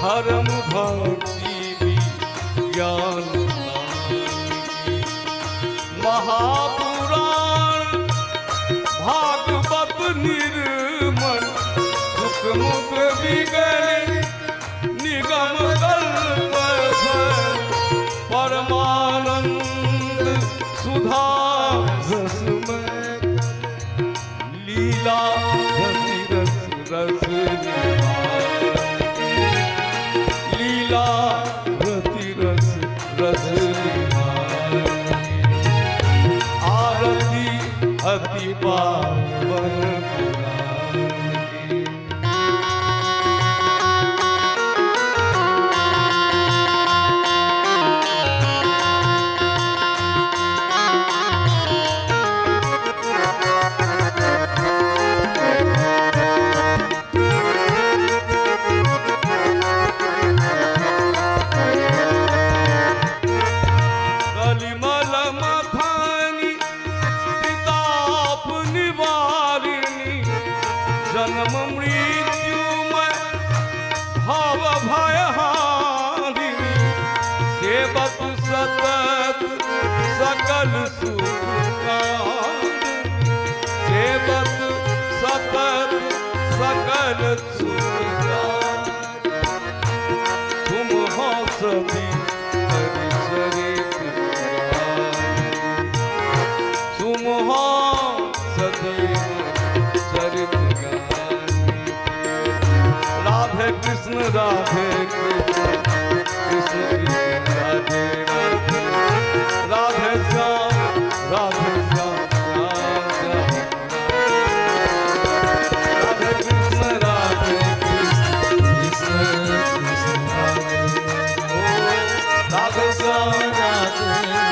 धर्म भक्ति विज्ञान महापुराण भागवत निर्मल सुख मुख विगलित निगम कल्प परमानंद सुधा रसमय लीला रति रस रस निहार। लीला रति रस रस निहार। आरती अति पावन पुराण की। कलिमल मथानी ताप निवारिणी जन्म मृत्यु में भव भयहारिणी सेवक सतत सकल सुखकारिणी सेवक सतत सकल सुखकारिणी तुम हो सती हरि चरित गानी। तुम हो सती चरित गानी। राधे कृष्ण कृष्ण कृष्ण राधे राधे राधे श्याम श्याम श्याम राधे कृष्ण कृष्ण कृष्ण राधे राधे श्याम राधे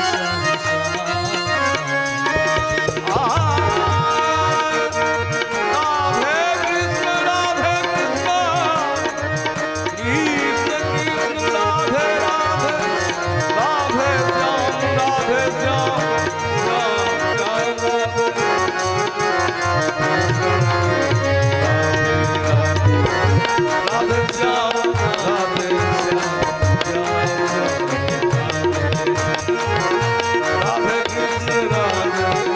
श्याम श्याम राधे कृष्ण कृष्ण कृष्ण राधे राधे राधे श्याम श्याम राधे राधे श्याम श्याम राधे कृष्ण राधे राधे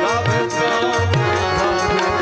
राधे श्याम राधे श्याम।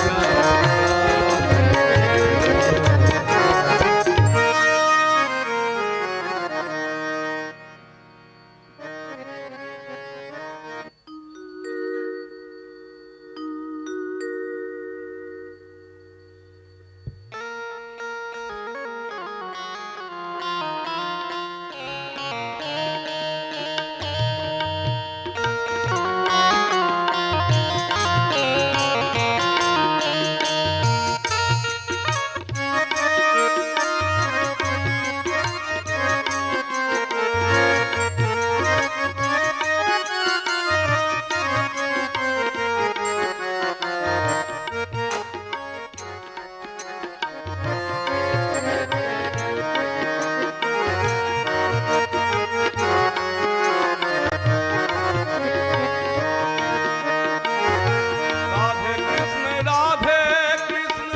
राधे कृष्ण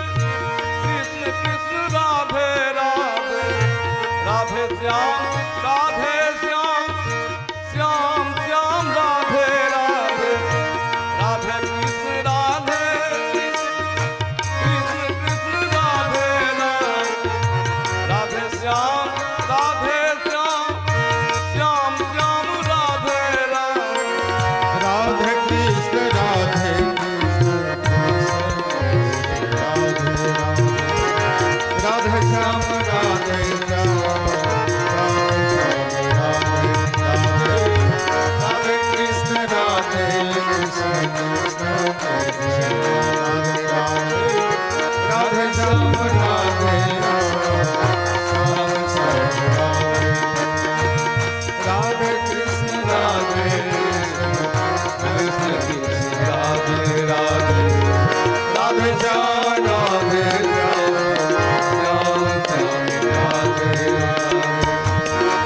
कृष्ण कृष्ण राधे राधे राधे श्याम श्याम श्याम राधे राधे राधे कृष्ण कृष्ण कृष्ण राधे राधे राधे श्याम श्याम श्याम राधे राधे राधे कृष्ण राधे कृष्ण कृष्ण राधे राधे राधे श्याम राधे श्याम श्याम राधे राधे राधे कृष्ण कृष्ण कृष्ण राधे राधे राधे श्याम राधे श्याम श्याम राधे राधे कृष्ण कृष्ण कृष्ण राधे राधे राधे श्याम राधे श्याम श्याम श्याम राधे राधे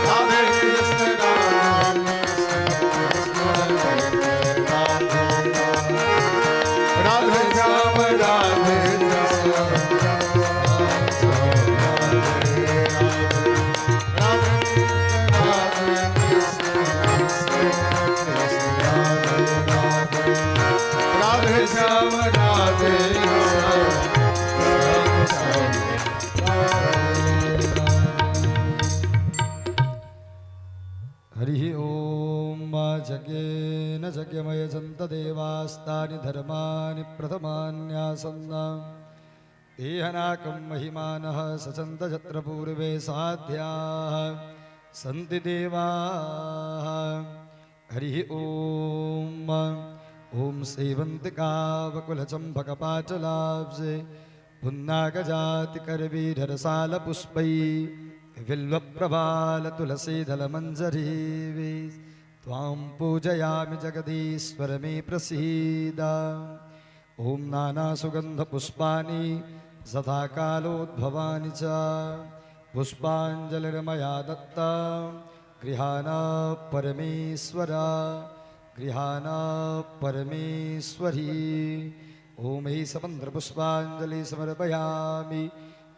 राधे कृष्ण राधे कृष्ण कृष्ण राधे राधे श्याम राधे श्याम। श्याम राधे श्याम श्याम श्याम। हरिः ॐ जज्ञेन जज्ञमय सन्तदेवास्तानि धर्माणि प्रथमान्यासन्न देहनाकं महिमानः सचन्त यत्र पूर्वे साध्याः सन्ति देवाः। हरिः ॐ। ॐ सेवन्तिकावकुलचम्पकपाटलाब्जे पुन्नागजातिकरवीररसालपुष्पै बिल्वप्रभालतुलसीदलमञ्जरीवि त्वां पूजयामि जगदीश्वर मे प्रसीद। ॐ नानासुगन्धपुष्पाणि सदाकालोद्भवानि च पुष्पाञ्जलिर्मया दत्ता गृहाण परमेश्वर गृहाण परमेश्वरी। ॐ एष मन्त्रपुष्पाञ्जलि समर्पयामि।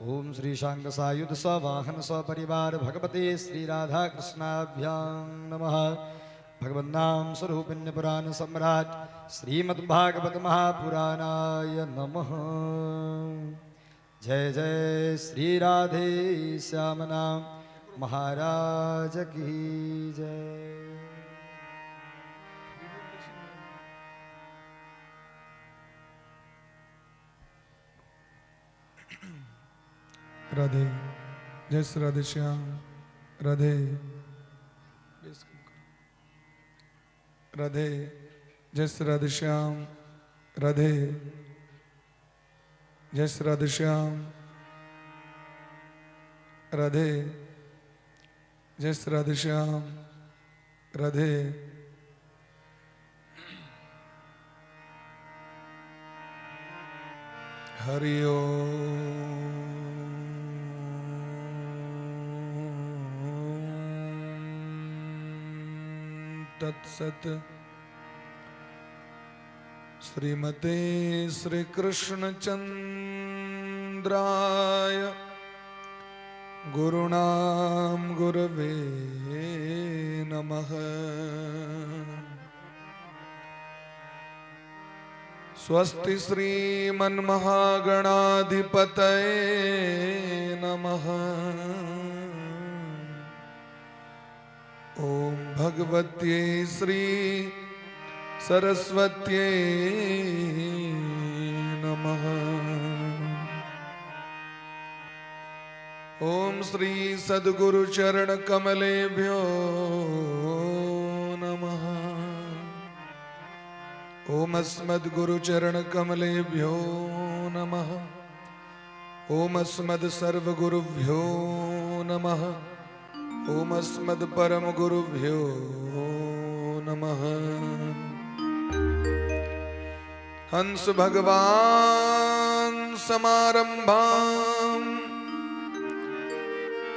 ॐ श्रीशाङ्गसायुध सवाहन सपरिवार भगवते श्रीराधाकृष्णाभ्यां नमः। भगवन्नाम स्वरूपिण्य पुराण सम्राट श्रीमद्भागवत महापुराणाय नमः। जय जय श्री राधे श्याम नाम महाराज की जय। राधे, जय श्री राधे श्याम राधे। राधे, जय श्री राधे श्याम राधे, जय श्री राधे श्याम राधे, जय श्री राधे श्याम राधे। हरि ओम। तत्सत। श्रीमते श्री कृष्ण चंद्राय गुरुणाम गुरवे नमः। स्वस्ति श्रीमन्महागणाधिपतये नमः। ॐ भगवत्यै श्री सरस्वत्यै नमः। ॐ श्री सद्गुरुचरणकमलेभ्यो नमः। ॐ अस्मद्गुरुचरणकमलेभ्यो नमः। ॐ अस्मद्सर्वगुरुभ्यो नमः। ॐ अस्मत्परमगुरुभ्यो नमः। हंस भगवान समारंभां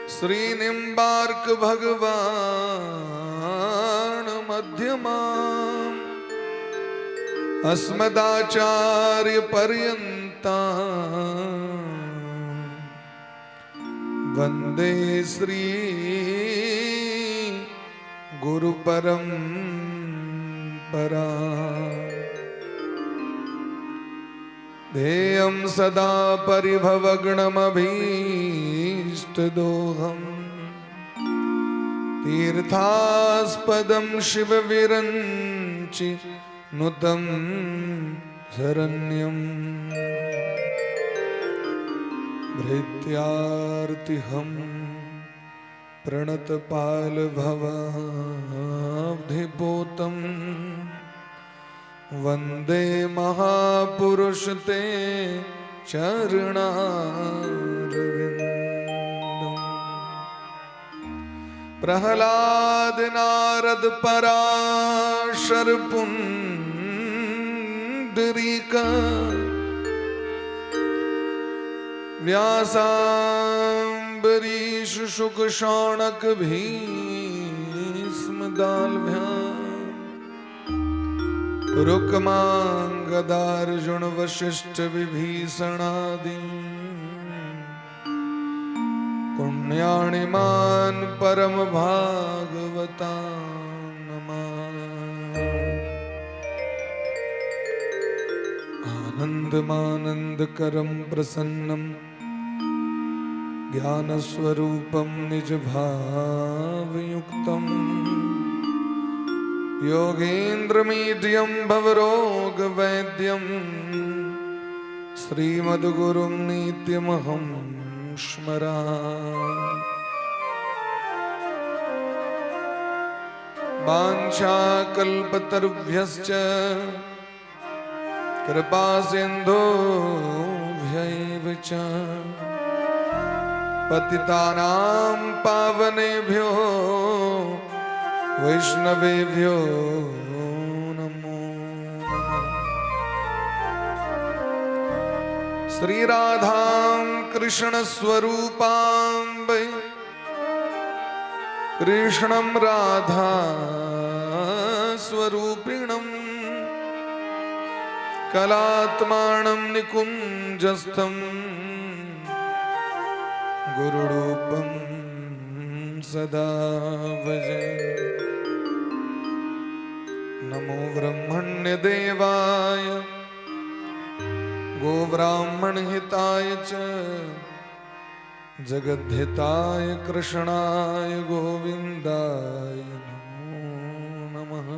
श्री निम्बार्क भगवान मध्यमाम् अस्मदाचार्य पर्यन्तां वंदे श्री गुरु परंपरा। ध्येयं सदा परिभवग्नमभीष्टदोहम् तीर्थास्पदं शिवविरञ्चि नुतं शरण्यम् भृत्यार्तिहं प्रणतपालभवाब्धिपोतम् वन्दे महापुरुष ते चरणारविन्दम्। प्रहलाद नारद पराशर पुण्डरीक व्यासाम्बरीश शुक शौनक भीष्म दाल्भ्या रुक्मांगदार्जुन वशिष्ठ विभीषणादि पुण्याणिमान परम भागवता नमः। आनन्दमानन्दकरं प्रसन्नं ज्ञानस्वरूपं निजभावयुक्तं योगेन्द्रमीड्यं भवरोगवैद्यं श्रीमद्गुरुं नित्यमहं स्मरामि। वाञ्छाकल्पतरुभ्यश्च कृपा सिन्धुभ्यैव च पतितानां पावनेभ्यो वैष्णवेभ्यो नमो नमः। श्री राधां कृष्ण स्वरूपां वै कृष्णं राधा स्वरूपिणं कलात्मानं निकुञ्जस्थं गुरुरूपं सदा भजे। नमो ब्रह्मण्यदेवाय गोब्राह्मणहिताय च जगद्धिताय कृष्णाय गोविन्दाय नमो नमः।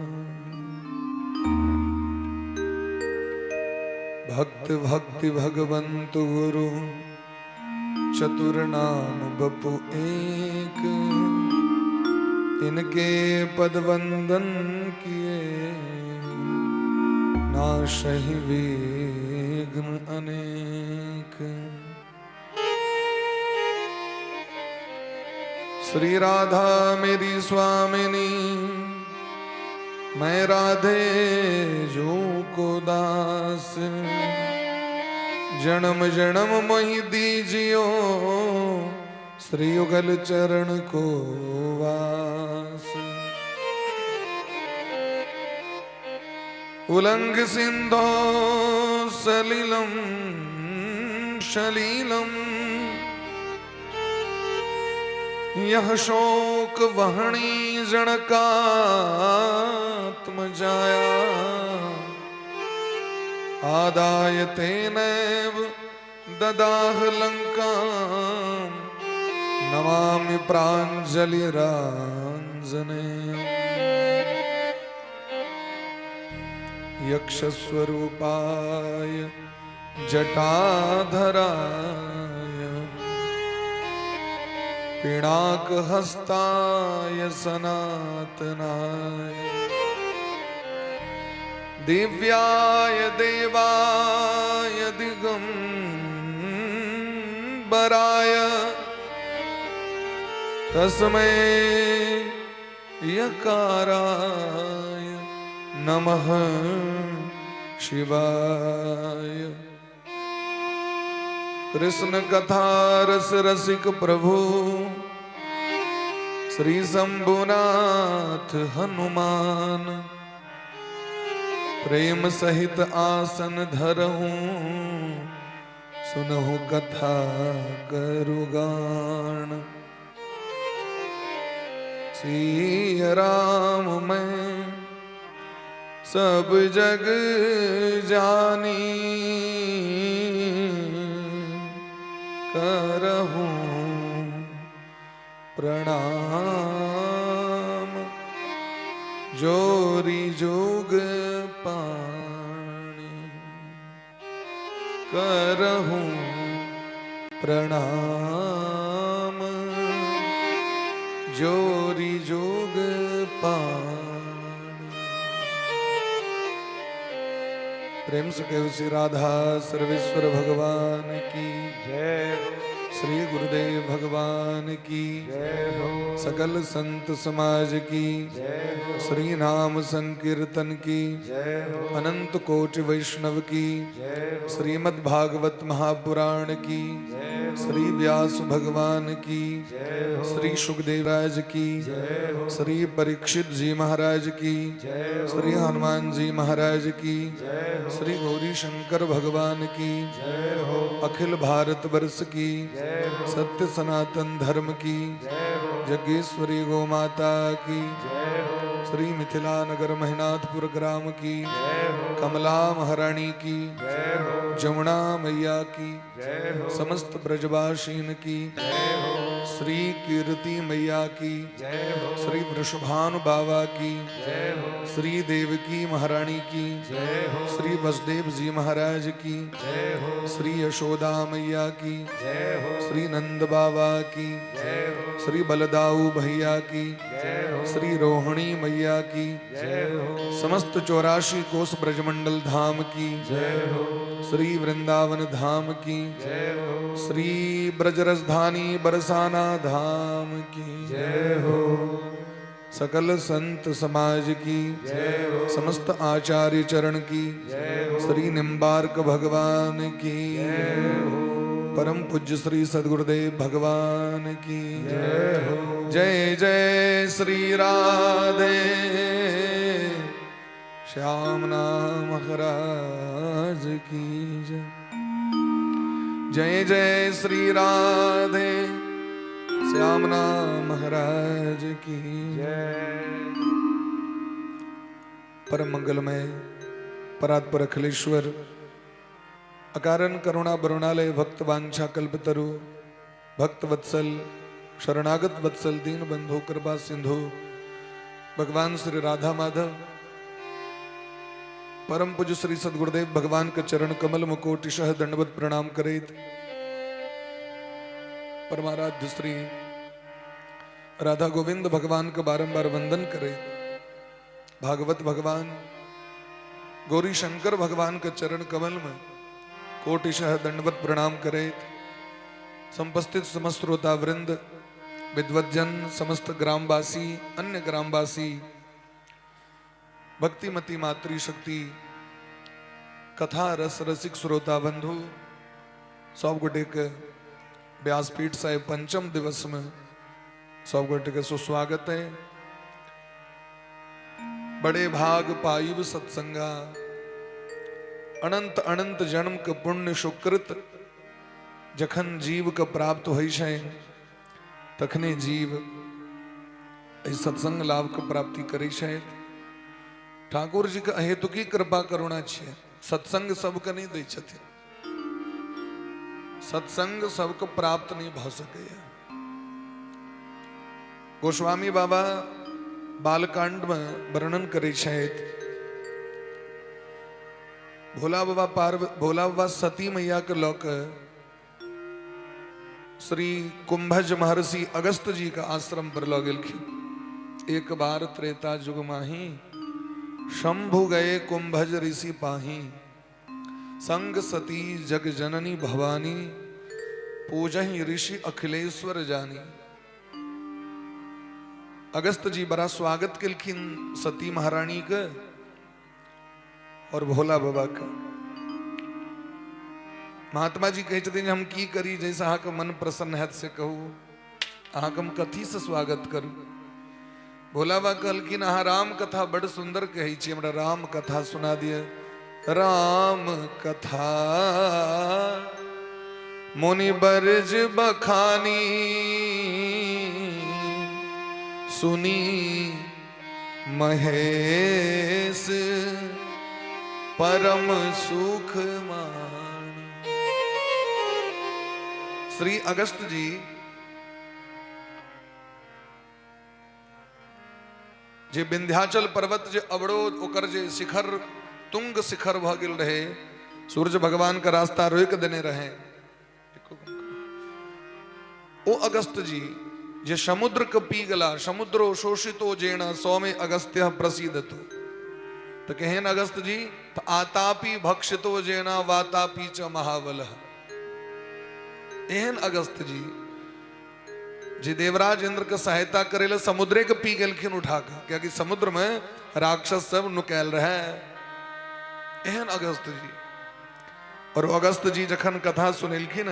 भक्त भक्ति भगवंत गुरु चतुर नाम बपु एक, इनके पद वंदन किए नाशहि विघ्न अनेक। श्री राधा मेरी स्वामिनी, मैं राधे जो को दास। जन्म जन्म मोहि दीजियो श्री युगल चरण को वास। उलंग सिंधो सलिलम सलीलम, यह शोक वहणी जनकात्म जाया। आदाय तेनैव ददाह लंकां, नमामि प्राञ्जलिराञ्जनेयम्। यक्षस्वरूपाय जटाधराय पिणाकहस्ताय सनातनाय दिव्याय देवाय दिगंबराय तस्मै यकाराय नमः शिवाय। कृष्ण कथा रस रसिक प्रभु श्री शंभुनाथ हनुमान, प्रेम सहित आसन धरहूँ सुनहु कथा करुगान। सिय राम मैं सब जग जानी, करहूँ प्रणाम जोरी जोग पाणी। करहूँ प्रणाम जोरी जोग पाणी। प्रेम से कहो श्री राधा सर्वेश्वर भगवान की जय। श्री गुरुदेव भगवान की जय हो। सकल संत समाज की जय हो। श्री नाम संकीर्तन की जय हो। अनंत कोटि वैष्णव की जय हो। श्रीमद् भागवत महापुराण की जय हो। श्री व्यास भगवान की जय हो। श्री सुखदेव राज की जय हो। श्री परीक्षित जी महाराज की जय हो। श्री हनुमान जी महाराज की जय हो। श्री गौरी शंकर भगवान की जय हो। अखिल भारत वर्ष की जय हो। सत्य सनातन धर्म की जय हो। जगेश्वरी गो माता की जय हो। श्री मिथिला नगर महिनाथपुर ग्राम की जय हो। कमला महारानी की जय हो। जमुना मैया की जय हो। समस्त ब्रजवासीन की जय हो। श्री कीर्ति मैया की जय हो। श्री वृषभानु बाबा की जय हो। श्री देवकी महारानी की जय हो। श्री वसुदेव जी महाराज की जय हो। श्री यशोदा मैया की जय हो। श्री नंद बाबा की जय हो। श्री बलदाऊ भैया की जय हो। श्री रोहिणी मैया की जय हो। समस्त 84 कोस ब्रजमंडल धाम की जय हो। श्री वृंदावन धाम की जय हो। श्री ब्रजरजधानी बरसाना धाम की जय हो। सकल संत समाज की जय हो। समस्त आचार्य चरण की जय हो। श्री निम्बार्क भगवान की जय हो। परम पूज्य श्री सदगुरुदेव भगवान की जय हो। जय जय श्री राधे श्याम नाम महाराज की जय। जय जय श्री राधे श्याम नाम महाराज की जय। परम मंगलमय परात्पर अखिलेश्वर अकारण करुणा बरुणालय भक्त वांछा कल्पतरु भक्त वत्सल शरणागत वत्सल दीन बंधु कृपा सिंधु भगवान श्री राधा माधव परम पूज्य श्री सदगुरुदेव भगवान के चरण कमल मुकोटिशः दंडवत प्रणाम करेत परमाराध्य श्री राधा गोविंद भगवान के बारंबार वंदन करे भागवत भगवान गौरी शंकर भगवान के चरण कमल में कोटिशः दंडवत प्रणाम करे संपस्थित समस्त श्रोता वृंद विद्वज्जन समस्त ग्रामवासी अन्य ग्रामवासी भक्तिमती मातृशक्ति कथा रस रसिक श्रोता बंधु सब गोटे के व्यासपीठ साहेब पंचम दिवस में सब गोटे के सुस्वागत है। बड़े भाग पाइब सत्संगा अनंत अनंत जन्म के पुण्य सुकृत जखन जीव के प्राप्त होइ छै तखने जीव एहि सत्संग लाभ के प्राप्ति करै छै। ठाकुर जी के अहेतुकी कृपा करुणा छियै, सत्संग सबके नहि दै छथिन, सत्संग सबके प्राप्त नहीं भऽ सकैया। गोस्वामी बाबा बालकांड में वर्णन करै छथि भोला बाबा भोला बाबा सती मैया के लऽ कऽ श्री कुंभज महर्षि अगस्त जी के आश्रम पर लऽ गेलखिन। एक बार त्रेता युग माही शंभु गए कुंभज ऋषि पाही संग सती जग जननी भवानी पूजहि ऋषि अखिलेश्वर जानी। अगस्त जी बड़ा स्वागत केलखिन सती महारानी के और भोला बाबा के। महात्मा जी कहै छथिन हम की करी जैसे अहाँके मन प्रसन्न हैत से कहू, अहाँके हम कथी से स्वागत करू। भोला बाबा कहलखिन अहाँ राम कथा बड़ सुंदर कहै छी, हमरा राम कथा सुना दिअ। राम कथा मुनि बरज बखानी सुनी महेश परम सुख मान। श्री अगस्त जी जे विंध्याचल पर्वत जे अवरोध ओकर जे शिखर तुंग शिखर भ गेल रहे, सूर्य भगवान का रास्ता रोक देने रहे, ओ अगस्त जी जे समुद्र के पी गला, समुद्रो शोषितो जेण सौमे अगस्त्य प्रसिद्धतो। तो केहन अगस्त जी तो आतापी भक्षितो जेना वातापी च महाबल। एहन अगस्त जी जे देवराज इंद्र के सहायता करे ले समुद्रे के पी गेलखिन उठा के, क्योंकि समुद्र में राक्षस सब नुकैल रहे। एहन अगस्त जी। और अगस्त जी जखन कथा सुनेलखिन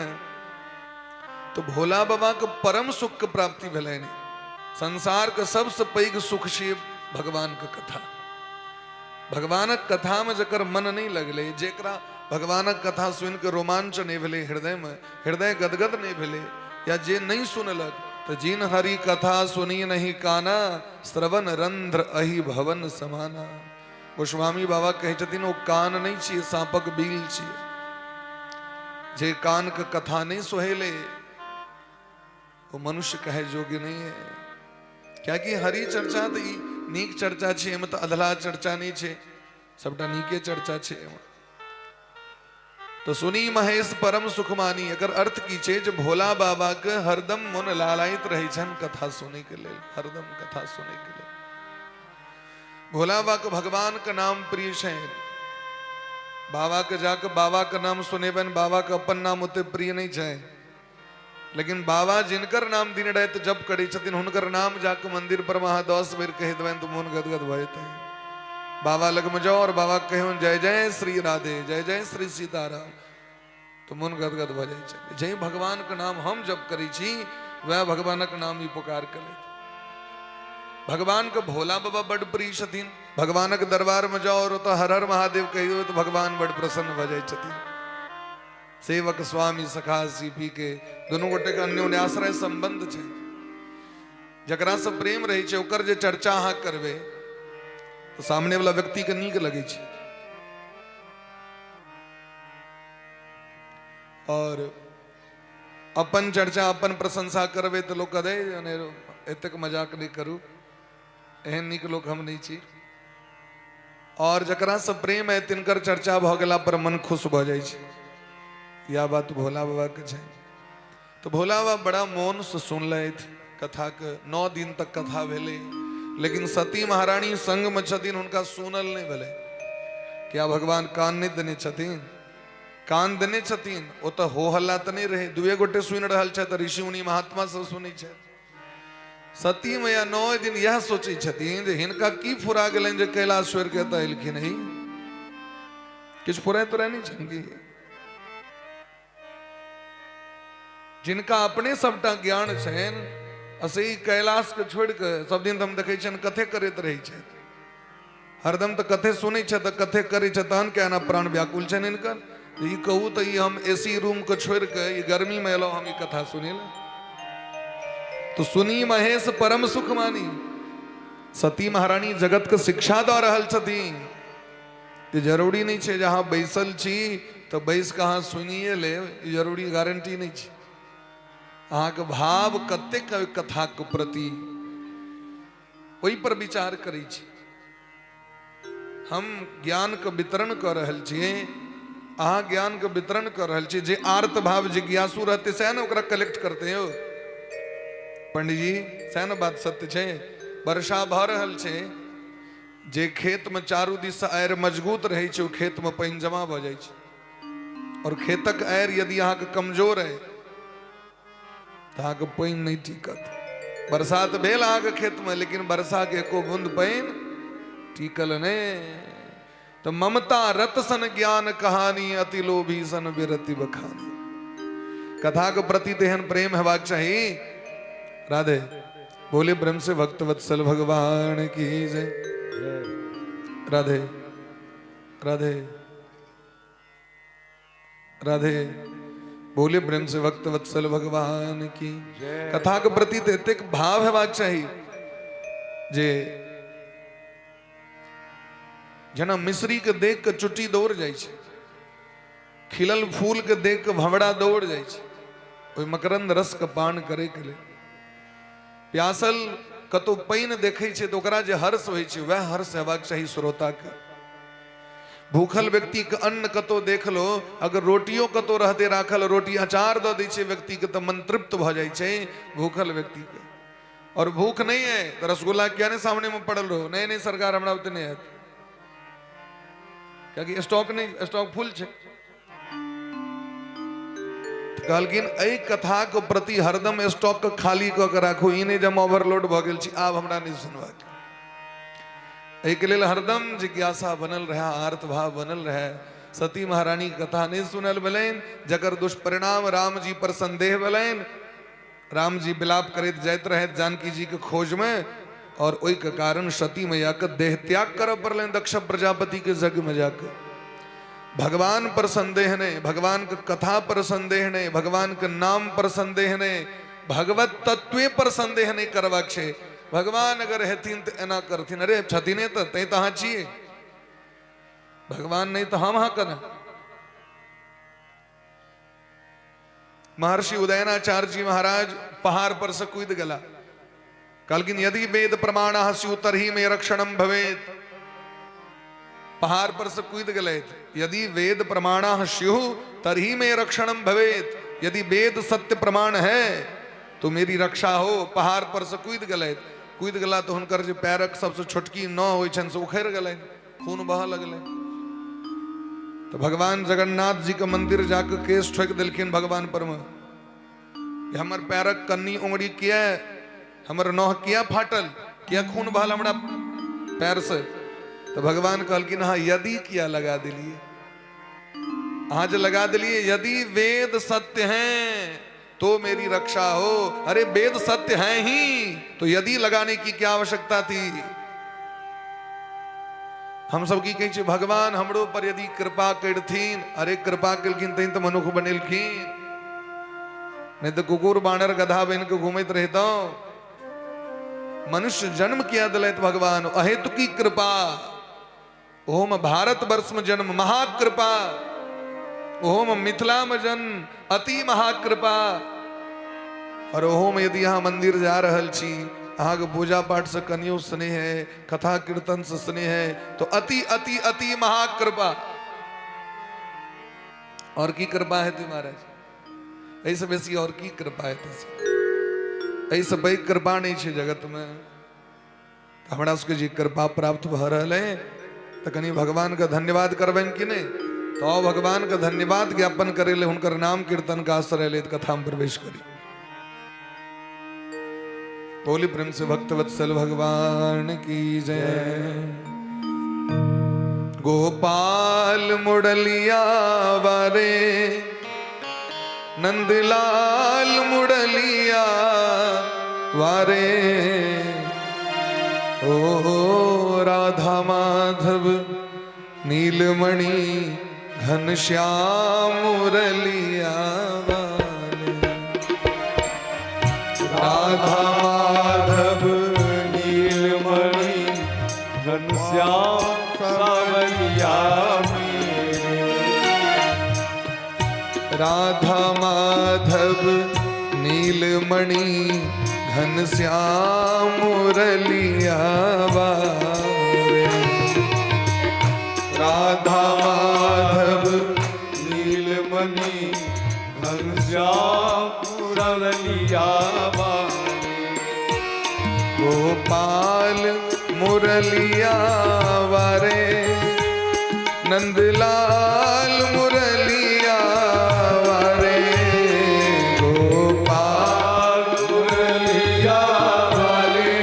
तो भोला बाबा के परम सुख के प्राप्ति भेलनि। संसार के सबसे पैघ सुख छियै भगवान के कथा। भगवानक कथा में जकर मन नहीं लगले, जेकरा भगवानक कथा सुन के रोमांच नहीं भेलै हृदय में, हृदय गदगद नहीं भेलै, या जे नहीं सुनलक तऽ जिन हरि कथा सुनी नहीं काना, श्रवण रंध्र अहि भवन समाना। गोस्वामी बाबा कहै छथिन ओ कान नहि छियै, साँपक बिल छियै। जे कान के कथा नहि सोहेले ओ मनुष्य कहै योग्य नहीं है। कियाकि हरि चर्चा तऽ ई नीक चर्चा छै, एहिमे तऽ अधलाह चर्चा नहि छै, सबटा नीके चर्चा छै एहिमे। तो सुनी महेश परम सुख मानी, एकर अर्थ की छै जे भोला बाबा के हरदम मन लालायित रहै छनि कथा सुनै के लेल, हरदम कथा सुनै के लेल। भोला बाबा के भगवान के नाम प्रिय छनि। बाबा के जाके बाबा के नाम सुनेबनि, बाबा के अपन नाम ओते प्रिय नहीं छै, लेकिन बाबा जिनकर नाम दिन राति जप करै छथिन हुनकर नाम जाके मंदिर पर वहां 10 बेर कहि देबनि तऽ मोन गदगद भऽ जेतै। बाबा लगमे जाओ और बाबा कहियौन जय जय श्री राधे, जय जय श्री सीताराम, तऽ मोन गदगद भऽ जाइ छै। जाहि भगवानके नाम हम जप करै छी वएह भगवानक नाम ई पुकार केलथि। भगवानके भोला बाबा बड्ड प्रिय छथिन। भगवानक दरबारमे जाओ और ओतऽ हर हर महादेव कहियौ तऽ भगवान बड्ड प्रसन्न भऽ जाइ छथिन। सेवक स्वामी सखा सीपी के दुनू गोटे के अन्योन्याश्रय संबंध छै। जकरा से प्रेम रहै छै ओकर जे चर्चा अहाँ करबै तऽ सामने वाला व्यक्ति के नीक लगै छै। और अपन चर्चा अपन प्रशंसा करबै तऽ लोक कहतै अनेरो एतेक मजाक नहि करू, एहन नीक लोक हम नहि छी। और जकरा से प्रेम है तिनकर चर्चा भऽ गेला पर मन खुश भऽ जाइ छै। यह बात भोला बाबा के छै। तऽ भोला बाबा बड़ा मोन से सुनलथि कथा के। 9 दिन तक कथा भेलै, लेकिन सती महारानी संग में छथिन, हुनका सुनल नहि भेलै। क्या भगवान कान नहि देने छथिन? कान देने छथिन, ओ तऽ हो हल्ला तऽ नहि रहै, दुए गोटे सुनि रहल छथि, ऋषि मुनि महात्मा सब सुनै छथि। सती मैया 9 दिन यह सोचै छथिन जे हिनका की फुरा गेलनि जे कैलाश छोड़ि के एतऽ एलखिन। ही किछु फुराय तुराय नहि छनि की? जिनका अपने सबटा ज्ञान छनि से ई कैलाश के छोड़ि के सब दिन तऽ हम देखै छियनि कथे करैत रहै छथि, हरदम तऽ कथे सुनै छथि तऽ कथे करै छथि, तहन केना प्राण व्याकुल छनि हिनकर। ई कहू तऽ ई हम एसी रूम के छोड़ि के ई गर्मी में एलहुँ हम ई कथा सुनै लए। तो सुनी महेश परम सुख मानी। सती महारानी जगत के शिक्षा दऽ रहल छथिन जे जरूरी नहि छै जे अहाँ बैसल छी तऽ बैस कऽ अहाँ सुनिए लेब, ई जरूरी गारंटी नहि छै। अहाँके भाव कतेक ओहि कथाके प्रति, ओहि पर विचार करै छी। हम ज्ञानके वितरण कऽ रहल छियै, अहाँ ज्ञानके वितरण कऽ रहल छियै। जे आर्त भाव जिज्ञासु रहतै सएह ने ओकरा कलेक्ट करतै। यौ पंडीजी, सएह ने बात सत्य छै। वर्षा भऽ रहल छै, जे खेतमे चारू दिस से आरि मजबूत रहै छै ओ खेतमे पानि जमा भऽ जाइ छै, और खेतक आरि यदि अहाँके कमजोर अइ तऽ अहाँके पानि नहि टिकत। बरसात भेल अहाँके खेतमे, लेकिन वर्षाके एको बूंद पानि टिकल नहि। तऽ ममता रत सन ज्ञान कहानी, अति लोभी सन विरति बखानी। कथाके प्रति तेहन प्रेम हेबाक चाही। राधे बोले ब्रह्म से भक्त वत्सल भगवान की जय। राधे राधे राधे बोले प्रेम से भक्त वत्सल भगवान की। कथा के प्रति तऽ एतेक भाव हेबाक चाही जे जेना मिश्री के देख के चुट्टी दौड़ जाइ छै, खिलल फूल के देख के भंवरा दौड़ जाइ छै, ओहि मकरंद रस के पान करे के लेल। प्यासल कतौ पानि देखै छै तऽ ओकरा जे हर्ष होइ छै वएह हर्ष हेबाक चाही श्रोता के। भूखल व्यक्ति के अन्न कतौ देख लो, अगर रोटियो कतौ रहते राखल, रोटी अचार दऽ दै छै व्यक्ति के तऽ मन तृप्त भऽ जाइ छै भूखल व्यक्ति के। और भूख नहीं है तो रसगुल्ला किया नहीं सामने में पड़ल रहो, नहीं नहीं सरकार हमरा ओते नहीं आयत, कियाकि स्टॉक नहीं, स्टॉक फुल छै। कहलखिन एहि कथाक प्रति हरदम स्टॉक के खाली कऽ के राखू, ई नहि जे हम ओवरलोड भऽ गेल छी आब हमरा नहि सुनबाक। एहिके लेल हरदम जिज्ञासा बनल रहै, आर्त भाव बनल रहै। सती महारानी के कथा नहि सुनल भेलनि, जकर दुष्परिणाम राम जी पर संदेह भेलनि। राम जी विलाप करैत जाइत रहथि जानकी जी के खोज में, और ओहि के कारण सती मैया के देह त्याग करऽ पड़लनि दक्ष प्रजापति के यज्ञ में जाके। भगवान पर संदेह नहीं, भगवान के कथा पर संदेह नहीं, भगवान के नाम पर संदेह नहीं, भगवत तत्वे पर संदेह नहि करबाक छै। भगवान अगर हेथिन तऽ एना करथिन, अरे छथिने तऽ तैं तऽ अहाँ छियै, भगवान नहि तऽ हम अहाँ केना। महर्षि उदयनाचार्य जी महाराज पहाड़ पर से कूद गेला, कहलखिन यदि वेद प्रमाण स्यु तर्हि मे रक्षणम भवेत। पहाड़ पर से कूद गेलथि, यदि वेद प्रमाण स्यु तर्हि मे रक्षणम भवेत, यदि वेद सत्य प्रमाण है तो मेरी रक्षा हो। पहाड़ पर से कूद गेलथि, कूद गेला तऽ हुनकर जे पैरक सबसे छोटकी नह होइ छनि से उखड़ि गेलनि, खून बहऽ लगलनि। तऽ भगवान जगन्नाथ जी के मंदिर जाके केस ठोकि देलखिन भगवान पर मे, हमर पैरक कन्नी उंगरी किया, हमर नह किया फाटल, किया खून बहल हमरा पैर से। तऽ भगवान कहलखिन अहाँ यदि किया लगा देलियै, अहाँ जे लगा देलियै यदि वेद सत्य हैं तो मेरी रक्षा हो। अरे वेद सत्य हैं ही तो यदि लगाने की क्या आवश्यकता थी। हम सब की कहै छियै भगवान हमरो पर यदि कृपा करथिन, अरे कृपा केलखिन तैं तऽ मनुख बनेलखिन, नहीं तऽ कुकुर बानर गधा बनि के घूमैत रहितौं। मनुष्य जन्म किया दिलथि भगवान, अहेतु की कृपा। ओहोमे भारत वर्ष में जन्म महाकृपा, ओहोमे मिथिला में जन्म अति महाकृपा। और ओहोमे यदि अहाँ मंदिर जा रहल छी, अहाँके पूजा पाठ से कनियो स्नेह है, कथा कीर्तन से स्नेह है, तो अति अति अति महाकृपा। और की कृपा हेतै महाराज, एहिसँ बेसी और की कृपा हेतै? एहिसँ पैघ कृपा नहि छै जगत में। हमरा सबके जे कृपा प्राप्त भऽ रहल है तऽ कनि भगवानके धन्यवाद करबनि कि नहि? तऽ आउ भगवानके धन्यवाद ज्ञापन करै लए हुनकर नाम कीर्तन के आश्रय लैत कथामे प्रवेश करी। बोली प्रेम से भक्त वत्सल भगवान की जय। गोपाल मुरलिया वारे, नंदलाल मुरलिया वारे, ओ राधा माधव नीलमणि घनश्याम मुरलिया वाले। राधा माधव नीलमणि घनश्याम सावरिया मेरे। राधा माधव नीलमणि घनश्याम मुरलिया वाले। राधा माधव नीलमणि घनश्याम मुरलिया वाले। गोपाल मुरलिया वारे, नंदलाल मुरलिया वारे। गोपाल मुरलिया वाले,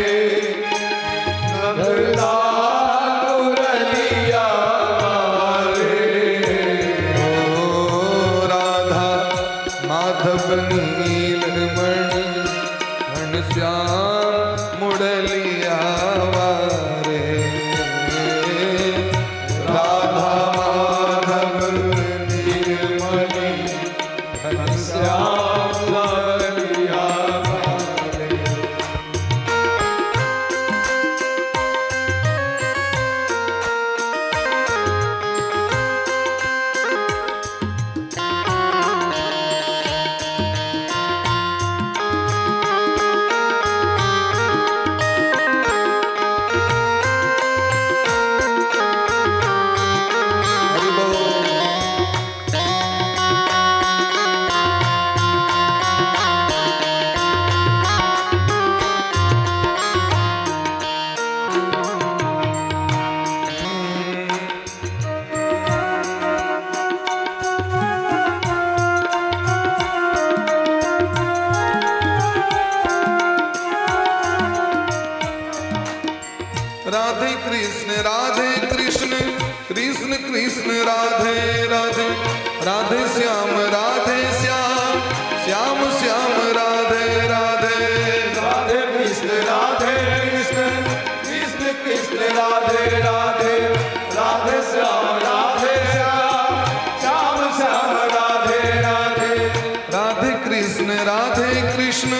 नंदलाल मुरलिया वाले। ओ राधा माधव नीलमणि घनश्याम मुरलिया वारे। राधा माधव नीलमणि घनश्याम मुरलिया वाले। हरि बोल। राधे कृष्ण राधे कृष्ण कृष्ण कृष्ण राधे राधे, राधे श्याम राधे श्याम श्याम श्याम राधे राधे। राधे कृष्ण राधे कृष्ण कृष्ण कृष्ण राधे राधे, राधे श्याम राधे श्याम श्याम श्याम राधे राधे। राधे कृष्ण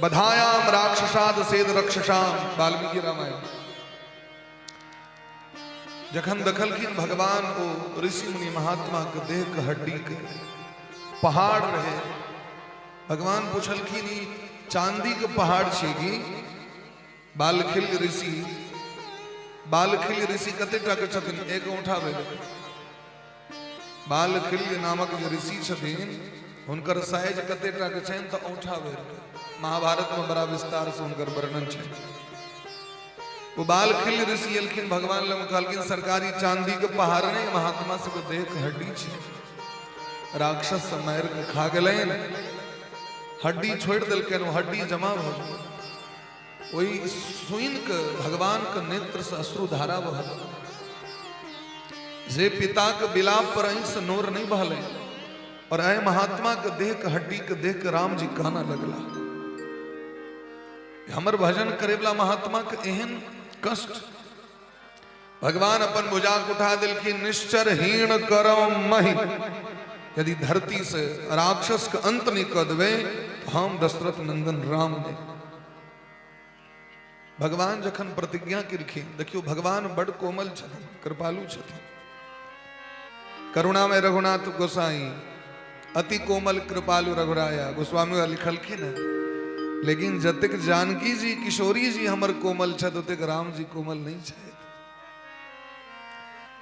बधायाम राक्षसाद सेद रक्षसाम, वाल्मीकि रामायण। जखन देखलखिन भगवान ओ ऋषि मुनि महात्मा के देह के हड्डी के पहाड़ रहे, भगवान पुछलखिन ई चांदी के पहाड़ छै की? बालखिल ऋषि, बालखिल ऋषि कते टा के छथिन? एक औंठा भेल। बालखिल्य नामक जे ऋषि छथिन हुनकर साइज कते टा के छनि? तऽ औंठा भरि के। महाभारत में बड़ा विस्तार से हुनकर वर्णन छै। ओ बालखिल्य ऋषि एलखिन भगवान लग, कहलखिन सरकारी चांदी के पहाड़ नहीं, महात्मा सबके देह के हड्डी छै, राक्षस सब मारि के खा गेलनि, हड्डी छोड़ि देलकनि, ओ हड्डी जमा भऽ गेल। ओहि सुनि के भगवान के नेत्र से अश्रु धारा बहल। जे पिता के विलाप पर आँखि से नोर नहीं बहले, और एहि महात्मा के देह के हड्डी के देख के राम जी कानऽ लगला। हमर भजन करे वाला महात्मा के एहन कष्ट। भगवान अपन भुजा के उठा देलखिन, निश्चर हीन करो मही, यदि धरती से राक्षस के अंत नहीं कर देवे तो हम दशरथ नंदन राम ने। भगवान जखन प्रतिज्ञा केलखिन, देखियो भगवान बड़ कोमल छथिन, कृपालु छथिन, करुणा में रघुनाथ गोसाई अति कोमल कृपालु रघुराया, गोस्वामी लिखलखिन है। लेकिन जतेक जानकी जी किशोरी जी हमर कोमल छथि, ओतेक राम जी कोमल नहीं छथि।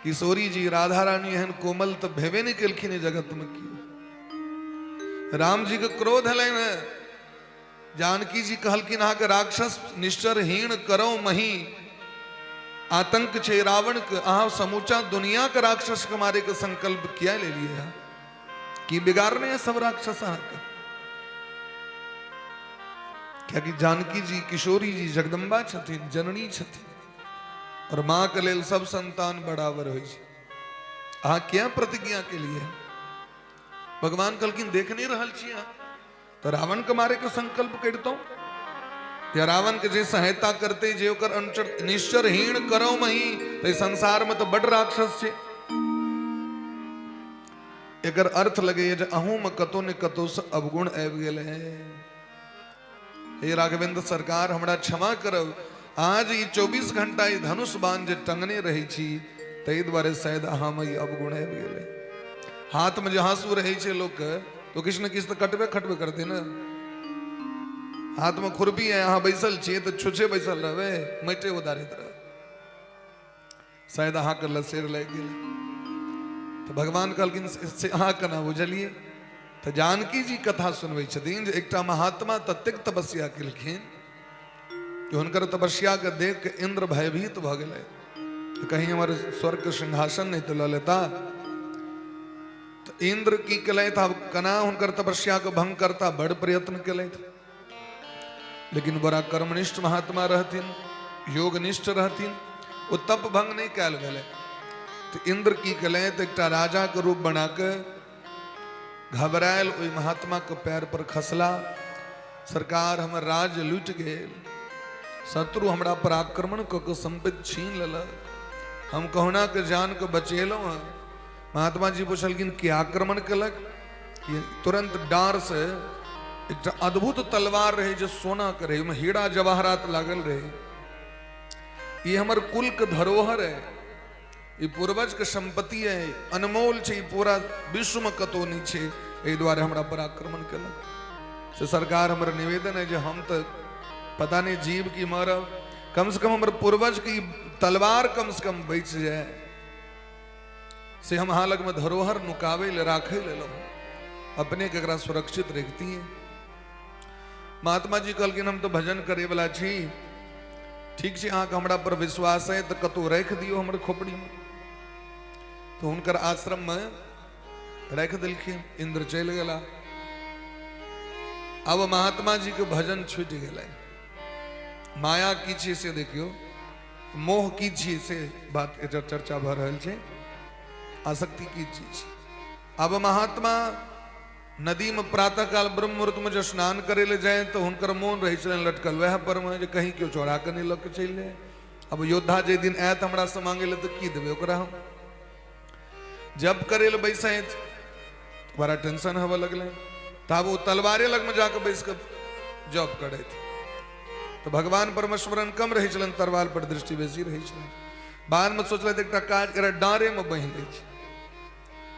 किशोरी जी राधा रानी एहन कोमल तऽ भेबे नहीं केलखिन जगत में कियो। राम जी के क्रोध हलनि है, जानकी जी कहलखिन अहाँके राक्षस निश्चर हीन करो मही, आतंक छै रावण के, अहाँ समूचा दुनिया के राक्षस के मारे के संकल्प किया ले लिए है? की बिगाड़ने है सब राक्षस अहाँके? कियाकि जानकी जी किशोरी जी जगदम्बा छथिन, जननी छथिन, और माँ के लेल सब संतान बराबर होइ छै। अहाँ किया प्रतिज्ञा के लिए? भगवान कहलखिन देख नहीं रहल छी अहाँ तो रावण के मारे के संकल्प करितहुँ, या रावण के जे सहायता करते, जे ओकर अनुचर, निश्चर हीन करो मही, तो संसार में तो बड़ राक्षस छै। एकर अर्थ लगैए जे अहूँ में कतौ ने कतौ से अवगुण आबि गेल है। हे राघवेंद्र सरकार, हमरा क्षमा करब, आज ई 24 घंटा ई धनुष बाण जे टंगने रहै छी, ताहि दुआरे शायद अहाँमे ई अवगुण आबि गेलै। हाथमे जे हाँसू रहै छै लोकके, तो किछु ने किछु तऽ कटबे खटबे करतै ने। हाथमे खुरपी है, अहाँ बैसल छियै तऽ छुछे बैसल रहबै, माटिए उदारैत रहबै। शायद अहाँके लसेर लागि गेल। तऽ भगवान कहलखिन से अहाँ केना बुझलियै? तऽ जानकी जी कथा सुनबै छथिन जे एकटा महात्मा ततेक तपस्या केलखिन कि हुनकर तपस्या के देख के इंद्र भयभीत भऽ गेलै, कहीं हमर स्वर्ग के सिंहासन नहीं तो लऽ लेता। तऽ इंद्र की केलथि, आब केना हुनकर तपस्या के भंग करता, बड़ प्रयत्न केलथि। लेकिन बड़ा कर्मनिष्ठ महात्मा रहथिन, योगनिष्ठ रहथिन, ओ तप भंग नहीं कयल भेलै। तऽ इंद्र की केलथि, तऽ एकटा राजा के रूप बना के घबरायल ओहि महात्मा के पैर पर खसला, सरकार हमर राज्य लूटि गेल, शत्रु हमरा पर आक्रमण कऽ के संपत्ति छीन लेलक, हम कहुना के जान के बचेलहुँ हँ। महात्मा जी पुछलखिन के आक्रमण केलक? कि तुरंत डार से एकटा अद्भुत तलवार रहे जे सोना के रहे, ओहिमे हीरा जवाहरात लागल रहे, ई हमर कुल के धरोहर है, ई पूर्वज के संपत्ति है, अनमोल छै, ई पूरा विश्व में कतौ नहीं छै, एहि दुआरे हमरा पर आक्रमण केलक। से सरकार हमर निवेदन है जे हम तऽ पता नहीं जीव की मरब, कम से कम हमर पूर्वज के ई तलवार कम से कम बचि जाए, से हम अहाँ लगमे धरोहर नुकाबै लए राखै लेलहुँ, अपने के एकरा सुरक्षित रखतियै। महात्मा जी कहलखिन हम तऽ भजन करे वाला छी, ठीक छै अहाँके हमरा पर विश्वास है तऽ कतहु राखि दियौ हमर खोपड़ीमे। तऽ हुनकर आश्रममे राखि देलखिन, इंद्र चलि गेला। अब महात्मा जी के भजन छूटि गेलै। माया की छियै से देखियौ, मोह की छियै से बात एकर चर्चा भऽ रहल छै, आसक्ति की चीज। अब महात्मा नदी में प्रातः काल ब्रह्म मुहूर्त में जो स्नान करे ले जाए तो हुनकर मोन रहे छलनि लटकल वएह पर में जे कहीं केओ चोरा के नहीं लऽ के चलि जाए। अब योद्धा जे दिन आयत हमरा से मांगे ले तो की देबै ओकरा हम? जब करे ले बैसैत बड़ा टेंशन होबऽ लगलै, तब ओ तलवारे लग में जाके बैस के जप करैत। तऽ भगवान पर स्मरण कम रहै छलनि, तरवाल पर दृष्टि बेसी रहै छलनि। बादमे सोचलथि एकटा काज करै, डाँरेमे बान्हि लै छी।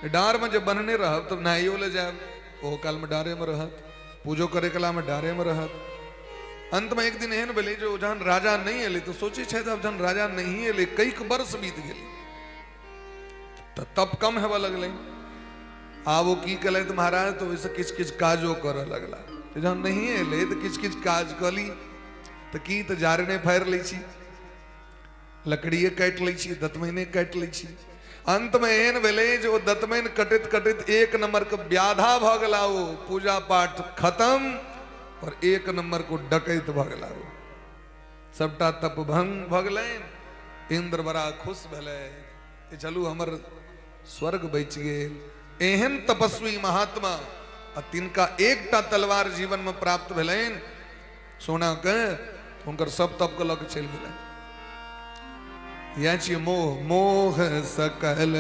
डाँरमे जे बन्हने रहब तब नहाइयो लए जायब, ओहो कालमे डाँरेमे रहत, पूजो करे कलामे डाँरेमे रहत। अंतमे एक दिन एहन भेलै जे ओ जहन राजा नहि एलै तऽ सोचै छथि आब जहन राजा नहि एलै, कैक वर्ष बीत गेलै, तऽ तप कम हेबऽ लगलै। आब ओ की केलथि महाराज, तऽ ओहिसँ किछु किछु काजो करऽ लगला। जहन नहि एलै तऽ किछु किछु काज कऽ ली, तऽ की तऽ जारने फाड़ि लै छी, लकड़िए काटि लै छी, दतमैने काटि लै छी। अंतमे एहन भेलै जे ओ दतमैन कटैत कटैत एक नंबरके व्याधा भऽ गेला। ओ पूजा पाठ खत्म और एक नंबर को डकैत भऽ गेला। ओ सबटा तप भंग भऽ गेलनि। इंद्र बड़ा खुश भेलै, चलू हमर स्वर्ग बचि गेल। एहन तपस्वी महात्मा आ तिनका एकटा तलवार जीवन में प्राप्त भेलनि सोना के, हुनकर सब तप के लऽ के चलि गेलनि। इएह छियै मोह। मोह सकल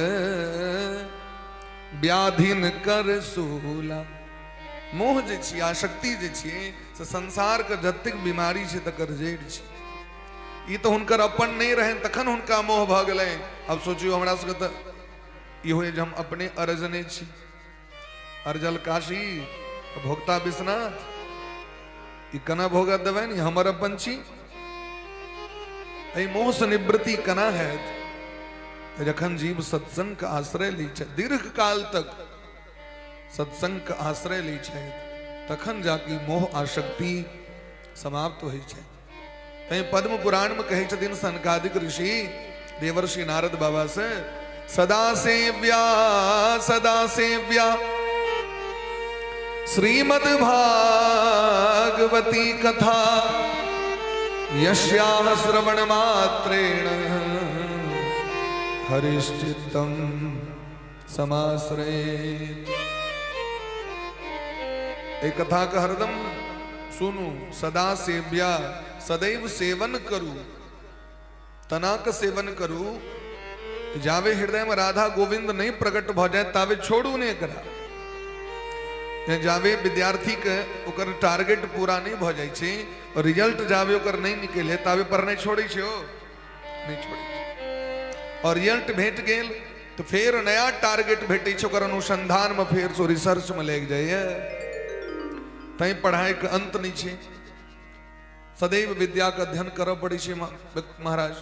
व्याधिन कर सूला। मोह जे छियै, आसक्ति जे छियै, से संसार के जतेक बीमारी छै तकर जड़ि छै। ई तऽ हुनकर अपन नहि रहनि तखन हुनका मोह भऽ गेलनि। आब सोचियौ हमरा सबके तऽ ई होइए जे हम अपने अरजने छी, अरजल काशी भोक्ता विश्वनाथ, ई केना भोगऽ देबनि, ई हमर अपन छी। एहि मोहसँ निवृत्ति केना हैत? जखन जीव सत्संग के आश्रय लै छै, दीर्घ काल तक सत्संग के आश्रय लै छै, तखन जाकि मोह आसक्ति समाप्त होइ छै। तैं पद्म पुराण में कहै छथिन सनकादिक ऋषि देवर्षि नारद बाबा से, सदा सेव्या सदा सेव्या श्रीमद् भागवती कथा यस्याः श्रवण मात्रेण हरिश्चित्तं समाश्रयेत। एहि कथा के हरदम सुनू। सदा सेव्या, सदैव सेवन करू, तनाक सेवन करू, जावे हृदय में राधा गोविंद नहीं प्रकट भ जाए तावे छोड़ू नहीं एकरा। जावे विद्यार्थी के ओकर टारगेट पूरा नहीं भ जाए छै, रिजल्ट जावे ओकर नहीं निकले तावे पढ़नाइ छोड़ै छै, ओ नहीं छोड़ै छै। और रिजल्ट भेट गेल तो फेर नया टारगेट भेटै छै, ओकर अनुसंधान में फेर सो रिसर्च में लागि जाइए। तैं पढ़ाई के अंत नहीं छै, सदैव विद्या के अध्ययन करऽ पड़ै छै। महाराज,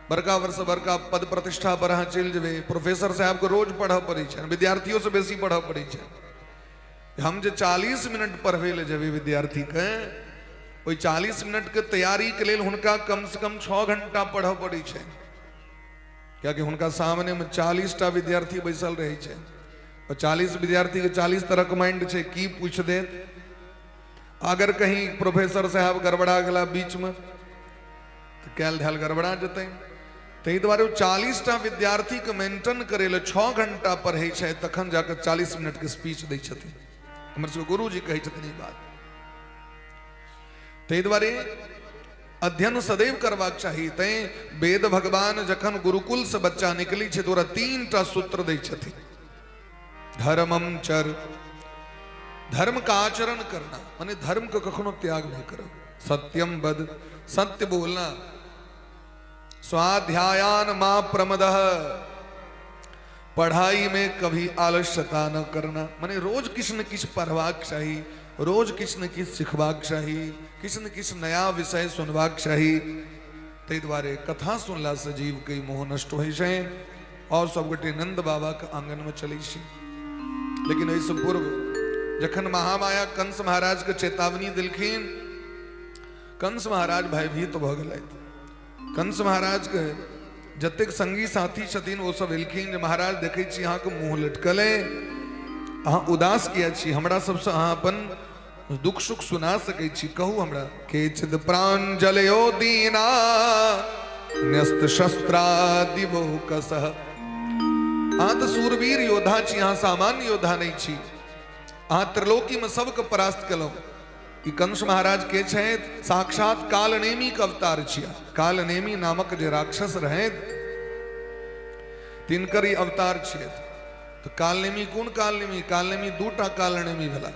बड़का वर्ष बड़का पद प्रतिष्ठा पर अहाँ चलि जेबै, प्रोफेसर साहब के रोज पढ़ऽ पड़ै छै, विद्यार्थियों से बेसी पढ़ऽ पड़ै छै। हम जे 40 मिनट पढ़बै लए जेबै विद्यार्थीके, ओहि 40 मिनटके तैयारीके लेल हुनका कम से कम 6 घंटा पढ़ऽ पड़ै छै, कियाकि हुनका सामनेमे 40 टा विद्यार्थी बैसल रहै छै और 40 विद्यार्थीके 40 तरहके माइंड छै, की पूछि देत। अगर कहीं प्रोफेसर साहब गड़बड़ा गेला बीचमे तऽ कयल धयल गड़बड़ा जेतै। ताहि दुआरे ओ 40 टा विद्यार्थीके मेंटेन करै लए 6 घंटा पढ़ै छै, तखन जाकऽ 40 मिनटके स्पीच दै छथिन। हमर सबके गुरुजी कहै छथिन ई बात। ताहि दुआरे अध्ययन सदैव करबाक चाही। तैं वेद भगवान जखन गुरुकुल से बच्चा निकलै छै तऽ ओकरा 3 टा सूत्र दै छथिन। धर्मम चर, धर्म का आचरण करना, माने धर्म के कखनो त्याग नहीं करब। सत्यम बद, सत्य बोलना। स्वाध्यायान मा प्रमदः, पढ़ाई में कभी आलस्यता न करना, माने रोज किछु न किछु पढ़बाक चाही, रोज किछु न किछु सिखबाक चाही, किछु न किछु नया विषय सुनबाक चाही। ताहि दुआरे कथा सुनलासँ जीवके मोह नष्ट होइ छै। और सब गोटे नंद बाबा के आंगन में चलै छी। लेकिन एहिसँ पूर्व जखन महामाया कंस महाराज के चेतावनी देलखिन, कंस महाराज भयभीत भऽ गेलथि। कंस महाराज के जतेक संगी साथी छथिन ओ सब एलखिन जे महाराज देखै छी अहाँके मुँह लटकल अइ, अहाँ उदास किया छी, हमरा सबसँ अहाँ अपन दुख सुख सुना सकै छी, कहू हमरा। केचिद प्रांजलयो दीना न्यस्त शस्त्रादिवो कसः। अहाँ तऽ सूरवीर योद्धा छी, अहाँ सामान्य योद्धा नहि छी, अहाँ त्रिलोकीमे सबके परास्त केलहुँ। ई कंस महाराज के छथि? साक्षात कालनेमी के अवतार छिया। कालनेमी नामक जे राक्षस रहथि तिनकर ई अवतार छियै। तऽ कालनेमी कोन कालनेमी? कालनेमी दूटा कालनेमी भेला।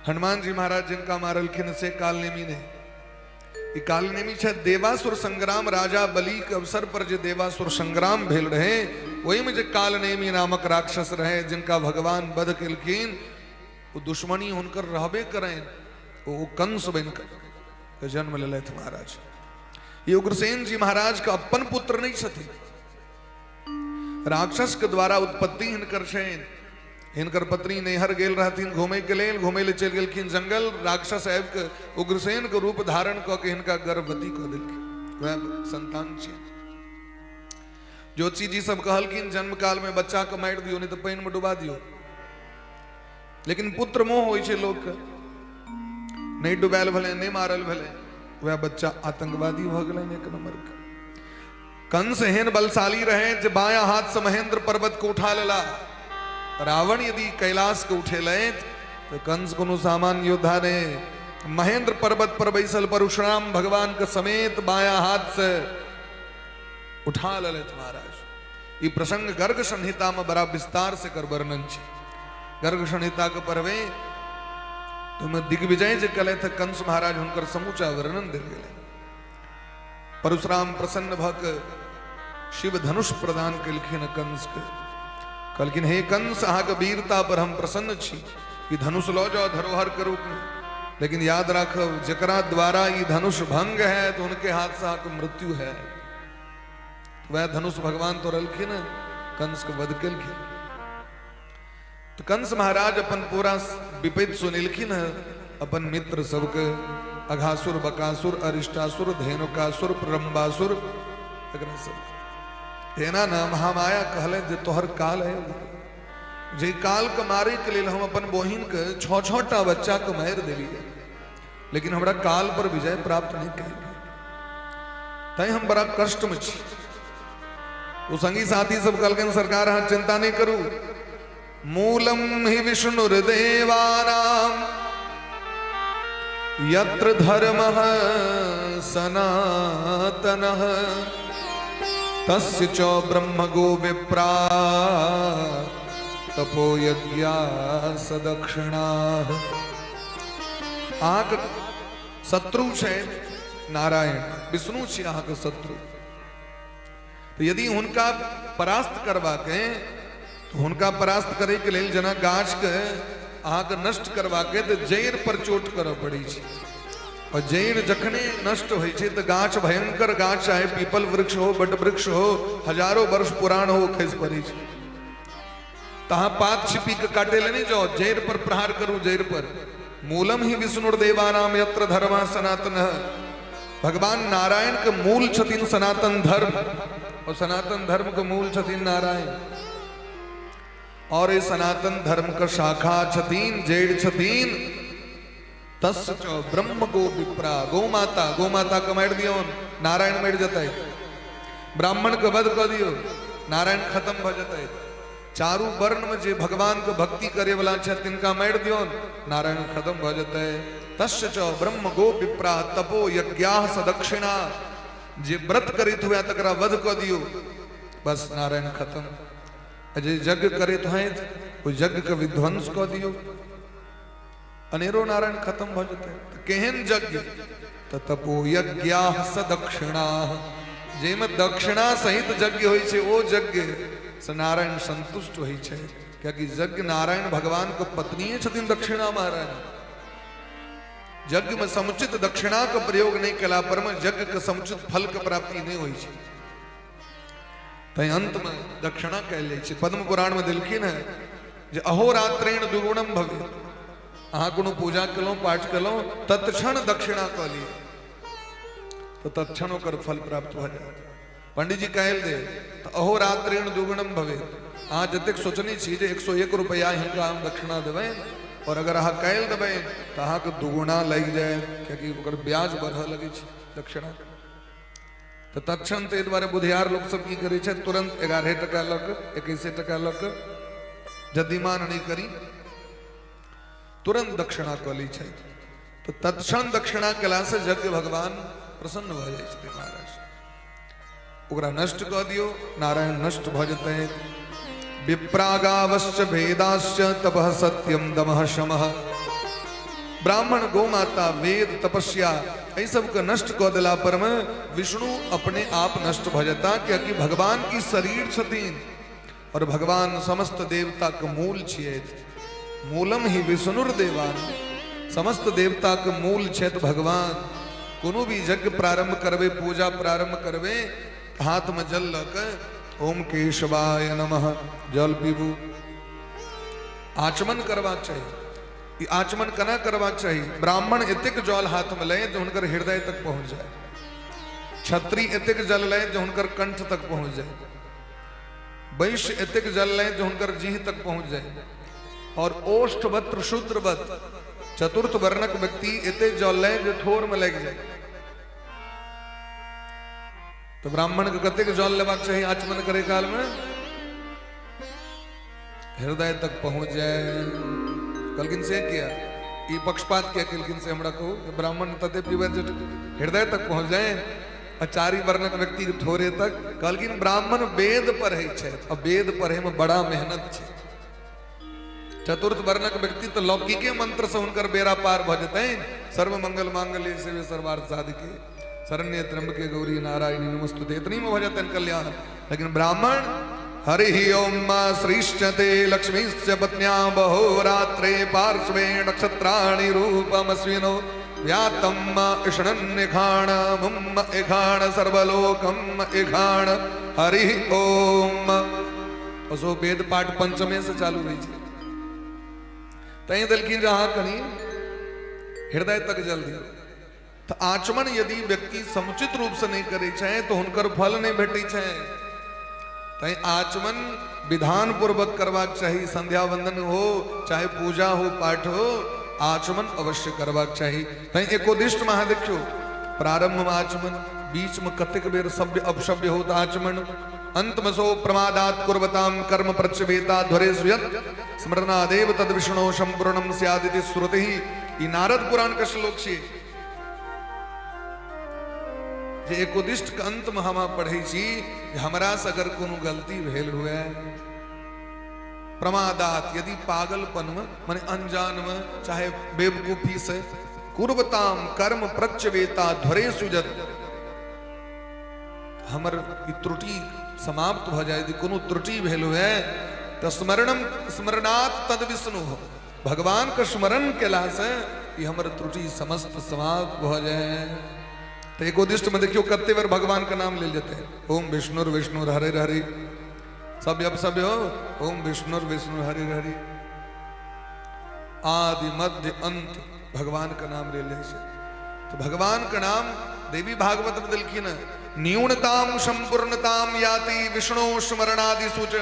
हनुमान जी महाराज जिनका मारलखिन से कालनेमी ने। ई कालनेमी छै देवासुर संग्राम, राजा बलि के अवसर पर जे देवासुर संग्राम भेल रहे, ओहिमे जे कालनेमी नामक राक्षस रहे जिनका भगवान वध केलखिन, ओ दुश्मनी हुनकर रहबे करें, ओ कंस बनि कऽ जन्म लेलथि महाराज। ई उग्रसेन जी महाराज के अपन पुत्र नहीं छथिन, राक्षस के द्वारा उत्पत्ति हिनकर छनि। हिनकर पत्नी नैहर गेल रहथिन घूमे के लेल, घूमे ले चलि गेलखिन जंगल, राक्षस आबि के उग्रसेन के रूप धारण कऽ के हिनका गर्भवती कऽ देलखिन, वएह संतान छियनि। ज्योतिषी जी सब कहलखिन जन्म काल में बच्चा के मारि दियौ, नहीं तऽ पानि में डुबा दियौ, लेकिन पुत्र मोह होइ छै लोक के, नहीं डुबायल भेलै, नहीं मारल भेलै, वएह बच्चा आतंकवादी भऽ गेलनि एक नंबर के। कंस एहन बलशाली रहे जे बाया हाथ से महेंद्र पर्वत को उठा लेला। रावण यदि कैलाश के उठेलथि तो कंस कोनो सामान्य योद्धा ने महेंद्र पर्वत पर बैसल परशुराम भगवान के समेत बाया हाथ से उठा लेलथि महाराज। ई प्रसंग गर्ग संहिता में बड़ा विस्तार से कर वर्णन छै। गर्ग संहिता के पढ़बे तो में दिग्विजय जे कलथि कंस महाराज, हुनकर समूचा वर्णन देल गेलै। परशुराम प्रसन्न भऽ कऽ शिव धनुष प्रदान केलखिन कंस के, कहलखिन हे कंस, अहाँके वीरता पर हम प्रसन्न छी, ई धनुष लऽ जाओ धरोहर के रूप में, लेकिन याद राखब जकरा द्वारा ई धनुष भंग है तो उनके हाथ से अहाँके मृत्यु है। वह धनुष भगवान तोड़लखिन, कंस के वध केलखिन। तो कंस महाराज अपन पूरा विपत्ति सुनेलखिन है अपन मित्र सबके, अघासुर, बकासुर, अरिष्टासुर, धेनुकासुर, प्रलंबासुर, एकरा सब एना न महामाया कहले जे तोहर काल है, जे काल के मारे के लेल हम अपन बहिन के छह छह टा बच्चा के मारि देलियै, लेकिन हमरा काल पर विजय प्राप्त नहीं कयल, तैं हम बड़ा कष्ट में छी। ओ संगी साथी सब कहलखिन सरकार अहाँ चिंता नहीं करू, मूलम हि विष्णुर्देवानाम यत्र धर्मः सनातनः तस्य च ब्रह्मगो विप्रा तपो यज्ञा सदक्षिणाः। अहाँके शत्रु छै नारायण, विष्णु छी अहाँके शत्रु, तो यदि हुनका परास्त करबाके, तो हुनका परास्त करे के लेल जेना गाछ के अहाँके नष्ट करबाके तो जड़ि पर चोट करऽ पड़ै छै, और जड़ि जखने नष्ट होइ छै तऽ गाछ भयंकर गाछ चाहे पीपल वृक्ष हो, बट वृक्ष हो, हजारों वर्ष पुरान हो, खसि पड़ै छै। तऽ अहाँ पात छिपी के काटे ले नहीं जाओ, जड़ि पर प्रहार करू, जड़ि पर। मूलम ही विष्णुर्देवानाम यत्र धर्म सनातन, भगवान नारायण के मूल छथिन सनातन धर्म, और सनातन धर्म के मूल छथिन नारायण, और ये सनातन धर्म के शाखा छथिन, जड़ि छथिन तस् च ब्रह्म गो विप्रा, गौ माता, गौ माता के मारि दियौ नारायण मरि जेतै, ब्राह्मण के वध कऽ दियौ नारायण खत्म भऽ जेतै, चारू वर्ण में जे भगवान के भक्ति करे वाला छथि तिनका मारि दियौ नारायण खत्म भऽ जेतै। तस्य च ब्रह्म गो विप्रा तपो यज्ञाः सदक्षिणा, जे व्रत करैत हुए तकरा वध कऽ दियौ, बस नारायण खत्म। जे यज्ञ करैत होइत ओहि यज्ञ के विध्वंस कऽ दियौ, अनेरो नारायण खत्म भऽ जेतै। तऽ केहन यज्ञ? तऽ तपो यज्ञाः सदक्षिणा, जाहिमे दक्षिणा सहित यज्ञ होइ छै ओ यज्ञ से नारायण संतुष्ट होइ छै, कियाकि यज्ञ नारायण भगवान के पत्निये छथिन दक्षिणा महारानी। यज्ञ में समुचित दक्षिणा के प्रयोग नहीं केला पर में यज्ञ के समुचित फल के प्राप्ति नहीं होइ छै, तैं अंत में दक्षिणा कयल जाइ छै। पद्म पुराण में देलखिन है जे अहोरात्रेण द्विगुणम भवेत, अहाँ कोनो पूजा केलहुँ पाठ केलहुँ तत्क्षण दक्षिणा कऽ लिअ तऽ तत्क्षण ओकर फल प्राप्त भऽ जायत। पंडीजी कहल दे तऽ अहोरात्रेण द्विगुणम भवेत, अहाँ जतेक सोचने छी जे 101 रुपैआ हिनका हम दक्षिणा देबै, और अगर अहाँ काल्हि देबै तऽ अहाँके दुगुना लागि जायत, कियाकि ओकर ब्याज बढ़ऽ लगै छै दक्षिणा। तऽ तत्क्षण ताहि दुआरे बुधियार लोक सब की करै छै, तुरंत 11 टका लऽ कऽ 21 टका लऽ कऽ जदीमान नहि करी तुरंत दक्षिणा कऽ लै छथि। तऽ तत्क्षण दक्षिणा केलासँ यज्ञ भगवान प्रसन्न भऽ जाइ छथिन महाराज। ओकरा नष्ट कऽ दियौ नारायण नष्ट भऽ जेतै। विप्रागावश्च भेदाश्च तपः सत्यम दमः शमः, ब्राह्मण, गौ माता, वेद, तपस्या, एहि सबके नष्ट कऽ देला पर में विष्णु अपने आप नष्ट भऽ जेता, कियाकि भगवान की शरीर छथिन और भगवान समस्त देवता के मूल छियै। मूलम ही विष्णुर देवान, समस्त देवता के मूल छथि भगवान। कोनो भी यज्ञ प्रारंभ करबे, पूजा प्रारंभ करबे, हाथ में जल लऽ के ओम केशवाय नमः जल पीबू, आचमन करबाक चाही। ई आचमन केना करबाक चाही? ब्राह्मण एतेक जल हाथ में ले जे हुनकर हृदय तक पहुंच जाए, क्षत्रिय एतेक जल ले जे हुनकर कंठ तक पहुंच जाए, वैश्य एतेक जल ले जे हुनकर जीह तक पहुंच जाए, और ओष्ठवत शूद्रवत चतुर्थ वर्णक व्यक्ति एतेक जल ले जे ठोर में लागि जाए। तो ब्राह्मण के कतेक जल लेबाक चाही आचमन करे काल में? हृदय तक पहुंच जाए। कहलखिन से किया, ई पक्षपात किया? केलखिन से हमरा कहू, ब्राह्मण तते पीबै जे हृदय तक पहुंच जाए आ चारि वर्णक व्यक्ति थोड़े तक। कहलखिन ब्राह्मण वेद पढ़ै छै आ वेद पढ़े में बड़ा मेहनत छै। चतुर्थ वर्णक व्यक्ति तो लौकिके मंत्र से हुनकर बेड़ा पार भऽ जेतनि। सर्व मंगल मांगल्य शिवे सर्वार्थ साधिके शरण्य त्र्यंबके गौरी नारायणी नमस्तुते, इतनी में भऽ जेतनि कल्याण। लेकिन ब्राह्मण हरि ओम श्रीश्चते लक्ष्मीश्च पत्न्या बहोरात्रे पार्श्वे नक्षत्राणि रूपमश्विनो व्यातम इषणन्निखाण मुम इखाण सर्वलोकम इखाण हरि ओम। असो वेद पाठ पंचमे से चालू होइ छै। तैं देलखिन जे अहाँ कनि हृदय तक जल दियौ। तऽ आचमन यदि व्यक्ति समुचित रूप से नहि करै छै तऽ हुनकर फल नहि भेटै छै। तैं आचमन विधान पूर्वक करबाक चाही। संध्या वंदन हो, चाहे पूजा हो, पाठ हो, आचमन अवश्य करबाक चाही। तैं एकोदिष्ट में अहाँ देखियौ, प्रारंभ में आचमन, बीच में कतेक बेर सभ्य अपसभ्य हो तऽ आचमन, अंत में सो प्रमादात कुर्वताम कर्म प्रच्यवेता ध्वरे सुयत स्मरणादेव तद विष्णु संपूर्णम स्यादिति श्रुति। ई नारद पुराण के श्लोक छियै जे एकोदिष्ट के अंत में हम पढ़ै छी जे हमरा से अगर कोनो गलती भेल हुए, प्रमादात, यदि पागलपन में माने अनजान में चाहे बेवकूफी से, कुर्वताम कर्म प्रच्यवेता ध्वरे सुजत, हमर ई त्रुटि समाप्त भऽ जाय, यदि कोनो त्रुटि भेल हुए तऽ स्मरणम स्मरणात् तद विष्णु हो, भगवान के स्मरण केला से ई हमर त्रुटि समस्त समाप्त भऽ जाय। तऽ एकोदिष्ट में देखियौ कते बेर भगवान के नाम लेल जेतै। ओम विष्णुर विष्णु हरे हरि, सभ्य अपसभ्य हो, ओम विष्णुर विष्णु हरे हरि, आदि मध्य अंत भगवान के नाम लेल जाइ छै। तो भगवान के नाम देवी भागवत में देलखिन, न्यूनताम संपूर्णताम याति विष्णु स्मरणादि सूच।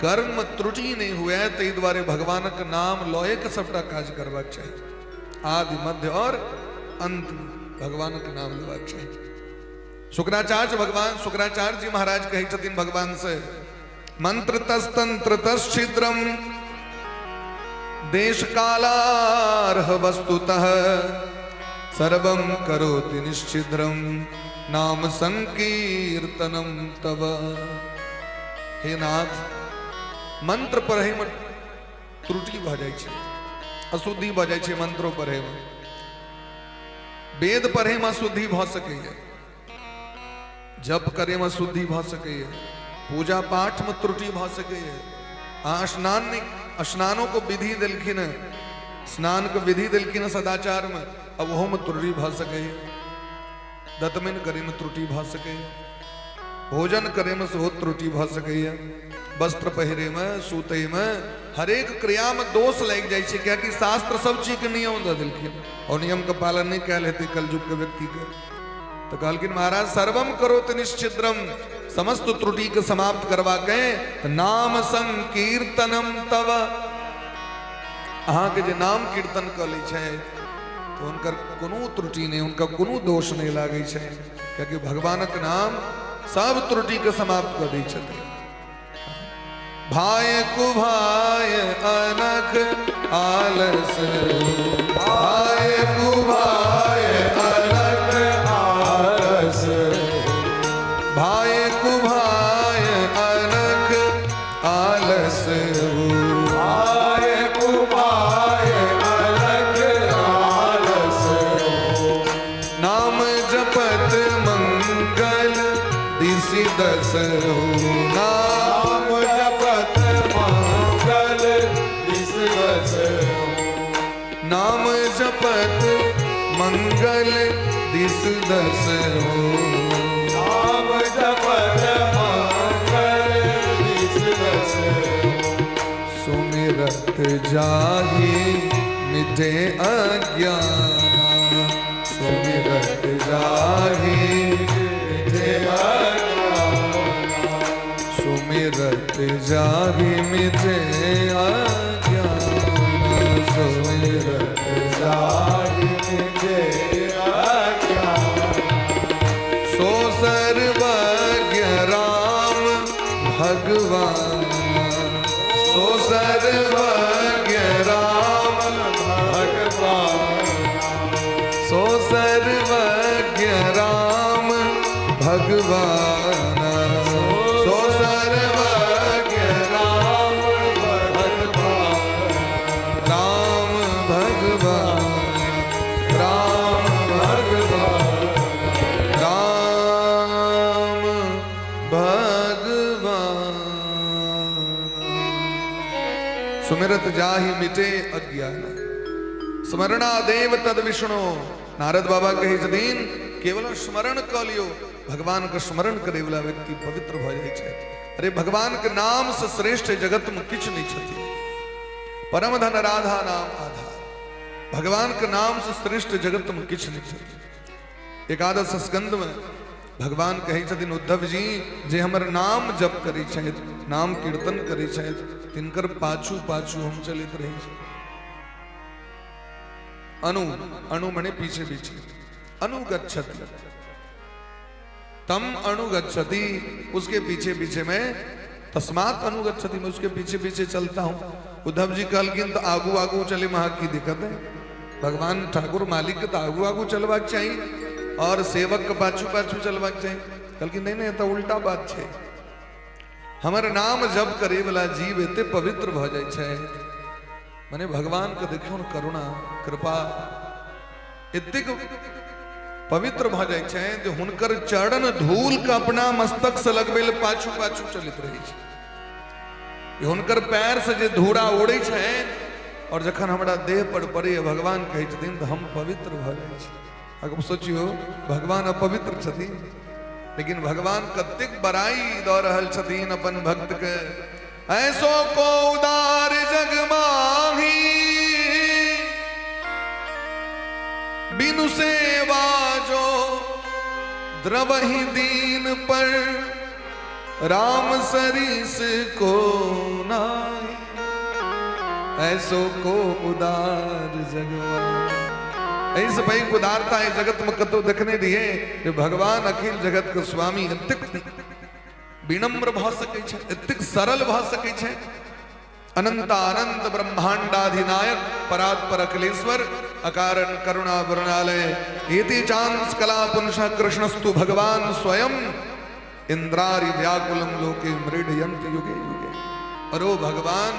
कर्म त्रुटि नहीं हुए ताहि दुआरे भगवानक नाम लए के सबटा काज करबाक चाही। आदि मध्य और अंत में भगवानक नाम लेबाक चाही। शुक्राचार्य भगवान, शुक्राचार्य जी महाराज कहै छथिन भगवान से, मंत्र तस्तंत्र तस्छिद्रम देश कालार्ह वस्तुतः सर्वं करोति निश्चिद्रम नाम संकीर्तनम तव। हे नाथ, मंत्र पढ़ै में त्रुटि भऽ जाइ छै, अशुद्धि भऽ जाइ छै। मंत्रो पढ़ै में, वेद पढ़ै में अशुद्धि भऽ सकैए, जप करे में अशुद्धि भऽ सकैए, पूजा पाठ में त्रुटि भऽ सकैए। अहाँ स्नान नहि, स्नानो को विधि देलखिन हँ, स्नान के विधि देलखिन हँ सदाचार में, अब ओहो में त्रुटि भऽ सकैए, दतमनि करे में त्रुटि भऽ सकैए, भोजन करे में सेहो त्रुटि भऽ सकैए, वस्त्र पहिरे में, सुतै में, हरेक क्रिया में दोष लागि जाइ छै, कियाकि शास्त्र सब चीज के नियम दऽ देलखिन और नियम के पालन नहि कयल हेतै कलयुग के व्यक्ति के। तो कहलखिन महाराज, सर्वम करोति निश्चिद्रम, समस्त त्रुटि के समाप्त करवा के नाम संकीर्तनम तव, अहाँके जे नाम कीर्तन कऽ लै छै तऽ हुनकर कोनो त्रुटि नहि, हुनका कोनो दोष नहि लागै छै, कियाकि भगवानक नाम सब त्रुटि के समाप्त कऽ दै छथिन। भाय कुभाय अनख आलस, भाय कुभाय अनख आलस, भाय कुभाय अनख आलस, भाय कुभाय अनख नाम जपत मंगल दिशि दस नाम जपत मंगल दिस दस नाम जपत मंगल दिस दस नाम जपत मंगल दिस दस सुमिरत जाहि मिटे अज्ञाना। सुमिरत जाहि मिटे अज्ञाना। सुमिरत जाहि मिटे अज्ञाना। सुमिरत जाहि मिटे अज्ञाना। सो सर्वज्ञ राम भगवान। सो सर्वज्ञ राम भगवान। सो सर्वज्ञ राम भगवान। सो सर्वज्ञ राम भगवान। राम भगवान राम भगवान राम भगवान। सुमिरत जाहि मिटे अज्ञान। स्मरणा देव तद विष्णु। नारद बाबा कहै छथिन, केवल स्मरण कऽ लियौ, भगवान के स्मरण करे वाला व्यक्ति पवित्र भऽ जाइ छै। अरे, भगवान के नाम से श्रेष्ठ जगत में किछु नहीं छथिन। परम धन राधा नाम आधार। भगवान के नाम से श्रेष्ठ जगत में किछु नहीं छथिन। एकादश स्कंद में भगवान कहै छथिन, उद्धव जी, जे हमर नाम जप करै छथि, नाम कीर्तन करै छथि, तिनकर पाछू पाछू हम चलैत रहै छी। अनु, अनु मने पीछे पीछे। अनुगच्छति तम अनुगच्छति, उसके पीछे पीछे मैं, तस्मात अनुगच्छति, मैं उसके पीछे पीछे चलता हूं। उद्धव जी कहलखिन, तो आगू आगू चले महा की दिक्कत है? भगवान ठाकुर मालिक के तो आगू आगू चलबाक चाही और सेवक के पाछू पाछू चलबाक चाही। कहलखिन, नहीं नहीं, तो उल्टा बात छै। हमर नाम जप करे वाला जीव एते पवित्र भऽ जाइ छै। मने भगवान के देखियौ ने करुणा, कृपा, एतेक पवित्र भऽ जाइ छै जे हुनकर चरण धूल के अपना मस्तक से लगबै लए पाछू पाछू चलैत रहै छै। ई हुनकर पैर से जे धूरा उड़ै छै और जखन हमरा देह पर पड़ैए, भगवान कहै छथिन, तऽ हम पवित्र भऽ जाइ छी। अगर सोचियौ, भगवान अपवित्र छथिन, लेकिन भगवान कतेक बड़ाई दऽ रहल छथिन अपन भक्त के। ऐसो को उदार जग माही, बिनु सेवा जो द्रवहि दीन पर, राम सरिस को नाही। ऐसो को उदार जगमाही। एहिसँ पैघ उदारता एहि जगत में कतौ देखने रहियै जे भगवान अखिल जगत के स्वामी एतेक विनम्र भऽ सकै छै, एतेक सरल भऽ सकै छै? अनंत अनंत ब्रह्मांडाधिनायक परात्पर अखिलेश्वर अकारण करुणा वरुणालय एति चांस कला पुरुष कृष्णस्तु भगवान स्वयं इंद्रारि व्याकुलम लोके मृडयंत युगे युगे। और ओ भगवान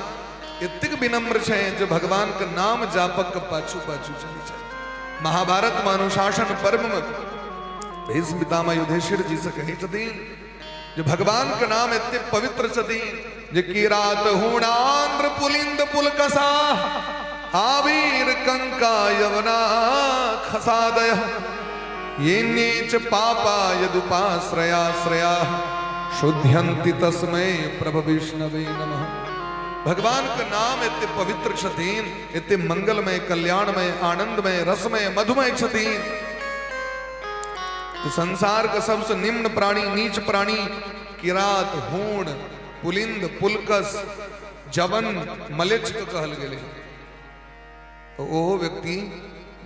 एतेक विनम्र छै जे भगवान के नाम जापक के पाछू पाछू चलै छै। महाभारत में अनुशासन पर्व में भीष्म पितामह युधिष्ठिर जी से कहै छथिन जे भगवान के नाम एते पवित्र छथिन जे किरात हुणांद्र पुलिंद पुलकसा आवीर कंका यवना खसादय येन्ये च पापा यदुपाश्रयाश्रया शुद्ध्यन्ति तस्मै प्रभु विष्णवे नमः। भगवान के नाम एते पवित्र छथिन, एते मंगलमय, कल्याणमय, आनंदमय, रसमय, मधुमय छथिन तो संसार के सबसे निम्न प्राणी, नीच प्राणी किरात, हूण, पुलिंद, पुलकस, जवन, मलेच्छ के कहल गेलै। तो ओहो व्यक्ति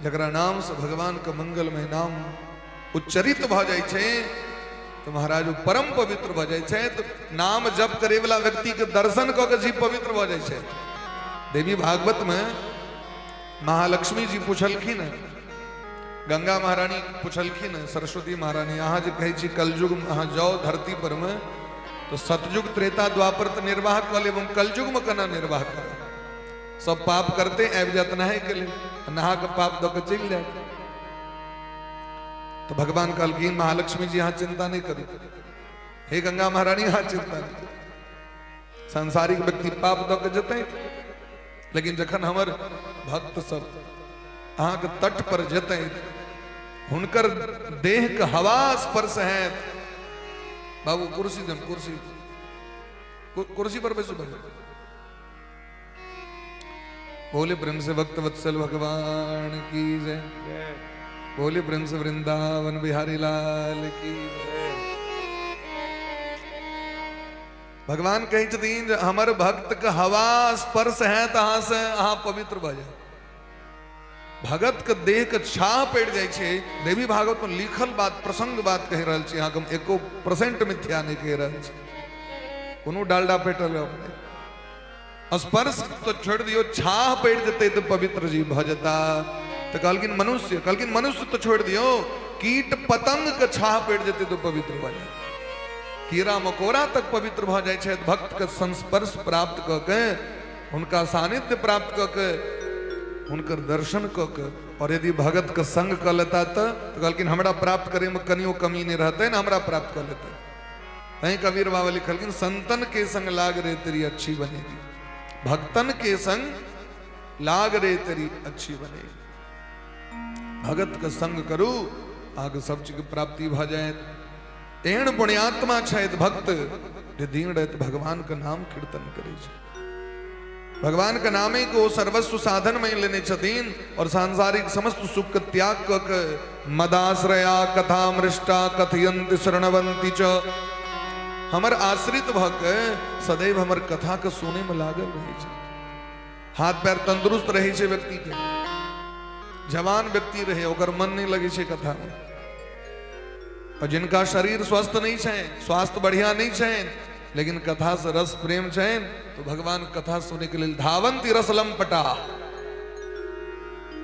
जकरा नाम से भगवान के मंगलमय नाम उच्चरित भऽ जाइ छै, तो महाराज, ओ परम पवित्र भऽ जाइ छै। तो नाम जप करे वाला व्यक्ति के दर्शन कऽ के जीव पवित्र भऽ जाइ छै। देवी भागवत में महालक्ष्मी जी पुछलखिन, गंगा महारानी पुछलखिन, सरस्वती महारानी, अहाँ जे कहै छी कलयुग में अहाँ जाओ धरती पर में, तो सतयुग, त्रेता, द्वापर तऽ निर्वाह कऽ लेब, हम कलयुग में केना निर्वाह करब? सब पाप करते आबि जायत नहाय के लेल, नहा के पाप दऽ के चलि जायत। तऽ भगवान कहलखिन महालक्ष्मी जी अहाँ चिंता नहि करू, हे गंगा महारानी अहाँ चिंता नहि करू। सांसारिक व्यक्ति पाप दऽ के जेतै, लेकिन जखन हमर भक्त सब अहाँके तट पर जेतै, हुनकर देह के हवा स्पर्श हैत। बाबू कुर्सी देम, कुर्सी कुर्सी पर बैसू भाई। बोले प्रेम से भक्त वत्सल भगवान की जय, बोले प्रेम से वृंदावन बिहारी लाल की जय। भगवान कहै छथिन जे हमर भक्त के हवा स्पर्श है तऽ अहाँ से अहाँ पवित्र भऽ जायब। भगत के देह के छाह पड़ि जाइ छै। देवी भागवत में लिखल बात प्रसंग बात कहि रहल छी अहाँके, हम एको परसेंट मिथ्या नहि कहि रहल छी, कोनो डालडा पेटल अपने। स्पर्श तो छोड़ि दियौ, छाह पड़ि जेतै तऽ पवित्र जीव भऽ जेता। तऽ कहलखिन मनुष्य, कहलखिन मनुष्य तो छोड़ि दियौ, कीट पतंग के छाह पड़ि जेतै तऽ पवित्र भऽ जायत। कीड़ा मकोड़ा तक पवित्र भऽ जाइ छथि भक्त के संस्पर्श प्राप्त कऽ के, हुनका सानिध्य प्राप्त कऽ के, हुनकर दर्शन कऽ के। और यदि भगत के संग कऽ लेता तऽ कहलखिन हमरा प्राप्त करे में कनियो कमी नहीं रहतै ने, हमरा प्राप्त कऽ लेतै। तैं कबीर बाबा लिखलखिन संतन के संग लाग रे तेरी अच्छी बनेगी, भक्तन के संग लाग रे तेरी अच्छी बनेगी। भगत के संग करू अहाँके सब चीज के प्राप्ति भऽ जायत। एहन पुण्यात्मा छथि भक्त जे दिन राति भगवान के नाम कीर्तन करै छै, भगवान के नामे को ओ सर्वस्व साधन में लेने छथिन और सांसारिक समस्त सुख के त्याग क के मदाश्रया कथा मृष्टा कथयन्ति शरणवन्ति च, हमर आश्रित भ के सदैव हमर कथा के सुने में लागल रहै छै। हाथ पैर तंदुरुस्त रहै छै व्यक्ति के, जवान व्यक्ति रहे ओकर मन नहीं लगे छै कथा में। और जिनका शरीर स्वस्थ नहीं छै, स्वास्थ्य बढ़िया नहीं छै, लेकिन कथा से रस प्रेम छै, तो भगवान कथा सुने के लिए धावंती रस लंपटा,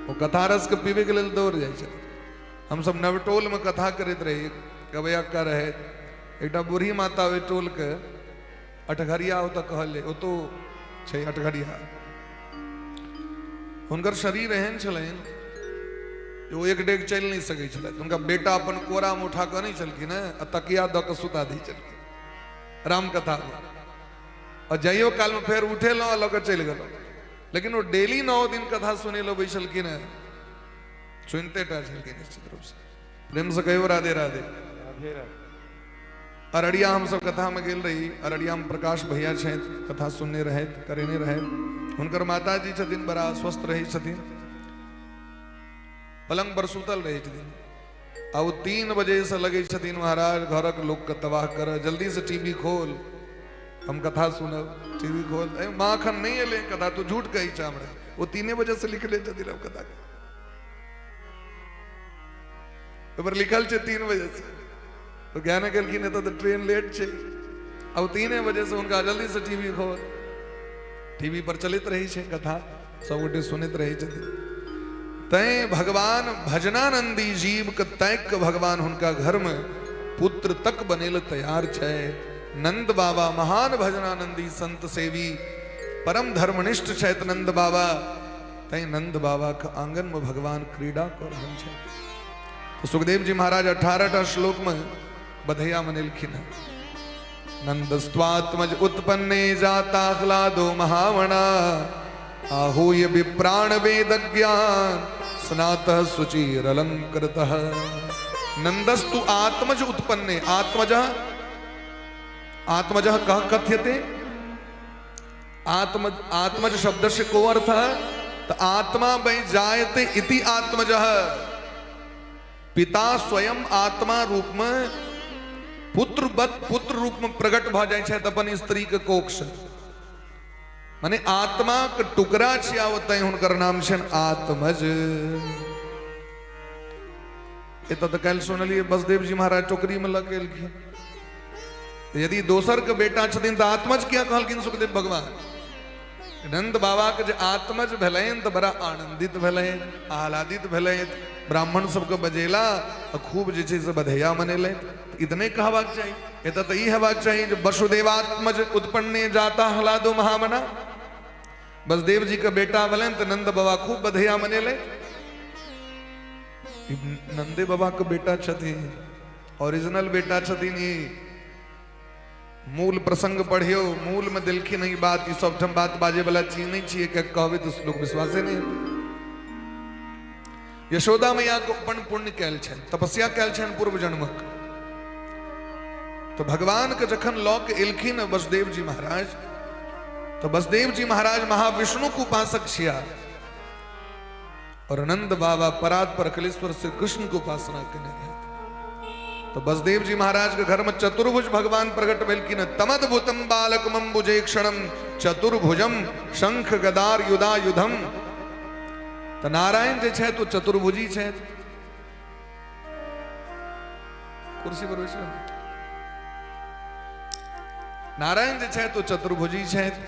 वो कथा रस के पीवे के लिए दौड़ जाए छै। हम सब नवटोल में कथा करैत रही, कबैया का रहे एकटा बूढ़ी माता ओहि टोल के अटघरिया ओतऽ कहल जाय, ओतौ छै अटघरिया। हुनकर शरीर एहन छलनि जे ओ एक डेग चलि नहि सकै छलथि। हुनका बेटा अपन कोरामे उठा कऽ नहि छलखिन हेँ आ तकिया दऽ कऽ सुता दै छलखिन रामकथामे। आ जाइयो कालमे फेर उठेलहुँ आ लऽ कऽ चलि गेलहुँ, लेकिन ओ डेली 9 दिन कथा सुनै लए बैसलखिन हेँ, सुनिते टा छलखिन निश्चित रूपसँ। प्रेमसँ कहियो राधे राधे। अररिया हमसब कथामे गेल रही, अररियामे प्रकाश भैया छथि, कथा सुनने रहथि, करेने रहथि। हुनकर माताजी छथिन बड़ा अस्वस्थ रहै छथिन, पलंग पर सुतल रहै छथिन आ ओ 3 बजे से लगै छथिन महाराज घरक लोकके तबाह कर, जल्दी से टीवी खोल हम कथा सुनब, टीवी खोल। ए माँ अखन नहि एलै कथा, तू झूठ कहै छ हमरा। ओ 3 बजे से लिखले छथिन अब कथा के, ओहि पर लिखल छै 3 बजे से, तो ज्ञान गेलखिन एतऽ तऽ ट्रेन लेट छै। अब 3 बजे से हुनका जल्दी से टीवी खोल, टीवी पर चलैत रहै छै कथा, सबगोटे सुनैत रहै छथिन। तैं भगवान भजनानंदी जीव के ताकि के भगवान हुनका घर में पुत्र तक बनेल तैयार छै। नंद बाबा महान भजनानंदी संत सेवी परम धर्मनिष्ठ छथि नंद बाबा, तैं नंद बाबा के आंगन में भगवान क्रीड़ा कऽ रहल छथि। तो सुखदेव जी महाराज 18टा श्लोक में बधैया मनेलखिन हैं। नंदस्वात्मज उत्पन्ने जाता आह्लादो महावणा, आहूय विप्राण वेद ज्ञान स्नातः शुचिर अलंकृतः। नंदस्तु आत्मज उत्पन्ने, आत्मज आत्मज कह कथ्यते, आत्मज आत्मज शब्द से को अर्थ है तो आत्मा वै जायते इति आत्मज। पिता स्वयं आत्मा रूप में पुत्र पुत्र रूप में प्रकट भ जाइ छथि अपन स्त्री के कोख से, माने आत्मा के टुकड़ा छिया ओतै हुनकर नाम छनि आत्मज। एतऽ तऽ काल्हि सुनलियै बसदेव जी महाराज टोकरी में लऽ के एलखिन। यदि दोसर के बेटा छथिन तऽ आत्मज किया कहलखिन सुखदेव भगवान? नंद बाबा के जे आत्मज भेलनि तऽ बड़ा आनंदित भेलनि, आह्लादित भेलनि, ब्राह्मण सबके बजेला आ खूब जे छै से बधैया मनेलनि। इतने कहबाक चाही, एतऽ तऽ ई हेबाक चाही जे वसुदेवात्मज उत्पन्ने जाता आह्लादो महामना। बसदेव जी के बेटा भेलनि तऽ नंद बाबा खूब बधैया मनेलनि। ई नंदे बाबा के बेटा छथिन, ओरिजिनल बेटा छथिन। ई मूल प्रसंग पढ़ियो, मूल में देलखिन ई बात। ई सबठाम बात बाजे वाला चीज नहीं छियै, के कहबै तऽ लोक विश्वासे नहीं हेतै। यशोदा मैया के अपन पुण्य कैल छनि, तपस्या कैल छनि पूर्व जन्मक। तो भगवान के जखन लऽ के एलखिन वसुदेव जी महाराज, तो वसुदेव जी महाराज महाविष्णु के उपासक छिया और नंद बाबा परात पर अखिलेश्वर श्री कृष्ण के उपासना केने रहथि। तो वसुदेव जी महाराज के घर में चतुर्भुज भगवान प्रकट भेलखिन। तमद्भुतम बालकमंबुजे क्षणम चतुर्भुजम शंख गदार युधायुधम। तो नारायण जे छथि ओ चतुर्भुजी छथि। कुर्सी पर बैसू। नारायण जे छथि ओ चतुर्भुजी छथि।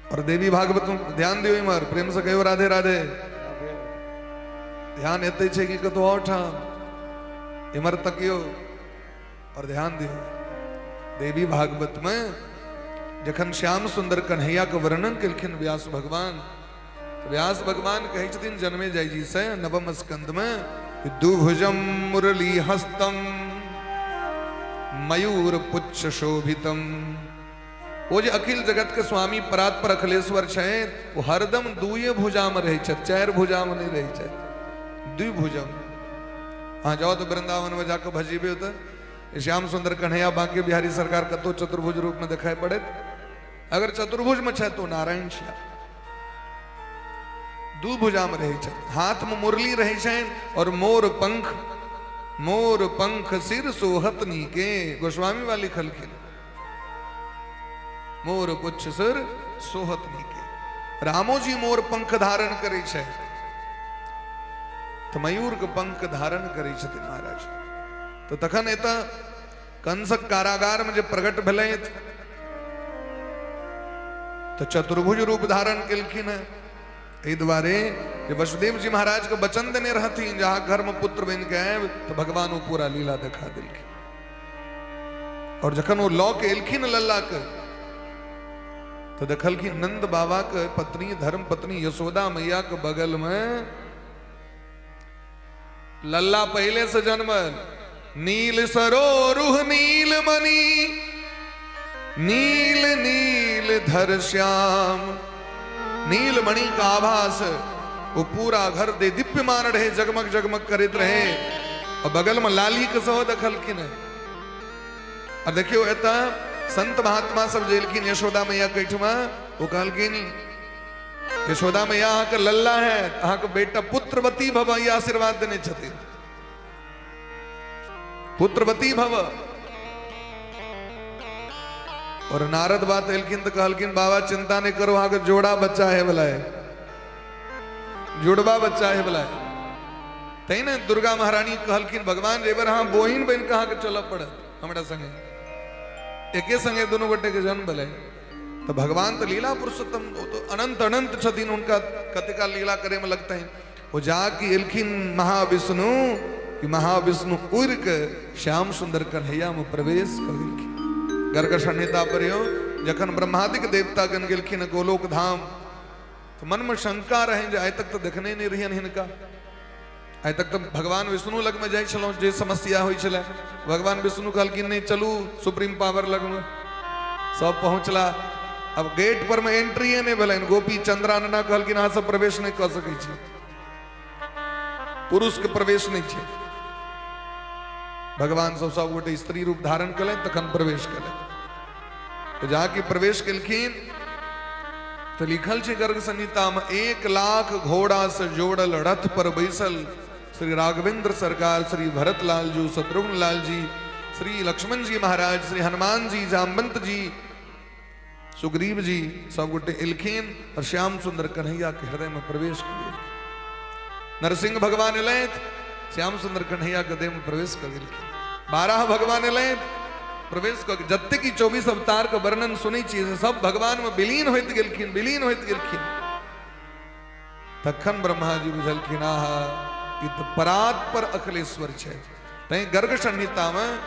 और देवी भागवत में ध्यान दियो, इमहर प्रेम से कहियो राधे राधे। ध्यान एते छै कि कतौ और ठाम? इमहर तकियो और ध्यान दियो। देवी भागवत में जखन श्याम सुंदर कन्हैया के वर्णन केलखिन व्यास भगवान, तो व्यास भगवान कहै छथिन जन्मे जय जी से नवम स्कंद में, दुभुजम मुरली हस्तम मयूर पुच्छ शोभितम। ओ जे अखिल जगत के स्वामी परात्पर अखिलेश्वर छथि, ओ हरदम दुए भुजा में रहै छथि, चारि भुजा में नहीं रहै छथि, द्विभुजम। अहाँ जाओ तो वृंदावन में जाकर भजीबे तऽ श्याम सुंदर कन्हैया बांके बिहारी सरकार कतौ चतुर्भुज रूप में देखाई पड़त। अगर चतुर्भुज में छथि तो नारायण छिया। दू भुजा में रहै छथि, हाथ में मुरली रहै छनि और मोर पंख, मोर पंख सिर सोहत नीके, गोस्वामी वाली लिखलखिन, मोर पुच्छ सिर सोहत नीके। रामो जी मोर पंख धारण करै छै तऽ मयूर के पंख धारण करै छथिन महाराज। तो तखन एतऽ कंसक कारागार में जे प्रकट भेलथि तऽ चतुर्भुज रूप धारण केलखिन हेँ। एहि दुआरे जे वसुदेव जी महाराज के वचन देने रहथिन जे अहाँ घर में पुत्र बनि के आयब, तऽ भगवान ओ पूरा लीला देखा देलखिन। और जखन ओ लऽ के एलखिन लल्ला के, तऽ देखलखिन नंद बाबा के पत्नी धर्म पत्नी यशोदा मैया के बगल में लल्ला पहले से जन्मल। नील सरोरुह नील मणि नील नील धर श्याम, नील मणि का आभास, वो पूरा घर दे दीप्यमान रहे, जगमग जगमग करैत रहे। और बगल में लाली के सेहो देखलखिन। और देखियो एतऽ संत महात्मा सब जेलखिन यशोदा मैया के एहिठमा, ओ कहलखिन यशोदा मैया अहाँके लल्ला है, अहाँके बेटा पुत्रवती भव, ई आशीर्वाद देने छथिन, पुत्रवती भव। और नारद बात एलखिन तऽ कहलखिन बाबा चिंता नहीं करो, अहाँके जोड़ा बच्चा है वाला है, जुड़वा बच्चा है वाला है। तै ने दुर्गा महारानी कहलखिन भगवान जे बेर अहाँ बोहिन बनि कऽ अहाँके चलऽ पड़त हमरा संगे, एके संगे दुनू गोटे के जन्म भेलै। तऽ भगवान तऽ लीला पुरुषोत्तम, ओ तो अनंत अनंत छथिन, हुनका कतेका लीला करे में लगतनि। ओ जाके एलखिन महाविष्णु, कि महाविष्णु उड़ि के श्याम सुंदर कन्हैया में प्रवेश कऽ गेलखिन। गर्ग संहिता पढ़ियौ, जखन ब्रह्मादिक देवतागण गेलखिन गोलोक धाम, तऽ मन में शंका रहनि जे आइ तक तऽ देखने नहि रहियनि हिनका, आइ तक तऽ भगवान विष्णु लगमे जाइ छलहुँ जे समस्या होइ छलै, भगवान विष्णु कहलखिन नहि चलू सुप्रीम पावर लगमे। सब पहुँचला, अब गेट पर में एंट्रीए नहि भेलनि। गोपी चंद्रानना कहलखिन अहाँ सब प्रवेश नहि कऽ सकै छी, पुरुष के प्रवेश नहि छै। भगवान सब सब गोटे स्त्री रूप धारण केलनि तखन प्रवेश केलनि। तऽ जाके प्रवेश केलखिन तऽ लिखल छै गर्ग संहिता में 1 लाख घोड़ा से जोड़ल रथ पर बैसल श्री राघवेंद्र सरकार, श्री भरत लाल जी, शत्रुघ्न लाल जी, श्री लक्ष्मण जी महाराज, श्री हनुमान जी, जामवंत जी, सुग्रीव जी, सब गोटे एलखिन और श्याम सुंदर कन्हैया के हृदय में प्रवेश कर गेलखिन। नरसिंह भगवान एलथि, श्याम सुंदर कन्हैया के देह में प्रवेश कर गेलखिन। 12 भगवान एलथि, प्रवेश कर, जतेक ई 24 अवतार के वर्णन सुनै छियै से सब भगवान में विलीन होइत गेलखिन, विलीन होइत गेलखिन। तखन ब्रह्मा जी बुझलखिन आहा ई तऽ परात्पर अखिलेश्वर छै। तैं गर्ग संहिता में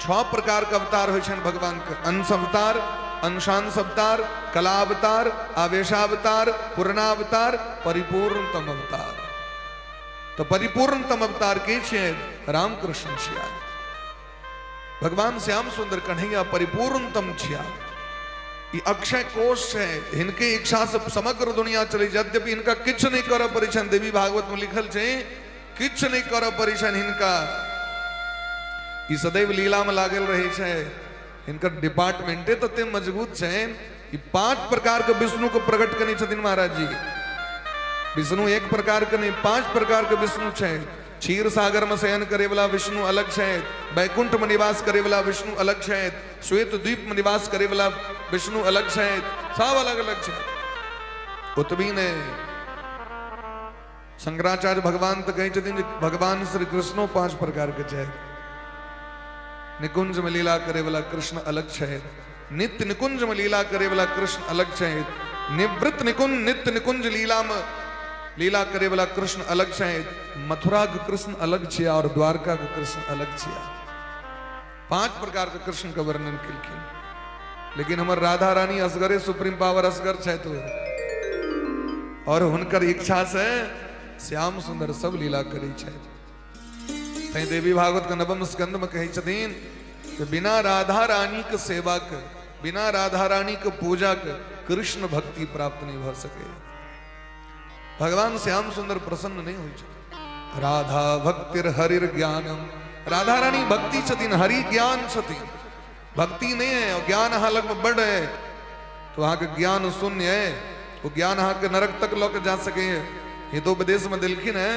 6 प्रकार के अवतार होइ छनि भगवान के, अंश अवतार, अंशांश अवतार, कलावतार, आवेशावतार, पूर्णावतार, परिपूर्णतम अवतार। तऽ परिपूर्णतम अवतार के छियै? रामकृष्ण छिया। भगवान श्याम सुंदर कन्हैया परिपूर्णतम छिया। ई अक्षय कोश छै, हिनके इच्छा से समग्र दुनिया चलै। यद्यपि हिनका किछु नहि करऽ पड़ै छनि, देवी भागवत में लिखल छै, किछु नहि करऽ पड़ै छनि हिनका, ई सदैव लीला में लागल रहै छै। हिनकर डिपार्टमेंटे तते मजबूत छै। ई 5 प्रकार के विष्णु के प्रकट करने छथिन महाराज जी। विष्णु एक प्रकार के नहीं, 5 प्रकार के विष्णु छै। क्षीर सागर में शयन करे वाला विष्णु अलग छै, वैकुंठ में निवास करे वाला विष्णु अलग छै, श्वेत द्वीप में निवास करे वाला विष्णु अलग छै, सब अलग अलग छै। ओतबी ने शंकराचार्य भगवान तो कहै छथिन जे भगवान श्री कृष्णो 5 प्रकार के छै। निकुंज में लीला करे वाला कृष्ण अलग छै, नित्य निकुंज में लीला करे वाला कृष्ण अलग छै, निवृत्त निकुंज नित्य निकुंज लीला में लीला करे वाला कृष्ण अलग छै, मथुरा के कृष्ण अलग छै और द्वारका के कृष्ण अलग छै। 5 प्रकार के कृष्ण के वर्णन केलखिन। लेकिन हमर राधा रानी असगरे सुप्रीम पावर असगर छै तो, और हुनकर इच्छा से श्याम सुंदर सब लीला करै छै। तैं देवी भागवत के नवम स्कंद में कहै छथिन कि बिना राधा रानी के सेवा के, बिना राधा रानी के पूजा के कृष्ण भक्ति प्राप्त नहीं भ सके। भगवान श्याम सुंदर प्रसन्न नहीं होइ छथिन। राधा भक्तिर हरिर ज्ञानम, राधा रानी भक्ति छथिन, हरि ज्ञान छथिन। भक्ति नहीं है और ज्ञान अहाँ लग में बड़ है तो अहाँ के ज्ञान शून्य है, वो ज्ञान अहाँ के नरक तक लऽ के जा सके। हितोपदेश में देलखिन है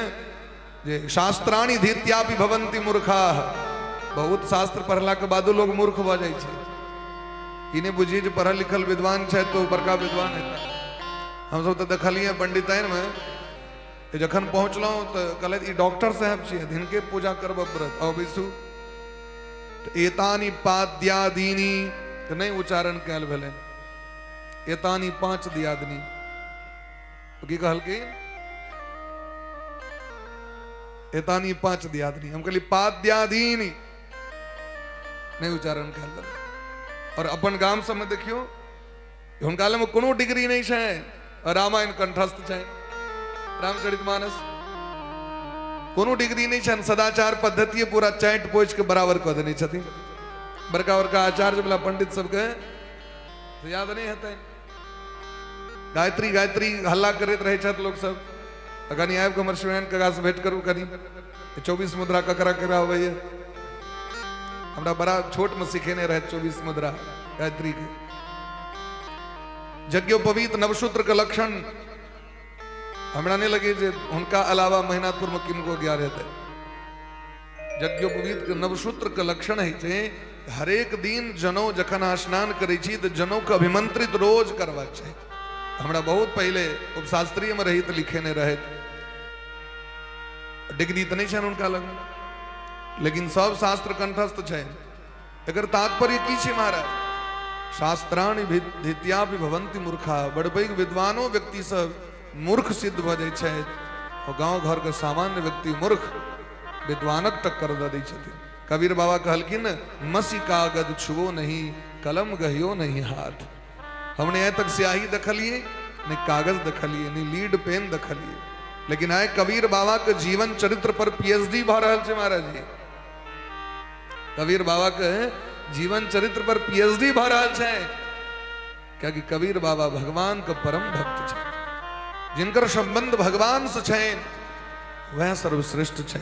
जे शास्त्राणि धीत्यापि भवन्ति मूर्खाः, बहुत शास्त्र पढ़ला के बादो लोग मूर्ख भऽ जाइ छै। ई नहि बुझिए जे पढ़ल लिखल विद्वान छै तो बड़का विद्वान हेतै। हमसब तऽ देखलियै पंडिताइन में जखन पहुँचलहुँ तऽ कहलथि ई डॉक्टर साहब छियै, हिनके पूजा करबऽ पड़त, आउ बैसू। तऽ एतानि पाद्यादीनी तऽ नहि उच्चारण कयल भेलै, एतानि 5 दियादनी की कहलखिन, एतानी 5 दियादनी। हम कहली पाद्यादीनी नहि उच्चारण कयल भेलै। और अपन गाम सबमे देखियौ हुनका लग कोनो डिग्री नहि छै, रामायण कंठस्थ छै, रामचरितमानस, कोनो डिग्री नहि छनि, सदाचार पद्धति पूरा चाटि पोछि के बराबर कऽ देने छथिन। बड़का बड़का आचार्य वाला पंडित सबके याद नहि हेतनि। गायत्री गायत्री हल्ला करैत रहै छथि लोक सब, तऽ कनि आबि कऽ हमर शिवानंद काका से भेंट करू, कनि 24 मुद्रा ककरा ककरा अबैया, हमरा बड़ा छोट में सिखेने रहै 24 मुद्रा गायत्री के। यज्ञोपवीत नवशूद्र के लक्षण हमरा नहीं लगे जे हुनका अलावा महिनाथपुर में किनको ज्ञान हेतै। यज्ञोपवीत के नवशूद्र के लक्षण होइ छै हरेक दिन जनौ जखन अहाँ स्नान करै छी तऽ जनौ के अभिमंत्रित रोज करबाक चाही। हमरा बहुत पहिले उपशास्त्रीय में रही तऽ लिखेने रहैत, डिग्री तऽ नहि छनि हुनका लग, लेकिन सब शास्त्र कंठस्थ छै। एकर तात्पर्य की छै महाराज? शास्त्राणि धित्यापि भवन्ति मूर्खा, बड़ पैघ विद्वानो व्यक्ति सब मूर्ख सिद्ध भऽ जाइ छथि और गाँव घर के सामान्य व्यक्ति मूर्ख विद्वानक टक्कर दऽ दै छथिन। कबीर बाबा कहलखिन मसी कागज छुओ नहीं, कलम गहियो नहीं हाथ। हमने आइ तक स्याही देखलिए नहीं, कागज देखलिए नहीं, लीड पेन देखलिए, लेकिन आइ कबीर बाबा के जीवन चरित्र पर पीएचडी भऽ रहल छै महाराज जी। कबीर बाबा के जीवन चरित्र पर पीएचडी भऽ रहल छै, कियाकि कबीर बाबा भगवान के परम भक्त छै, जिनकर संबंध भगवान से छै वह सर्वश्रेष्ठ छै।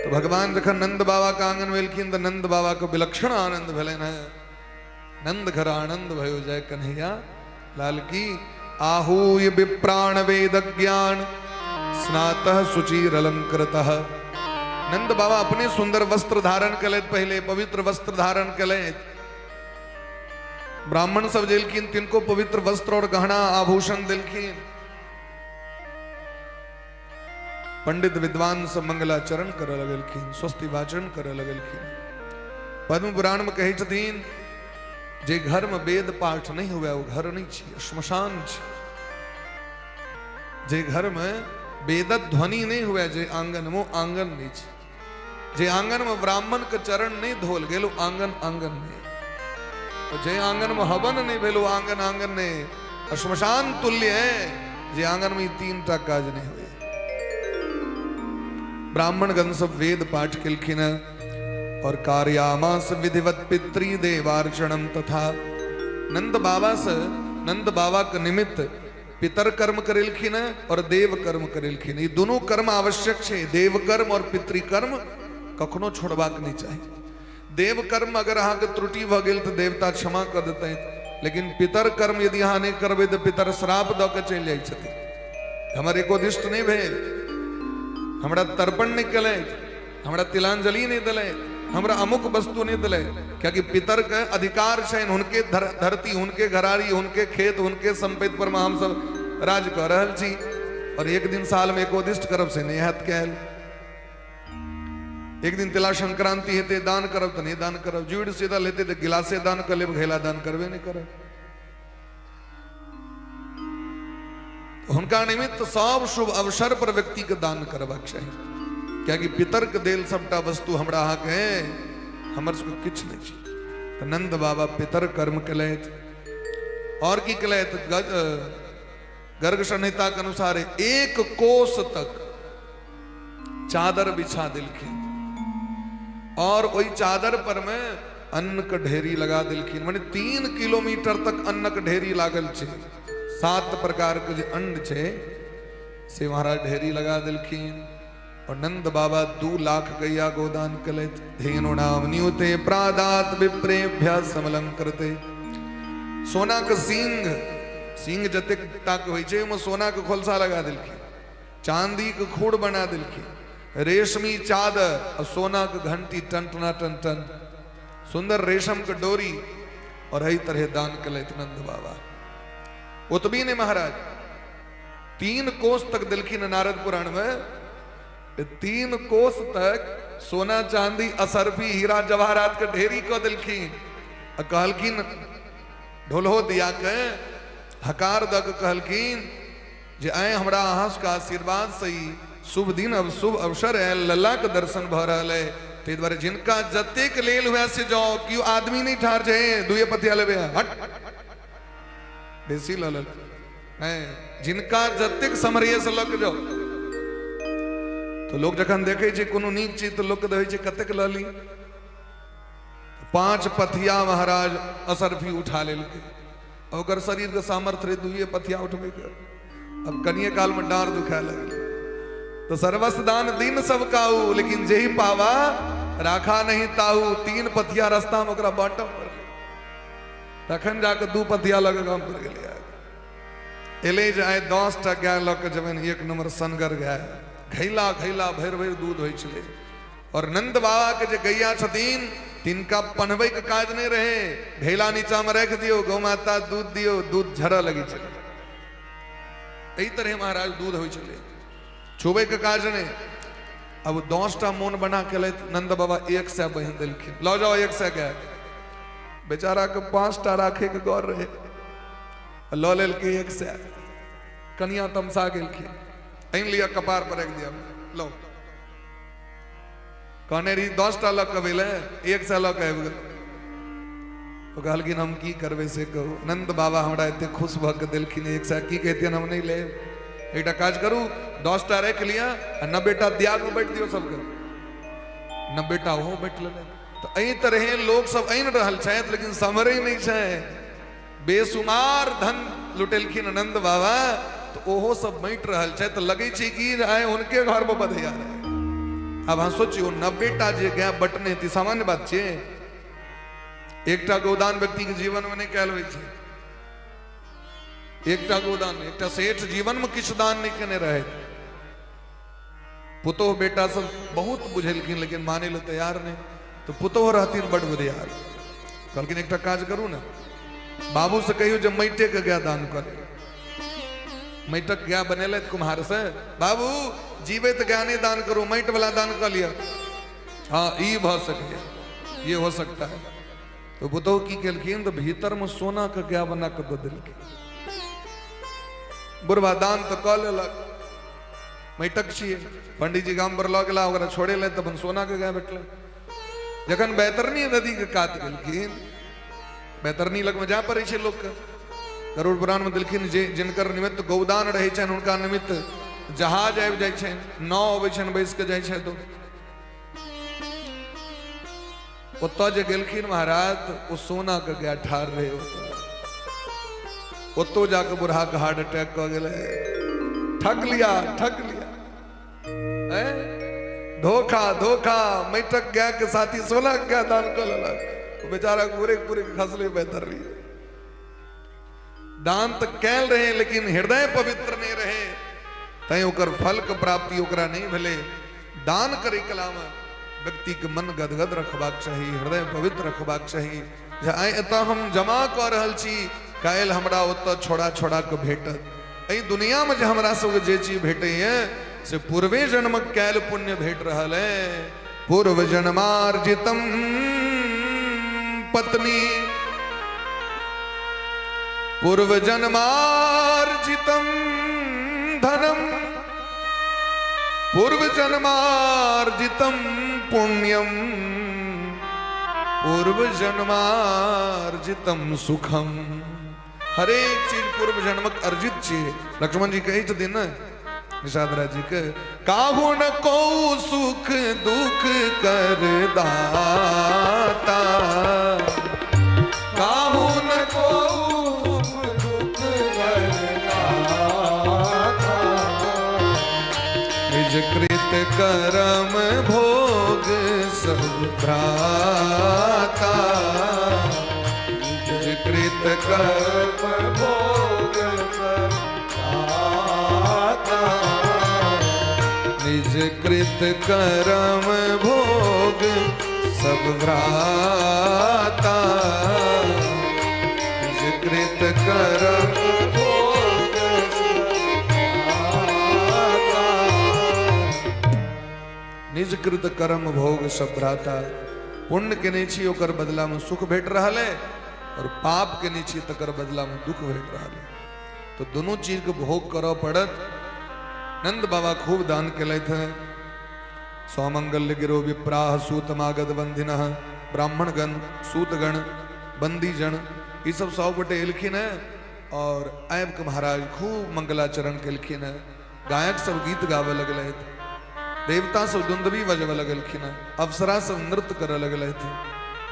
तो भगवान जखन नंद बाबा के आंगन में एलखिन तऽ नंद बाबा के विलक्षण आनंद भेलनि हेँ। नंद घर आनंद भयो जय कन्हैया लाल की। आहूय विप्राण वेद ज्ञान स्नातः सुचिर अलंकृतः। नंद बाबा अपने सुंदर वस्त्र धारण कलैत, पहले पवित्र वस्त्र धारण कलैत। ब्राह्मण सब जेलखिन तिनको पवित्र वस्त्र और गहना आभूषण दिलखिन। पंडित विद्वान सब मंगलाचरण करऽ लगलखिन, स्वस्ति वाचन करऽ लगलखिन। पद्म पुराण में कहै छथिन जे घर में वेद पाठ नहीं हुए वो घर नहीं छी, श्मशान छी। जे घर में वेद ध्वनि नहीं हुए जे आंगन में, आंगन नहीं छी। जे आंगन में ब्राह्मण के चरण नहीं धोल गेल आंगन आंगन नहीं, और जे आंगन में हवन नहीं भेल आंगन आंगन नहीं, श्मशान तुल्य है जे आंगन में 3 टा काज नहीं हुए। ब्राह्मणगण सब वेद पाठ केलखिन और कार्यामास विधिवत पितृदेवार्चनम तथा नंद बाबा से नंद बाबा के निमित्त पितर कर्म करेलखिन और देव कर्म करेलखिन। ई दुनू कर्म आवश्यक छै, देव कर्म और पितृकर्म कखनो छोड़बाक नहीं चाही। देव कर्म अगर अहाँके त्रुटि भऽ गेल तऽ देवता क्षमा कऽ देतै, लेकिन पितर कर्म यदि अहाँ नहि करबै तऽ पितर श्राप दऽ के चलि जाइ छथिन। हमर एकोदिष्ट नहि भेल, हमरा तर्पण नहि केलथि, हमरा तिलांजलि नहि देलथि, हमरा अमुक वस्तु नहि देलथि, कियाकि पितर के अधिकार छनि, हुनके धरती, हुनके घरारी, हुनके खेत, हुनके सम्पत्ति पर हम सब राज कऽ रहल छी, और एक दिन साल में एकोदिष्ट करब से नहि हैत कयल। एक दिन तिला संक्रांति हेतै दान करब तऽ नहि दान करब, जुड़ शीतल हेतै तऽ गिलासे दान कऽ लेब, घैला दान करबे नहि करब। हुनका निमित्त सब शुभ अवसर पर व्यक्ति के दान करबाक चाही, कियाकि पितर के देल सबटा वस्तु हमरा अहाँके हमर सबके किछु नहि छै। तऽ नंद बाबा पितर कर्म केलथि और की केलथि, गर्ग संहिता के अनुसार 1 कोस तक चादर बिछा देलखिन और ओहि चादर पर में अन्न के ढेरी लगा देलखिन, माने 3 किलोमीटर तक अन्न के ढेरी लागल छै। 7 प्रकार के जे अन्न छै से महाराज ढेरी लगा देलखिन। और नंद बाबा 2 लाख गैया गोदान केलथि। धेनु नाम नियुते प्रादात विप्रेभ्य समलंकृते। सोना के सींग, सींग जतेक टाक होइ छै ओहिमे सोना के खोलसा लगा देलखिन, चांदी के खूड़ बना देलखिन, रेशमी चादर और सोना के घंटी टनटना टन टन, सुंदर रेशम के डोरी, और एहि तरह दान केलथि नंद बाबा। ओतबी ने महाराज 3 कोस तक देलखिन नारद पुराण में, 3 कोस तक सोना चांदी असरफी हीरा जवाहरात के ढेरी कऽ देलखिन। आ कहलखिन ढोलहो दिया के हकार दऽ के कहलखिन जे आइ हमरा अहाँ सबके आशीर्वाद से ई शुभ दिन अब शुभ अवसर आयल, लल्ला के दर्शन भऽ रहल है, ताहि दुआरे जिनका जतेक लेल हुए से जाओ, केओ आदमी नहीं ठाढ़ छै दुए पतिया लेबे, हट बेसी लऽ लेल नहीं, जिनका जतेक समरिये से लऽ के जाओ। तो लोग जखन देखै छै कोनो नीक चीज तऽ लोक के रहै छै कतेक लऽ ली। 5 पथिया महाराज असरफी उठा लेलकै, ओकर शरीर के सामर्थ्य रहे 2 पथिया उठबै के, अब कनिए काल में डाँड़ दुखाए लगल। तो सर्वस्व दान दिन सब काऊ, लेकिन जेहि पावा राखा नहीं ताऊ। 3 पथिया रास्ता में ओकरा बांटऽ पड़लै, तखन जाके 2 पथिया लऽ के गाम पर गेलै। एलै जे आइ 10 टा गाय लऽ के जेबनि, 1 नंबर सनगर गाय, घैला घैला भरि भरि दूध होइ छलै। और नंद बाबा के जे गैया छथिन तिनका पन्हबै के काज नहीं रहे, घैला नीचा में राखि दियौ, गौ माता दूध दियौ, दूध झरऽ लगै छलै। एहि तरह महाराज दूध होइ छलै, छुबै के काज नहीं। अब 10 टा मोन बना के लैत नंद बाबा 100 बहिन देलखिन, लऽ जाओ 100 गाय। बेचारा के 5 टा राखे के गौर रहे, लऽ लेलकै 100। कनिया तमसा गेलखिन, आनि लिअ कपार पर राखि दिअ, लो। कहने रही 10 टा लऽ के अबै लए, 100 लऽ के आबि गेल। तो कहलखिन हम की करबै से कहू, नंद बाबा हमरा एते खुश भऽ के देलखिन 100, की कहितियन हम नहीं लेब। एकटा काज करू, 10 टा राखि लिअ आ 90 टा दियाद में बाँटि दियौ सबके। 90 टा ओहो बाँटि लेलथि। तऽ एहि तरहे लोक सब आनि रहल छथि, लेकिन सम्हरै नहि छै। बेसुमार धन लुटेलखिन नंद बाबा, तऽ ओहो सब बाँटि रहल छथि। तऽ लगै छै कि आइ हुनके घर पर बधैया रहै। आब अहाँ सोचियौ, 90 टा जे गाय बटने हेतै, सामान्य बात छै? एकटा गोदान व्यक्ति के जीवन में नहि कयल होइ छै, एकटा गोदान, एकटा सेठ जीवन में किछु दान नहि केने रहथि। पुतोह बेटा सब बहुत बुझेलखिन, लेकिन मानै लए तैयार नहि। तऽ पुतोह रहथिन बड बुधियार, कहलखिन एकटा काज करू ने, बाबू से कहियौ जे माटिए के गाय दान करे। माटिक गाय बनेलथि कुम्हार से, बाबू जीवैत गाय नहि दान करू, माटि वाला दान कऽ लिअ। हाँ ई भऽ सकैए, ये हो सकता है। तो पुतोह की केलखिन तऽ भीतर में सोना के गाय बना कऽ दऽ देलखिन। बुढ़वा दान तऽ कऽ लेलक, माटिक छियै, पंडीजी गाम पर लऽ गेला, ओकरा छोड़े ले तऽ अपन सोना के गाय भेटलै। जखन बैतरणी नदी के कात गेलखिन, बैतरणी लगमे जाय पड़ै छै लोकके। गरुड़ पुराण में देलखिन जे जिनकर निमित्त गौदान रहै छनि हुनका निमित्त जहाज आबि जाइ छनि, नाव अबै छनि, बैस कऽ जाइ छथि। ओतऽ जे गेलखिन महाराज, ओ सोना के गाय ठाढ़ रहे ओतऽ। ओतौ जाके बूढ़ा के हार्ट अटैक कऽ गेलै। ठक लिया, ठक लिया, हैं? धोखा धोखा। मैटक गाय के साथी सोना के गाय दान कऽ लेलक। ओ बेचारा पूरे पूरे खसले बेहतर रही। दान तऽ कैल रहे, लेकिन हृदय पवित्र नहीं रहे, तैं ओकर फल के प्राप्ति ओकरा नहीं भेलै। दान करे कलामे व्यक्तिके मन गदगद रखबाक चाही, हृदय पवित्र रखबाक चाही जे आइ एतऽ हम जमा कऽ रहल छी, काल्हि हमरा ओतऽ छोड़ा छोड़ा कऽ भेटत। एहि दुनियामे जे हमरा सबके जे चीज भेटैए से पूर्वे जन्मक कैल पुण्य भेट रहल है। पूर्व जन्मार्जितम पत्नी, पूर्व जन्मार्जितम धनम, पूर्व जन्मार्जितम पुण्यम, पूर्व जन्मार्जितम सुखम। हरेक चीज पूर्व जन्मक अर्जित छियै। लक्ष्मण जी कहै छथिन ने निषाद राज जी के, काहू न को सुख दुख कर दाता, काहू न को सुख दुख कर दाता, निज कृत कर्म भोग सब भ्राता, निज कृत कर्म भोग सब दाता, निज कृत कर्म भोग सब भ्राता, निज कृत कर्म भोग सब दाता। निज कृत कर्म भोग सब भ्राता। पुण्य केने छी, ओकर बदला में सुख भेट रहल है, और पाप केने छी, तकर बदला में दुख भेट रहल है। तो दोनों चीज के भोग करऽ पड़त। नंद बाबा खूब दान केलथि हैं। सौमंगल्य गिरो विप्राह सूतमागध बंधिनः, ब्राह्मणगण, सूतगण, बंदीजन, ई सब सब गोटे एलखिन हैं और आबि के महाराज खूब मंगलाचरण केलखिन हैं। गायक सब गीत गाबऽ लगलथि, देवता सब दुंदुभी बजबऽ लगलखिन हैं, अप्सरा सब नृत्य करऽ लगलथि।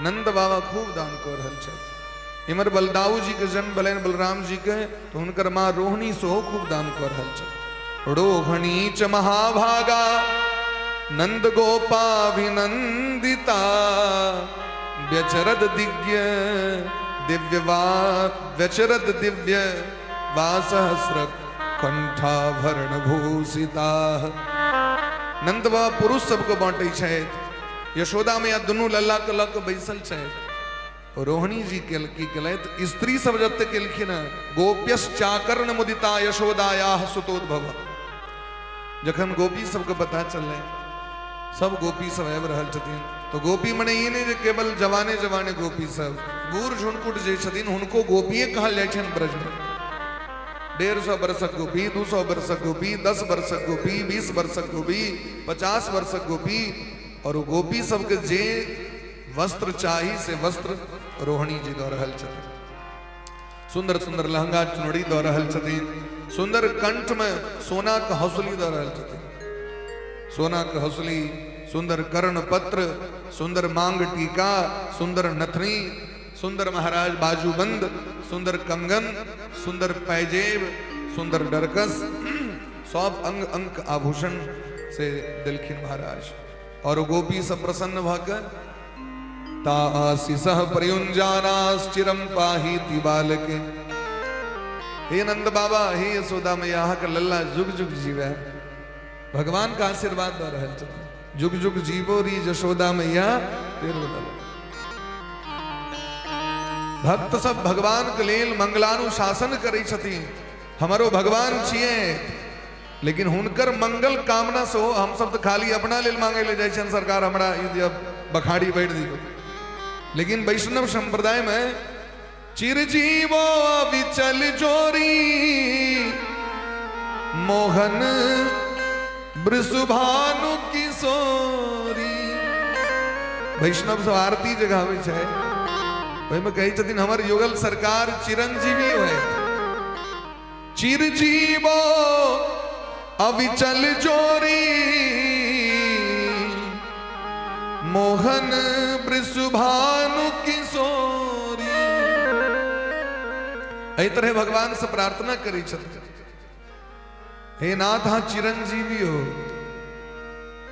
नंद बाबा खूब दान कऽ रहल छथि। इम्हर बलदाऊ जी के जन्म भेलनि, बलराम जी के, तो हुनकर माँ रोहिणी सेहो खूब दान कऽ रहल छथि। रोहिणी च महाभागा नंद गोपाभिनंदिता, व्यचरद दिव्य दिव्य वा व्यचरद दिव्य वासहस्र कंठाभरण भूषिता। नंद बाबा पुरुष सबके बांटै छथि, यशोदा मैया दुनू लल्ला के लऽ कऽ बैसल छथि। रोहिणी जी के की केलथि, स्त्री सब जते केलखिन हँ, गोप्यश्चाकर्ण मुदिता यशोदायाः सुतोद्भव। जखन गोपी सबके पता चललै सब गोपी सब आबि रहल छथिन, तो गोपी मने ई नहि जे केवल जवाने जवाने गोपी सब, बूढ़ झुनकुट जे छथिन हुनको गोपिये कहल जाइ छनि ब्रजमे। 150 वर्षक गोपी, 200 वर्षक गोपी, 10 वर्षक गोपी, 20 वर्षक गोपी, 50 वर्षक गोपी, और ओ गोपी सबके जे वस्त्र चाही से वस्त्र रोहिणी जी दऽ रहल छथिन। सुंदर सुंदर लहंगा चुनरी दऽ रहल छथिन, सुंदर कंठ में सोना के हौसली दऽ रहल छथिन, सोना के हौसली, सुंदर कर्ण पत्र, सुंदर मांग टीका, सुंदर नथनी, सुंदर महाराज बाजूबंद, सुंदर कंगन, सुंदर पैजेब, सुंदर डरकस, सब अंग अंग आभूषण से देलखिन महाराज। और गोपी सब प्रसन्न भऽ के ता आशीषः प्रयुञ्जानाश्चिरं पाहीति बालके। हे नंद बाबा, हे यशोदा मैया, अहाँके लल्ला जुग जुग जीवे। भगवान का आशीर्वाद दऽ रहल छथिन, जुग जुग जीवो री यशोदा मैया तेरो लल्ला। भक्त सब भगवान के लेल मंगलानुशासन करै छथिन, हमरो भगवान छियै, लेकिन हुनकर मंगल कामना सेहो हम सब तऽ खाली अपना लेल मांगै ले जाइ छियनि, सरकार हमरा ई दिअ, बखाड़ी बैठ दियौ। लेकिन वैष्णव संप्रदाय में चिरजीवो अविचल जोरी मोहन वृषभानु किशोरी। वैष्णव सब आरती जे गाबै छै ओहिमे कहै छथिन हमर युगल सरकार चिरंजीवी होय। चिरजीवो अविचल जोरी, मोहन वृषभानु किशोरी। एहि तरह भगवान से प्रार्थना करै छथिन, हे नाथ अहाँ चिरंजीवी हो।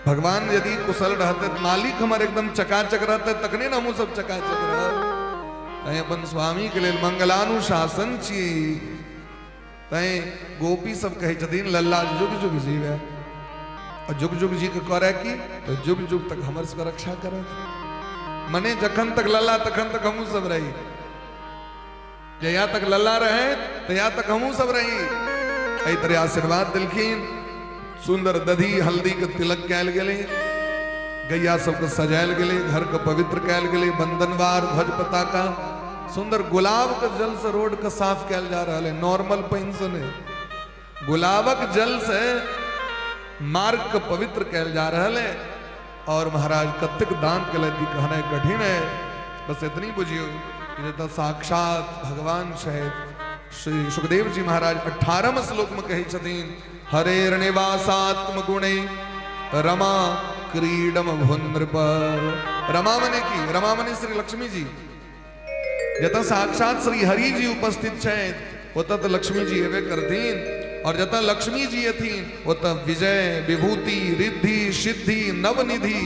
भगवान यदि कुशल रहते, मालिक हमर एकदम चकाचक रहते, तखने ने हमहूँ सब चकाचक रहब। तैं अपन स्वामी के लेल मंगलानुशासन छी। तैं गोपी सब कहै छथिन लल्ला जुग जुग जीवे, और जुग जुग जी के करे की तो जुग जुग तक हमर सबके रक्षा करत। मने जखन तक लल्ला तखन तक हमहूँ सब रही, जहिया तक लल्ला रहे तहिया तक हमहूँ सब रही। एहि तरह आशीर्वाद देलखिन। सुंदर दधी हल्दी के तिलक कयल गेलै, गैया सबके सजायल गेलै, घर के पवित्र कयल गेलै, बंदनवार ध्वज पताका, सुंदर गुलाब के जल से रोड के साफ कयल जा रहल है, नॉर्मल पानि से नहीं, गुलाबक जल से मार्ग के पवित्र कयल जा रहल है। और महाराज कतेक दान केलथि कहनाइ कठिन है। बस इतनी बुझियो कि जतऽ साक्षात भगवान छथि। श्री सुखदेव जी महाराज 18 श्लोक में कहै छथिन, हरेर निवासात्म गुणे रमा क्रीडम भुनृप। रमा मने की? रमा मने श्री लक्ष्मी जी। जतऽ साक्षात श्री हरि जी उपस्थित छथि ओतऽ तऽ लक्ष्मी जी हेबे करथिन, और जतऽ लक्ष्मी जी एथिन ओतऽ विजय विभूति रिद्धि सिद्धि नवनिधि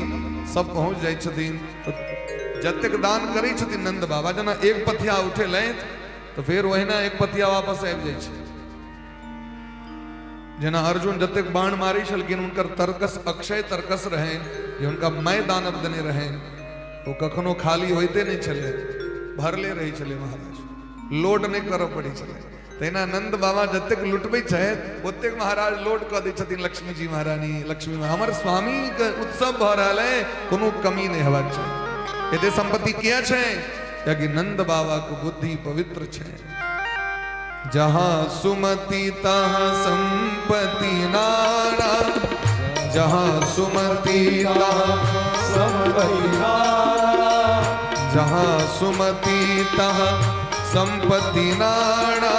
सब पहुंच जाइ छथिन। जतेक दान करै छथिन नंद बाबा, जेना एक पथिया उठेलथि तऽ फेर ओहिना एक पथिया वापस आबि जाइ छै। जेना अर्जुन जतेक बाण मारै छलखिन, हुनकर तर्कस अक्षय तर्कस रहनि जे हुनका मय दानव देने रहनि, ओ कखनो खाली होइते नहि छलै, भरले रहै छलै महाराज, लोड नहि करऽ पड़ै छलै। तहिना नंद बाबा जतेक लुटबै छथि ओतेक महाराज लोड कऽ दै छथिन लक्ष्मी जी महारानी। लक्ष्मी हमर स्वामी के उत्सव भऽ रहल है, कोनो कमी नहि हेबाक चाही। एते संपत्ति किया छै? कियाकि नंद बाबा के बुद्धि पवित्र छै। जहाँ सुमति तहाँ संपत्ति नाना, जहाँ सुमति तहाँ संपत्ति नाना, जहाँ सुमति तहाँ संपत्ति नाना,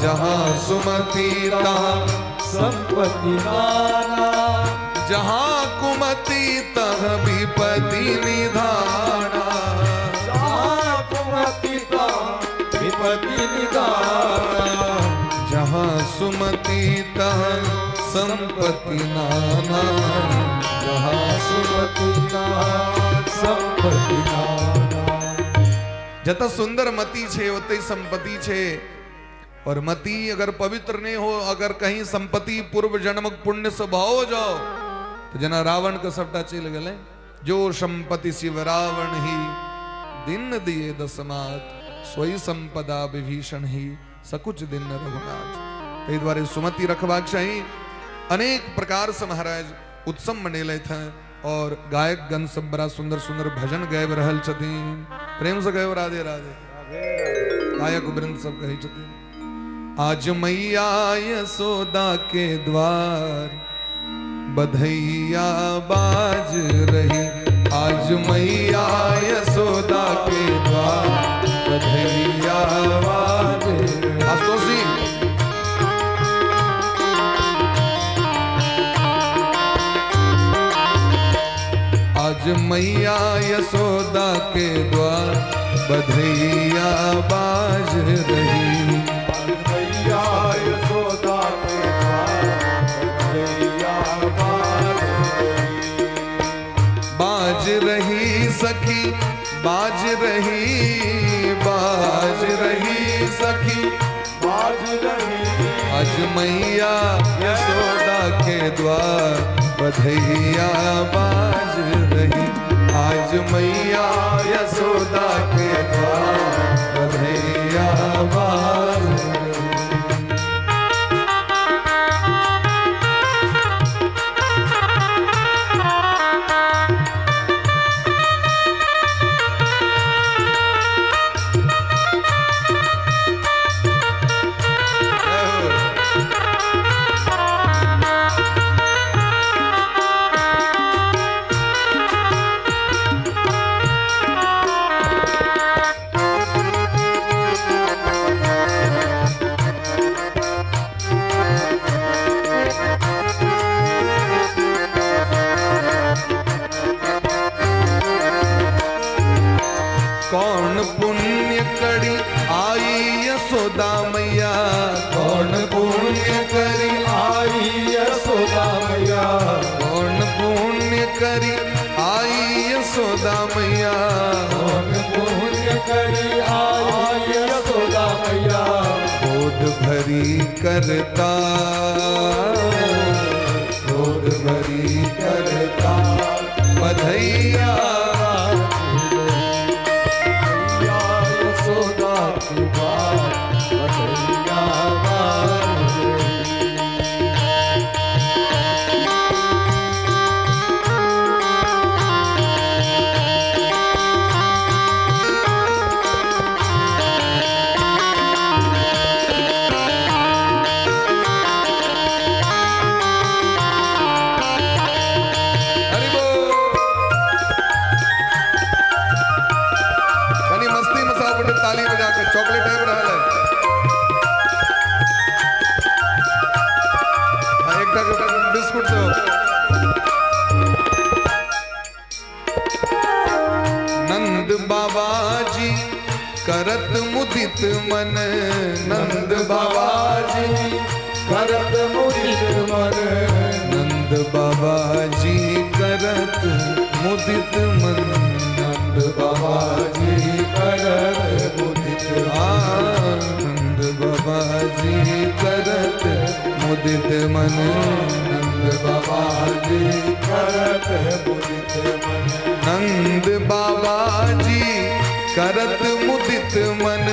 जहाँ सुमति तहाँ संपत्ति नाना, जहाँ कुमति तह विपति निधाना, जहाँ कुमति तहाँ विपत्ति निदाना, जहाँ सुमति तह संपत्ति नाना, जहाँ सुमति तहाँ संपत्ति नाना। जतऽ सुंदर मति छै ओतै संपत्ति छै, और मति अगर पवित्र नहीं हो, अगर कहीं संपत्ति पूर्व जन्मक पुण्य से भाव जाओ, तो जना रावण के सबटा चलि गेलै। जो संपत्ति शिव रावण ही दिन दिए दसमात, सोई संपदा विभीषण ही सकुच दिन रघुनाथ। ताहि दुआरे सुमति रखबाक चाही। अनेक प्रकार से महाराज उत्सव मनेलथि हैं, और गायक गण सब बड़ा सुंदर सुंदर भजन गाबि रहल छथिन। प्रेम से गायब राधे राधे। गायक वृंद सब कहै छथिन, आज मैया यशोदा के द्वार बधैया बाज रही, आज मैया यशोदा के द्वार बधैया बाज रही। आशुतोष जी आज मैया यशोदा के द्वार बधैया बाज रही, मैया यशोदा के द्वार बधैया बाज रही, बाज रही सखी बाज रही, बाज रही सखी बाज रही, आज मैया यशोदा के द्वार बधैया बाज रही, आज मैया यशोदा के द्वार बधैया बाज रही। कौन पुण्य करी आई यशोदा मैया, कौन पुण्य करी आई यशोदा मैया, कौन पुण्य करी आई यशोदा मैया, कौन पुण्य करी आई यशोदा मैया, गोद भरी करता, गोद भरी करता बधैया यशोदा की बात बधैया बाज रही। हरि बोल। कनी मस्ती में सब गोटे ताली बजा के चॉकलेट आबि रहल है। आ, एकटा के बिस्कुट सेहो। नंद बाबा जी करत मुदित मन, नंद बाबा जी करत मुदित मन, नंद बाबा जी करत मुदित मन, नंद बाबा जी करत मुदित, नंद बाबा जी करत मुदित मन, नंद बाबा जी करत मुदित मन, नंद बाबा जी करत मुदित मन,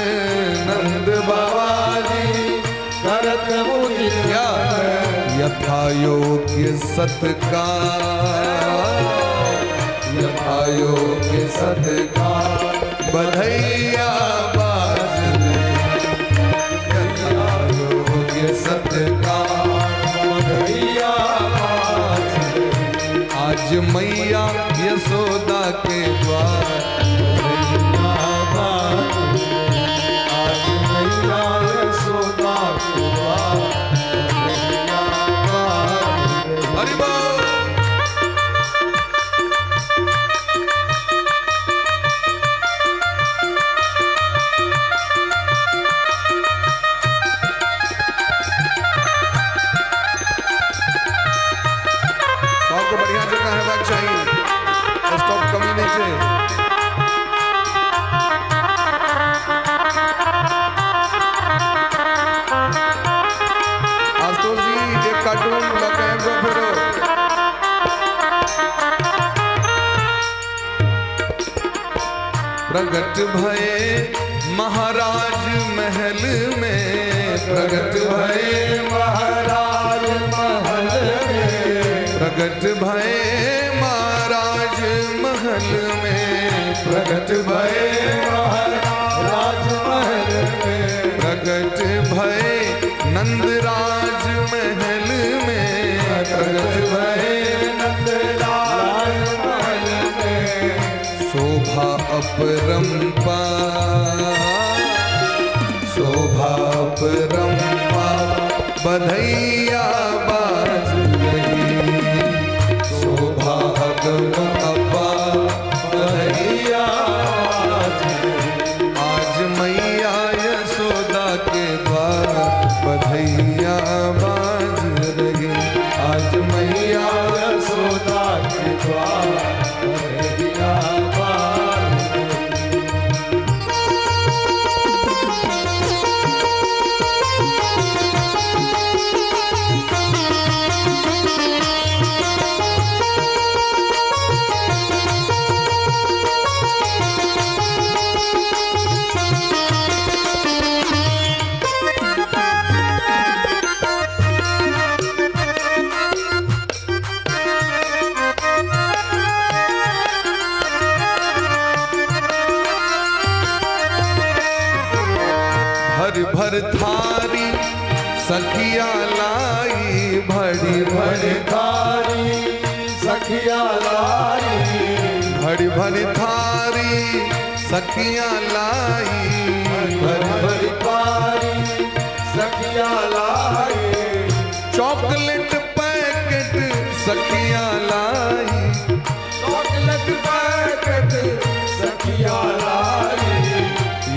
नंद बाबा जी करत मुदित या यथा योग्य सत्कार, यथा योग्य सत्कार बधैया बाज रही, यथा योग्य सत्कार बधैया बाज रही। आज मैया यशोदा के द्वार बधैया बाज रही। आज मैया यशोदा के द्वार बधैया बाज रही। हरि बोल। सबको बढ़िया जगह हेबाक चाही, स्टॉप कमी नहीं छै। आशुतोष जी एक कार्टून लऽ के आबि जाउ फेरो। प्रगट भये महाराज महल में, प्रगट भये महाराज महल में, प्रगट भये महाराज महल में, प्रगट भये महाराज महल में, प्रगट भये नंदराज महल में, प्रगट भये नंदराज महल में, शोभा अपरंपार, शोभा अपरंपार बधैया बाज रही, शोभा अपरंपार बधैया बाज रही। आज मैया यशोदा के द्वार बधैया बाज रही, आज मैया यशोदा के द्वार बधैया बाज रही। भर भर थारी सखिया लाई, भरी भर थारी सखिया लाई, भरी भर थारी सखिया लाई, भर भर थारी सखिया लाई, चॉकलेट पैकेट सखिया लाई, चॉकलेट पैकेट सखिया लाई।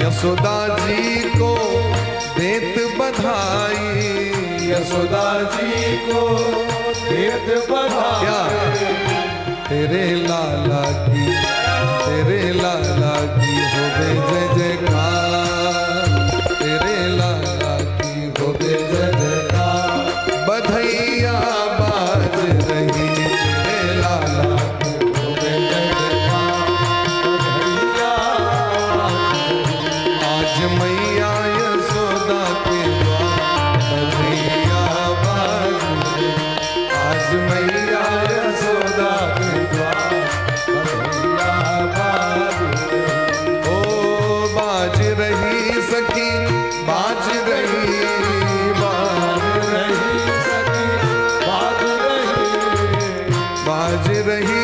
यशोदा जी को देत बधाई। यशोदा जी को देत बधाई। क्या तेरे लाला की, तेरे लाला की होवे जय जयकार, तेरे लाला की होवे जय जयकार, बधैया बाज रही तेरे लाला की होवे जय जयकार, बधैया आज मैया यशोदा के द्वार बधैया बाज रही, आज मैया यशोदा के द्वार बधैया बाज रही। ओ बाज रही सखी बाज रही, बाज रही सखी बाज रही, बाज रही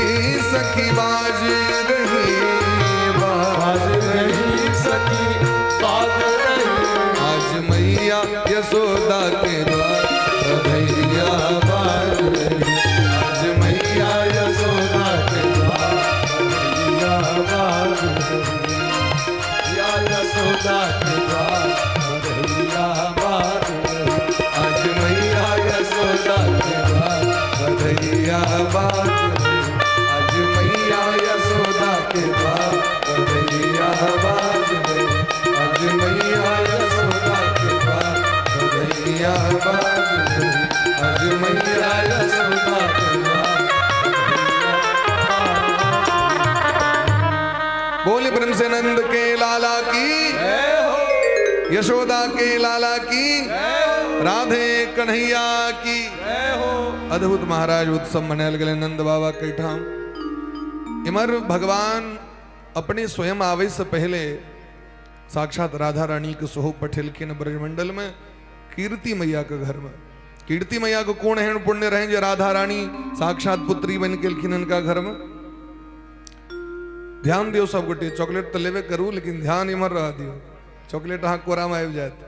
सखी बाज रही, बाज बाज रही सखी बाज रही। आज मैया यशोदा के द्वार बधैया बाज रही, आज मैया यशोदा के द्वार बधैया बाज रही, या यशोदा के द्वार बधैया बाज रही। आज मैया यशोदा के द्वार बधैया बाज रही, आज मैया यशोदा के द्वार बधैया बाज रही, आज मैया यशोदा के द्वार बधैया बाज रही, आज मैया यशोदा के द्वार। बोले प्रेम से नंद के लाला की, यशोदा के लाला की, राधे कन्हैया की। अद्भुत महाराज उत्सव मनायल गेलै नंद बाबा के ठाम। इमर भगवान अपने स्वयं आवे से पहले साक्षात राधा रानी के सोहो पठेलखिन ब्रजमंडल में कीर्ति मैया के घर में। कीर्ति मैया के कोन एहन पुण्य रहे जे राधा रानी साक्षात पुत्री बन गेलखिन हिनका घर में। ध्यान दियो सब गोटे, चॉकलेट तो लेबे करू लेकिन ध्यान इमहर रह दियो, चॉकलेट अहाँ कोरा में आबि जायत।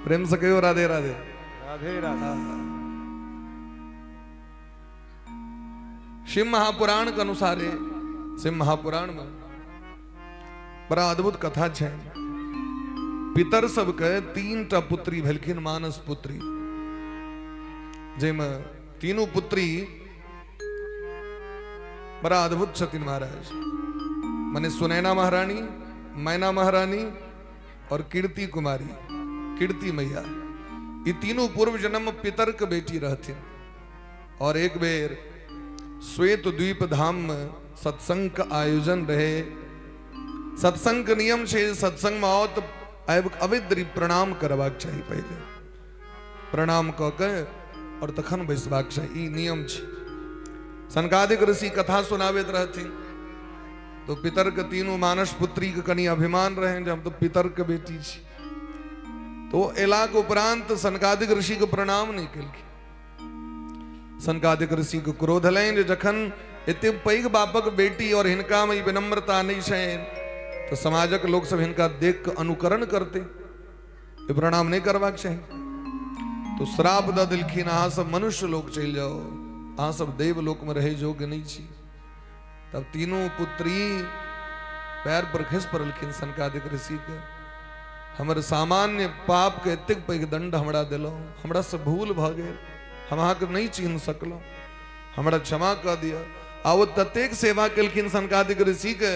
प्रेम से कहियो राधे राधे। राधे राधे। शिव महापुराण के अनुसार, शिव महापुराण में बड़ा अद्भुत कथा छै। पितर सबके 3 टा पुत्री भेलखिन मानस पुत्री, जाहिमे तीनू पुत्री बड़ा अद्भुत छथिन महाराज। माने सुनैना महारानी, मैना महारानी और कीर्ति कुमारी, कीर्ति मैया, ये तीनों पूर्व जन्म में पितर के बेटी रहथिन। और एक बेर श्वेत द्वीप धाम में सत्संग का आयोजन रहे। सत्संग के नियम छै सत्संग में आओ तो अविद्री प्रणाम करबाक चाही, पहले प्रणाम क के और तखन बैसबाक चाही, ई नियम छै। सनकादिक ऋषि कथा सुनाबैत रहथिन तो पितर के तीनों मानस पुत्री के कनी अभिमान रहे जे हम तो पितर के बेटी छी। तो एलाक उपरांत सनकादिक ऋषि के प्रणाम नहीं केलखिन। सनकादिक ऋषि के क्रोध एलनि जे जखन एते पैघ बापक बेटी और हिनका में ई विनम्रता नहीं छनि तो समाजक लोक सब हिनका देख के अनुकरण करते, ई प्रणाम नहीं करबाक चाही। तो श्राप दऽ देलखिन, अहाँ सब मनुष्य लोक चलि जाओ, अहाँ सब देव लोक में रहै योग्य नहीं छी। तब तीनों पुत्री पैर पर खसि पड़लखिन सनकादिक ऋषि के, हमर सामान्य पाप के एतेक पैघ दंड हमरा देलहुँ, हमरा से भूल भऽ गेल, हम अहाँके नहीं चिन्ह सकलहुँ, हमरा क्षमा कऽ दिअ। आ ओ ततेक सेवा केलखिन सनकादिक ऋषि के,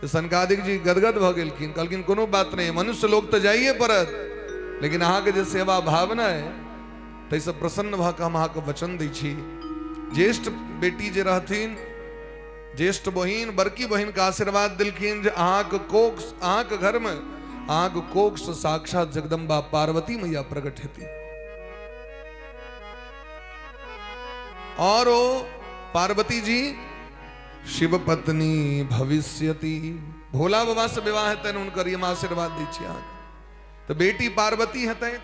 सनकादिक जी गदगद भऽ गेलखिन, कहलखिन कोनो बात नहीं, मनुष्य लोक तऽ जाइए पड़त, लेकिन अहाँके जे सेवा भावना है ताहिसँ प्रसन्न भऽ कऽ हम अहाँके वचन दै छी। ज्येष्ठ बेटी जे रहथिन, ज्येष्ठ बहिन, बड़की बहिन के आशीर्वाद देलखिन जे अहाँके कोख, अहाँके घर में अहाँके कोख से साक्षात जगदम्बा पार्वती मैया प्रकट हेती। और ओ पार्वती जी शिव पत्नी भविष्यति, भोला बाबा से विवाह हेतनि हुनकर, हम आशीर्वाद दै छी अहाँके। तो बेटी पार्वती हेतथि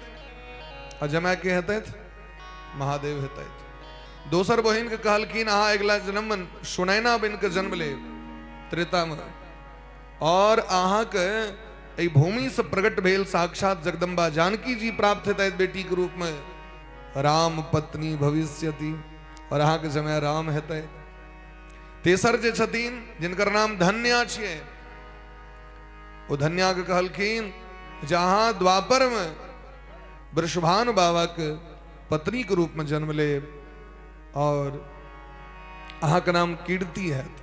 आ जमाय के हेतथि महादेव हेतथि। दोसर बहिन के कहलखिन अहाँ अगिला जन्म में सुनैना बनि के जन्म लेब त्रेता में, और अहाँके एहि भूमि से प्रकट भेल साक्षात जगदम्बा जानकी जी प्राप्त हेतथि बेटी के रूप में, राम पत्नी भविष्यति, और अहाँके जमाय राम हेतथि। तेसर जे छथिन जिनकर नाम धन्या छियै, ओ ओ धन्याके कहलखिन जे अहाँ द्वापरमे वृषभानु बाबाके पत्नीके रूपमे जन्म लेब और अहाँके नाम कीर्ति हैत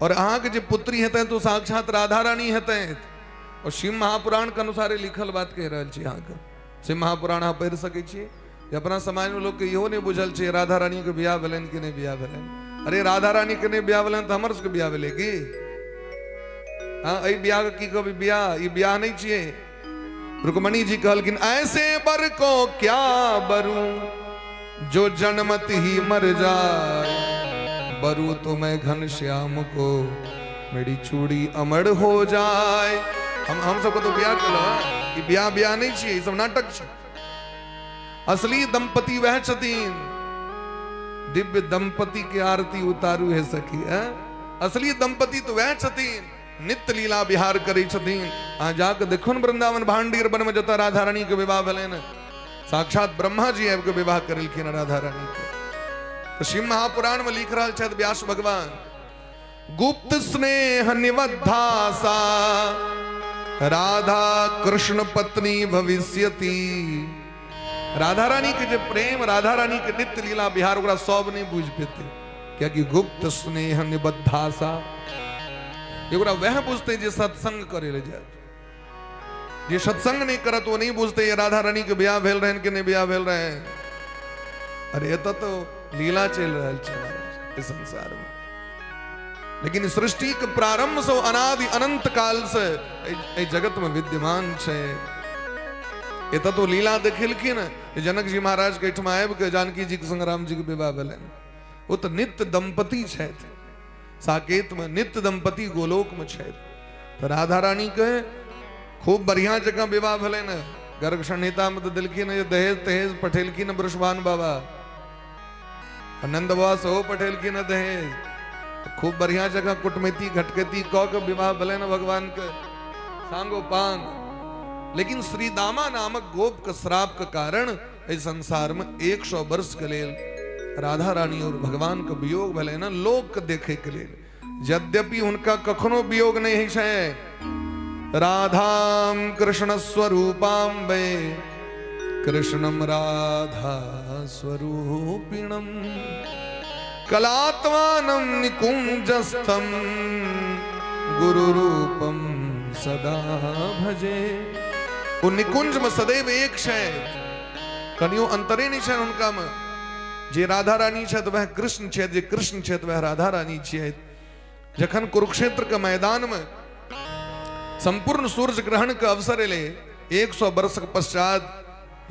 और अहाँके जे पुत्री हेतै तो साक्षात राधा रानी हेतै। और शिव महापुराण के अनुसार लिखल बात कहि रहल छी अहाँके। शिव महापुराण अहाँ पढ़ि सकै छी। जे अपना समाजमे लोकके इहो नहि बुझल छै राधा रानीके बियाह भेलनि कि नहि बियाह भेलनि। अरे राधा रानीके नहि बियाह भेलनि तऽ हमर सबके बियाह भेलै की? हाँ, एहि बियाहके की कहबै बियाह? ई बियाह नहि छियै। रुक्मणी जी कहलखिन ऐसे बर को क्या बरू जो जन्मत ही मर जाए, बरू तो मैं घन श्याम को मेरी चूड़ी अमर हो जाए। हम सबके तो बियाह केलहुँ, ई बियाह बियाह नहि छियै, ई सब नाटक छै। असली दंपति वह छथिन, दिव्य दंपति के आरती उतारू है सखी। है असली दंपति तो वह छथिन, नित्य लीला विहार करै छथिन। अहाँ जाके देखो ने वृंदावन भांडीर वन में जतऽ राधा रानी के विवाह भेलनि, साक्षात ब्रह्मा जी आबि के विवाह करेलखिन राधा रानी के। तो शिव महापुराण में लिख रहल छथि व्यास भगवान, गुप्त स्नेह निबद्धा सा राधा कृष्ण पत्नी भविष्यति। राधा रानी के जे प्रेम, राधा रानी के नित्य लीला विहार, ओकरा सब नहीं बुझ पेते, कियाकि गुप्त स्नेह निबद्धा सा ओकरा वह बुझते जे सत्संग करे ले जात। जे सत्संग नहीं करत वो नहीं बुझते ये राधा रानी के ब्याह भेल रहन कि नहीं ब्याह भेल रहे। अरे एतऽ तो लीला चलि रहल छै महाराज इस संसार में। लेकिन सृष्टि के प्रारंभ से अनादि अनंत काल से एहि जगत में विद्यमान छै। एतऽ तो लीला देखेलखिन जनक जी महाराज के एहिठमा आबि के जानकी जी के संग राम जी के विवाह भेलनि। ओ तऽ नित्य दंपति छथि साकेत में, नित्य दंपति गोलोक में छथि। तऽ राधा रानी के खूब बढ़िया जगह विवाह भेलनि। गर्ग संहिता में तऽ देलखिन जे दहेज तहेज पठेलखिन वृषभान बाबा, नंद बाबा सेहो पठेलखिन दहेज। खूब बढ़िया जगह कुटमैती घटकैती कऽ के विवाह भेलनि भगवान के सांगो पांग। लेकिन श्रीदामा नामक गोप के श्राप के कारण एहि संसार में 100 वर्ष के लेल राधा रानी और भगवान के वियोग भेलै ने लोक के देखे के लेल। यद्यपि हुनका कखनो वियोग नहीं होइ छै। राधाम कृष्ण स्वरूपाम वे कृष्णम राधा स्वरूपिणम कलात्मानं निकुंजस्थम गुरु रूपम सदा भजे। ओ निकुंज में सदैव एक छै, कनियो अंतरे नहीं छै हुनका में। जे राधा रानी छथि वह कृष्ण छथि, जे कृष्ण छथि वह राधा रानी छथि। जखन कुरुक्षेत्र के मैदान में संपूर्ण सूर्य ग्रहण के अवसर एलै, 100 वर्ष के पश्चात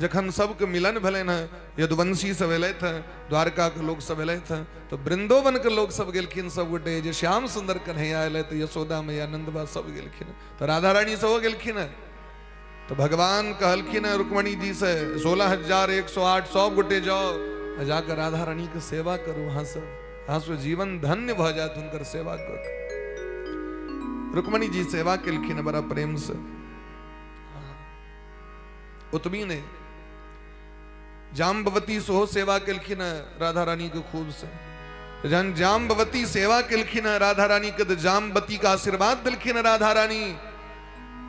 जखन सबके मिलन भेलनि हँ, यदुवंशी सब एलथि हँ, द्वारका के लोग सब एलथि हँ, तो वृंदोवन के लोग सब गेलखिन सब गोटे, जे श्याम सुंदर कन्हैया एलथि, यशोदा मैया नंदबा सब गेलखिन, तो राधा रानी सेहो गेलखिन हँ। तो भगवान कहलखिन हँ रुक्मणी जी से 16,108 सब गोटे जाओ, जाकर राधा रानी के सेवा करू, अहाँ सब अहाँ सब जीवन धन्य भऽ जायत हुनकर सेवा कर। रुक्मणी जी सेवा केलखिन बड़ा प्रेम से। ओतबी नहि, जाम्बवती सेहो सेवा केलखिन राधा रानी के खूब से। जहन जाम्बवती सेवा केलखिन राधा रानी के, तो जाम्बवती का आशीर्वाद देलखिन राधा रानी,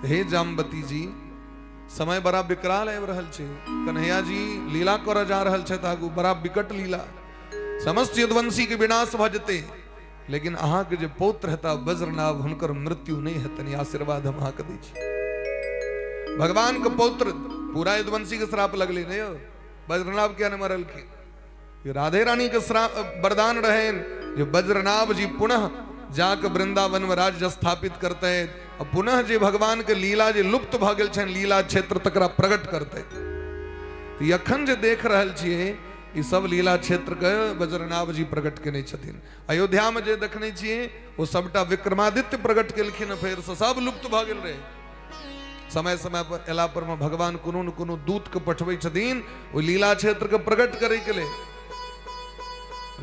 हे जाम्बवती जी, समय बड़ा विकराल आबि रहल छै, कन्हैया जी लीला करऽ जा रहल छथि आगू, बड़ा विकट लीला, समस्त यदुवंशी के विनाश भऽ जेतै, लेकिन अहाँके जे पौत्र हेता वज्रनाभ, हुनकर मृत्यु नहि हेतनि, आशीर्वाद हम अहाँके दै छी। भगवान के पौत्र पूरा यदुवंशी के श्राप लगले नहीं हो, वज्रनाभ किया नहीं मरलखिन? राधे रानी के श्राप वरदान रहे जे वज्रनाभ जी पुनः जाके वृंदावन में राज्य स्थापित करते और पुनः जे भगवान के लीला जे लुप्त भऽ गेल छनि लीला क्षेत्र तकरा प्रकट करते। तो एखन जे देख रहल छियै ई सब लीला क्षेत्र के वज्रनाभ जी प्रकट केने छथिन। अयोध्या में जे देखने छियै ओ सबटा विक्रमादित्य प्रकट केलखिन, फेर से सब लुप्त भऽ गेल रहे। समय समय पर एला पर में भगवान कोनो न कोनो दूत के पठबै छथिन ओ लीला क्षेत्र के प्रकट करे के लेल।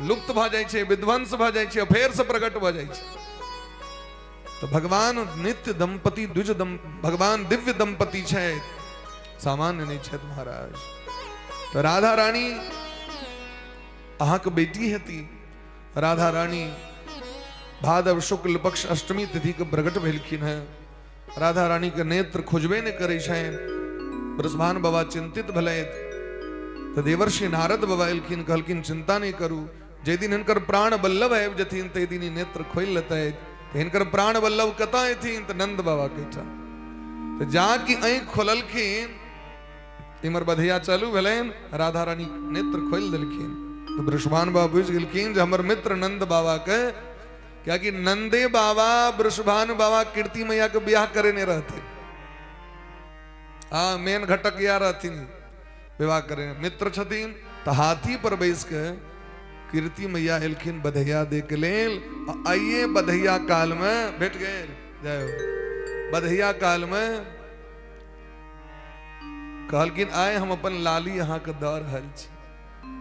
लुप्त भऽ जाइ छै, विध्वंस भऽ जाइ छै, फेर से प्रकट भऽ जाइ छै। तो भगवान नित्य दंपति द्विज भगवान दिव्य दंपति छै, सामान्य नहीं छथि महाराज। तो राधा रानी अहाँके बेटी हेती, राधा रानी भादव शुक्ल पक्ष अष्टमी तिथि के प्रकट भेलखिन हैं। राधा रानी के नेत्र खुजबे नहि करै छनि। वृषभान बाबा चिंतित भेलथि। तऽ देवर्षि नारद बाबा एलखिन, कहलखिन चिंता नहि करू, जाहि दिन हिनकर प्राण बल्लभ आबि जेथिन ताहि दिन ई नेत्र खोलि लेतथि। तऽ हिनकर प्राण बल्लभ कतऽ एथिन? तऽ नंद बाबा के ठाम। तऽ जा कि आँखि खोललखिन, इम्हर बधैया चालू भेलनि, राधा रानी नेत्र खोलि देलखिन। तऽ वृषभान बाबा बुझि गेलखिन जे हमर मित्र नंद बाबा के, कियाकि नंदे बाबा वृषभान बाबा कीर्ति मैया के बियाह करेने रहथिन। हाँ, मेन घटक या रहथिन विवाह करे, मित्र छथिन। तऽ हाथी पर बैस के कीर्ति मैया एलखिन बधैया दे के लेल। आइए बधैया काल में भेट गेल। जय हो। बधैया काल में कहलखिन आइ हम अपन लाली अहाँके दऽ रहल छी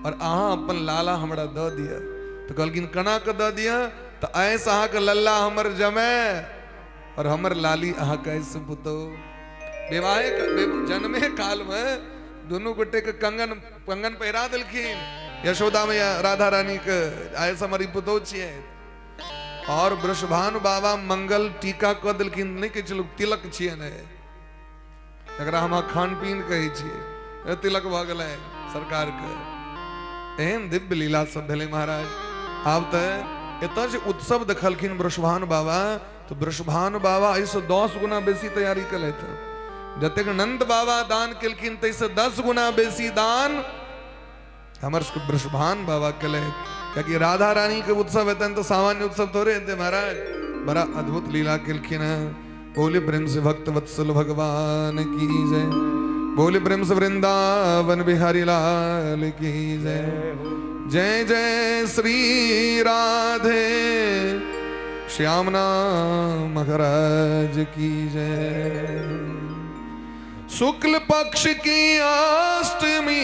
और अहाँ अपन लाला हमरा दऽ दिअ। तऽ कहलखिन केना कऽ दऽ दिअ? तऽ आइसँ अहाँके लल्ला हमर जमे और हमर लाली अहाँके आइसँ पुतहु। विवाहे जन्मे काल में दुनू गोटे के कंगन कंगन पहिरा देलखिन यशोदा मैया राधा रानी के, आइसँ हमर ई पुतहु छियै। और वृषभानु बाबा मंगल टीका कऽ देलखिन। नहि कहै छै लोक तिलक छियै ने, एकरा हम खान पीन कहै छियै, तिलक भऽ गेलै सरकारके। एहन दिव्य लीला सब भेलै महाराज। आब तऽ एतऽ जे उत्सव देखलखिन वृषभानु बाबा, तऽ वृषभानु बाबा एहिसँ 10 गुना बेसी तैयारी केलथि। जतेक नंद बाबा दान केलखिन ताहिसँ 10 गुना बेसी दान हमर सबके वृषभान बाबा केलथि। कियाकि राधा रानी के उत्सव हेतनि तऽ सामान्य उत्सव थोड़े हेतै महाराज। बड़ा अद्भुत लीला केलखिन हैं। बोले प्रेम से भक्त वत्सल भगवान की जय। बोले प्रेम से वृंदावन बिहारी लाल की जय। जय जय श्री राधे श्याम नाम महाराज की जय। शुक्ल पक्ष की अष्टमी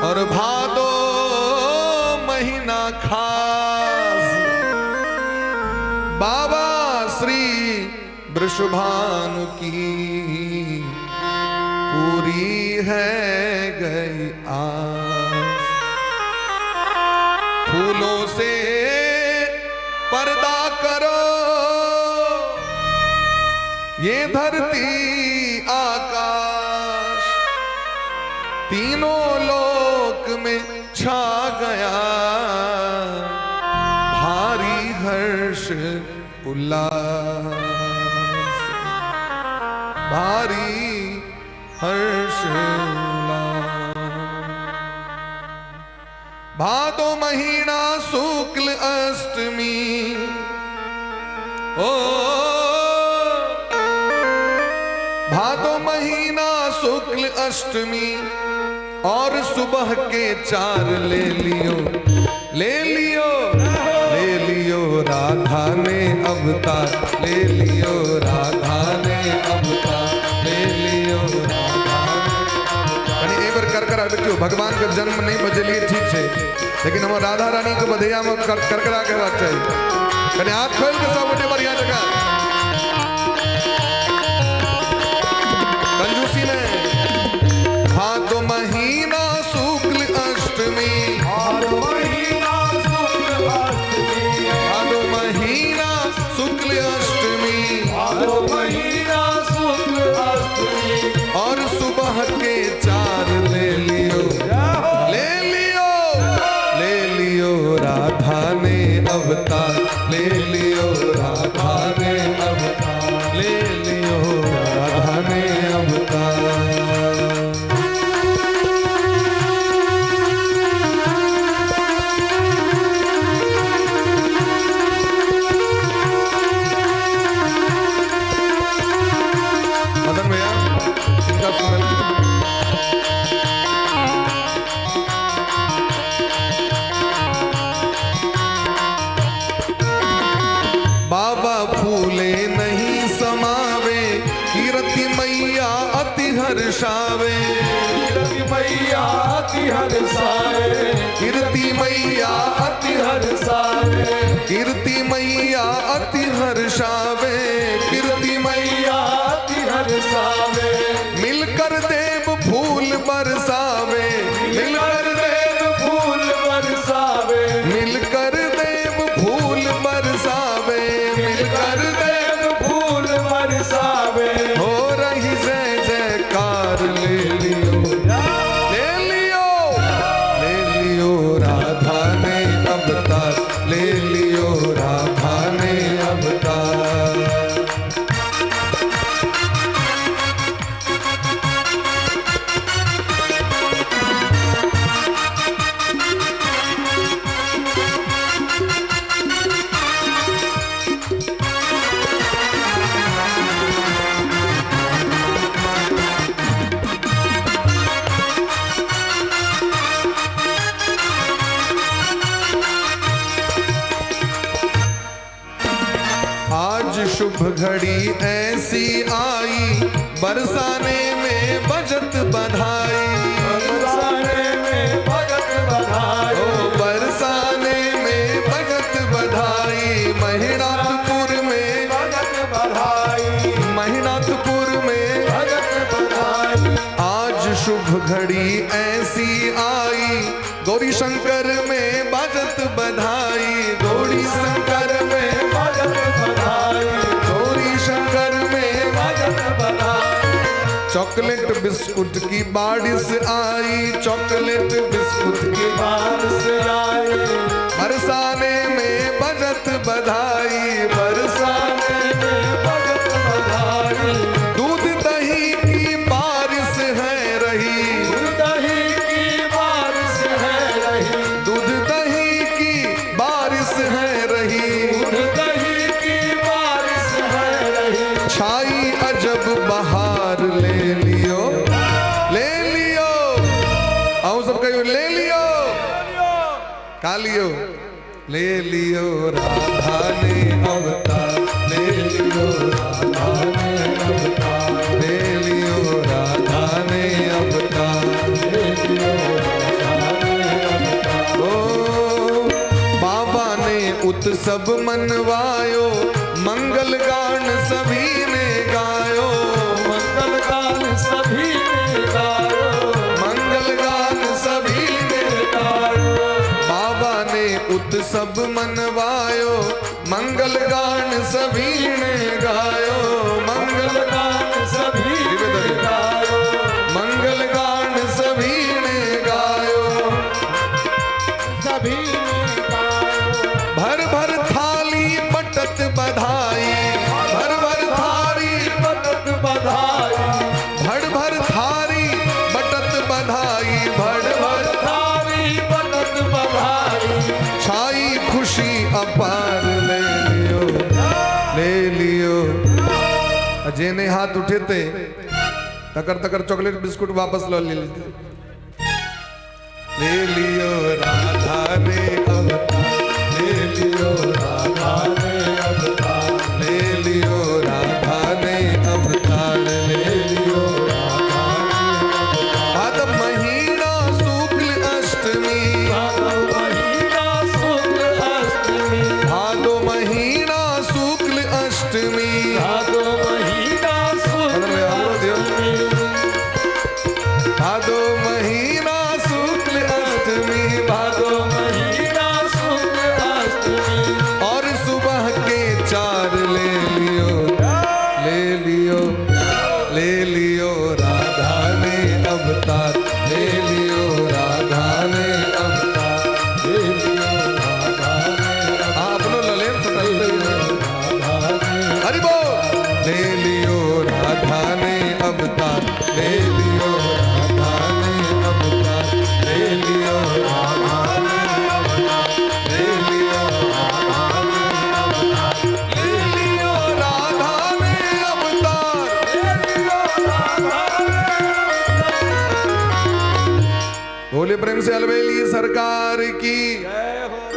और भादो महीना खास, बाबा श्री वृषभानु की पूरी है गई आस। फूलों से पर्दा करो ये धरती आकाश, तीनों लोक में छा गया भारी हर्ष उल्लास, भारी हर्ष उल्लास। भादो महीना शुक्ल अष्टमी, ओ भादो महीना शुक्ल अष्टमी और सुबह के 4 ले लियो, ले लियो, ले लियो राधा ने अवतार, ले लियो राधा ने अवतार, ले लियो राधा ने अवतार। कनी एक बेर कर कर देखियो, भगवान के जन्म नहीं बजेलिए ठीक छै, लेकिन हमर राधा रानी के बधैया में करकरा के हेबाक चाही। कनी हाथ खोल के सब गोटे बढ़िया जगह कंजूसी में। भादो महीना शुक्ल अष्टमी, भादो महीना शुक्ल अष्टमी, भादो महीना शुक्ल अष्टमी, भादो महीना शुक्ल अष्टमी और सुबह के 4 ले लियो, ले लियो, ले लियो राधा ने अवतार, ले लियो राधा ने अवतार, ले लियो राधा ने अवतार। मदन भैया इनका सुनल। बाबा फूले नहीं समावे, कीर्ति मैया अति हर्षावे, कीर्ति मैया अति हर्षावे, कीर्ति मैया अति हर्षावे, कीर्ति मैया अति हर्षावे, कीर्ति मैया अति हर्षावे, मिलकर देव फूल बरसावे, मिलकर देव फूल बरसावे, शुभ घड़ी ऐसी आई, बरसाने में बजत बधाई। बरसाने में भगत बधाई। ओ बरसाने में बजत बधाई, महिनाथपुर में भगत बधाई। महिनाथपुर में भगत बधाई। आज शुभ घड़ी ऐसी आई, गौरी शंकर में बजत बधाई। गौरी शंकर में भगत बधाई। गौरी शंकर में भगत बधाई। चॉकलेट बिस्कुट की बारिश आई, चॉकलेट बिस्कुट की बारिश आई। बरसाने में बजत बधाई। बरसाने में भगत बधाई। दूध दही की बारिश है रही, दूध दही की बारिश है रही। दूध दही की बारिश है रही। दूध दही की बारिश है रही। छाई अजब बहार ले लियो, ले लियो। आओ सब कहियो ले लियो, का लियो, ले लियो राधा ने अवतार, ले लियो राधा ने अवतार, ले लियो राधा ने अवतार, ले लियो राधा ने अवतार। ओ बाबा ने उत्सव मनवायो, मंगल गान सभी ने गायो, मंगल गान सभी ने गायो, मंगल गान सभी ने गायो। बाबा ने उत्सव मनवायो, मंगल गान सभी ने गायो, मंगल गान सभी ने गायो, मंगल गान सभी ने गायो, सभी ने गायो। भर भर थाली बटत बधाई, भर भर थाली बटत बधाई। भर भर थाली बटत बधाई, भर भर थाली बटत बधाई। छाई खुशी अपार ले लियो, ले लियो। आ जे नहि हाथ उठेते तकर तकर चॉकलेट बिस्कुट वापस ल लेते। ले लियो राधा ने अवतार, ले लियो राधा ने अवतार, ले लियो राधा ने अवतार, ले लियो राधा ने अवतार। भादव महीना शुक्ल अष्टमी, भादो महीना शुक्ल अष्टमी, भादो महीना शुक्ल अष्टमी, भादो महीना शुक्ल अष्टमी, भादो महीना शुक्ल अष्टमी, भादो भादो महीना शुक्ल अष्टमी। और सुबह के 4 ले लियो, ले लियो, ले लियो राधा ने अवतार, ले लियो राधा ने अवतार, ले लियो राधा ने अवतार। आप लोग ललेन सटल राधा ने हरि बोल। ले लियो राधा ने अवतार, ले लियो राधा ने अवतार, ले लियो राधा ने अवतार, ले लियो राधा ने अवतार, ले लियो राधा ने अवतार। बोले प्रेम से अलबेली सरकार की,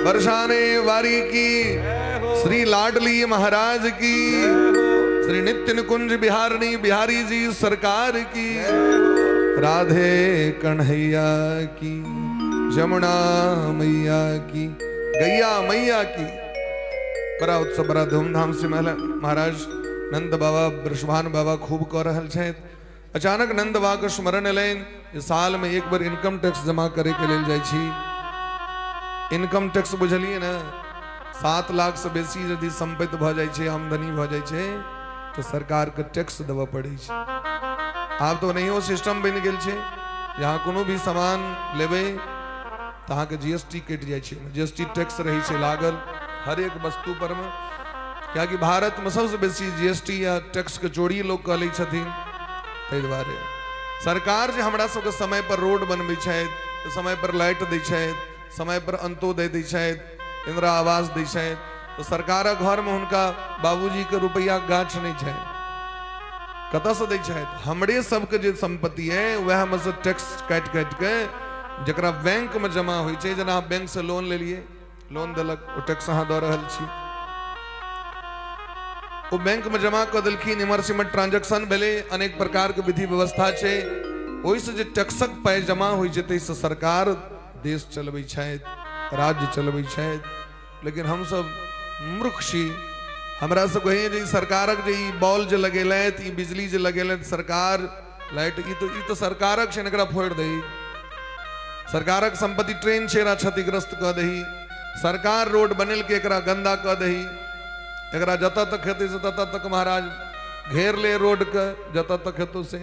बरसाने वारी की, श्री लाडली महाराज की, श्री नित्य निकुंज बिहारनी बिहारी जी सरकार की, राधे कन्हैया की, जमुना मैया की, गैया मैया की। बड़ा उत्सव बड़ा धूमधाम से महला महाराज नंद बाबा वृषभान बाबा खूब कऽ रहल छथि। अचानक नंद बाबा के स्मरण एलनि जे साल में एक बेर इनकम टैक्स जमा करे के लेल जाइ छी। इनकम टैक्स बुझलियै ने, 7 लाख से बेसी यदि संपत्ति भऽ जाइ छै, आमदनी भऽ जाइ छै, तऽ सरकार के टैक्स देबऽ पड़ै छै। आब तऽ ओनाहियो सिस्टम बनि गेल छै जे अहाँ कोनो भी सामान लेबै तऽ अहाँके GST कटि जाइ छै। GST tax रहै छै लागल हर एक वस्तु पर मे, कियाकि भारत में सबसे बेसी GST या टैक्स के चोरी लोग कऽ लै छथिन। ताहि दुआरे सरकार जे हमरा सबके समय पर रोड बनबै छथि, समय पर लाइट दै छथि, समय पर अंत्योदय दै छथि, इंदिरा आवास दै छथि, तऽ सरकारक घरमे हुनका बाबूजीके रुपैआ गाछ नहि छनि, कतऽसँ दै छथि? हमरे सबके जे संपत्ति है वएहमे से टैक्स काटि काटि के जकरा बैंकमे जमा होइ छै, जेना अहाँ बैंकसँ लोन लेलियै, लोन देलक, ओ टैक्स अहाँ दऽ रहल छी। ओ बैंकमे जमा कऽ देलखिन, इम्हर से इम्हर ट्रांजेक्शन भेलै, अनेक प्रकारके विधि व्यवस्था छै। ओहिसँ जे टैक्सक पाइ जमा होइ छै ताहिसँ सरकार देश चलबै छथि, राज्य चलबै छथि। लेकिन हमसभ मूर्ख छी। हमरा सबके होइए जे ई सरकारक जे ई बॉल जे लगेलथि, ई बिजली जे लगेलथि सरकार, लाइट, ई तऽ सरकारक छै ने, एकरा फोड़ि दही। सरकारक संपत्ति ट्रेन छै, एकरा क्षतिग्रस्त कऽ दही। सरकार रोड बनेलकै, एकरा गंदा कऽ दही। एकरा जतऽ तक हेतै से ततऽ तक महाराज घेर ले रोडके, जतऽ तक हेतौ से।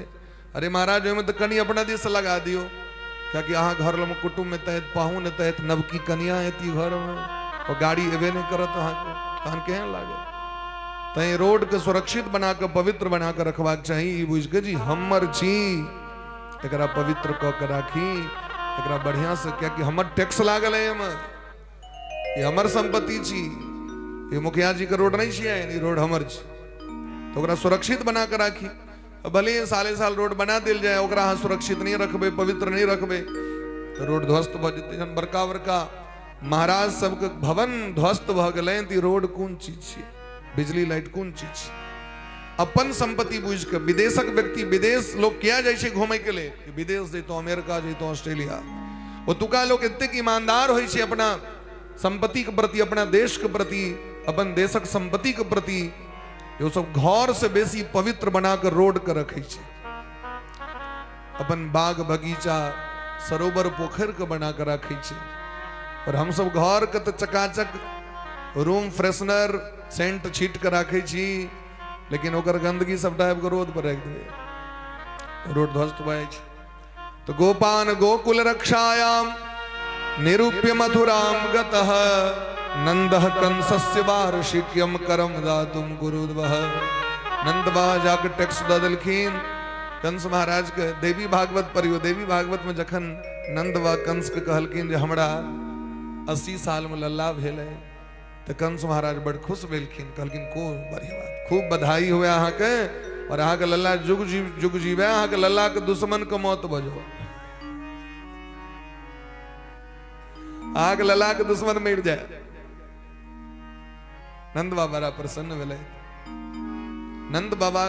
अरे महाराज, ओहिमे तऽ कनि अपना दिस लगा दियौ, कियाकि अहाँ घरमे कुटुम्ब एतै, पाहुन एतै, नवकी कनिया एती घरमे, ओ गाड़ी एबे नहि करत अहाँके, तहन केहन लागत? तैं रोडके सुरक्षित बना कऽ, पवित्र बना कऽ रखबाक चाही, ई बुझि कऽ जे हमर छी, एकरा पवित्र कऽ के राखी, एकरा बढ़िया से, कियाकि हमर टैक्स लागल है एहिमे, ई हमर संपत्ति छी। ई मुखिया जी के रोड नहीं छियै, ई रोड हमर छी, तऽ ओकरा सुरक्षित बना कऽ राखी। भले ही साले साल रोड बना देल जाय, ओकरा अहाँ सुरक्षित नहीं रखबै, पवित्र नहीं रखबै, तऽ रोड ध्वस्त भऽ जेतै। जहन बड़का बड़का महाराज सबके भवन ध्वस्त भऽ गेलै तऽ ई रोड कोन चीज छियै, बिजली लाइट कोन चीज छियै? अपन संपत्ति बुझि कऽ विदेशक व्यक्ति, विदेश लोग किया जाइ छै घूमय के लेल? विदेश जैतहुँ, अमेरिका जैतहुँ, ऑस्ट्रेलिया, ओतुका लोग एतेक ईमानदार होइ छै अपना संपत्तिके प्रति, अपना देशके प्रति, अपन देशक संपत्तिके प्रति, ओ सब घर से बेसी पवित्र बना कऽ रोड के रखै छै, अपन बाग बगीचा सरोवर पोखरि के बना कऽ राखै छै। और हमसब घर के तऽ चकाचक रूम फ्रेशनर सेंट छीट कऽ राखै छी, लेकिन ओकर गंदगी सबटा आबि कऽ रोड पर राखि देबै, रोड ध्वस्त भऽ जाइ छै। तऽ गोपान गोकुल रक्षायाम निरूप्य मथुराम गतः नंदः कंसस्य वार्षिक्यम करम दातुम गुरुद्वः। नंद बाबा जाके टैक्स दऽ देलखिन कंस महाराज के। देवी भागवत पढ़ियो, देवी भागवत में जखन नंद बाबा कंस के कहलखिन जे हमरा 80 साल में लल्ला भेलै, तऽ कंस महाराज बड़ खुश भेलखिन, कहलखिन खूब बढ़िया बात, खूब बधाई हुए अहाँके, और अहाँके लल्ला जुग जीव जुग जीवे, अहाँके लल्ला के दुश्मन के मौत भऽ जाओ, अहाँके लल्ला के दुश्मन मरि जाए। नंद बाबा बड़ा प्रसन्न भेलै। नंद बाबा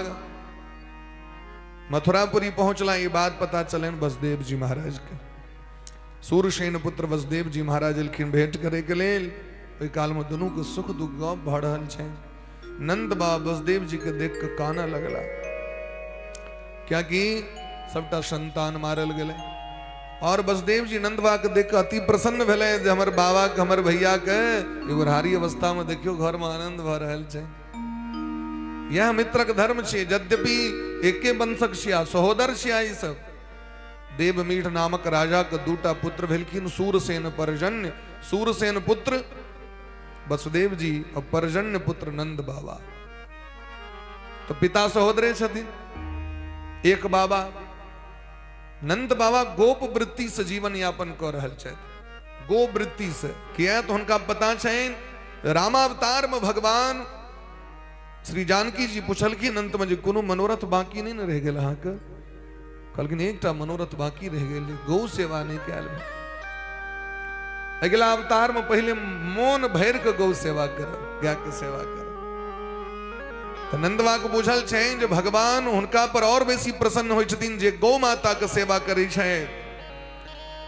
मथुरापुरी पहुंचला, ये बात पता चलन वसुदेव जी महाराज के। सूरसेन पुत्र वसुदेव जी महाराज एलखिन भेंट करे के लेल। ओहि काल में दुनू के सुख दुख गप भऽ रहल छै। नंद बाबा वसुदेव जी के देख के कानऽ लगला, कियाकि सबटा संतान मारल गेलै। और वसुदेव जी नंद बाबा के देख के अति प्रसन्न भेलै जे हमर बाबा के, हमर भैया के ई बुढ़ारी अवस्था में देखियो घर में आनंद भऽ रहल छै। यह मित्रक धर्म छै। यद्यपि एके वंशक छिया, सहोदर छिया ई सब। देवमीठ नामक राजा के दूटा पुत्र भेलखिन, सूरसेन परजन्य। सूरसेन पुत्र वसुदेव जी और परजन्य पुत्र नंद बाबा। तो पिता सहोदरे छथिन, एक बाबा। नंद बाबा गोप वृत्ति से जीवन यापन कऽ रहल छथि, गोवृत्ति से। किया तो हुनका पता छनि रामावतार में भगवान श्री जानकी जी पुछलखिन अंत में जे कोनो मनोरथ बाकी नहीं ने रहि गेल अहाँके? कहलखिन एकटा मनोरथ बाकी रहि गेल, गौ सेवा नहीं कयल। अगिला अवतार में पहले मोन भरि के गौ सेवा करब, गाय के सेवा करब। तऽ नंदवा के बुझल छनि जे भगवान हुनका पर और बेसी प्रसन्न होइ छथिन जे गौ माता के सेवा करै छथि।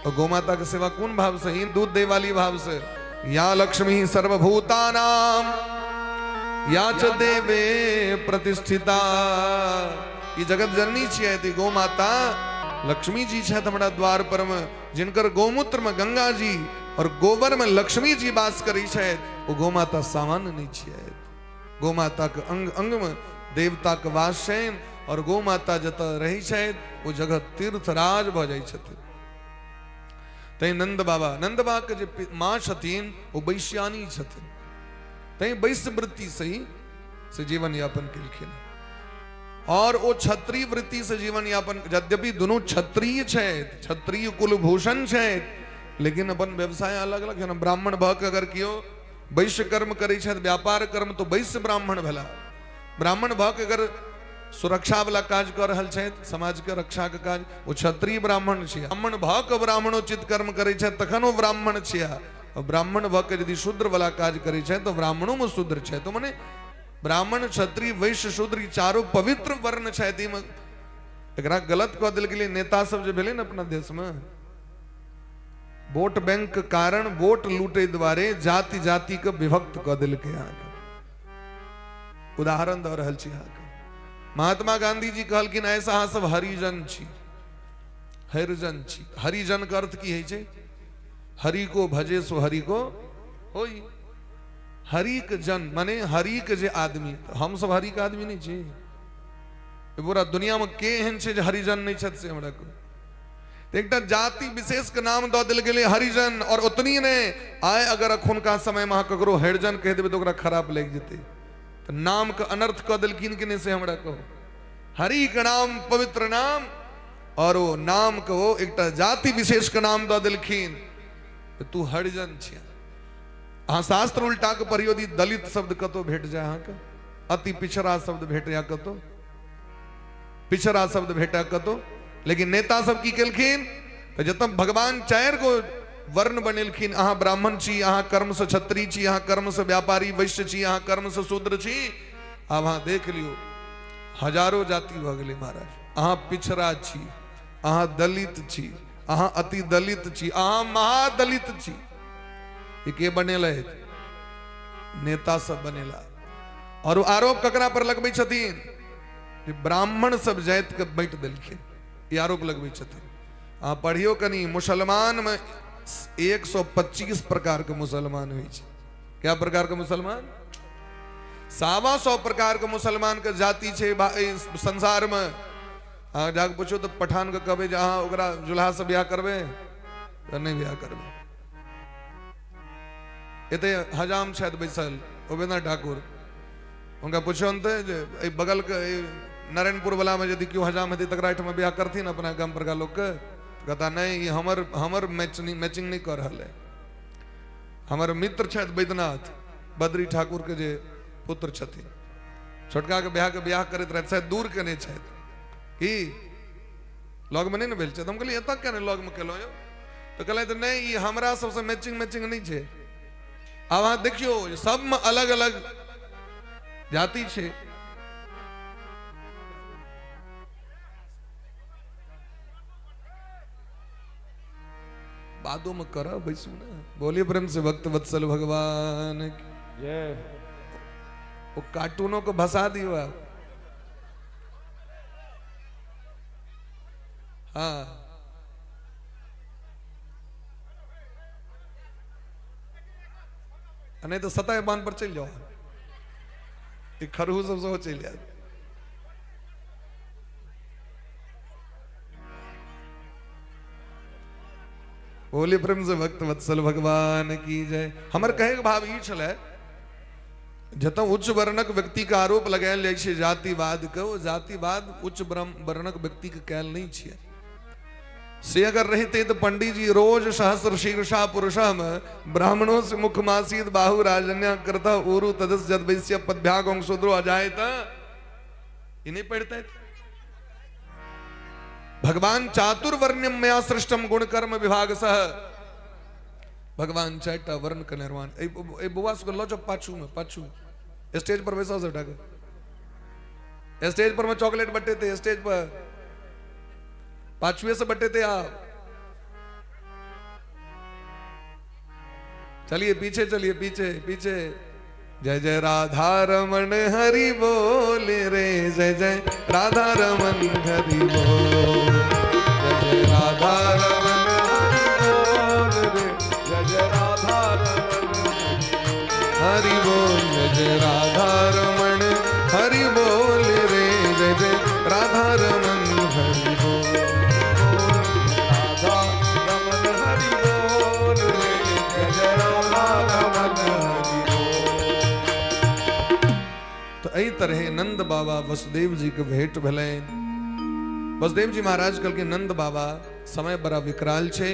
तो गौ माता के सेवा कोन भाव से? ही दूध दे वाली भाव से। या लक्ष्मी सर्वभूतानाम या च देवे प्रतिष्ठिता। ई जगत जननी छियै ती गौ माता, लक्ष्मी जी छथि हमरा द्वार पर में, जिनकर गौमूत्र में गंगा जी और गोबर में लक्ष्मी जी वास करै छथि, ओ गौ माता सामान्य नहीं छियै। गौ माता के अंग अंग में देवता के वास छनि और गौ माता जतऽ रहै छथि ओ जगह तीर्थराज भऽ जाइ छथिन। तैं नंद बाबा, नंद बाबा के जे माँ छथिन ओ वैश्यानी छथिन, तैं वैश्य वृत्ति से ही से जीवन यापन केलखिन और ओ क्षत्रिय वृत्ति से जीवन यापन। यद्यपि दुनू क्षत्रिय छथि, क्षत्रिय कुलभूषण छथि, लेकिन अपन व्यवसाय अलग अलग है। ब्राह्मण भऽ के अगर केओ वैश्य कर्म करै छथि, व्यापार कर्म, तो वैश्य ब्राह्मण भेला। ब्राह्मण भऽ के अगर सुरक्षा वाला काज कऽ रहल छथि, समाज के रक्षा के काज, ओ क्षत्रिय ब्राह्मण छिया। ब्राह्मण भऽ के ब्राह्मणोचित कर्म करै छथि तखन ओ ब्राह्मण छिया। ब्राह्मण भऽ के यदि शूद्र वाला काज करै छथि तऽ ब्राह्मणों में शूद्र छथि। तो मने ब्राह्मण, क्षत्रिय, वैश्य, शूद्र, ई चारो पवित्र वर्ण छथि। एहिमे एकरा गलत कऽ देल गेलै। नेता सब जे भेलै ने अपना देशमे, वोट बैंक के कारण वोट लूटे दुआरे जाति जाति के विभक्त कऽ देलकै। अहाँके उदाहरण दऽ रहल छी। अहाँके महात्मा गांधी जी कहलखिन, ऐसा अहाँ सब हरिजन छी, हरिजन छी। हरिजन के अर्थ की होइ छै? हरि को भजे सो हरि को होई। हरि के जन माने हरि के जे आदमी। हम सब हरि के आदमी नहीं छी। पूरा दुनिया में के एहन छै जे हरिजन नहीं छथि, से हमरा कहू। एकटा जाति विशेष के नाम दऽ देल गेलै हरिजन। और ओतनी नहि, आइ अगर अखुनका समय में अहाँ ककरो हरिजन कहि देबै तऽ ओकरा खराब लागि जेतै। तऽ नाम के अनर्थ कऽ देलखिन कि नहि, से हमरा कहू। हरि के नाम पवित्र नाम, और ओ नाम के ओ एकटा जाति विशेष के नाम दऽ देलखिन, तू हरिजन छियै। अहाँ शास्त्र उल्टा के पढ़ियौ, यदि दलित शब्द कतौ भेट जाय अहाँके, अति पिछड़ा शब्द भेट जाय कतौ, पिछड़ा शब्द भेटा कतौ। लेकिन नेता सब की केलखिन? तऽ जतऽ भगवान 4 गो वर्ण बनेलखिन, अहाँ ब्राह्मण छी, अहाँ कर्म से क्षत्रिय छी, अहाँ कर्म से व्यापारी वैश्य छी, अहाँ कर्म से शूद्र छी। आब अहाँ देख लियौ, हजारो जाति भऽ गेलै महाराज। अहाँ पिछड़ा छी, अहाँ दलित छी, अहाँ अति दलित छी, अहाँ महादलित छी। ई के बनेलथि? नेता सब बनेला। और ओ आरोप ककरा पर लगबै छथिन? जे ब्राह्मण सब जाति के बांटि देलखिन, ई आरोप लगबै छथिन। अहाँ पढ़ियौ कनि, मुसलमान में 125 प्रकार के मुसलमान होइ छै। क्या प्रकार के मुसलमान? 125 प्रकार के मुसलमान के जाति छै संसार में। अहाँ जाके पूछो तऽ पठान के कहबै जे अहाँ ओकरा जुल्हा से बियाह करबै तऽ नहि बियाह करबै। एते हजाम छथि बैसल उपेंद्र ठाकुर, हुनका पुछियौन तऽ जे एहि बगलके एहि नारायणपुर वलामे यदि केओ हजाम हेतै तकरा एहिठाम बियाह करथिन अपना गाम परका लोकके? कहता नहि, ई हमर हमर मैचिंग नहि कऽ रहल है। हमर मित्र छथि बैद्यनाथ बद्री ठाकुरके जे पुत्र छथिन, छोटकाके बियाहके बियाह करैत रहथि, शायद दूर केने छथि की लगमे नहि ने भेल छै। हम कहलियै एतऽ किया नहि लगमे केलहुँ यौ? तऽ कहलथि नहि, ई हमरा सबसँ मैचिंग मैचिंग नहि छै। आब अहाँ देखियौ, सबमे अलग अलग जाति छै। बादो में करब, बैसू ने। बोलिए प्रेम से भक्त वत्सल भगवान की जय। वो कार्टूनों को भसा दियो आप। हाँ, नहीं तो सताए बांध पर चल जाओ, ई खरहू सब सेहो चलि जायत। बोले प्रेम से भक्त वत्सल भगवान की जय। हमर कहे के भाव ई छलै, जतऽ उच्च वर्णक व्यक्ति के आरोप लगायल जाइ छै जातिवाद के, ओ जातिवाद उच्च वर्णक व्यक्ति के कयल नहि छियै। से अगर रहिते तो पंडित जी रोज सहस्र शीर्षा पुरुषा में ब्राह्मणों से मुख मासीद बाहु राजन्या करता उरु तदस जद वैश्य पद्भ्याग शूद्रो अजायत, ई नहीं पढ़ते। भगवान चातुर्वर्ण्यम मया सृष्टम गुण कर्म विभाग सह, भगवान चारिटा वर्ण के निर्माण। ए बौआ सबके लऽ जाओ पाछू में, पाछू स्टेज पर बैसाओ सबटा के। स्टेज पर में चॉकलेट बटेते, स्टेज पर पाछुए से बटेते आप। चलिए पीछे, चलिए पीछे पीछे। जय जय राधा रमन हरि बोल रे, जय जय राधा रमन हरि बोल, जय जय राधा रमन हरि बोल रे, जय जय राधा रमन हरि बोल, जय जय राधा रमन हरि बोल रे, जय जय राधा रमन हरि बोल, राधा रमन हरि बोल रे, जय जय राधा रमन हरि बोल। तो एहि तरहे नंद बाबा वसुदेव जी के भेंट भेलनि। वसुदेव जी महाराज कहलखिन, नंद बाबा समय बड़ा विकराल छै,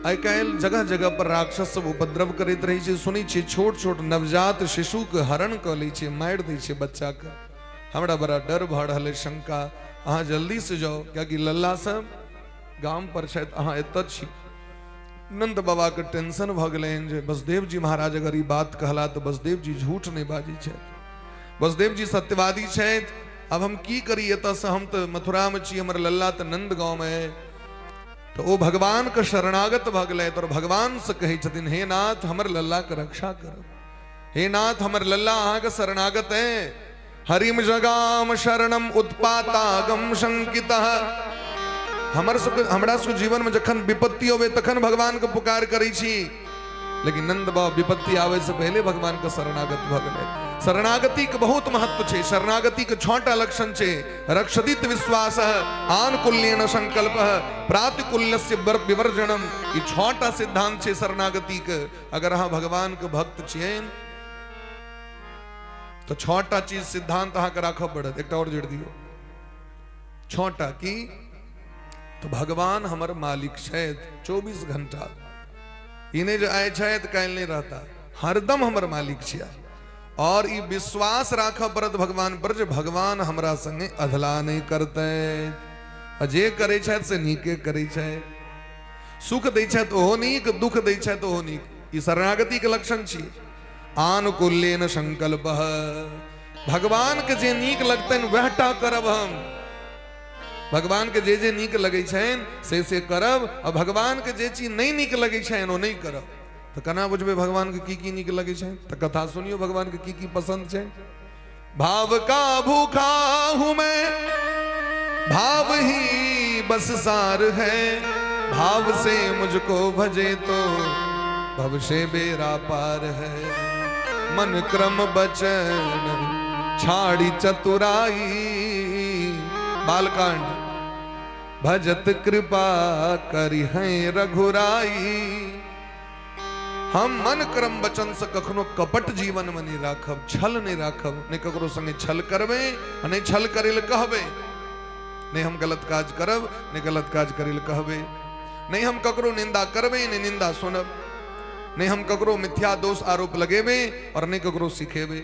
आइ काल्हि जगह जगह पर राक्षस सब उपद्रव करैत रहै छै। सुनै छियै छोट छोट नवजात शिशु के हरण कऽ लै छै, मारि दै छै बच्चा के। हमरा बड़ा डर भऽ रहल है, शंका। अहाँ जल्दी से जाउ, कियाकि लल्ला सब गाम पर छथि, अहाँ एतऽ छी। नंद बाबा के टेंशन भऽ गेलनि जे वसुदेव जी महाराज अगर ई बात कहला तऽ वसुदेव जी झूठ नहि बाजै छथि। वसुदेव जी सत्यवादी छथि। अब हम की करी एतऽसँ, हम तऽ मथुरामे छी, हमर लल्ला तऽ नंद गाँवमे है। तऽ ओ भगवानके शरणागत भऽ गेलथि और भगवानसँ कहै छथिन, हे नाथ हमर लल्लाके रक्षा करब, हे नाथ हमर लल्ला अहाँके शरणागत है। हरिम जगाम शरणम उत्पातागम शंकित। हमर सबके हमरा सबके जीवन में जखन विपत्ति होवे तखन भगवान के पुकार करै छी, लेकिन नंद बाबा विपत्ति आवे से पहले भगवान के शरणागत भऽ गेलै। शरणागति के बहुत महत्व छै। शरणागति के छटा लक्षण छै। रक्षदित विश्वास, आनुकूल्येन संकल्प, प्रातिकूल्यस्य विवर्जनम। ई छटा सिद्धांत छै शरणागति के। अगर अहाँ भगवान के भक्त छियै तो छटा चीज सिद्धांत अहाँके राखऽ पड़त। एकटा और जोड़ि दियौ, छटा की? तो भगवान हमर मालिक छथि 24 घंटा। ई नहि जे आइ छथि काल्हि नहि रहता, हरदम हमर मालिक छिया। और ई विश्वास राखऽ पड़त भगवान पर जे भगवान हमरा संगे अधला नहि करतै, आ जे करै छथि से नीके करै छथि। सुख दै छथि ओहो नीक, दुख दै छथि ओहो नीक। ई शरणागतिके लक्षण छियै। आनुकूल्येन संकल्प, भगवान के जे नीक लगतनि वएह टा करब हम। भगवान के जे जे नीक लगै छनि से से करब, आ भगवान के जे चीज नहि नीक लगै छनि ओ नहि करब। तऽ केना बुझबै भगवान के की की नीक लगै छनि? तऽ कथा सुनियौ भगवान के की की पसंद छै। भाव का भूखा हूं मैं, भाव ही बस सार है, भाव से मुझको भजे तो भव से बेरा पार है। मन क्रम बचन छाड़ी चतुराई, बालकांड भजत कृपा करी है रघुराई। हम मन क्रम वचन से कखनो कपट जीवन में नहीं राखब, छल नहीं राखब, नहीं ककरो संगे छल करबे आ नहीं छल करे ले कहबे, नहीं हम गलत काज करब, नहीं गलत काज करे ले कहबे, नहीं हम ककरो निंदा करबे, नहीं निंदा सुनब, नहीं हम ककरो मिथ्या दोष आरोप लगेबे और नहीं ककरो सिखेबे।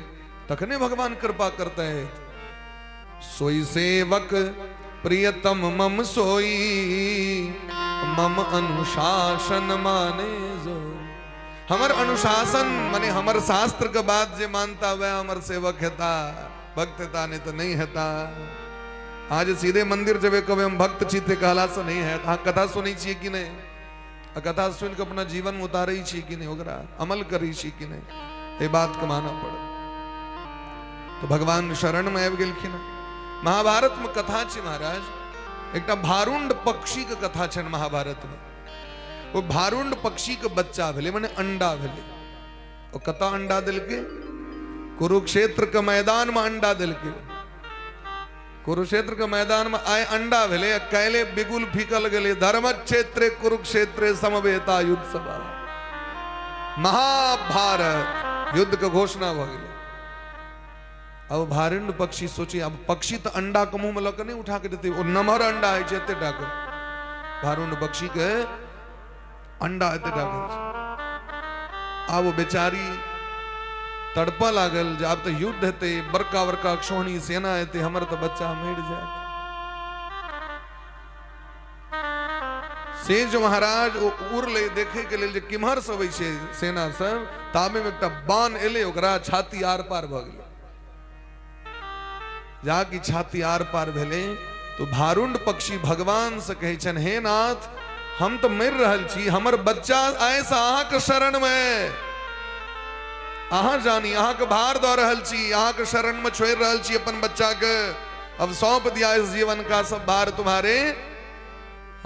तखने भगवान कृपा करते हैं। सोई सेवक प्रियतम मम सोई, मम अनुशासन माने जो। हमर अनुशासन माने हमर शास्त्र के बात जे मानता वह हमर सेवक हेता, भक्त हेता, नहीं तो नहीं हेता। आज सीधे मंदिर जेबे कहबे हम भक्त छी ते कहला से नहीं है। अहाँ कथा सुनै छियै कि नहीं? आ कथा सुनि के अपना जीवन में उतारै छी कि नहीं, ओकरा अमल करै छी कि नहीं, एहि बात के मानऽ पड़त। तो भगवान शरण में आबि गेलखिन। महाभारत में कथा छै महाराज, एकटा भारुंड पक्षी के कथा छनि महाभारत में। ओ भारुंड पक्षी के बच्चा भेलै, माने अंडा भेलै। ओ कतऽ अंडा देलकै? कुरुक्षेत्र के मैदान में अंडा देलकै। कुरुक्षेत्र के मैदान में आइ अंडा भेलै, काल्हि बिगुल फीकल गेलै। धर्म क्षेत्रे कुरुक्षेत्रे समवेता युद्ध सभा, महाभारत युद्ध के घोषणा भऽ गेलै। अब भारिंड पक्षी सोची, अब पक्षी तऽ अंडा के मुंह में लऽ के नहीं उठा के देतै, ओ नमहर अंडा होइ छै एते टा के, भारुंड पक्षी के अंडा एते टा के होइ छै। आब ओ बेचारी तड़पऽ लागल जे आब तऽ युद्ध हेतै, बड़का बड़का सोहनी सेना हेतै, हमर तऽ बच्चा मरि जायत। से जो महाराज ओ उड़लै देखे के लेल जे किम्हर से अबै छै सेना सब, ताबे में एकटा बाण एलै, ओकरा छाती आर पार भऽ गेलै। जा कि छाती आर पार भेलै तो भारुंड पक्षी भगवान से कहै छनि, हे नाथ हम तऽ मरि रहल छी, हमर बच्चा आइ से अहाँके शरण में, अहाँ जानी अहाँके भार दऽ रहल छी, अहाँके शरण में छोड़ि रहल छी अपन बच्चा के, अब सौंप दिया इस जीवन का सब भार तुम्हारे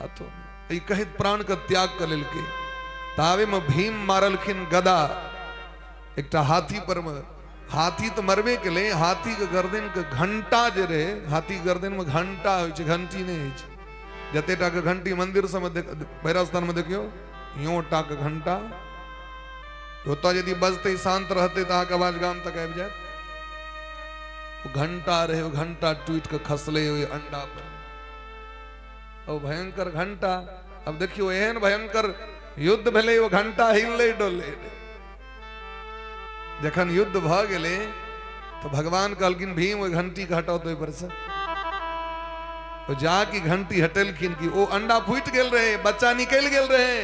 हाथों में। ई कहैत प्राण के त्याग कऽ लेलकै। ताबे में भीम मारलखिन गदा एकटा हाथी पर में। हाथी तऽ मरबे केलै, हाथी के गर्दन के घंटा जे रहे, हाथी के गर्दन में घंटा होइ छै, घंटी नहि होइ छै। जते टा के घंटी मंदिर सबमे भैरव स्थान में देखियौ, यो टा के घंटा ओतऽ यदि बजतै शांत रहतै तऽ अहाँके आवाज गाम तक आबि जायत। ओ घंटा रहै, ओ घंटा टूटि कऽ खसलै ओहि अंडा पर, ओ भयंकर घंटा। अब देखियौ एहन भयंकर युद्ध भेलै, ओ घंटा हिललै डोललै। जखन युद्ध भऽ गेलै तऽ भगवान कहलखिन भीम ओहि घंटी के हटाउ तऽ ओहि पर से। तो जा कि घंटी हटेलखिन कि ओ अंडा फूटि गेल रहे, बच्चा निकलि गेल रहे,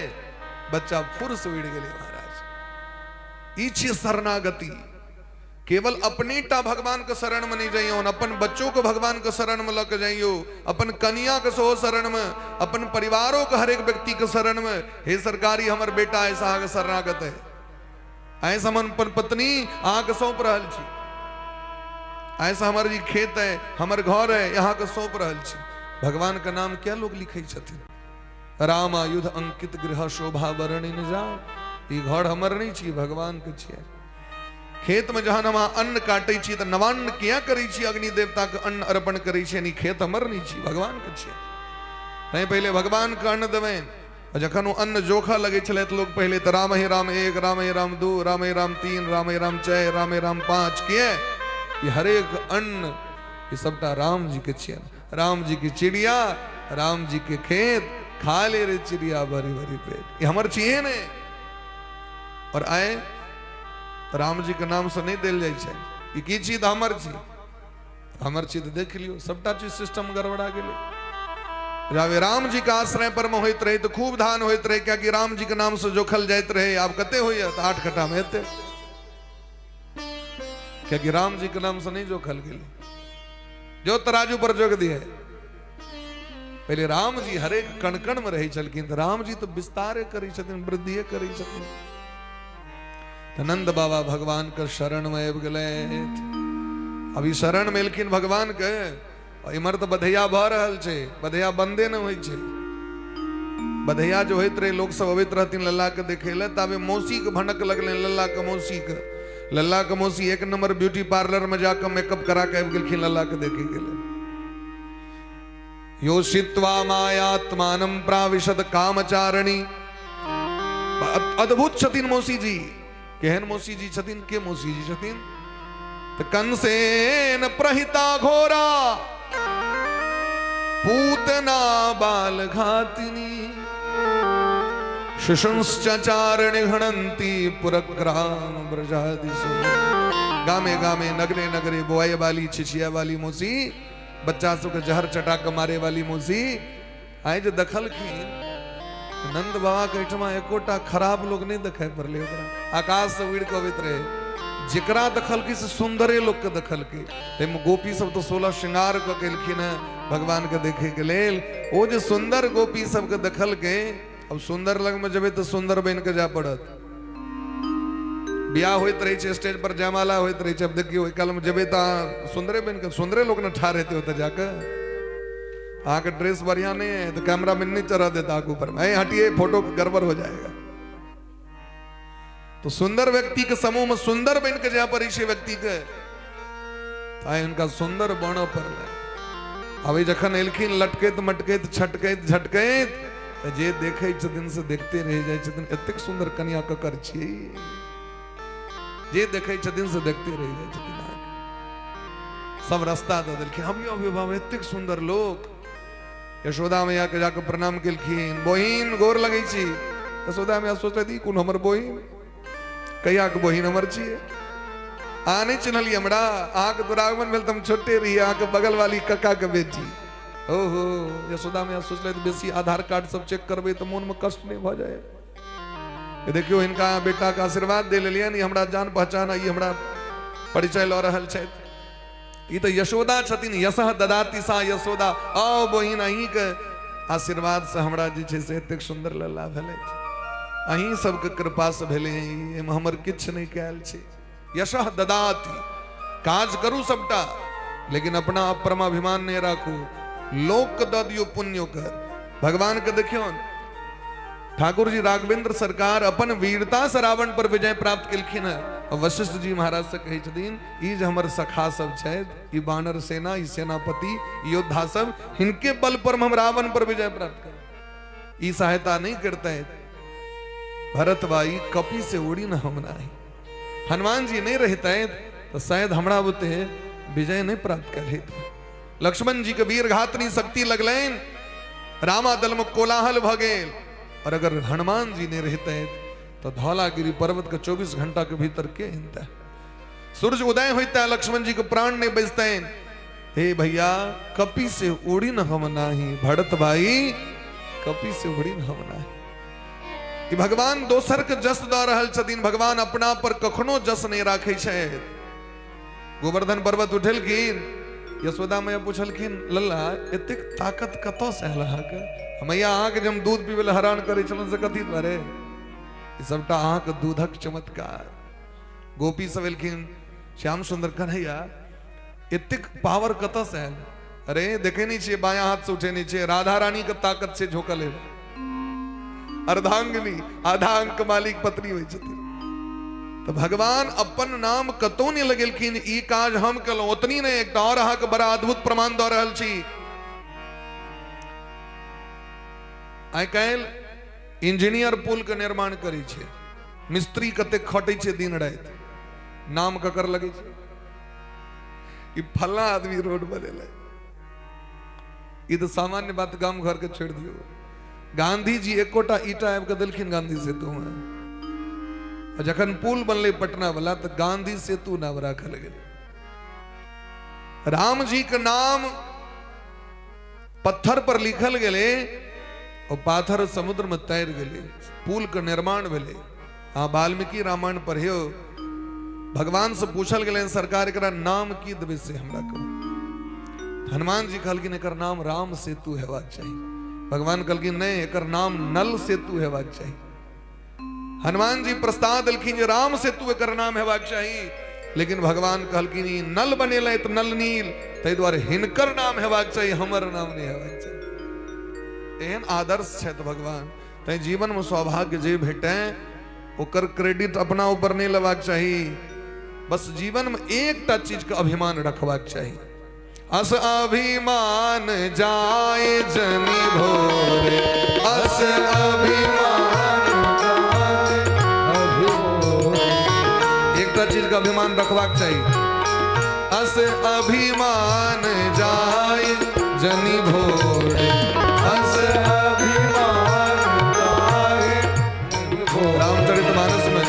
बच्चा फुर्स उड़ि गेलै महाराज। ई छियै शरणागति। केवल अपने टा भगवान के शरण में नहीं जइयो, अपन बच्चों के भगवान के शरण में लऽ के जइयो, अपन कनिया के सेहो शरण में, अपन परिवारों के हरेक व्यक्ति के शरण में। हे सरकारी हमर बेटा ऐसा अहाँके शरणागत है, ऐसा हम अपन पत्नी अहाँके सौंप रहल छी, ऐसा हमर जी खेत है, हमर घर है, यहाँ के सौंप रहल छी। भगवान के नाम क्या लोग लिखै छथिन? रामायुध अंकित गृह शोभा वर्णिन जाय। ई घर हमर नहीं छी, भगवान के छियै। खेत में जहन हम अन्न काटै छी तऽ नवान्न किया करै छी? अग्नि देवता के अन्न अर्पण करै छी, यानी खेत हमर नहीं छी, भगवान के छियै। तैं पहिले भगवान के अन्न देबनि। आ जखन ओ अन्न जोखऽ लगै छलै तऽ लोक पहिले तऽ राम ही राम एक, राम ही राम दू, राम ही राम तीन, राम ही राम चारि, राम ही राम पाँच। किए? ई हरेक अन्न ई सबटा राम जी के छियनि। राम जी के चिड़िया, राम जी के खेत, खा ले रे चिड़िया भरी भरी पेट, ई हमर छियै ने। और आए राम जी के नाम से नहीं देल जाइ छै, ई की छी? तऽ हमर छी, हमर छी। तऽ देख लियौ, सबटा चीज सिस्टम गड़बड़ा गेलै। जाबे राम जी के आश्रय पर में होइत रहे तऽ खूब धान होइत रहे, कियाकि राम जी के नाम से जोखल जाइत रहे। आब कते होइया? तऽ 8 कट्ठा में हेतै, कियाकि राम जी के नाम से नहीं जोखल गेलै। जो तराजू पर जोख दिए। पहिले राम जी हरेक कण कण में रहै छलखिन, तऽ राम जी तऽ विस्तारे करै छथिन, वृद्धिए करै छथिन। तऽ नंद बाबा भगवान के शरण में आबि गेलथि। अभी शरण में एलखिन भगवान के, इम्हर तऽ बधैया भऽ रहल छै, बधैया बंदे नहि होइ छै। बधैया जो होइत रहे, लोक सब अबैत रहथिन लल्ला के देखे लए, ताबे मौसी के भनक लगलनि, लल्ला के मौसी के। लल्ला के मौसी एक नंबर ब्यूटी पार्लर में जाकर मेकअप करा के आबि गेलखिन लल्ला के देखे के लेल। योषित्वा मायात्मानं प्राविशद कामचारिणी। अद्भुत छथिन मौसी जी। केहन मौसी जी छथिन? के मौसी जी छथिन? तऽ कंसेन प्रहिता घोरा पूतना बाल घातिनी शिशुंश्च चारिणी हणंती पुरग्राम ब्रजादिसु। गामे गामे नगरे नगरे बोआई वाली छिछिया वाली मौसी, बच्चा सबके जहर चटा के मारे वाली मौसी आइ जे देखलखिन नंद बाबा के एहिठमा एकोटा खराब लोग नहीं देखाई पड़ले ओकरा। आकाश से उड़ के अबैत रहे, जेकरा देखलखिन से सुंदरे लोग के देखलकै। ताहिमे गोपी सब तऽ 16 श्रृंगार कऽ के एलखिन हेँ भगवान के देखे के लेल। ओ जे सुंदर गोपी सबके देखलकै, अब सुंदर लगमे जेबै तऽ सुंदर बनि के जाय पड़त। बियाह होइत रहै छै, स्टेज पर जयमाला होइत रहै छै। अब देखियौ, ओहि कालमे जेबै तऽ अहाँ सुंदरे बनि कऽ, सुंदरे लोक ने ठाढ़ हेतै ओतऽ जाकऽ। अहाँके ड्रेस बढ़िया नहीं है तो कैमरा मैन नहीं चढ़ा देता आगू पर, ऐ हटिए, फोटो गड़बड़ हो जाएगा। तो सुंदर व्यक्ति के समूह में सुंदर बन के जाय पड़ै छै व्यक्ति के, आइ हुनका सुंदर बनऽ पड़लै। अभी जखन एलखिन लटकैत मटकैत छटकैत झटकैत, तऽ जे देखै छथिन से देखते रहि जाइ छथिन, एतेक सुंदर कनिया ककर छियै? जे देखै छथिन से देखते रहि जाइ छथिन। अहाँके सब रास्ता दऽ देलखिन। अभियो अभियो बाबा, एतेक सुंदर लोक। यशोदा मैया के जाके प्रणाम केलखिन, बहिन गोर लगै छी। यशोदा मैया सोचलथि, ई कोन हमर बहिन, कहिया के बहिन हमर छियै? अहाँ नहि चिन्हलियै हमरा? अहाँके दुरागमन भेल तऽ हम छोटे रहियै, अहाँके बगल वाली कक्का के बेटी। ओहो, यशोदा मैया सोचलथि बेसी आधार कार्ड सब चेक करबै तऽ मोनमे कष्ट नहि भऽ जाय। देखियौ, हिनका बेटा के आशीर्वाद दे लेलियनि, ई हमरा जान पहचान, ई हमरा परिचय लऽ रहल छथि। ई तऽ यशोदा छथिन, यशः ददाति सा यशोदा। आओ बहिन, अहीँके आशीर्वाद से हमरा जे छै से एतेक सुन्दर लल्ला भेलै, अहीं सबके कृपा से भेलै, एहिमे हमर किछु नहि कयल छै। यशः ददाति, काज करू सबटा, लेकिन अपना परमाभिमान नहि राखू, लोक के दऽ दियौ पुण्य ओकर। भगवान के देखियौ, ठाकुर जी राघवेंद्र सरकार अपन वीरता से रावण पर विजय प्राप्त केलखिन है। और वशिष्ठ जी महाराज से कहै छथिन, ई जे हमर सखा सब छथि, ई बानर सेना, ई सेनापति, ई योद्धा सब, हिनके बल पर हम रावण पर विजय प्राप्त करब। ई सहायता नहीं करते भरत भाई, कपि से उड़ी न हम नाही। हनुमान जी नहीं रहते तो शायद हमरा बुते विजय नहीं प्राप्त कर लेते। लक्ष्मण जी के वीर घातनी शक्ति लगलनि, रामादल में कोलाहल भ गेल। और अगर हनुमान जी नहीं रहते तो धौलागिरी पर्वत के 24 घंटा के भीतर के हिंता सूर्य उदय होता, लक्ष्मण जी के प्राण नहीं बचते। हे भैया, कपि से उड़ी न हम नाही, भरत भाई कपि से उड़ी न हम नाही। ई भगवान दोसर के जस दऽ रहल छथिन, भगवान अपना पर कखनो जस नहीं राखै छथि। गोवर्धन पर्वत उठेलखिन। यशोदा मैया पुछलखिन, लल्ला एतेक ताकत कतऽसँ आयल अहाँके? मैया अहाँके जे हम दूध पीबै लए हैरान करै छलहुँ से कथी दुआरे? ई सबटा अहाँके दूधक चमत्कार। गोपी सब एलखिन, श्याम सुंदर कन्हैया एतेक पावर कतऽसँ आयल? अरे देखे नहीं छियै, बायां हाथ से उठे नहीं छियै, राधा रानी के ताकत से झोंकल है। अर्धांगिनी, आधा अंक मालिक पत्नी होइ छथिन। तऽ भगवान अपन नाम कतौ नहि लगेलखिन, ई काज हम केलहुँ। ओतनी नहि, एकटा और अहाँके बड़ा अद्भुत प्रमाण दऽ रहल छी। आइ काल्हि इंजीनियर पुल के निर्माण करै छै, मिस्त्री कते खटै छै दिन राति, नाम ककर लगै छै? ई फल्ला आदमी रोड बनेलै। ई तऽ सामान्य बात गाम घर के छोड़ि दियौ। गांधी जी एकोटा ईटा आबि कऽ देलखिन गांधी सेतु मे? आ जखन पुल बनलै पटना वाला तऽ गांधी सेतु नाम राखल गेल। राम जी के नाम पत्थर पर लिखल गेलै और पाथर समुद्र में तैर गेलै, पुल के निर्माण भेलै। अहाँ वाल्मीकि रामायण पढ़ियौ, भगवान से पूछल गेलनि, सरकार एकरा नाम की देबै से हमरा कहू। हनुमान जी कहलखिन एकर नाम राम सेतु हेबाक चाही। भगवान कहलखिन नहि, एकर नाम नल सेतु हेबाक चाही। हनुमान जी प्रस्ताव देलखिन जे राम सेतु एकर नाम हेबाक चाही, लेकिन भगवान कहलखिन ई नल बनेलै तऽ नल नील, ताहि दुआरे हिनकर नाम हेबाक चाही, हमर नाम नहि हेबाक चाही। एहन आदर्श छथि भगवान। तैं जीवनमे सौभाग्य जे भेटै ओकर क्रेडिट अपना ऊपर नहि लेबाक चाही, बस जीवनमे एकटा चीजके अभिमान रखबाक चाही। अस अभिमान जाय जनि भोरे, अस अभिमान एकटा चीजके अभिमान रखबाक चाही। अस अभिमान जाय जनि भोरे, अस अभिमान जाय। रामचरितमानस में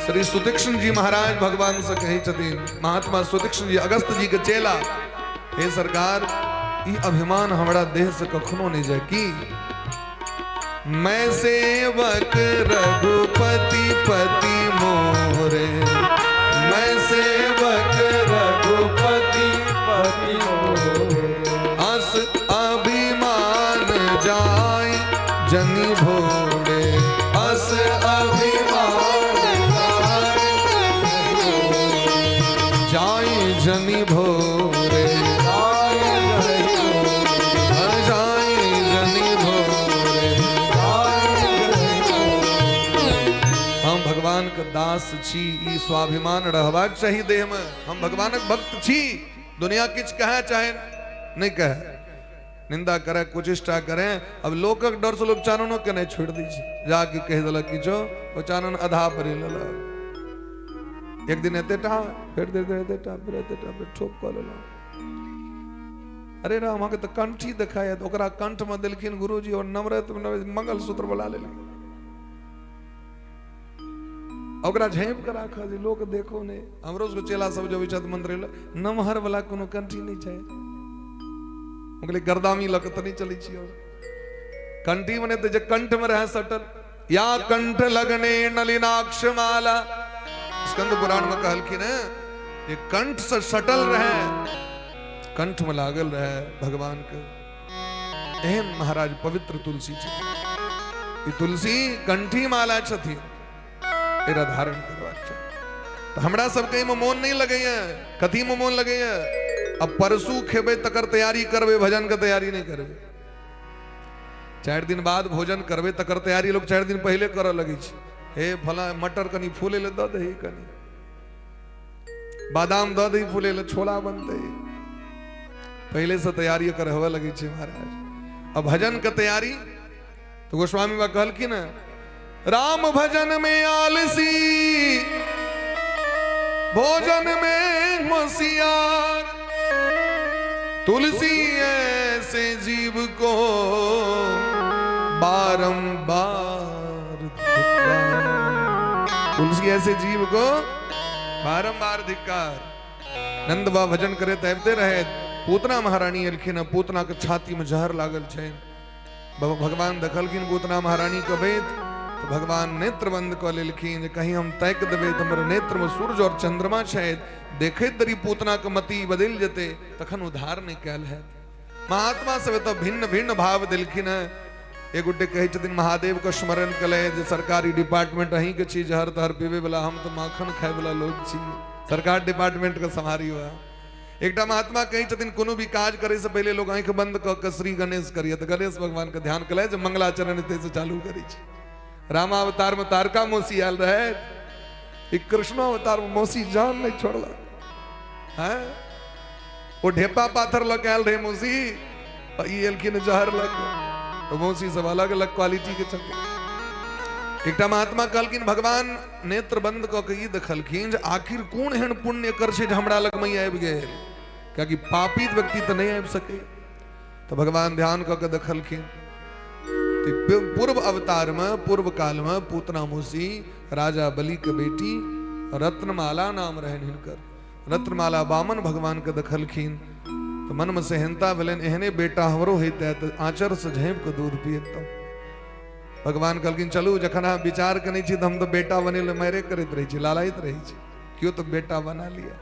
श्री सुतीक्ष्ण जी महाराज भगवान से कहै छथिन, महात्मा सुतीक्ष्ण जी अगस्त जी के चेला, हे सरकार ई अभिमान हमरा देह से कखनो नहीं जाए की मैं सेवक रघुपति पति मोरे, मैं सेवक रघुपति पति मोरे, अस अभिमान जाय जनि भोरे, अस अभिमान जाय जनि भोरे, जाय जनि भोरे। हम भगवान के दास छी, ई स्वाभिमान रहबाक चाही देह में। हम भगवानक भक्त छी, दुनिया किछु कहे चाहे नहीं कहे, निंदा करे कुचेष्टा करे। अब लोकक डर से लोग चाननो के नहीं छोड़ दी, जाके कह दिलक किछो, ओ चानन आधा पर लेलक। एक दिन एते टा, फेर धीरे धीरे एते टा, फेर एते टा, फेर ठोप कऽ लेलक। अरे राम, अहाँके तऽ कंठी देखायत, ओकरा कंठ में देलखिन गुरुजी और नवरत्न मंगलसूत्र वाला लेलखिन। ओकरा झाँपि कऽ राखऽ जे लोक देखो नहि। हमरो सबके चेला सब जब छथि मंत्र नमहर वाला कोनो कंठी नहि छै। हम कहलियै गर्दामी लऽ कऽ तऽ नहि चलै छियै। कंठी मने तऽ जे कंठ में रहै सटल, या कंठ लगने नलिनाक्ष माला, स्कंद पुराण में कहलखिन है जे कंठ से सटल रहे, कंठ में लागल रहे भगवान के। एहन महाराज पवित्र तुलसी छथिन। ई तुलसी कंठी माला छथिन, एकरा धारण करबाक चाही। तऽ हमरा सबके एहिमे मोन नहि लगैया। कथीमे मोन लगैया? अब परसू खेबै तकर तैयारी करबै, भजन के तैयारी नहि करबै। 4 दिन बाद भोजन करबै तकर तैयारी लोग 4 दिन पहिले करऽ लगै छै। हे फला मटर कनि फूले लए दऽ दही, कनि बादाम दऽ दही फूले लए, छोला बनतै, पहिले से तैयारी एकर होबऽ लगै छै महाराज। अब भजन के तैयारी तो गोस्वामी बा कहलखिन, राम भजन में आलसी भोजन में होशियार, तुलसी ऐसे जीव को बारंबार धिक्कार, तुलसी ऐसे जीव को बारंबार धिक्कार। नंद बा भजन करे आबिते रहे, पूतना महारानी एलखिन, पूतना के छाती में जहर लागल छै। भगवान देखलखिन पूतना महारानी के बैत, तऽ भगवान नेत्र बंद कऽ लेलखिन जे कहीं हम ताकि देबै तऽ हमर नेत्रमे सूर्य आओर चंद्रमा छथि, देखैत देरी पूतनाके मति बदलि जेतै, तखन उद्धार नहि कयल हैत। महात्मा सब एतऽ भिन्न भिन्न भाव देलखिन हेँ। एक गोटे कहै छथिन महादेवके स्मरण कयलनि जे सरकारी डिपार्टमेंट अहीँके छी, जहर तहर पीबै वला, हम तऽ माखन खायवला लोक छी, सरकार डिपार्टमेंटके सम्हारियौ अहाँ। एकटा महात्मा कहै छथिन कोनो भी काज करे से पहिले लोग आँखि बंद कऽ के श्री गणेश करिए, तऽ गणेश भगवान के ध्यान कले जे मंगलाचरण एतै से चालू करै छी। रामावतार में तारका मौसी आयल रहे, ई कृष्णो अवतार में मौसी जान नहीं छोड़लक। हैं ओ ढेपा पाथर लऽ के आयल रहे मौसी, आ ई एलखिन जहर लऽ के। तऽ मौसी सब अलग अलग क्वालिटी के छथिन। एकटा महात्मा कहलखिन भगवान नेत्र बंद कऽ के ई देखलखिन जे आखिर कोन एहन पुण्य कर छै जे हमरा लगमे ई आबि गेल, कियाकि पापी व्यक्ति तऽ नहि आबि सकै। तऽ भगवान ध्यान कऽ के देखलखिन पूर्व अवतारमे, पूर्व कालमे पूतना मौसी राजा बलि के बेटी रत्नमाला नाम रहनि हिनकर, रत्नमाला वामन भगवान के देखलखिन तऽ मनमे सेहनता भेलनि एहने बेटा हमरो होइते तऽ आँचरसँ झाँपि कऽ दूध पियतहुँ। भगवान कहलखिन चलू जखन अहाँ विचार केने छी तऽ हम तऽ बेटा बने लए मारे करैत रहै छी, लालायत रहै छी, केओ तऽ बेटा बना लिअ।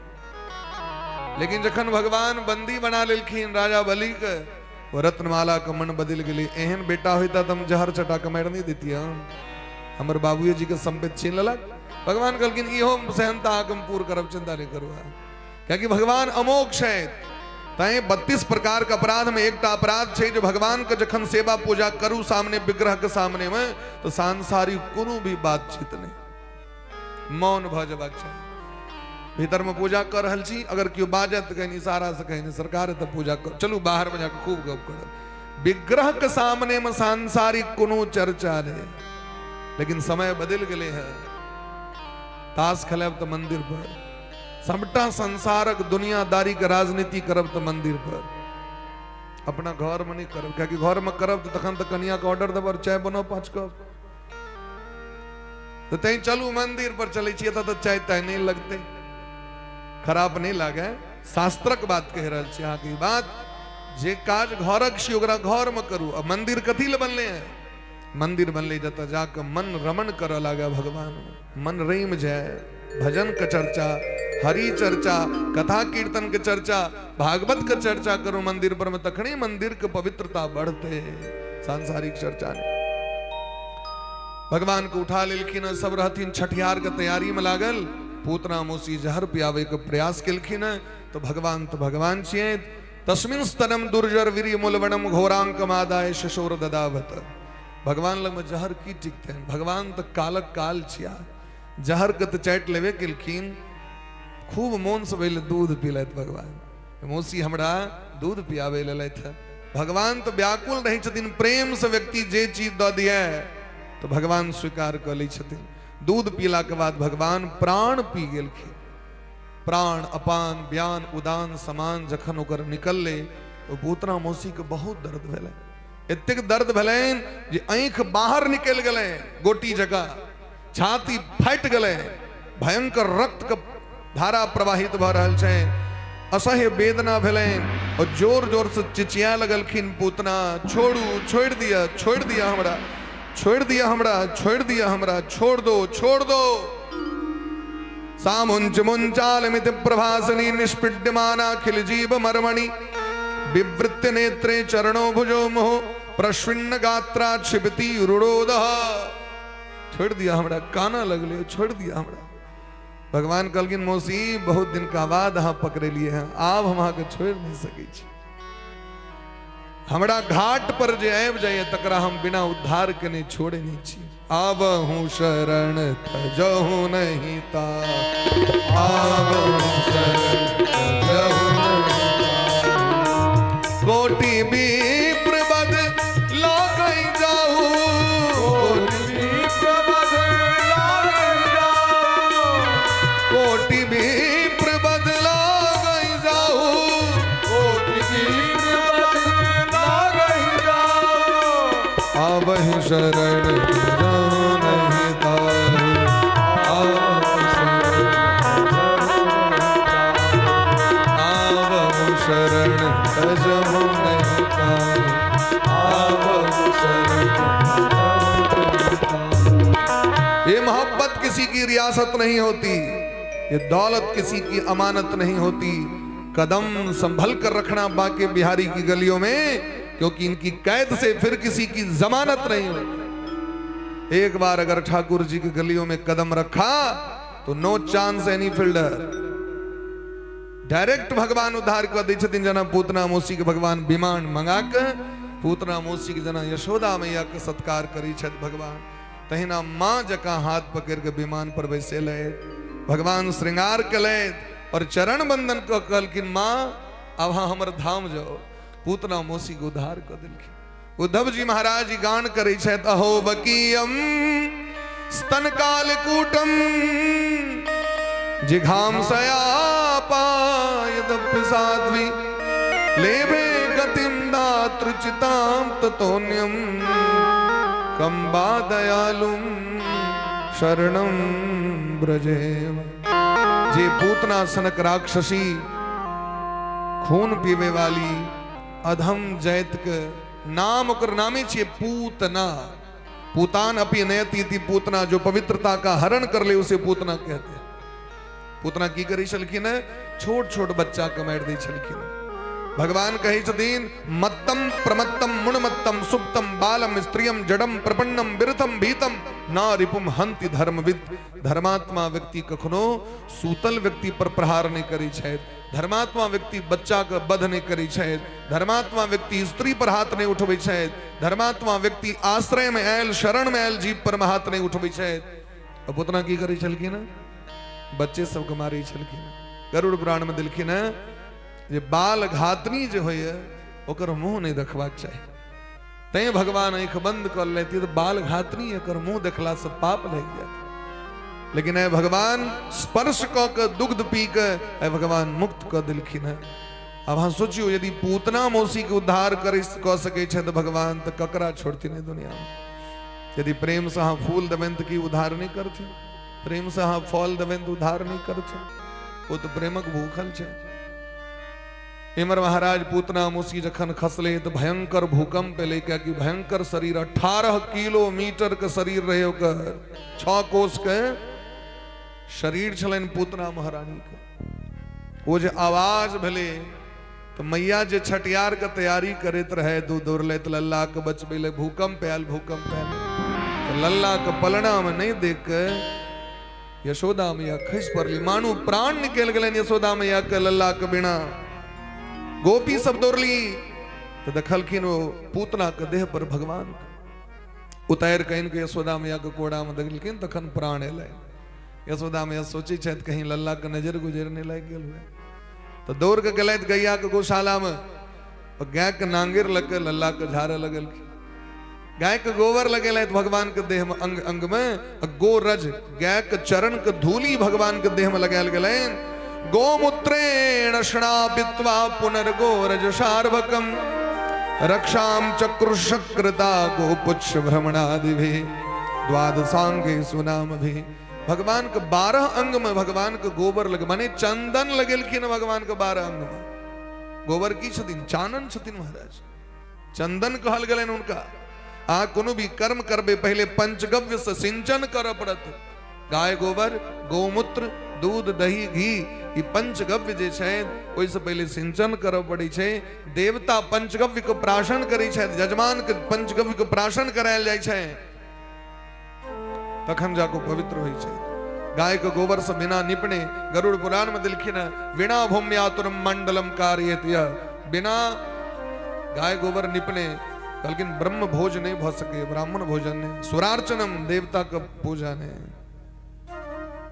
लेकिन जखन भगवान बंदी बना लेलखिन राजा बलि के, ओ रत्नमाला के मन बदलि गेलै, एहन बेटा होइता तऽ हम जहर चटा के मारि नहि दैतियै, हमर बाबूए जी के सम्पत्ति छीन लेलक। भगवान कहलखिन इहो सेहनता अहाँके हम पूर करब, चिंता नहि करू अहाँ, कियाकि भगवान अमोघ छथि। तैं 32 प्रकार के अपराध में एकटा अपराध छै जे भगवान के जखन सेवा पूजा करू सामने विग्रह के सामने में तो सांसारिक कोनो भी बातचीत नहीं, मौन भऽ जेबाक चाही। भीतर में पूजा कर रहल छी, अगर केओ बाजत तऽ कहीं इशारा से कहीं सरकार तऽ पूजा कर, चलू बाहर में जाके खूब गप करब। विग्रह के सामने में सांसारिक कोनो चर्चा नहीं। लेकिन समय बदलि गेलै है, ताश खेलायब तऽ मंदिर पर, सबटा संसारक दुनियादारी के राजनीति करब तऽ मंदिर पर, अपना घर में नहीं करब, कियाकि घर में करब तऽ तखन तऽ कनिया के ऑर्डर देब और चाय बनाओ 5 कप, तऽ तैं चलू मंदिर पर चलै छियै तऽ चाय ताय नहीं लगतै, खराब नहीं लागे। शास्त्रक बात कहि रहल छी अहाँके ई बात, जे काज घरक छी ओकरा घर में करू। आ मंदिर कथी लए बनलै है? मंदिर बनलै जतऽ जाके मन रमण करऽ लागे भगवान, मन रमि जाय, भजन के चर्चा, हरि चर्चा, कथा कीर्तन के चर्चा, भागवत के चर्चा करू मंदिर पर में, तखने मंदिर के पवित्रता बढ़ते, सांसारिक चर्चा नहीं। भगवान के उठा लेलखिन, सब रहथिन छठिहार के तैयारी में लागल, पूतना मौसी जहर पियावे के प्रयास केलखिन तो भगवान तो भगवान छियै। तस्मिन स्तनम दुर्जर वीर मूलवणम घोरांक मादाय शिशोर ददावत। भगवान लग में जहर की टिकते हैं, भगवान तो कालक काल छिया, जहर के तो चाटि लेबे केलखिन, खूब मोन से पहले दूध पिलथि भगवान, मौसी हमरा दूध पियावे लेलथि। भगवान तो व्याकुल रहै छथिन, प्रेम से व्यक्ति जे चीज दऽ दिए तो भगवान स्वीकार कऽ लै छथिन। दूध पीला के बाद भगवान प्राण पी गेलखिन, प्राण अपान व्यान उदान समान जखन ओकर निकललै ओ पूतना मौसी के बहुत दर्द भेलै, एतेक दर्द भेलनि जे आँखि बाहर निकलि गेलै गोटी जकाँ, छाती फाटि गेलै, भयंकर रक्त के धारा प्रवाहित भऽ रहल छै, असह्य वेदना भेलनि और जोर जोर से चिचिया लगलखिन पूतना, छोड़ू, छोड़ि दिअ, छोड़ि दिअ हमरा, छोड़ि दिअ हमरा, छोड़ि दिअ हमरा, छोड़ दो, छोड़ दो। सामुंच मुंचालमिति प्रभासनी निष्पीड्यमानाखिल जीव मर्मणि विवृत्य नेत्रे चरणो भुजो मोह प्रश्विन्न गात्रा क्षिपति रुरोदः। छोड़ दिया हमरा, काना लगले, छोड़ दिया हमरा। भगवान कहलखिन मौसी बहुत दिन का बाद अहाँ पकड़ेलिए हैं, आब हम अहाँके छोड़ि नहीं सकै छी, हमरा घाट पर जे आबि जाइए तकरा हम बिना उद्धार के नहीं छोड़े नहीं छी। आवहु शरण तजहु नहीं ता, आवहु शरण तजहु नहीं ता, कोटि विप्र बद लागै जाहु, कोटि विप्र बद लागै जाहु, आवहि शरण तजहु नहीं ताहु, आवहु शरण तजहु नहीं ताहु, आवहु शरण तजहु नहीं ताहु, आवहु शरण तजहु नहीं ताहु। की रियासत नहीं होती, ये दौलत किसी की अमानत नहीं होती। कदम संभल कर रखना बांके बिहारी की गलियों में, क्योंकि इनकी कैद से फिर किसी की जमानत नहीं होती। एक बार अगर ठाकुर जी की गलियों में कदम रखा तो no chance any fielder, direct भगवान उद्धार कऽ दै छथिन। जेना पूतना मौसी के भगवान विमान मंगा के पूतना मौसी के जेना यशोदा मैया के सत्कार करै छथि भगवान, तहिना माँ जकाँ हाथ पकड़ि के विमान पर बैसेलथि, भगवान श्रृंगार केलथि और चरण बंदन कऽ कहलखिन माँ आब अहाँ हमर धाम जाओ। पूतना मौसी के उद्धार कऽ देलखिन। उद्धव जी महाराज जी गान करै छथि, अहो बकीयम स्तन कालकूटम जिघांसया पायदप्य साध्वी लेभे गतिम दातृचितां ततोन्यम कम्बा दयालुम शरणम ब्रजेव। जे पूतना सनक राक्षसी खून पीवे वाली अधम जैत के नाम, ओकर नामे छियै पूतना। पूतान अपि नयति इति पूतना, जो पवित्रता का हरण कर ले उसे पूतना कहते हैं। पूतना की करै छलखिन है? छोट छोट बच्चा के मारि दै छलखिन। भगवान कहै छथिन मत्तम प्रमत्तम मुणमत्तम सुप्तम बालम स्त्रियम जडम प्रपन्नम विरथम भीतम न रिपुम हंति धर्मविद। धर्मात्मा व्यक्ति कखनो सूतल व्यक्ति पर प्रहार नहि करै छथि, धर्मात्मा व्यक्ति बच्चा के वध नहि करै छथि, धर्मात्मा व्यक्ति स्त्री पर हाथ नहि उठबै छथि, धर्मात्मा व्यक्ति आश्रय में आयल शरण में आयल जीव पर हाथ नहि उठबै छथि। अब उतना की करै छलखिन? बच्चे सबके मारै छलखिन। गरुड़ पुराण में देलखिन हँ जे बाल घातनी जे होइए ओकर मुंह नहि देखबाक चाही, तैं भगवान आँखि बंद कऽ लेती तऽ बाल घातनी एकर मुंह देखलासँ पाप लागि जायत। लेकिन आइ भगवान स्पर्श कऽ के दुग्ध पी के आइ भगवान मुक्त कऽ देलखिन हँ। आब अहाँ सोचियौ, यदि पूतना मौसी के उद्धार करै कऽ सकै छथि भगवान तऽ ककरा छोड़थिन एहि दुनियामे? यदि प्रेमसँ अहाँ फूल देबनि तऽ की उद्धार नहि करथिन? प्रेमसँ अहाँ फल देबनि तऽ उद्धार नहि करथिन? ओ तऽ प्रेमक भूखल छै। इमर महाराज पूतना मौसी जखन खसले तऽ भयंकर भूकंप एलै, कियाकि भयंकर शरीर 18 किलोमीटर के शरीर रहे ओकर, 6 कोस के शरीर छलनि पूतना महारानी के। ओ जे आवाज भेलै तऽ मैया जे छठियार के तैयारी करैत रहे, दू दौड़ले तऽ लल्ला के बचबै ले, भूकंप आयल, भूकंप आयल तऽ लल्ला के पलना में नहीं देख के यशोदा मैया खसि पड़ली, मानू प्राण निकलि गेलनि यशोदा मैया के लल्ला के बिना। गोपी सब दौड़ली तऽ देखलखिन ओ पूतना के देह पर भगवान के उतारि कऽ आनि के यशोदा मैया के कोड़ा में देखलखिन, तखन प्राण एलै। यशोदा मैया सोचै छथि कहीं लल्ला के नजर गुजर नहि लागि गेल हुए, तऽ दौड़ के गेलथि गैया के गौशाला में, गाय के नांगेर लऽ के लल्ला के झाड़े लगलखिन। गाय के गोबर लगेलथि भगवान के देह में अंग अंग में, गोरज गाय के चरण के धूली भगवान के देह में लगायल गेलनि। गोमूत्रेण स्नापित्वा पुनर्गोरज सार्वकम रक्षां चक्रुशक्रता गोपुच्छ भ्रमणादिभिः द्वादशांगे सुनामभिः। भगवान के 12 अंग में भगवान के गोबर लगे, माने चंदन लगेलखिन भगवान के 12 अंग में। गोबर की छथिन? चानन छथिन महाराज, चंदन कहल गेलनि हुनका। अहाँ कोनो भी कर्म करबै पहिले पंचगव्य से सिंचन करऽ पड़त। गाय गोबर, गौमूत्र, दूध, दही, घी, ई पंचगव्य जे छै ओहिसँ पहिले सिंचन करऽ पड़ै छै। देवता पंचगव्य के प्राशन करै छथि, यजमान के पंचगव्य के प्राशन करायल जाइ छै, तखन जाकऽ पवित्र होइ छै। गाय के गोबर से बिना निपने, गरुड़ पुराण में देलखिन हँ, बिना भूम्यातुरम मंडलम कार्येत, बिना गाय गोबर निपने कहलखिन ब्रह्म भोज नहीं भऽ सके, ब्राह्मण भोजन नहीं, सुरार्चनम देवता के पूजा नहीं,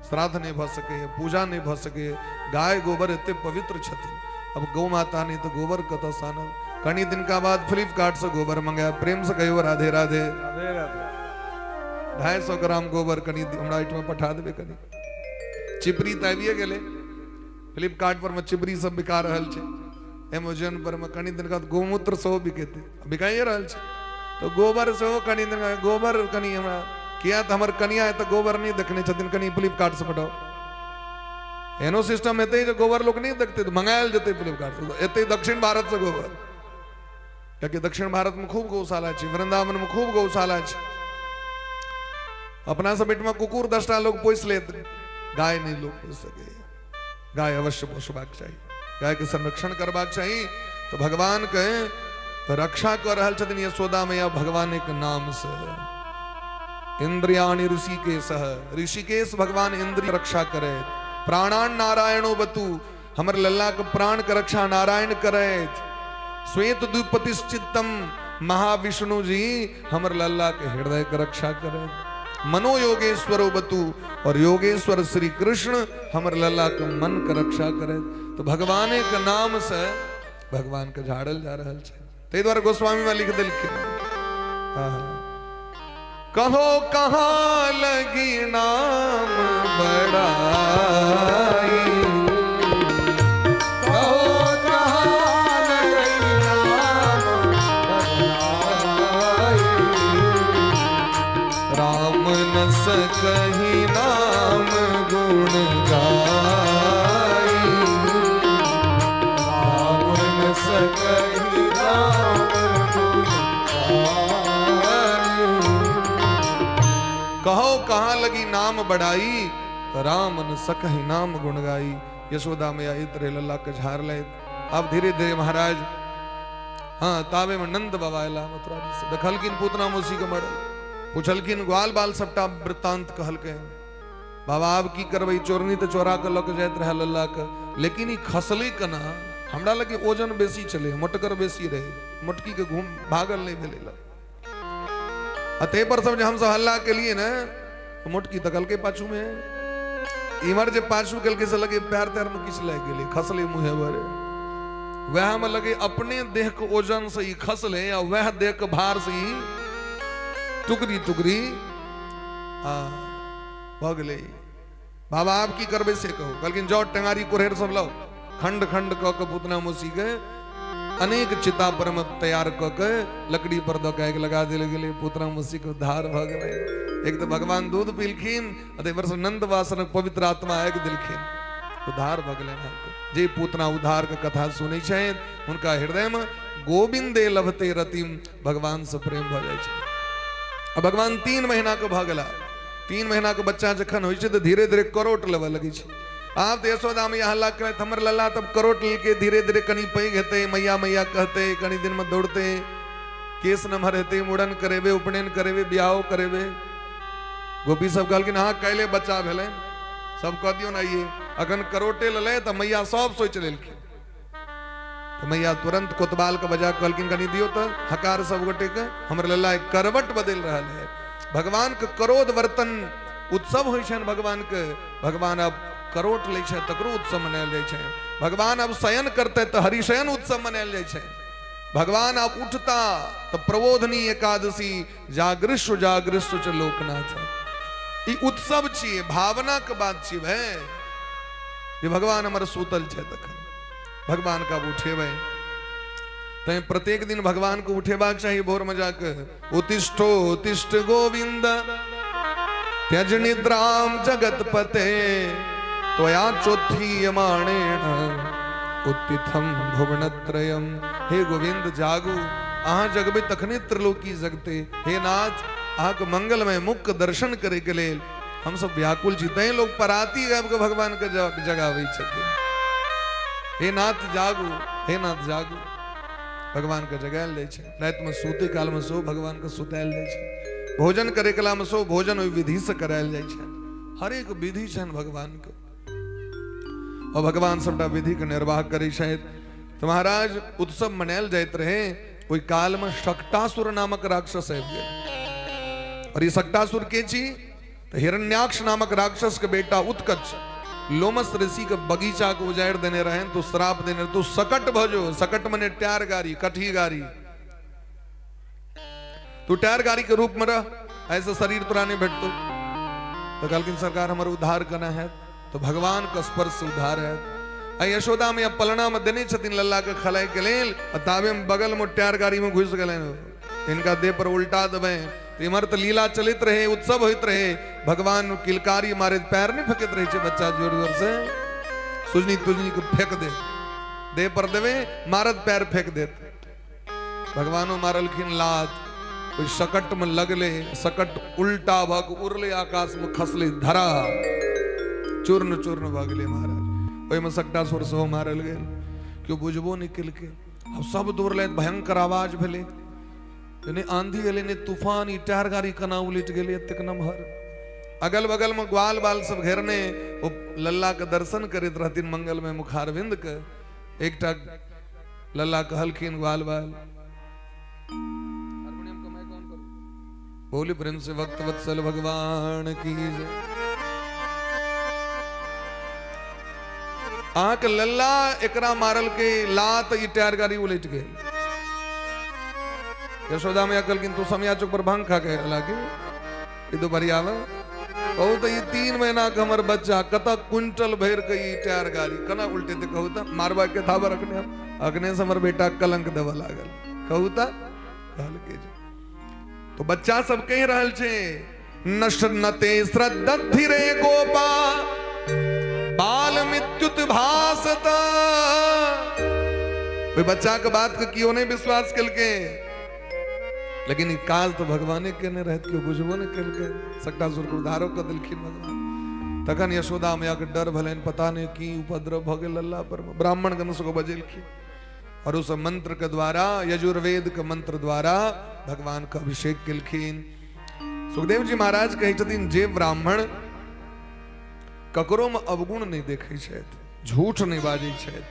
श्राद्ध नहीं भऽ सके, पूजा नहीं भऽ सके। गाय गोबर एते पवित्र छथिन। अब गौ माता नहीं तो गोबर कतऽ सँ आनब? कनी दिनका बाद फ्लिपकार्ट से गोबर मंगायब। प्रेम से कहियो राधे राधे। राधे राधे। 250 ग्राम गोबर कनी हमरा एहिठाम पठा देबै। कनी चिपरी तऽ आबिए गेलै, फ्लिपकार्ट पर मे चिपरी सब बिका रहल छै, एमेजोन पर मे कनी दिनका बाद गोमूत्र सेहो बिकेतै, बिकाइए रहल छै। तऽ गोबर सेहो कनी दिनका गोबर कनी हमरा किया तऽ हमर कनिया एतऽ गोबर नहि देखने छथिन, कनी फ्लिपकार्ट से पठाउ। एहनो सिस्टम हेतै जे गोबर लोक नहि देखतै तऽ मंगायल जेतै फ्लिपकार्ट से, एतै दक्षिण भारत से गोबर, कियाकि दक्षिण भारत में खूब गौशाला छै, वृंदावन में खूब गौशाला छै। अपना सब एहिठमा कुकुर 10टा लोक पोसि लेत, गाय नहि लोक पोसि सकैए। गाय अवश्य पोसबाक चाही, गायके संरक्षण करबाक चाही। तऽ भगवानके रक्षा कऽ रहल छथिन यशोदा मैया भगवानेके नाम से। इंद्रियाणि ऋषिकेश, ऋषिकेश भगवान इंद्रिय रक्षा करैत। प्राणान नारायणो बतू, हमर लल्ला के प्राण के रक्षा नारायण करैत। श्वेत द्विपतिश्चित्तम, महाविष्णु जी हमर लल्ला के हृदय के रक्षा करैत। मनोयोगेश्वरो बतू, और योगेश्वर श्री कृष्ण हमर लल्ला के मन के रक्षा करैत। तो भगवाने के नाम से भगवान के झाड़ल जा रहल छै। ताहि दुआरे गोस्वामी में लिख देलखिन, कहो कहाँ लगी नाम बड़ाई, कहो कहाँ लगी नाम बड़ाई, राम न सकही नाम गुण गाई, राम न सकही नाम गुण गाई। कहो कहाँ लगी नाम बढ़ाई, राम न सकही नाम गुण गाई। यशोदा मैया इतरे लल्ला के झाड़ ले। अब धीरे धीरे महाराज, हाँ ताबे में नंद बाबा अयला मथुरा जी से, देखलखिन पूतना मौसी के मरल, पुछलखिन ग्वाल बाल सबटा वृत्तांत कहलकै। बाबा आब की करबै, चोरनी तऽ चोरा के लऽ के जाइत रहे लल्ला के, लेकिन ई खसलै केना, हमरा लगे ओजन बेसी छलै, मोटगर बेसी रहे, मोटकी के घूम भागल नहि भेलै लग। आ ताहि पर सब जे हमसब हल्ला केलियै ने, तऽ मोटकी तकलकै पाछू में, इम्हर जे पाछू केलकै से लगे पैर तैर में किछु लागि गेलै, खसलै मुँहे भरे। वएह में लगे अपने देह के ओजन से ई खसलै आ वएह देह के भार से ई टुकड़ी टुकड़ी आ भऽ गेलै। बाबा आब की करबै से कहू। कहलखिन जाओ टेंगारी कुरहरि सब लाओ, खंड खंड कऽ के पूतना मौसी के अनेक चिता पर में तैयार कऽ के लकड़ी पर दऽ के आगि लगा देल गेलै। पूतना मौसी के उद्धार भऽ गेलै। एक तऽ भगवान दूध पीलखिन आ ताहि पर से नंद वासनक पवित्र आत्मा आगि देलखिन, उद्धार भऽ गेलनि अहाँके। जे पूतना उद्धार के कथा सुनै छथि हुनका हृदय में गोविंदे लभते रतिम, भगवान से प्रेम भऽ जाइ छै। आ भगवान 3 महीना के भऽ गेला। 3 महीना के बच्चा जखन होइ छै तऽ धीरे धीरे करोट लेबऽ लगै छै। आब तऽ यशोदा मैया हल्ला करैत, हमर लल्ला तब करोट लेलकै, धीरे धीरे कनि पैघ हेतै, मैया मैया कहतै, कनि दिन में दौड़तै, केस नमहर हेतै, मुड़न करेबै, उपनयन करेबै, बियाहो करेबै। गोपी सब कहलखिन हाँ काल्हि बच्चा भेलै, सब कह दियौ ने आइए। अखन करोटे लेलै तऽ मैया सब सोचि लेलखिन। तऽ मैया तुरंत कोतवाल के बजा कहलखिन कनि दियौ तऽ हकार सब गोटे के, हमर लल्ला एक करवट बदलि रहल है। भगवान के क्रोध वर्तन उत्सव होइ छनि भगवान के, भगवान अब करोट लै छै तकरो उत्सव मनायल जाइ छै। भगवान अब शयन करते तऽ हरिशयन उत्सव मनायल जाइ छै। भगवान अब उठता तऽ प्रबोधनी एकादशी जागृष्व जागृष्व च लोकनाथ। ई उत्सव छियै, भावना के बात छियै भाई, जे भगवान हमर सुतल छै तखन भगवान के अब उठेबै। तैं प्रत्येक दिन भगवान को उठेबाक चाही भोर में जाके, उत्तिष्ठो उत्तिष्ठ गोविंद त्यज निद्राम जगत पते त्वया चोत्थीयमाणेन उत्थितम भुवनत्रयम। हे गोविंद जागू, अहाँ जगबे तखने त्रिलोकी जगते। हे नाथ, अहाँके मंगलमय मुख के दर्शन करे के लेल हम सब व्याकुल छी। तैं लोग पराती गाबि के भगवान के जगाबै छथिन। हे नाथ जागू, हे नाथ जागू, भगवान के जगायल जाइ छै। राति में सूते काल में सेहो भगवान के सुतायल जाइ छै। भोजन करे काल में सेहो भोजन ओहि विधि से करायल जाइ छै। हरेक विधि छनि भगवान के, और भगवान सबटा विधि के निर्वाह करै छथि। तऽ महाराज उत्सव मनायल जाइत रहे, ओहि काल में शकटासुर नामक राक्षस आबि गेल। और ई शकटासुर के छी? तऽ हिरण्याक्ष नामक राक्षस के बेटा उत्कच लोमस ऋषि के बगीचा के उजाड़ि देने रहनि, तो श्राप देने, तू सकट भजो। सकट मने टायर गाड़ी, कठी गाड़ी, तू टायर गाड़ी के रूप में रह, ऐसे शरीर तोरा नहीं भेटतो। तो कहलखिन सरकार हमर उद्धार केना हैत? तो भगवान के स्पर्श से उद्धार हैत। आ यशोदा में पलना में देने छथिन लल्ला के खलाय के लेल, आ ताबे में बगल में टायर गाड़ी में घुसि गेलनि। इनका देह पर उल्टा देबै तऽ इम्हर तऽ लीला चलैत रहे, उत्सव होइत रहे, भगवान किलकारी मारैत पैर नहीं फेकैत रहे छै बच्चा जोर जोर से, सुजनी तुजनी के फेंक दे, देह पर देवे मारत पैर फेंक देत। भगवानो मारलखिन लात, ओहि शकटमे लगलै, शकट उल्टा भऽ कऽ उड़लै, आकाशमे खसलै, धरा चूर्ण चूर्ण भऽ गेलै महाराज। ओहिमे शकटासुर सेहो मारल गेल। केओ बुझबो नहि केलकै। आब सब दौड़लै, भयंकर आवाज भेलै, नहि आंधी एलै नहि तूफान, ई टायर गाड़ी केना उलटि गेलै एतेक नमहर। अगल बगल में ग्वाल बाल सब घेरने ओ लल्ला के दर्शन करैत रहथिन मंगलमय मुखारविंद के। एकटा लल्ला कहलखिन ग्वाल बाल, बोली प्रेम से भक्त वत्सल भगवान की जय। अहाँके लल्ला एकरा मारल के लात, ई टायर गाड़ी उलटि गेल। यशोदा मैया कहलखिन तू समिया चौक पर भांग खा के अयला की ई दुपहरिया में? कहू तऽ ई 3 महीना के हमर बच्चा कतऽ क्विंटल भरि के ई टायर गाड़ी केना उलटेतै? कहू तऽ मारबा के थाबर अखने हम, अखने से हमर बेटा कलंक देबऽ लागल। कहू तऽ कहलकै जे तो बच्चा सब कहि रहल छै नशनते श्रद्धधिरे गोपा बाल मृत्युत भासत। ओहि बच्चा के बात के केओ नहि विश्वास केलकै, लेकिन ई काज तऽ भगवाने केने रहत, केओ बुझबो नहि केलकै। शकटासुर के उद्धारो कऽ देलखिन भगवान। तखन यशोदा मैया के डर भेलनि, पता नहि की उपद्रव भऽ गेल लल्ला पर। ब्राह्मण गण सबके बजेलखिन और उस मंत्र के द्वारा, यजुर्वेद के मंत्र द्वारा भगवान के अभिषेक केलखिन। सुखदेव जी महाराज कहै छथिन जे ब्राह्मण ककरो में अवगुण नहीं देखै छथि, झूठ नहीं बाजै छथि,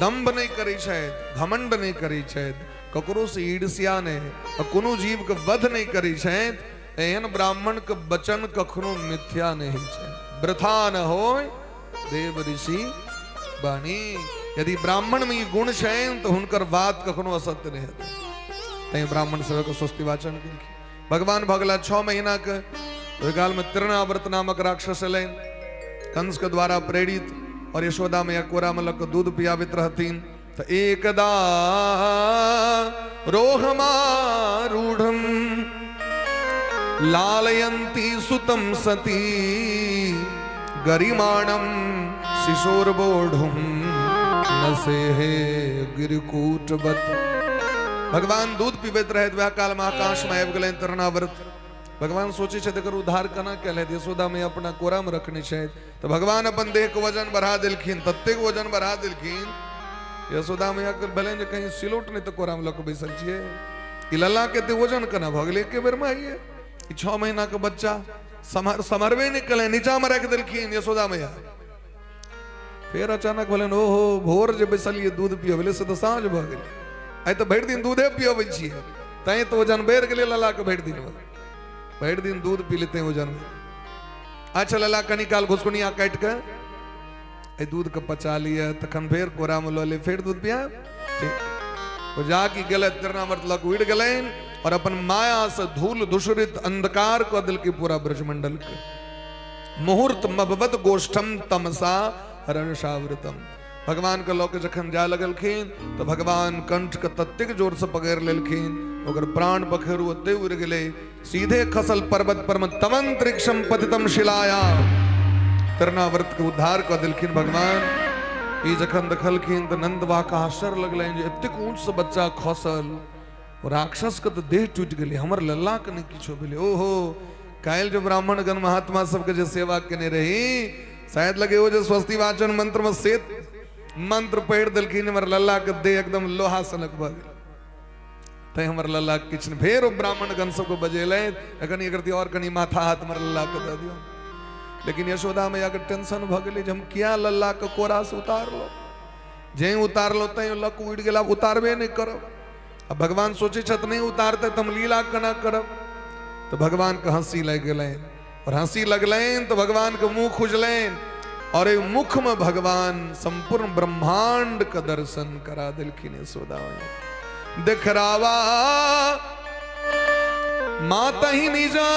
दम्भ नहीं करै छथि, घमंड नहीं करै छथि, ककरो से ईर्ष्या नहीं, आ कोनो जीव के वध नहीं करै छथि, एहन ब्राह्मण के वचन कखनो मिथ्या नहीं होइ छै, वृथा न होय देव ऋषि वाणी। यदि ब्राह्मण में ई गुण छनि तऽ हुनकर बात कखनो असत्य नहीं हेतै। तैं ब्राह्मण सबके स्वस्ति वाचन केलखिन। भगवान भऽ गेला 6 महीना के। ओहि काल में तृणाव्रत नामक राक्षस एलनि, कंस के द्वारा प्रेरित, और यशोदा मैया कोरा में लऽ कऽ दूध पियाबैत रहथिन। तऽ एकदा रोहमारूढ़म लालयन्ती सुतम सती गरिमाणम शिशोर्बोढ़ुम नसेहे गिरिकूटवत। भगवान दूध पीबैत रहैत, वएह काल में आकाश में आबि गेलनि तृणाव्रत। भगवान सोचै छथि एकर उद्धार केना कयल हेतै, यशोदा मैया अपना कोरा में रखने छथि। तऽ भगवान अपन देह के वजन बढ़ा देलखिन, ततेक वजन बढ़ा देलखिन यशोदा मैया के भेलनि जे कहीं सिलौट नहि तऽ कोरा में लऽ कऽ बैसल छियै, ई लल्ला के एते वजन केना भऽ गेलै एके बेर में? आइए ई 6 महीना के बच्चा सम्हरबे नहि केलनि, नीचा में राखि देलखिन यशोदा मैया। फेर अचानक भेलनि ओहो भोर जे बैसलियै दूध पियबै से तऽ साँझ भऽ गेलै, आइ तऽ भरि दिन दूधे पियबै छियै, तैं तऽ वजन बढ़ि गेलै लल्ला के। भरि दिन भरि दिन दूध पी लेते वजन। अच्छा लल्ला कनी काल घुसकुनिया काटि कऽ एहि दूध के पचा लिअ, तखन फेर कोरा में लऽ ले, फेर दूध पियाब। ठीक ओ जाकि गेलै तृणाव्रत लग उड़ि गेलनि और अपन माया से धूल धूसरित अंधकार कऽ देलकै पूरा ब्रजमंडल के। मुहूर्त मभवत गोष्ठम तमसा रंशावृतम। भगवान के लऽ के जखन जाय लगलखिन तऽ भगवान कंठ के ततेक जोर से पकड़ि लेलखिन, ओकर प्राण पखेरु ओते उड़ि गेलै, सीधे खसल पर्वत पर में तमंत्रिक्षम पतितम शिलाया। तृणाव्रत के उद्धार कऽ देलखिन भगवान। ई जखन देखलखिन तऽ नंदवा के आश्चर्य लगलनि जे एतेक ऊंच से बच्चा खसल, राक्षस के तऽ देह टूटि गेलै, हमर लल्ला के नहि किछो भेलै। ओहो काल्हि जो ब्राह्मण गण महात्मा सबके जे सेवा केने रही, शायद लगे ओ जे स्वस्ति वाचन मंत्र में से मंत्र पढ़ि देलखिन, हमर लल्ला के देह एकदम लोहा सनक भऽ गेल, तैं हमर लल्ला के किछु नहि। फेर ओ ब्राह्मण गण सबके बजेलथि, कनि एक और कनि माथा हाथ हमर लल्ला के दऽ दियौ। लेकिन यशोदा मैया के टेंशन भऽ गेलै जे हम किया लल्ला के कोरा से उतारलहुँ, जैं उतारलहुँ तैं लक उड़ि गेल, आब उतारबे नहि करब। आ भगवान सोचै छथि नहि उतारतै तऽ हम लीला केना करब। तऽ भगवानके हँसी लागि गेलनि और हँसी लगलनि तऽ भगवानके मुँह खुजलनि और एहि मुखमे भगवान संपूर्ण ब्रह्मांड के दर्शन करा देलखिन। यशोदा मैया देखरावा माता ही निजा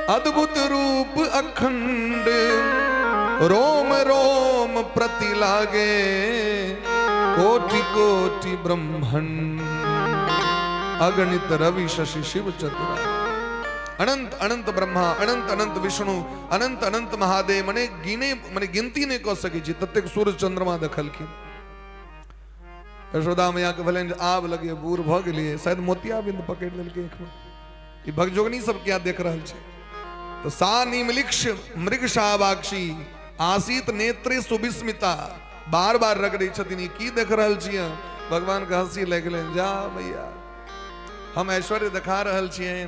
अद्भुत रूप अखंड, रोम रोम प्रति लागे कोटि कोटि ब्रह्मंड, अगणित रवि शशि शिव चतुरा। अनंत अनंत ब्रह्मा, अनंत अनंत विष्णु, अनंत अनंत महादेव, मने गिने मने गिनती नहीं कऽ सकै छी ततेक सूर्य चंद्रमा देखलखिन। यशोदा मैया के भेलनि जे आब लगे बूढ़ भऽ गेलियै, शायद मोतियाबिंद पकड़ि लेलकै आँखिमे। ई भगजोगनी सब किया देख रहल छै? तऽ सा निमलिक्ष मृगशावाक्षी आसीत नेत्रे सुविस्मिता, बार बार रगड़ै छथिन, ई की देख रहल छियै? भगवान के हंसी लागि गेलनि, जा मैया हम ऐश्वर्य देखा रहल छियनि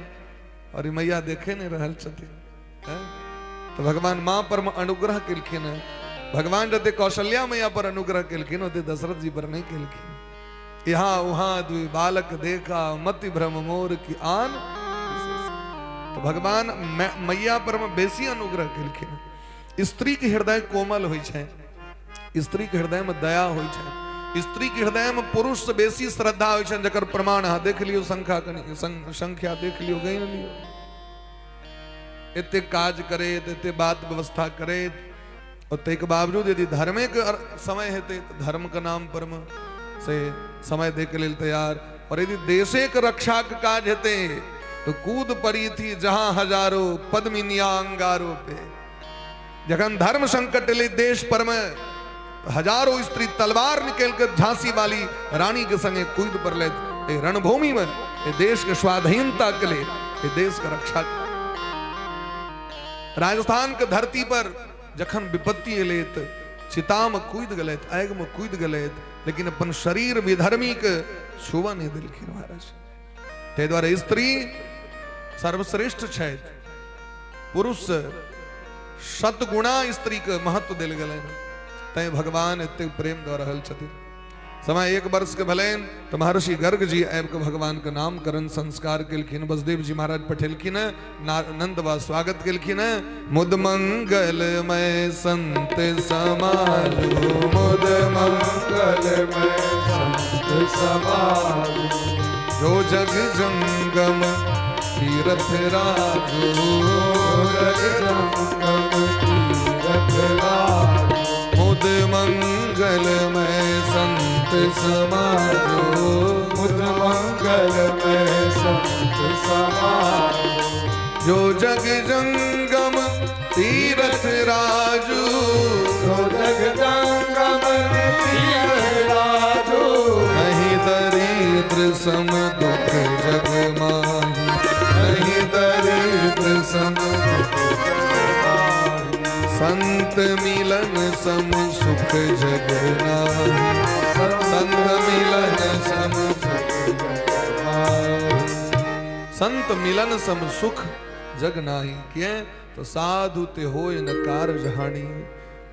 और ई मैया देखे नहि रहल छथिन। तऽ भगवान माँ पर मे अनुग्रह केलखिन हँ। भगवान जते कौशल्या मैया पर अनुग्रह केलखिन ओते दशरथ जी पर नहि केलखिन। यहाँ वहां दुई बालक देखा मति भ्रम मोर की आन। तो भगवान मैया पर मे बेसी अनुग्रह केलखिन। स्त्री के हृदय कोमल होइ छै, स्त्री के हृदय में दया होइ छै, स्त्री के हृदय में पुरुष से बेसी श्रद्धा होइ छै, जकर प्रमाण अहाँ देख लियौ, संख्या कनि संख्या देख लियौ, गनि लियौ। एते काज करैत, एते बात व्यवस्था करैत, और ताहिके बावजूद यदि धर्मे के समय हेतै तऽ धर्म के नाम पर मे से समय दै के लेल तैयार, और यदि देशे के रक्षा के काज हेतै तो कूद पड़ी थी जहां हजारों पद्मिनिया अंगारों पे। जखन धर्म संकट एलै देश पर मे, हजारों स्त्री तलवार निकल के झांसी वाली रानी के संगे कूद पड़लथि रणभूमि में, देश के स्वाधीनता के लिए, देश के रक्षा। राजस्थान के धरती पर जखन विपत्ति एलै तऽ चिता में कूद गेलथि, आगि में कूद गेलथि, लेकिन अपन शरीर विधर्मी के छुबऽ नहि देलखिन महाराज। ताहि दुआरे स्त्री सर्वश्रेष्ठ छथि, पुरुष शतगुणा स्त्री के महत्व देल गेलनि, तैं भगवान एतेक प्रेम दऽ रहल छथिन। समय 1 वर्ष के भेलनि तऽ महर्षि गर्ग जी आबि कऽ भगवान के नामकरण संस्कार केलखिन। बसदेव जी महाराज पठेलखिन, नंद बा स्वागत केलखिन। मुद मंगलमय संत समाज, मुद मंगलमय संत समाज, जो जग जंगम तीरथ राजो, जग जंगम तीरथ राजो, मुद मंगलमय संत समाजो, मुद मंगलमय संत समाजो, जो जग जंगम तीरथ राजू, जो जग जंगम तीरथ राजू, नहीं दरिद्र सम दुख जग माही, नहीं दरिद्र सम दुख जग माही, संत मिलन सम सुख जग नाही, संत मिलन सम सुख जग नाही, संत मिलन सम सुख जग नाही। किए तो साधु ते होय न कारज हानि।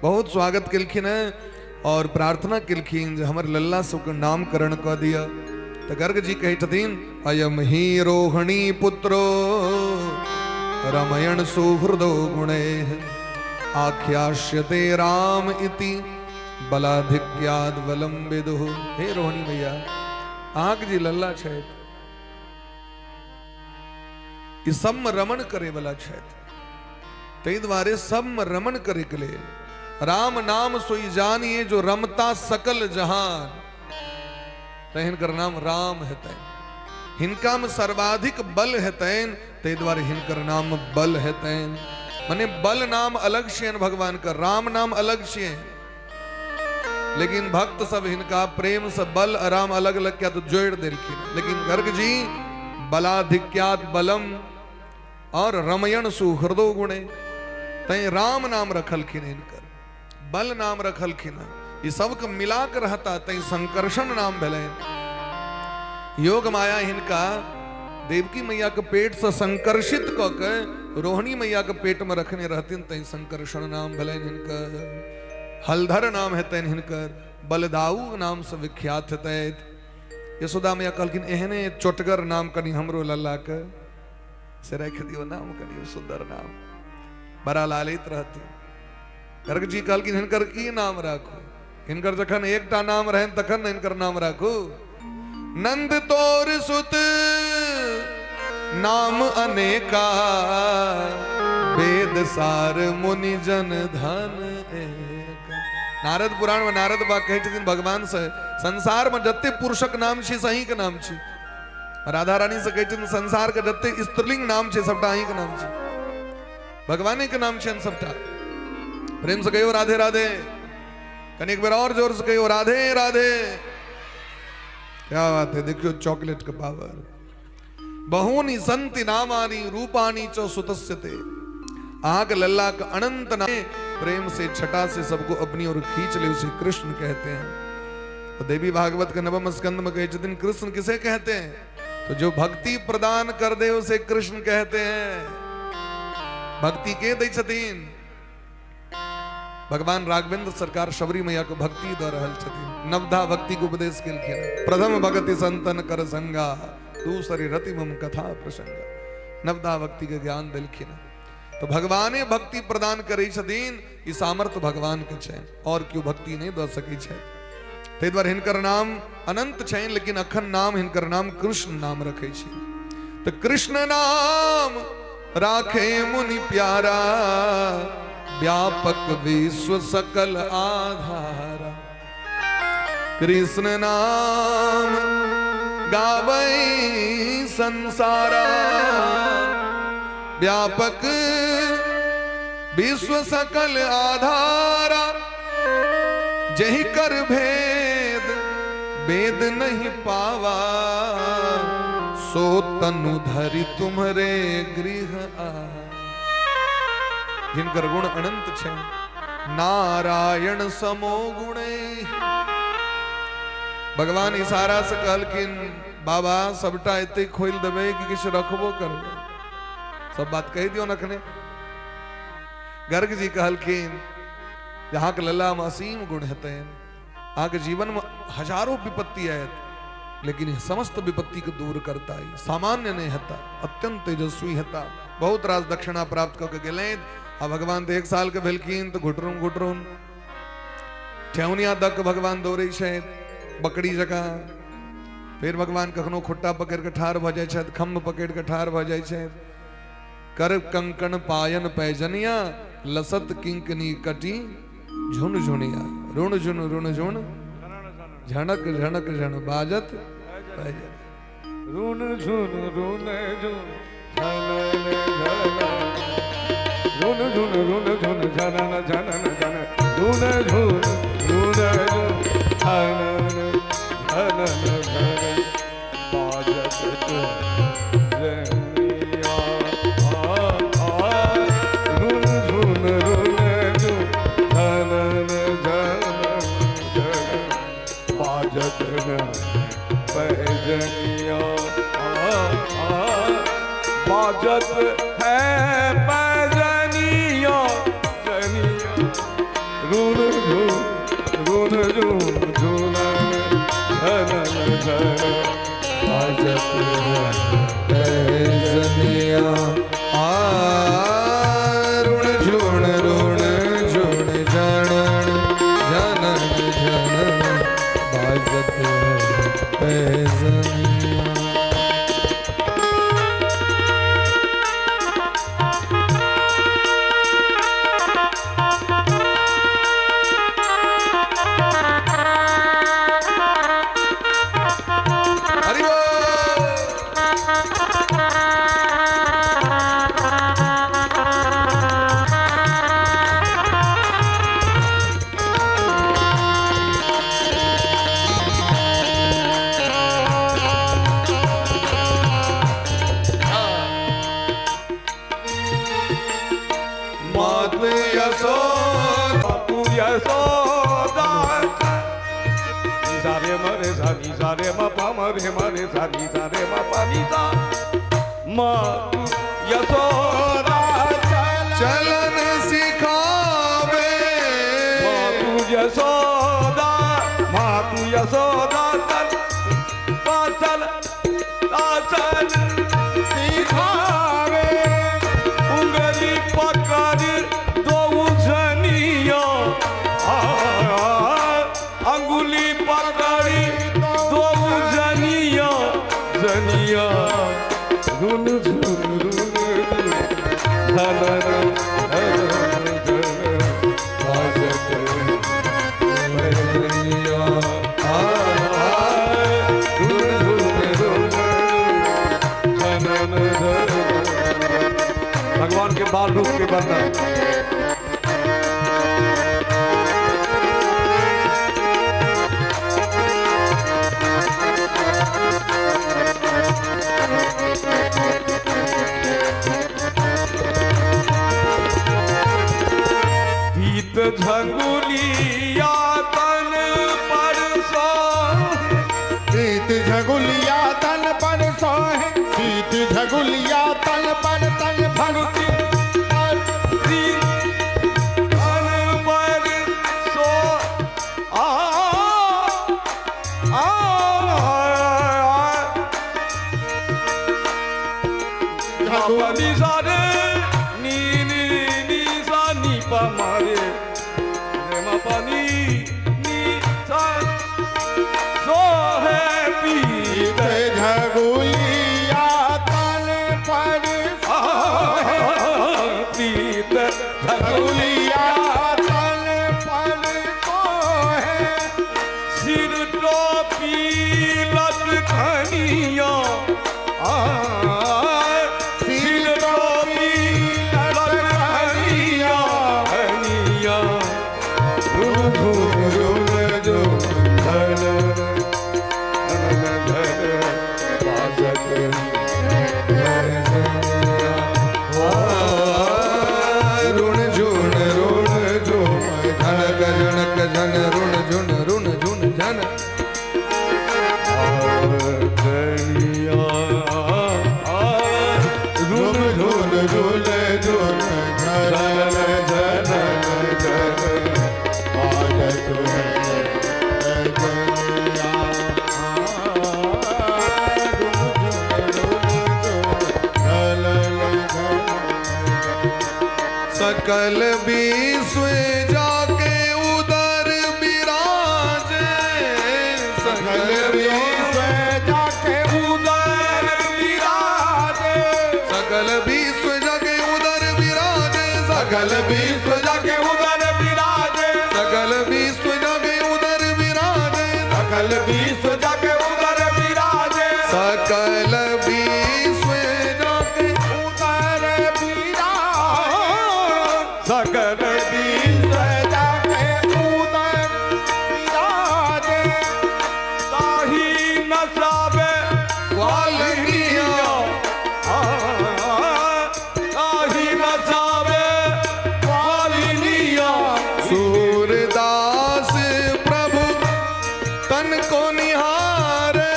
बहुत स्वागत केलखिन हैं और प्रार्थना केलखिन जे हमर लल्ला सबके नामकरण कऽ दिअ। तऽ गर्ग जी कहै छथिन, अयम ही रोहिणी पुत्रो रमयण सुहृदो गुणे आख्यास्यते राम इति बलाधिक्याद बलम विदु। हे रोहिणी भैया, अहाँके जे लल्ला छथि ई सबमे रमण करे वाला छथि, ताहि दुआरे सबमे रमण करे के लेल राम नाम सोई जानिए जो रमता सकल जहान, तऽ हिनकर नाम राम हेतनि। हिनका में सर्वाधिक बल हेतनि, ताहि दुआरे हिनकर नाम बल हेतनि। मने बल नाम अलग छियनि भगवान के, राम नाम अलग छियनि, लेकिन भक्त सब हिनका प्रेम से बल आ राम अलग अलग किया तो जोड़ देलखिन। लेकिन गर्ग जी बलाधिक्यात बलम और रमयण सुहृदो गुणे, तैं राम नाम रखलखिन, हिनकर बल नाम रखलखिन। ई सबके मिला के रहता तैं संकर्षण नाम भेलनि। योग माया हिनका देवकी मैया के पेट से संकर्षित कऽ के रोहिणी मैया के पेट में रखने रहथिन, तैं संकर्षण नाम भेलनि हिनकर। हलधर नाम हेतनि हिनकर, बलदाऊ नाम से विख्यात हेतथि। यशोदा मैया कहलखिन एहने चोटगर नाम कनि हमरो लल्ला के से राखि दियौ, नाम कनि सुंदर नाम, बड़ा लालित रहथिन। गर्ग जी कहलखिन हिनकर की नाम राखू, हिनकर जखन एकटा नाम रहनि तखन ने हिनकर नाम राखू। नंद तोर सुत नाम अनेका, वेद सार मुनि जन धन एक। नारद पुराण में नारद बा कहै छथिन भगवान से, संसार में जते पुरुषक नाम छी से अहींके नाम छी। राधा रानी से कहै छथिन संसार के जते स्त्रीलिंग नाम छै सबटा अहींके नाम छै, भगवाने के नाम छियनि सबटा। प्रेम से कहियो राधे राधे, कनि एक बेर और जोर से कहियो राधे राधे। क्या बात है, देखियो चॉकलेट के पावर। बहूनि संति नामानि रूपाणि च सुतस्य ते। आग लल्ला का अनंत नाम प्रेम से छटा से सबको अपनी ओर खींच ले, उसे कृष्ण कहते हैं। तो देवी भागवत के नवम स्कंद में कहे छथिन कृष्ण किसे कहते हैं? तो जो भक्ति प्रदान कर दे उसे कृष्ण कहते हैं। भक्ति के दै छथिन? भगवान राघवेंद्र सरकार शबरी मैया को भक्ति द रहल छथिन, नवधा भक्ति के उपदेश केलखिन। प्रथम भगति संतन कर संगा, दूसरी रति मम कथा प्रसंगा। नवधा भक्ति के ज्ञान देलखिन। तो भगवाने भक्ति प्रदान करै छथिन, ई सामर्थ्य भगवान के छै, और क्यों भक्ति नहीं दऽ सकै छै। ताहि दुआरे हिनकर नाम अनंत छै, लेकिन अखन नाम हिनकर नाम कृष्ण नाम रखै छै। तो कृष्ण नाम राखे मुनि प्यारा, व्यापक विश्व सकल आधारा। कृष्ण नाम गावै संसारा, व्यापक विश्व सकल आधारा। जहि कर भेद वेद नहीं पावा, सो तनु धरि तुम्हरे गृह आ। जिनकर गुण अनंत छै, नारायण समो गुणे। भगवान इशारा से कहलखिन बाबा सबटा एते खोलि देबै कि किछु रखबो करबै, सब बात कहि दियौ अखने। गर्ग जी कहलखिन अहाँके लल्ला में असीम गुण हेतनि, अहाँके जीवन में हजारों विपत्ति आयत, लेकिन समस्त विपत्ति के दूर करता, सामान्य नहीं हेता, अत्यंत तेजस्वी हेता। बहुत रास दक्षिणा प्राप्त कऽ के गेलनि। आ भगवान तऽ एक साल के भेलखिन तऽ घुटरून घुटरून ठेहुनिया दऽ के भगवान दौड़ै छथि बकरी जकाँ। फेर भगवान कखनो खुट्टा पकड़ि कऽ ठाढ़ भऽ जाइ छथि, खम्भ पकड़ि कऽ ठाढ़ भऽ जाइ छथि। कर कंकण पायन पैजनिया, लसत किंकनी कटी झुन झुनिया, रुण झुन रुण झुन झनक झनक झन बाजत पैजन। रुण झुन रुण झुन झनन झनन, रुण झुन रुण झुन झनन झनन झन, रुण झुन रुण झुन झनन झनन झन बाजत जनिया। रुण झुन रुण झुन झनन झनन झन बाजत पैजनिया। बाजत है पैजनिया जनिया, रुण झुन रुण झुन झुनन झनन झन बाजत पैजनिया। रुण झुण रुण झुण झनन झनन झन बाजत पैजनिया। हरि बोल। मातु यशोदा तू यशोदा सा रे म रे सा नी सा रे म प म रे म रे सा नी सा रे म प नी सा। म तू यशोदा चल चलन सिखावे, मातु यशोदा, मातु यशोदा चल चल चल सिखावे। उंगली पकड़ दो जनिया, अंगुली पकड़ी दो जनिया जनिया, रुन झुन रुन झनन झनन झन बाजत पैजनिया। रुन झुन रुन झनन झनन। भगवान के बाल रूप के वर्णन। पीत झंगुलिया तन पर सोहे। पीत झगुलिया तन पर सोहे, पीत झगुलिया तन पर तन पर तन पर सो आ आ नी सा रे नी नी नी सा नी पा मा रे रे मा पा नी नी सा सो है पीत पीत झगुलिया तन पर सोहे, पीत झगुलिया तन पर सोहे। सिर टोपी लटकनिया आ सिर टोपी लटकनिया कनिया रुन झुन रुन झुन झन झन झन बाजत रुण झुन रुण झुन झनक झनक झन रुण झुन रुण झुन झन। कनिया झुन झुन झुन झुन झन झन झन बाजत है जनिया। झुन झुन झुन झन झन। सकल विश्व जाके उदर विराजे, सकल विश्व जाके उदर विराजे, सकल विश्व जाके उदर विराजे, सकल विश्व जाके उदर विराजे, सकल विश्व जाके उदर विराजे, सकल विश्व जाके उदर विराजे, सकल विश्व जाके उदर विराजे, सकल विश्व जाके उदर विराजे। ताही नसावे ग्वालिनिया, ताही नसावे ग्वालिनिया। सूरदास प्रभु तन को निहारे,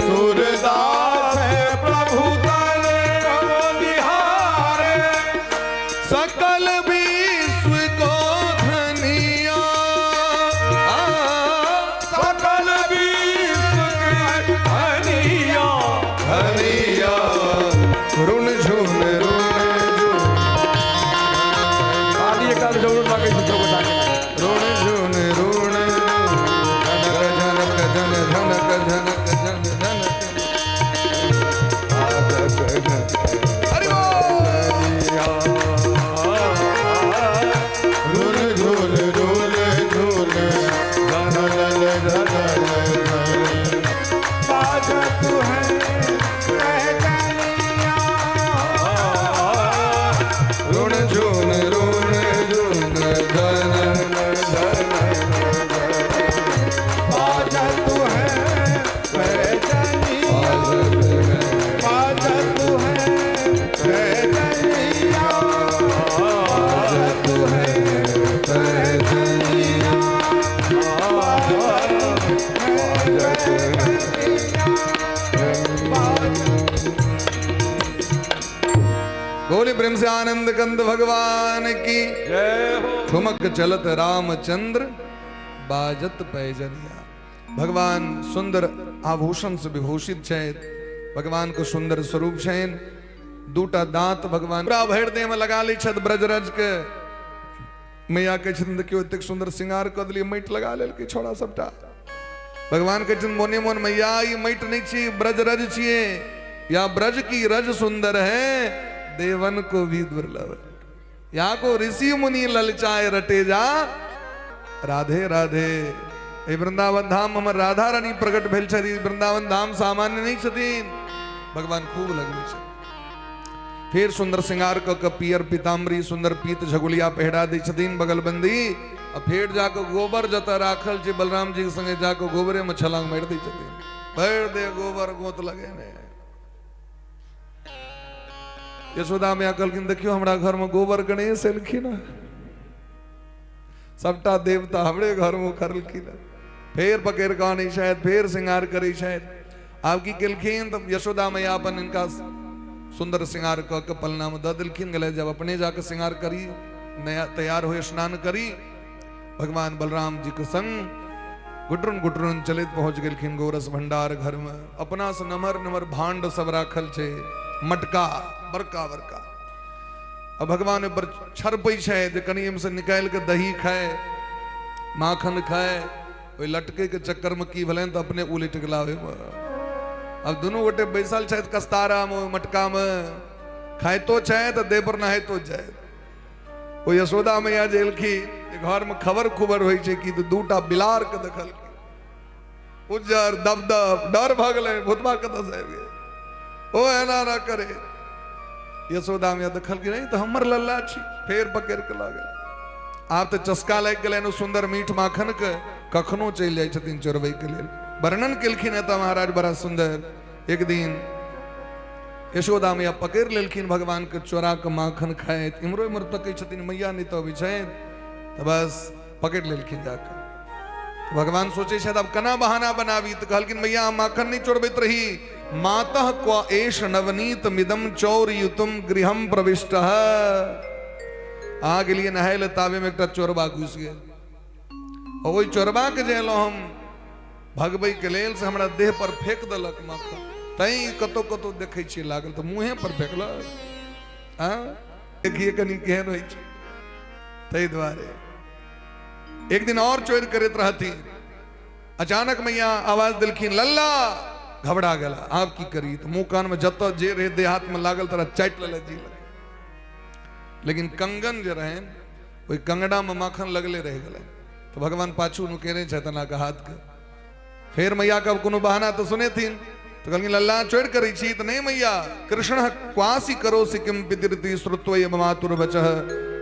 सूरदास प्रभु तन को निहारे, सकल विश्व को धनिया, सकल विश्व के धनिया। धनिया। रुन झुन रुन झुन खाली एक जरूर लागे छै सब गोटा के। रुन झुन रुन झनक झनक झन झनक झनक झन झनक। हरि बोल। झुन झुन झुन झुन झन झन झन बाजत है जनिया। रुन झुन रुन झुन झन झन बाजत है जनिया, बाजत है जनिया, बाजत है जनिया, बाजत है जनिया। बोले प्रेम से आनंद कंद भगवान की जय हो। ठुमक चलत रामचंद्र बाजत पैजनिया। भगवान सुंदर आभूषण से विभूषित छथि, भगवान के सुंदर स्वरूप छनि। दूटा दांत भगवान पूरा भरि देह में लगा लै छथि ब्रजरज के। मैया कहै छथिन देखियौ एतेक सुंदर श्रृंगार कऽ देलियै, माटि लगा लेलकै छौड़ा सबटा। भगवान कहै छथिन मोने मोन मैया ई माटि नहि छी, ब्रजरज छियै। या ब्रज की रज सुंदर है, देवन को भी दुर्लभ है। यहाँ को ऋषि मुनि ललचाए रटे जा राधे राधे। एहि वृंदावन धाम हमर राधा रानी प्रकट भेल छथि। वृंदावन धाम सामान्य नहीं छथिन, भगवान खूब लगबै छथिन। फेर सुंदर श्रृंगार कऽ कऽ पियर पीताम्बरी सुंदर पीत झगुलिया पहिरा दै छथिन बगलबंदी। आ फेर जाकऽ गोबर जतऽ राखल छै बलराम जी के संगे जाकऽ गोबरे में छलांग मारि दै छथिन। भरि दे गोबर गोत लगेने। यशोदा मैया कहलखिन देखियौ हमरा घर में गोबर गणेश एलखिन हँ। सभटा देवता हमरे घरमे उखड़लखिन। फेर पकड़ि कऽ आनै छथि, फेर श्रृंगार करै छथि। आब की केलखिन तऽ यशोदा मैया अपन हिनका सुन्दर श्रृंगार कऽ के पलनामे दऽ देलखिन। गेलै जब अपने जाके श्रृंगार करी, नया तैयार हो, स्नान करी। भगवान बलराम जी के संग गुटरुन गुटरुन चलैत पहुंच गेलखिन गोरस भंडार घर में। अपना से नमहर नमहर भांड सब राखल छै, मटका बड़का बड़का। आ भगवान पर छरपै छै जे कनि एहिमे निकालि के दही खाय, माखन खाय। ओहि लटके के चक्कर में की भेलनि तऽ अपने उलटि गेला ओहिमे। आब दुनू गोटे बैसल छथि कस्तारा मे, ओहि मटका मे खाइतो छथि, देह पर नहाइतो छथि। ओ यशोदा मैया जे एलखिन, घर में खबर खुबर होइ छै कि तऽ दूटा बिलार के देखलखिन, उज्जर दबदब। डर भऽ गेलै, भूतबा कतऽ से आबि गेल? ओ एना ना करे। यशोदा मैया देखलखिन, नहीं तऽ हमर लल्ला छी। फेर पकड़ि के लऽ गेल। आब तऽ चस्का लागि गेलनि ओ सुन्दर मीठ माखन के, कखनो चलि जाइ छथिन चोरबै के लेल। वर्णन केलखिन एतऽ महाराज बड़ा सुन्दर। एक दिन यशोदा मैया पकड़ि लेलखिन भगवान के चोरा के माखन खाइत। इम्हरो इम्हर तकै छथिन, मैया नहि तऽ अबै छथि, तऽ बस पकड़ि लेलखिन जाके। भगवान सोचै छथि आब केना बहाना बनाबी। तऽ कहलखिन, मैया, हम माखन नहि चोरबैत रही। मातः क्व एष नवनीत मिदम चौरयुतुम गृहम प्रविष्ट। अहाँ गेलियै नहाय लए, ताबेमे एकटा चोरबा घुसि गेल। ओहि चोरबाके जे एलहुँ हम भगबैके लेल, से हमरा देह पर फेंक देलक माखन। तैं कतौ कतौ देखै छियै लागल, तऽ मुँहे पर फेंकलक। आँ देखिए कनि केहन होइ छै। ताहि दुआरे एक दिन और चोरि करैत रहथिन। अचानक मैया आवाज देलखिन, लल्ला। घबरा गेला, आब की करी? तऽ मुँह कानमे जतऽ जे रहै देह हाथमे लागल, तोरा चाटि लेलक जी लग। लेकिन कंगन जे रहनि, ओहि कंगनामे माखन लगले रहि गेलै। तऽ भगवान पाछू नुकेने छथि एना कऽ हाथके। फेर मैया के कोनो बहाना तऽ सुनेथिन, तऽ कहलखिन, लल्ला, चोरि करै छी तऽ नहि मैया। कृष्ण क्वासी करोसि किम पितृति श्रुत्वय मातुर्वचः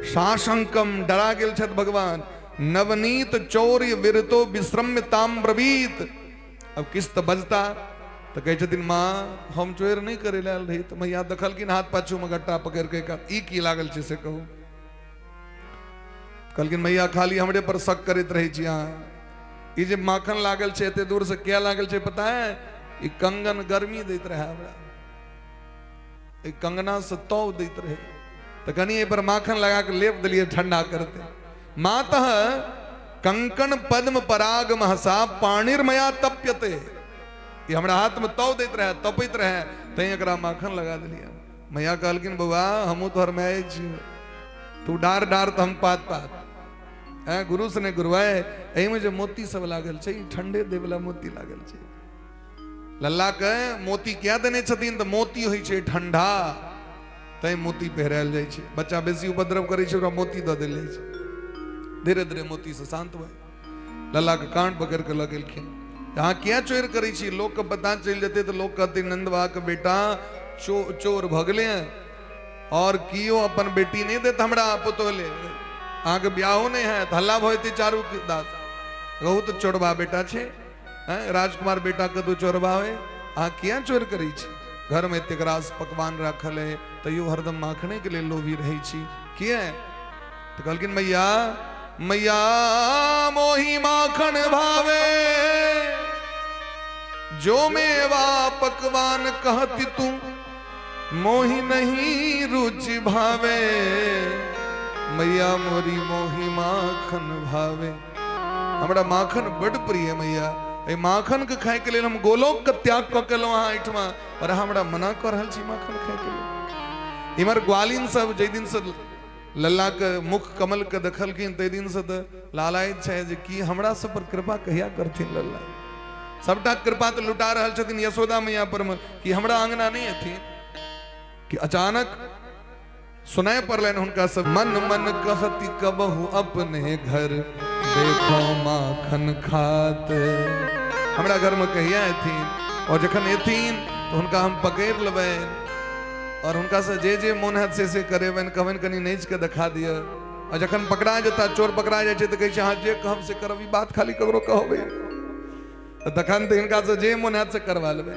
साशंकम। डरा गेल छथि भगवान। नवनीत चौर्य विरतो विश्रम्य ताम ब्रवीत। अब किछु तऽ बजता। तऽ कहै छथिन, माँ, हम चोरि नहि करै लए आयल रही। तऽ मैया देखलखिन, हाथ पाछूमे गट्टा पकड़ि के, ई की लागल छै से कहू। कहलखिन, मैया, खाली हमरे पर शक करैत रहै छी अहाँ। ई जे माखन लागल छै, एते दूर से किया लागल छै पता है? ई कंगन गर्मी दैत रहे हमरा, ई कंगना से तौ दैत रहे, तऽ कनि एहि पर माखन लगा के लेप देलियै, ठंडा करते। मातः कंकण पद्म पराग महसा पाणिर्मया तप्यते। ई हमरा हाथ में तौ दैत रहे, तपैत रहे, तैं एकरा माखन लगा देलियै। मैया कहलखिन, बौआ, हमहूँ तोहर माय छी। तू डार डार तऽ हम पात पात। हैं गुरु से नहि गुरुआए। एहिमे जे मोती सब लागल छै, ई ठंडे देवला मोती लागल छै। लल्ला के मोती किया देने छथिन? तऽ मोती होइ छै ठंडा, तैं मोती पहिरायल जाइ छै। बच्चा बेसी उपद्रव करै छै, ओकरा मोती दऽ देल जाइ छै। धीरे धीरे मोती से शांत भऽ लल्ला के कान पकड़ के लऽ गेलखिन। अहाँ किया चोरि करै छी? लोकके पता चलि जेतै तऽ लोक कहतै, नंदवा के बेटा चोर भऽ गेलै हँ। और कियो अपन बेटी नहि देत हमरा पुतोह ले। अहाँके ब्याहो नहि हैत, हल्ला भऽ जेतै चारू दास। कहू तऽ चोरबा बेटा छै, हैं? राजकुमार बेटा कतौ चोरबा होइ? अहाँ किया चोरि करै छी? घरमे एतेक रास पकवान राखल है, तैयो हरदम माखने के लेल लोभी रहै छी, किया? तऽ कहलखिन, मैया, मैया, मोही माखन भावे, जो मेवा पकवान कहती तू, मोही नहीं रुचि भावे। मैया मोरी, मोही माखन भावे। हमरा माखन बड प्रिय मैया। एहि माखन के खाय के लेल हम गोलोक के त्याग कऽ के एलहुँ अहाँ एहिठमा, और अहाँ हमरा मना कऽ रहल छी माखन खाय के लेल। इम्हर ग्वालिन सब जाहि दिन से लल्ला के मुख कमल के देखलखिन, ताहि दिन से तऽ लालायित छै जे की हमरा सब पर कृपा कहिया करथिन लल्ला। सबटा कृपा तऽ लुटा रहल छथिन यशोदा मैया पर मे, कि हमरा अंगना नहि एथिन? कि अचानक सुनाय पड़लनि हुनका सब, मन मन कहती कबहु अपने घर देखो माखन खात। हमरा घर में कहिया एथिन? और जखन एथिन तऽ हुनका हम पकड़ि लेबनि और हुनका से जे जे मोन हैत से करेबनि। कहबनि, कनि नाचि के देखा दिअ। आ जखन पकड़ा जेता, चोर पकड़ा जाइ छै तऽ कहै छै, अहाँ जे कहब से करब, ई बात खाली ककरो कहबै। तऽ तखन तऽ हिनका से जे मोन हैत से करवा लेबै।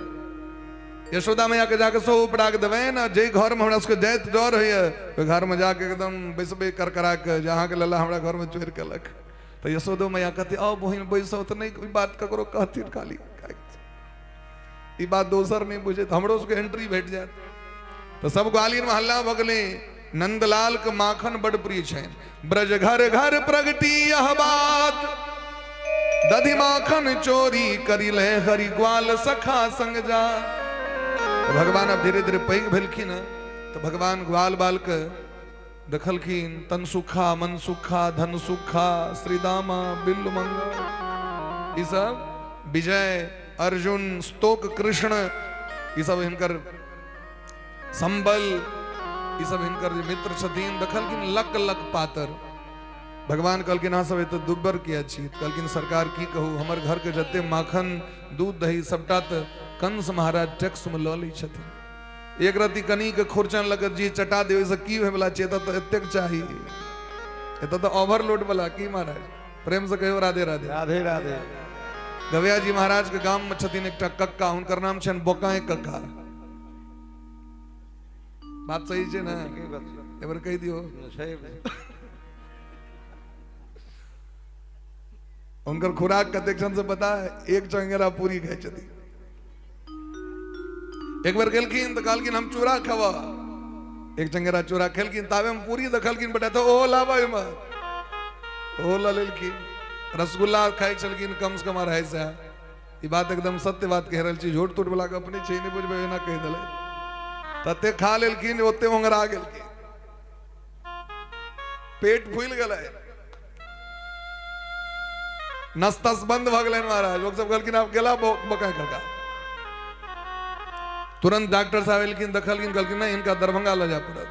यशोदा मैया के जाके सो उपरा के देबै ने। जे घरमे हमरा सबके जाइत डर होइए, ओहि घरमे जाके एकदम बैसबै करकरा के जे अहाँके लल्ला हमरा घरमे चोरि केलक। तऽ यशोदो मैया कहती आओ बहिन बैसो तऽ नहि ई बात ककरो कहथिन खाली ई बात दोसर नहि बुझे तऽ हमरो सबके एंट्री भेट जायत। तऽ सब ग्वालियर में हल्ला भऽ गेलै, नंदलाल के माखन बड प्रिय छनि। ब्रज घर घर प्रगति यह बात, दधि माखन चोरी करी ले हरि ग्वाल सखा संग जा। तऽ भगवान अब धीरे धीरे पैघ भेलखिन हँ, तऽ भगवान ग्वाल बाल के देखलखिन, तन सुखा मन सुखा धन सुखा श्रीदामा बिल्लु मंगल, ई सब विजय अर्जुन स्तोक कृष्ण, ई सब हिनकर संबल, ई सब हिनकर जे मित्र छथिन। देखलखिन लक लक पातर। भगवान कहलखिन अहाँ सब एते दुब्बर किया छी? कहलखिन सरकार की कहू, हमर घर के जते माखन दूध दही सबटा तऽ कंस महाराज टैक्स में लऽ लै छथिन। एक रत्ती कनी के खुरचन लग जी चटा दे, ओहिसँ की होयवला छै? एतऽ तऽ एतेक चाही, एतऽ तऽ ओवरलोड वाला की महाराज। प्रेम से कहियो राधे राधे। राधे राधे। गवैया जी महाराज के गाम में छथिन एकटा कक्का, हुनकर नाम छनि बोकाए कक्का। बात सही छै ने? एक बेर कहि दियौ। हुनकर खुराक कतेक छनि से पता है? एक चंगेरा पूरी खाइ छथिन। एक बेर गेलखिन तऽ कहलखिन हम चूड़ा खेबऽ, एक चंगेरा चूड़ा खेलखिन, ताबे हम पूरी देखलखिन बेटा तऽ ओहो लाबऽ एहिमे, ओहो लऽ लेलखिन। रसगुल्ला खाइ छलखिन कम से कम 250। ई बात एकदम सत्य बात कहि रहल छी, झूठ तूठ वाला गप नहि छै, नहि बुझबै एना कहि देलै। तते खा लेलखिन ओते ओंगरा गेलखिन, पेट फूलि गेलै, नस तस बंद भऽ गेलनि महाराज। लोक सब कहलखिन आब गेला बकाय काका। तुरंत डॉक्टर साहब एलखिन, देखलखिन, कहलखिन नहि हिनका दरभंगा लऽ जाय पड़त।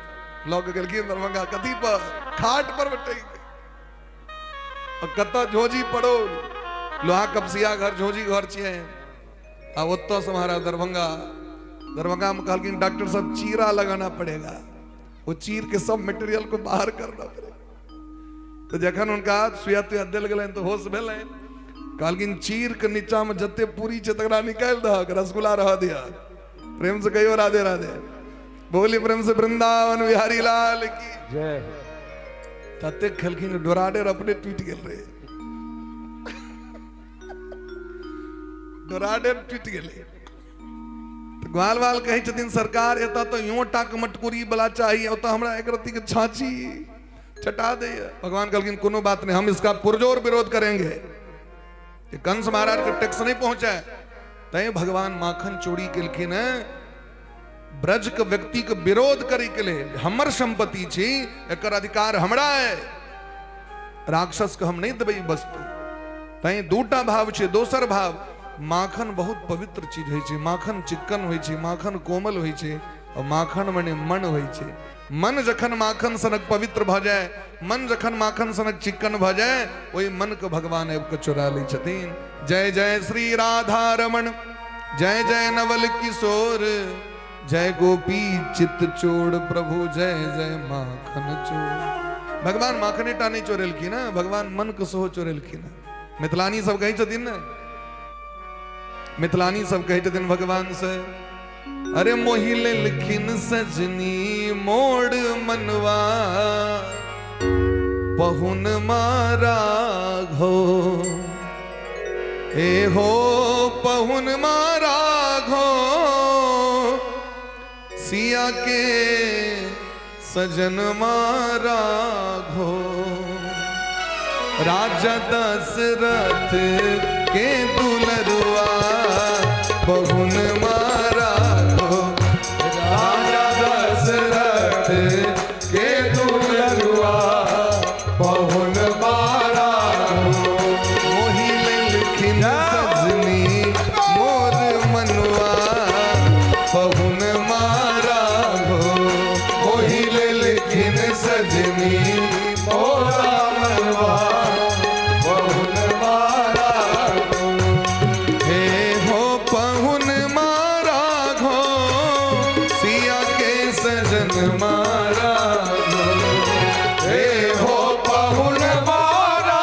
लऽ के गेलखिन दरभंगा, कथी पर? खाट पर बैठे कतऽ? झोजी पड़ोल, लोहा कपसिया घर, झोजी घर छियै। आ ओतऽ से महाराज दरभंगा, दरभंगा में कहलखिन डॉक्टर साहब चीरा लगाना पड़ेगा, वो चीर के सब मटेरियल को बाहर करना पड़ेगा। तऽ जखन हुनका सुइया तुइया देल गेलनि तऽ होश भेलनि, कहलखिन चीर के नीचा में जते पूरी छै तकरा निकालि दहक, रसगुल्ला रह दिया। प्रेम से कहियो राधे राधे, बोली प्रेम से वृंदावन बिहारी लाल की जय। तते खेलखिन डोराडेर अपने टूटि गेल रहे, डोराडेर टूटि गेलै। तऽ ग्वाल बाल कहै छथिन सरकार एतऽ तऽ यो टाक मटकुरी वाला चाही, ओतऽ हमरा एक रत्ती के छाँछी चटा दैया। भगवान कहलखिन कोनो बात नहीं, हम इसका पुरजोर विरोध करेंगे कि कंस महाराज के टैक्स नहीं पहुंचे। तैं भगवान माखन चोरी केलखिन है ब्रज के व्यक्ति के विरोध करे के लेल। हमर संपत्ति छी, एकर अधिकार हमरा है, राक्षस के हम नहीं देबै ई वस्तु। तैं दूटा भाव छै। दोसर भाव, माखन बहुत पवित्र चीज होइ छै, माखन चिक्कन होइ छै, माखन कोमल होइ छै, और माखन मने मन होइ छै। मन जखन माखन सनक पवित्र भऽ जाय, मन जखन माखन सनक चिक्कन भऽ जाय, ओहि मन के भगवान आबि कऽ चोरा लै छथिन। जय जय श्री राधा रमण, जय जय नवल किशोर, जय गोपी चित्त चोड़ प्रभु, जय जय माखन चोर। भगवान माखने टा नहि चोरेलखिन हँ, भगवान मन के सेहो चोरेलखिन हँ। मिथिलानी सब कहै छथिन ने, मिथिलानी सब कहै छथिन भगवान से, अरे मोहि लेलखिन सजनी मोड़ मनवा, पहुन मारा घो, हे हो पहुन मारा घो, सिया के सजन मारा घो, राजा दशरथ के दुलरुआ, पहुन मारा घो, राजा दशरथ के दुलरुआ, पहुन मारा घो, मोहि लेलखिन सजनी मोर मनुआ, पहुन मारा घो, मोहि लेलखिन सजनी मोरा मनुआ, पहुन मारा घो, हे हो पहुन मारा घो, सिया के सजन मारा घो, हे हो पहुन मारा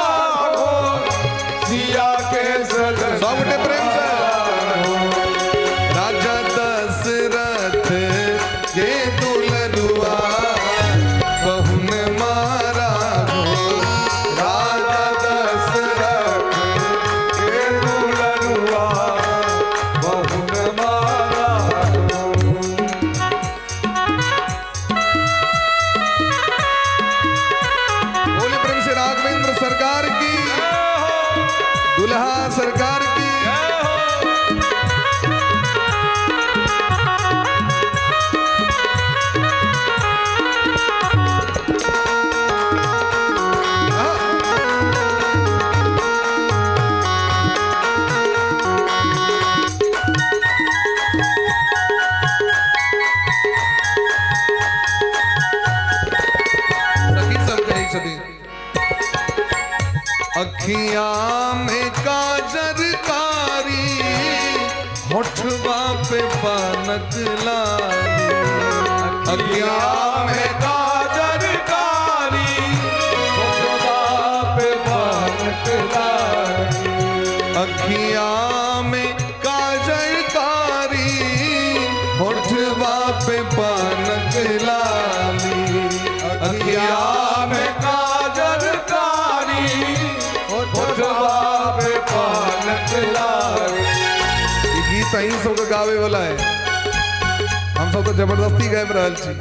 सरकार की, दुल्हा सरकार की। सखी सब कहै छथिन, अखिया में काजर कारी, होठवा पे पानक लाली। अखिया में काजर कारी, होठवा पे पानक लाली। अखिया में काजर कारी, होठवा पे पानक लाली। अखिया में काजर कारी, होठवा पे पानक लाली। ई गीत अहीं सबके गावे वाला है, हम सब तो जबरदस्ती गाबि रहल छी।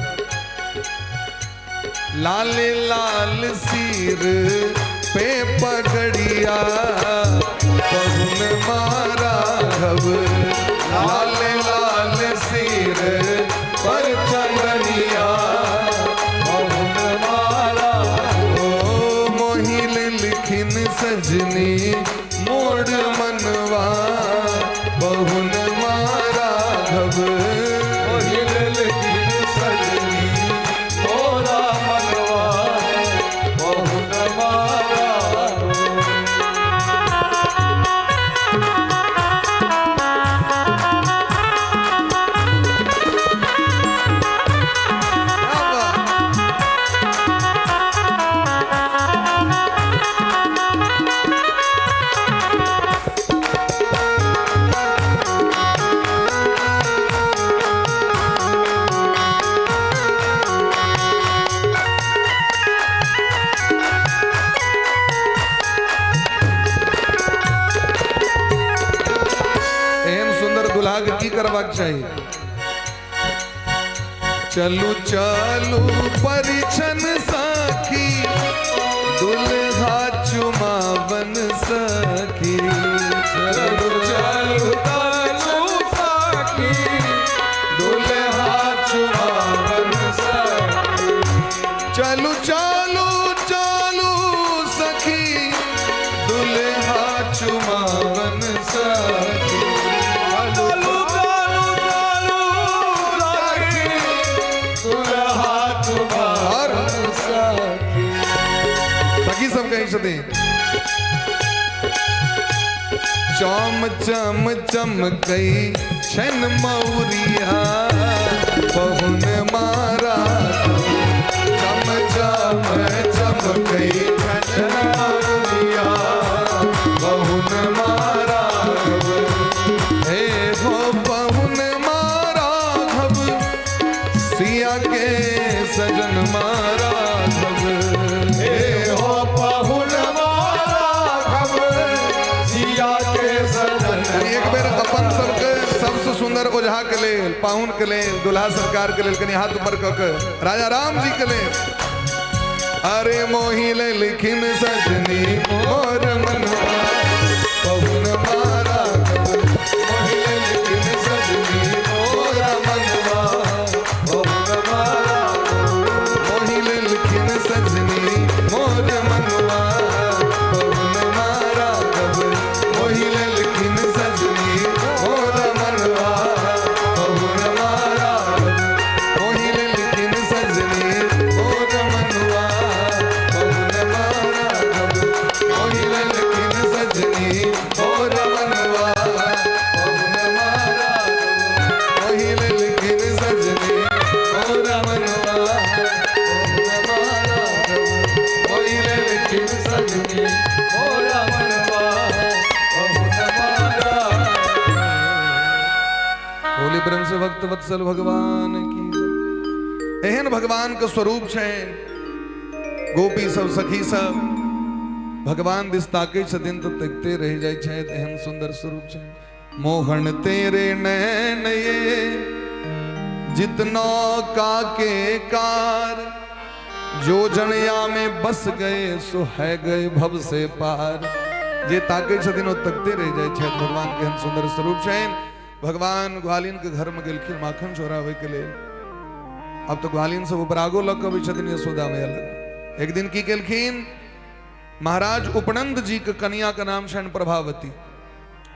लाल लाल सिर पे पगड़िया, पहुन मारा घब। लाल लाल सिर पर चंदनिया, पहुन मारा। ओ मोहिल लिखिन सजनी मोड़ मनवा, पहुन मारा घब। मोहिल लिखिन सजनी मोरा मनवा, पहुन मारा। एहन सुंदर दुल्हा के की करबाक चाही? चलू चलू परिछन सखी, दुल्हा चुमावन सखी। चलू चलू चलू सखी, दुल्हा चुमावन सखी। चलू चलू चलू सखी, दुल्हा चुमावन सखी। चलू चलू चलू सखी, दुल्हा चुमावन सखी। सखी सब कहै छथिन, चम चम चमकई छन मौरिया, पहुन मारा। चम चम चमकई छन मौरिया, पहुन मारा। हे हो पहुन मारा घब, सिया के सजन मारा घब। हे हो पहुन मारा घब, सिया के सजन। एक बेर अपन सबके सबसे सुंदर ओझा के लेल, पाहुन के लेल, दुल्हा सरकार के लेल कनि हाथ ऊपर कऽ के राजा राम जी के लेल। अरे मोहि लिखिन सजनी मोर मनवा, पहुन मारा घब। मोहि लिखिन सजनी मोर मनवा, पहुन मारा। मोहि लिखिन सजनी मोर मनवा, पहुन मारा घब। मोहि लिखिन सजनी मोर मनवा, पहुन मारा। मोहि लिखिन सजनी मोर मनवा, पहुन मारा घब। मोहि लिखिन सजनी मोर मनवा, पहुन मारा। मोहि लिखिन सजनी मोर मनवा, पहुन मारा। मोहि लिखिन सजनी मोरा मनवा, पहुन मारा। बोले प्रेम से भक्त वत्सल भगवान की जय। एहन भगवान के स्वरूप छै, गोपी सब सखी सब भगवान दिस ताकै छथिन तऽ तकिते रहि जाइ छथि। एहन सुंदर स्वरूप छै। मोहन तेरे नैन ये जितना का के कार, जो जनया में बस गए सो है गए भव से पार। जे ताकै छथिन ओ तकते रहि जाइ छथि। भगवान के एहन सुंदर स्वरूप छनि। भगवान ग्वालिन के घर में गेलखिन माखन चोराबै के लेल। अब तऽ ग्वालिन सब उपरागो लऽ कऽ अबै छथिन यशोदा मैया लग। एक दिन की केलखिन महाराज, उपनंद जी के कनिया के नाम छनि प्रभावती।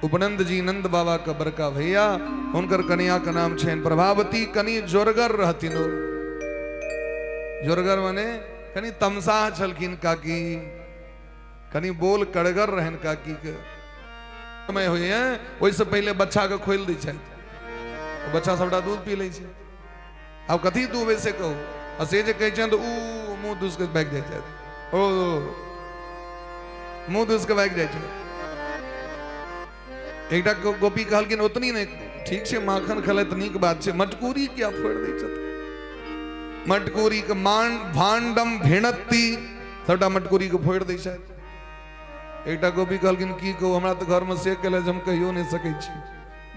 उपनंद जी नंद बाबा के बड़का भैया, हुनकर कनिया के नाम छनि प्रभावती। कनि जोरगर रहथिन ओ, जोरगर माने कनि तमसाह छलखिन काकी, कनि बोल कड़गर रहन काकी के। समय होइए ओहिसँ पहिले बच्चा के खोलि दै छथि, बच्चा सबटा दूध पी लै छै। आब कथी दूहबै से कहू? आ से जे कहै छनि तऽ ऊ मुँह दुस के भागि जाइ छथि, ओ मुँह दुस के भागि जाइ छै। एकटा गोपी कहलखिन ओतनी नहि ठीक छै, माखन खेलै तऽ नीक बात छै, मटकूरी किया फोड़ि दै छथिन? मटकूरी के मान भांडम भिणत्ती सबटा मटकूरी के फोड़ि दै छथि। एकटा गोपी कहलखिन की कहू, हमरा तऽ घरमे से केले जे हम कहियो नहि सकै छी,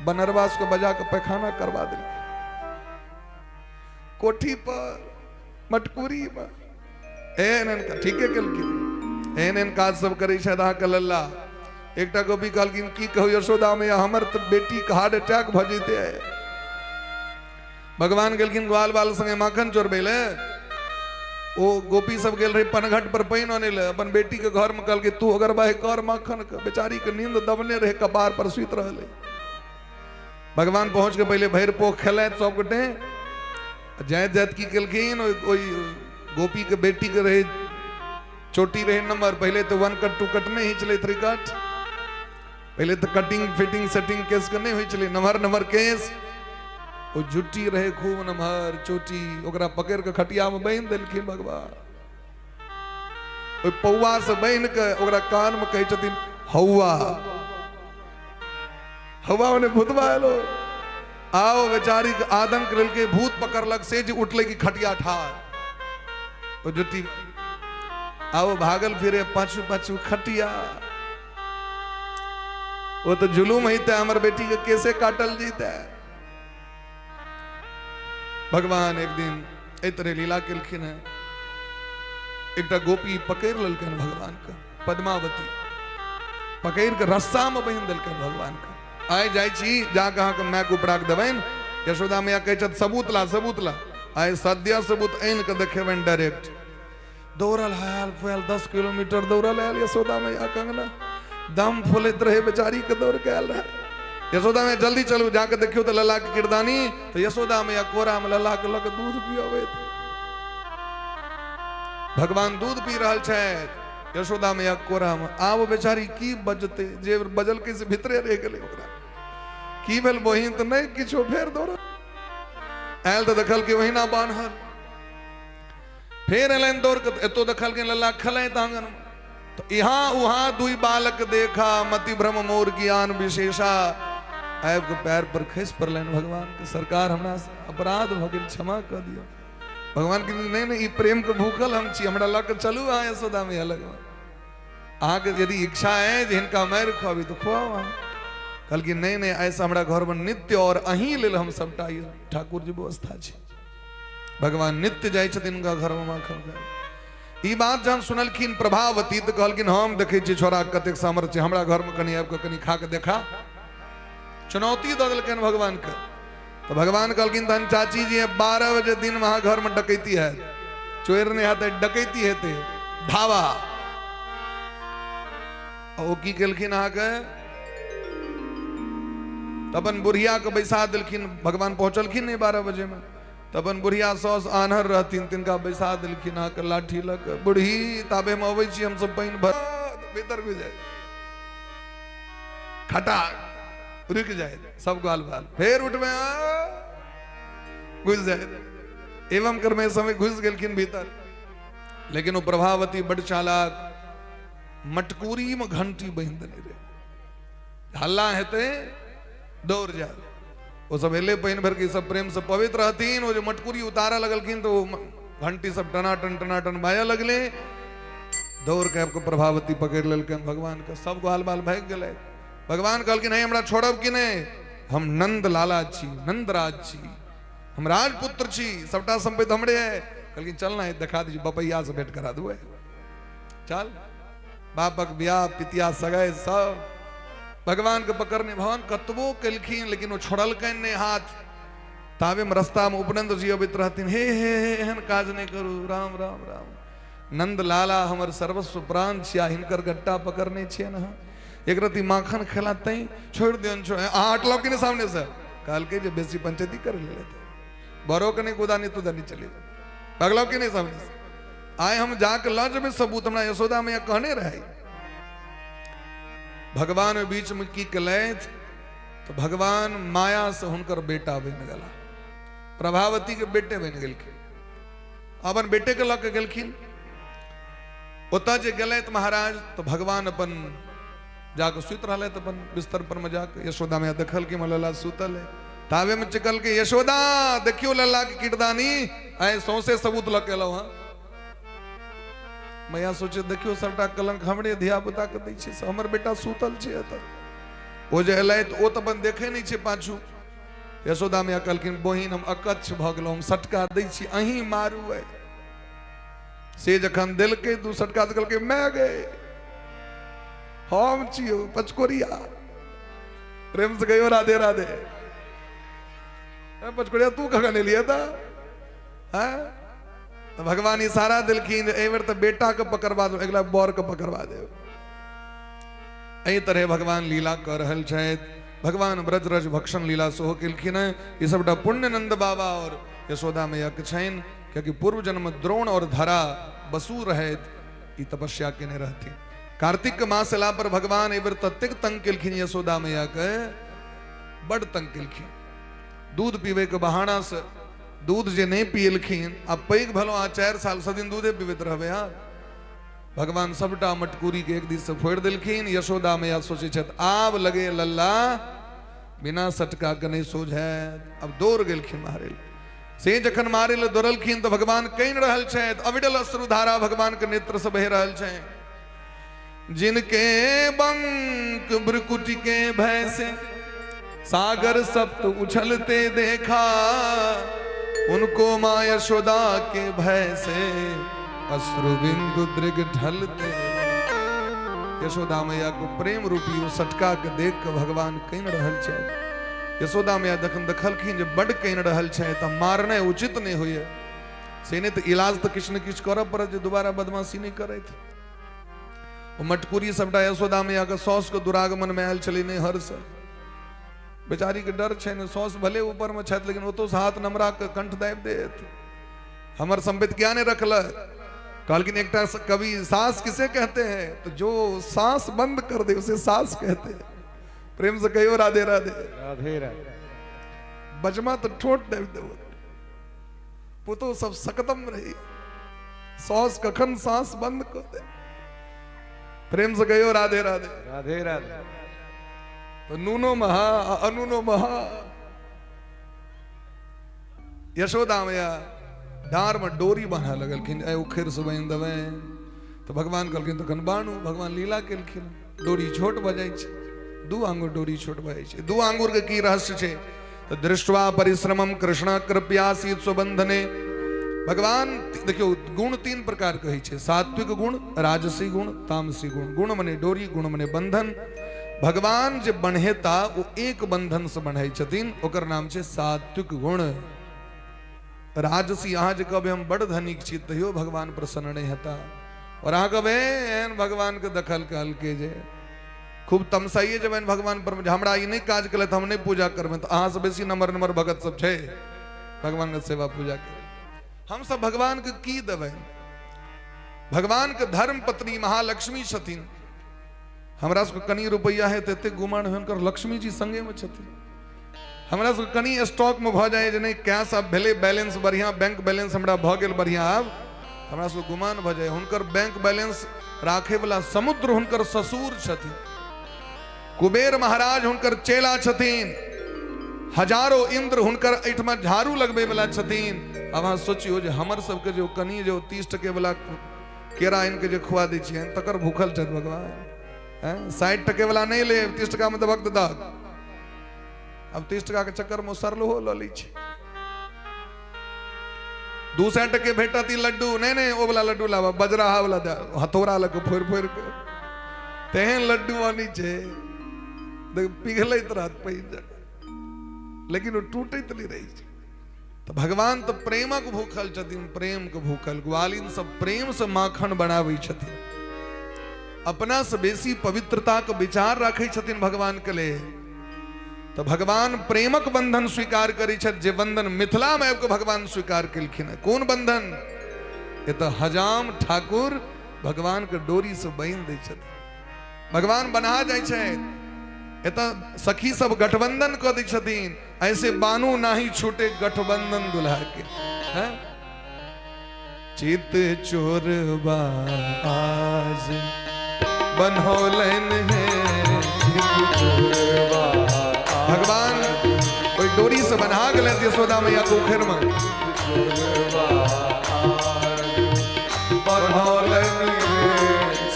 बनरवा सबके बजा के पैखाना करवा देलखिन कोठी पर मटकूरी पर। एहन एहन ठीके केलखिन, एहन एहन काज सब करै छथि अहाँके लल्ला। एकटा गोपी कहलखिन की कहू यशोदा मैया, हमर तऽ बेटीके हार्ट अटैक भऽ जेतै। भगवान गेलखिन ग्वाल बाल संगे माखन चोरबै ले, ओ गोपी सब गेल रहे पनघट पर पानि आनै ले, अपन बेटी के घर में कहलकै तू अगर बाह कर माखन के, बेचारी के नींद दबने रहे कपार पर सुति रहलै। भगवान पहुंच के पहले भरि पोख खेलैत सब गोटे जाइत जाइत की केलखिन, ओहि गोपी के बेटी के रहे चोटी रहे नंबर, पहले तो 1 कट 2 कट नहीं ही चले, 3 कट, पहले तो कटिंग फिटिंग सेटिंग केस के नहीं होइ छलै, नमहर नमहर केस, ओ जुट्टी रहे खूब नमहर चोटी, ओकरा पकड़ के खटिया में बांधि देलखिन भगवान। ओहि पौआ से बांधि के ओकरा कान में कहै छथिन हौआ हौआ, मने भूतबा एलो। आओ बेचारी के आदंक लेलकै, भूत पकड़लक, से जे उठलै कि खटिया ठार, ओ जुट्टी आओ भागल फिरे पाछू पाछू खटिया। वो तो जुलूम है हमर बेटी के कैसे काटल जीते। भगवान एक दिन एहि तरह लीला केलखिन है, एकटा गोपी पकड़ लेलकनि भगवान के, पद्मावती पकड़ के रस्सा में बांधि देलकनि भगवान के। आइ जाइ छी जाके अहाँके मायके उपराग देबनि, यशोदा मैया कहै छथि सबूत ला सबूत ला, आइ सद्य सबूत आनि के देखेबनि डायरेक्ट। दौड़ल आयल फुआल 10 किलोमीटर दौड़ल आयल यशोदा मैया कंगना, दम फूलैत रहे बेचारी के, दौड़ के आयल रहे। यशोदा मैया जल्दी चलू जाके देखियो तो लला के किरदानी, तो यशोदा मैया कोरा में लला के लऽ के दूध पियबैत, भगवान दूध पी रहल छथि यशोदा मैया कोरा में। आब बेचारी की बजते, जे बजलकै से भीतरे रहि गेलै ओकरा, की भेल बहिन तऽ नहि किछो। फेर दौड़ल आयल तऽ देखलकै ओहिना बान्हल। फेर एलनि दौड़ के एतो देखलखिन लल्ला खेलैत आंगन में, तो यहाँ वहां दुई बालक देखा मति भ्रम मोर ज्ञान विशेषा। आबि के पैर पर खसि पड़लनि भगवान के, सरकार हमरा अपराध भऽ गेल क्षमा कऽ दियौ। भगवान के नहीं नहीं, ई प्रेम के भूखल हम छी, हमरा लऽ के चलू अहाँ यशोदा मैया लगमे, अहाँके यदि इच्छा है जे हिनका मारि खुआबी तऽ खुआउ अहाँ। कहलखिन नहीं नहीं, ऐसा हमरा घरमे नित्य और अहीं लेल हम सबटा ई ठाकुर जी व्यवस्था छै। भगवान नित्य जाइ छथिन हुनका घरमे माखन खाय। ई बात जहन सुनलखिन प्रभावती तऽ कहलखिन हम देखै छियै छोड़ा कतेक सामर्थ्य छै, हमरा घरमे कनि आबि कऽ कनि खा कऽ देखा। चुनौती दऽ देलकनि भगवानके। तऽ भगवान कहलखिन तहन चाची जी 12 बजे दिनमे अहाँ घरमे डकैती हैत, चोरि नहि हेतै डकैती हेतै, धावा। ओ की केलखिन अहाँके तऽ अपन बुढ़िया के बैसा देलखिन। भगवान पहुँचलखिन नहि 12 बजे में, तऽ अपन बुढ़िया सौस आन्हर रहथिन तिनका बैसा देलखिन अहाँके लाठी लऽ कऽ, बूढ़ी ताबे हम अबै छी हमसब पानि भर भीतर घुसि जाय, खटा रुकि जाय सब ग्वाल बाल, फेर उठबै घुसि जाय, एवं क्रमे समय घुसि गेलखिन भीतर। लेकिन ओ प्रभावती बड चालाक, मटकूरी में घंटी बांधि देने रहे, हल्ला हेतै दौड़ जाए। ओ सब एले पानि भर के सब प्रेम से पवित्र रहथिन, ओ जे मटकूरी उतारऽ लगलखिन तऽ ओ घंटी सब टनाटन टनाटन बाजऽ लगलै। दौड़ के आबि कऽ प्रभावती पकड़ि लेलकनि भगवान के, सब ग्वाल बाल भागि गेलै। भगवान कहलखिन हे हमरा छोड़ब कि नहि, हम नंद लाला छी, नंदराज छी, हम राजपुत्र छी, सबटा संपत्ति हमरे है। कहलखिन चल ना देखा दी बपैया से भेंट करा दू चल। बापक बियाह पितिया सगाई सब भगवान के पकड़ने, भगवान कतबो केलखिन लेकिन ओ छोड़लकनि नहि हाथ। ताबे में रास्ता में उपनंद जी अबैत रहथिन, हे हे हे एहन काज नहि करू, राम राम राम। नंद लाला हमर सर्वस्व प्राण छिया, हिनकर गट्टा पकड़ने छियै ने, एक रति माखन खेला तैं छोड़ि दियौन, छोड़ अहाँ हटलहुँ कि नहि सामने से? कहलकै जे बेसी पंचायती करे ले लेते, बड़ो के नहि कुदानी तुदानी चली भगलहुँ कि नहि सामने से? आइ हम जाके लऽ जेबै सबूत, हमरा यशोदा मैया कहने रहै। भगवान बीच में की केलथि तो भगवान माया से हुनकर बेटा बनि गेला, प्रभावती के बेटे बनि गेलखिन, अपन बेटे के लऽ के गेलखिन। ओतऽ जे गेलथि महाराज तो भगवान अपन जाके सुति रहलथि अपन बिस्तर पर में जाके। यशोदा मैया देखलखिन लल्ला सुतल है, ताबे में चिकल के यशोदा देखियो लल्ला के किरदानी, आइ सौंसे सबूत लऽ के एलहुँ हँ। मैया सोचे देखियो सबटा कलंक हमरे धिया पुता के दै छै, हमर बेटा सुतल छै एतऽ। ओ जे एलै तऽ ओ तऽ अपन देखै नहि छै पाछू। यशोदा मैया कहलखिन बहिन हम अकच्छ भऽ गेलहुँ, हम सटका दै छी, अहीं मारू आइ। से जखन देलकै दू सटका तऽ कहलकै माय गए हम छियौ पचकोरिया। प्रेम से कहियो राधे राधे। पचकोरिया तू कखन एलियै तऽ? हैं? तऽ भगवान इशारा देलखिन एहि बेर तऽ बेटा के पकड़वा देब, अगिला बर के पकड़वा देब। एहि तरह भगवान लीला कऽ रहल छथि। भगवान ब्रज रज भक्षण लीला सेहो केलखिन हेँ। ई सबटा पुण्य नंद बाबा और यशोदा मैया के छनि, कियाकि पूर्व जन्म द्रोण और धरा बसु रहैत ई तपस्या केने रहथिन। कार्तिक के मास एला पर भगवान एहि बेर ततेक तंग केलखिन यशोदा मैया के, बड तंग केलखिन। दूध पीबै के बहाना से दूध जे नहीं पियलखिन, आ पैघ भेलहुँ अहाँ 4 साल सदिन दूधे पीबैत रहबै। हाँ भगवान सबटा मटकूरी के एक दिस से फोड़ि देलखिन। यशोदा मैया सोचै छथि आब लगे लल्ला बिना सटका के नहीं सोझायत। अब दौड़ गेलखिन मारे लए। से जखन मारे लए दौड़लखिन तऽ भगवान कहि रहल छथि, अविडल अश्रुधारा भगवान के नेत्र से बहि रहल छनि। जिनके बंक भ्रुकुटी के भय से सागर सप्त उछलते देखा, उनको माँ यशोदा के भय से अश्रु बिंदु दृग ढलते। यशोदा मैया को प्रेम रूपी ओ सटका के देख के भगवान कहि रहल छथि। यशोदा मैया जखन देखलखिन जे बड कहि रहल छथि तऽ मारनाइ उचित नहि होइए, से नहि तऽ इलाज तऽ किछु ने किछु करऽ पड़त जे दोबारा बदमाशी नहि करथि। ओ मटकुरी सबटा यशोदा मैया के साउस के दुरागमन में आयल छलै नैहर से। बेचारी के डर छै ने, साउस भले ऊपर में छथि लेकिन ओतौ से हाथ नमरा के कंठ दाबि देत। हमर संपत्ति क्या नहीं रखलक। कहलखिन एकटा कवि सास किसे कहते हैं, तो जो सांस बंद कर दे उसे सास कहते हैं। प्रेम से कहियो राधे राधे। राधे राधे। बजमा तो ठोट दाबि देबो, पुतो सब सकदम रही, सास कखन सांस बंद कर दे। प्रेम से कहियो राधे राधे। राधे राधे। तो नूनो महा अनुनो महा। यशोदा मैया डार में डोरी बान्ह लगलखिन, ए उखेर से बान्हि देबै। तो भगवान कहलखिन तखन बान्हू। भगवान लीला केलखिन, डोरी छोट भऽ जाइ छै, 2 आंगुर डोरी छोट भऽ जाइ छै। 2 आंगुर के की रहस्य छै? तो दृष्ट्वा परिश्रमम कृष्ण कृपयासीत सुबंधने। भगवान देखियो गुण 3 प्रकार के होइ छै, सात्विक गुण, राजसी गुण, तामसी गुण। गुण मने डोरी, गुण मने बंधन। भगवान जे बन्हेता ओ एक बंधन से बन्है छथिन, ओकर नाम छै सात्विक गुण। राजसी अहाँ जे कहबै हम बड़ धनिक छी तैयो भगवान प्रसन्न नहीं हेता, और अहाँ कहबै एहन भगवान के दखल कहलकै जे खूब तमसाइए जेबनि भगवान पर, हमरा ई नहि काज केलथि हम नहि पूजा करबनि, तऽ अहाँ से बेसी नम्बर नम्बर भगत सब छै भगवान के सेवा पूजा करे। हम सब भगवान के की देबनि? भगवान के धर्म पत्नी महालक्ष्मी छथिन। हमरा सबके कनि रुपैआ है तऽ एते गुमान हुनकर लक्ष्मी जी संगे में छथिन। हमरा सबके कनि स्टॉक में भऽ जाय जे नहि कैश आब भेलै, बैलेंस बढ़िया, बैंक बैलेंस हमरा भऽ गेल बढ़िया, आब हमरा सबके गुमान भऽ जाय। हुनकर बैंक बैलेंस राखे वाला समुद्र हुनकर ससुर छथिन, कुबेर महाराज हुनकर चेला छथिन, हजारों इंद्र हुनकर एहिठमा झाड़ू लगबै वाला छथिन। आब अहाँ सोचियो जे हमर सबके जे कनि जे 30 टके वाला केरा आनि के जे खुआ दै छियनि तकर भूखल छथि भगवान। 60 टके वाला नहि लेब, 30 टका में देबक तऽ दहक। अब 30 टका के चक्कर में सरलहो लऽ लै छै। 200 टके भेटत ई लड्डू। नहि नहि, ओ वाला लड्डू लाबऽ, बजराहा वाला दे, हथौड़ा लऽ कऽ फोड़ि फोड़ि कऽ तेहन लड्डू आनै छै, देख पिघलैत रहत पानि जकाँ, लेकिन ओ टूटैत नहि रहै छै। तऽ भगवान तऽ प्रेमक भूखल छथिन, प्रेमके भूखल। ग्वालिन सब प्रेमसँ माखन बनाबै छथिन, अपना से बेसी पवित्रताके विचार राखै छथिन भगवानके लेल। तऽ भगवान प्रेमक बंधन स्वीकार करै छथि, जे बंधन मिथिलामे आबि कऽ भगवान स्वीकार केलखिन हँ। कोन बंधन? एतऽ हजाम ठाकुर भगवानके डोरीसँ बान्हि दै छथिन, भगवान बन्हा जाइ छथि। एतऽ सखी सब गठबंधन कऽ दै छथिन, ऐसे बानू नाही छूटे गठबंधन दुल्हा के। हैं? चित चोरबा आज बनौलन है, चित चोरबा। भगवान ओहि डोरी से बन्हा गेलै यशोदा मैया के उखड़ में।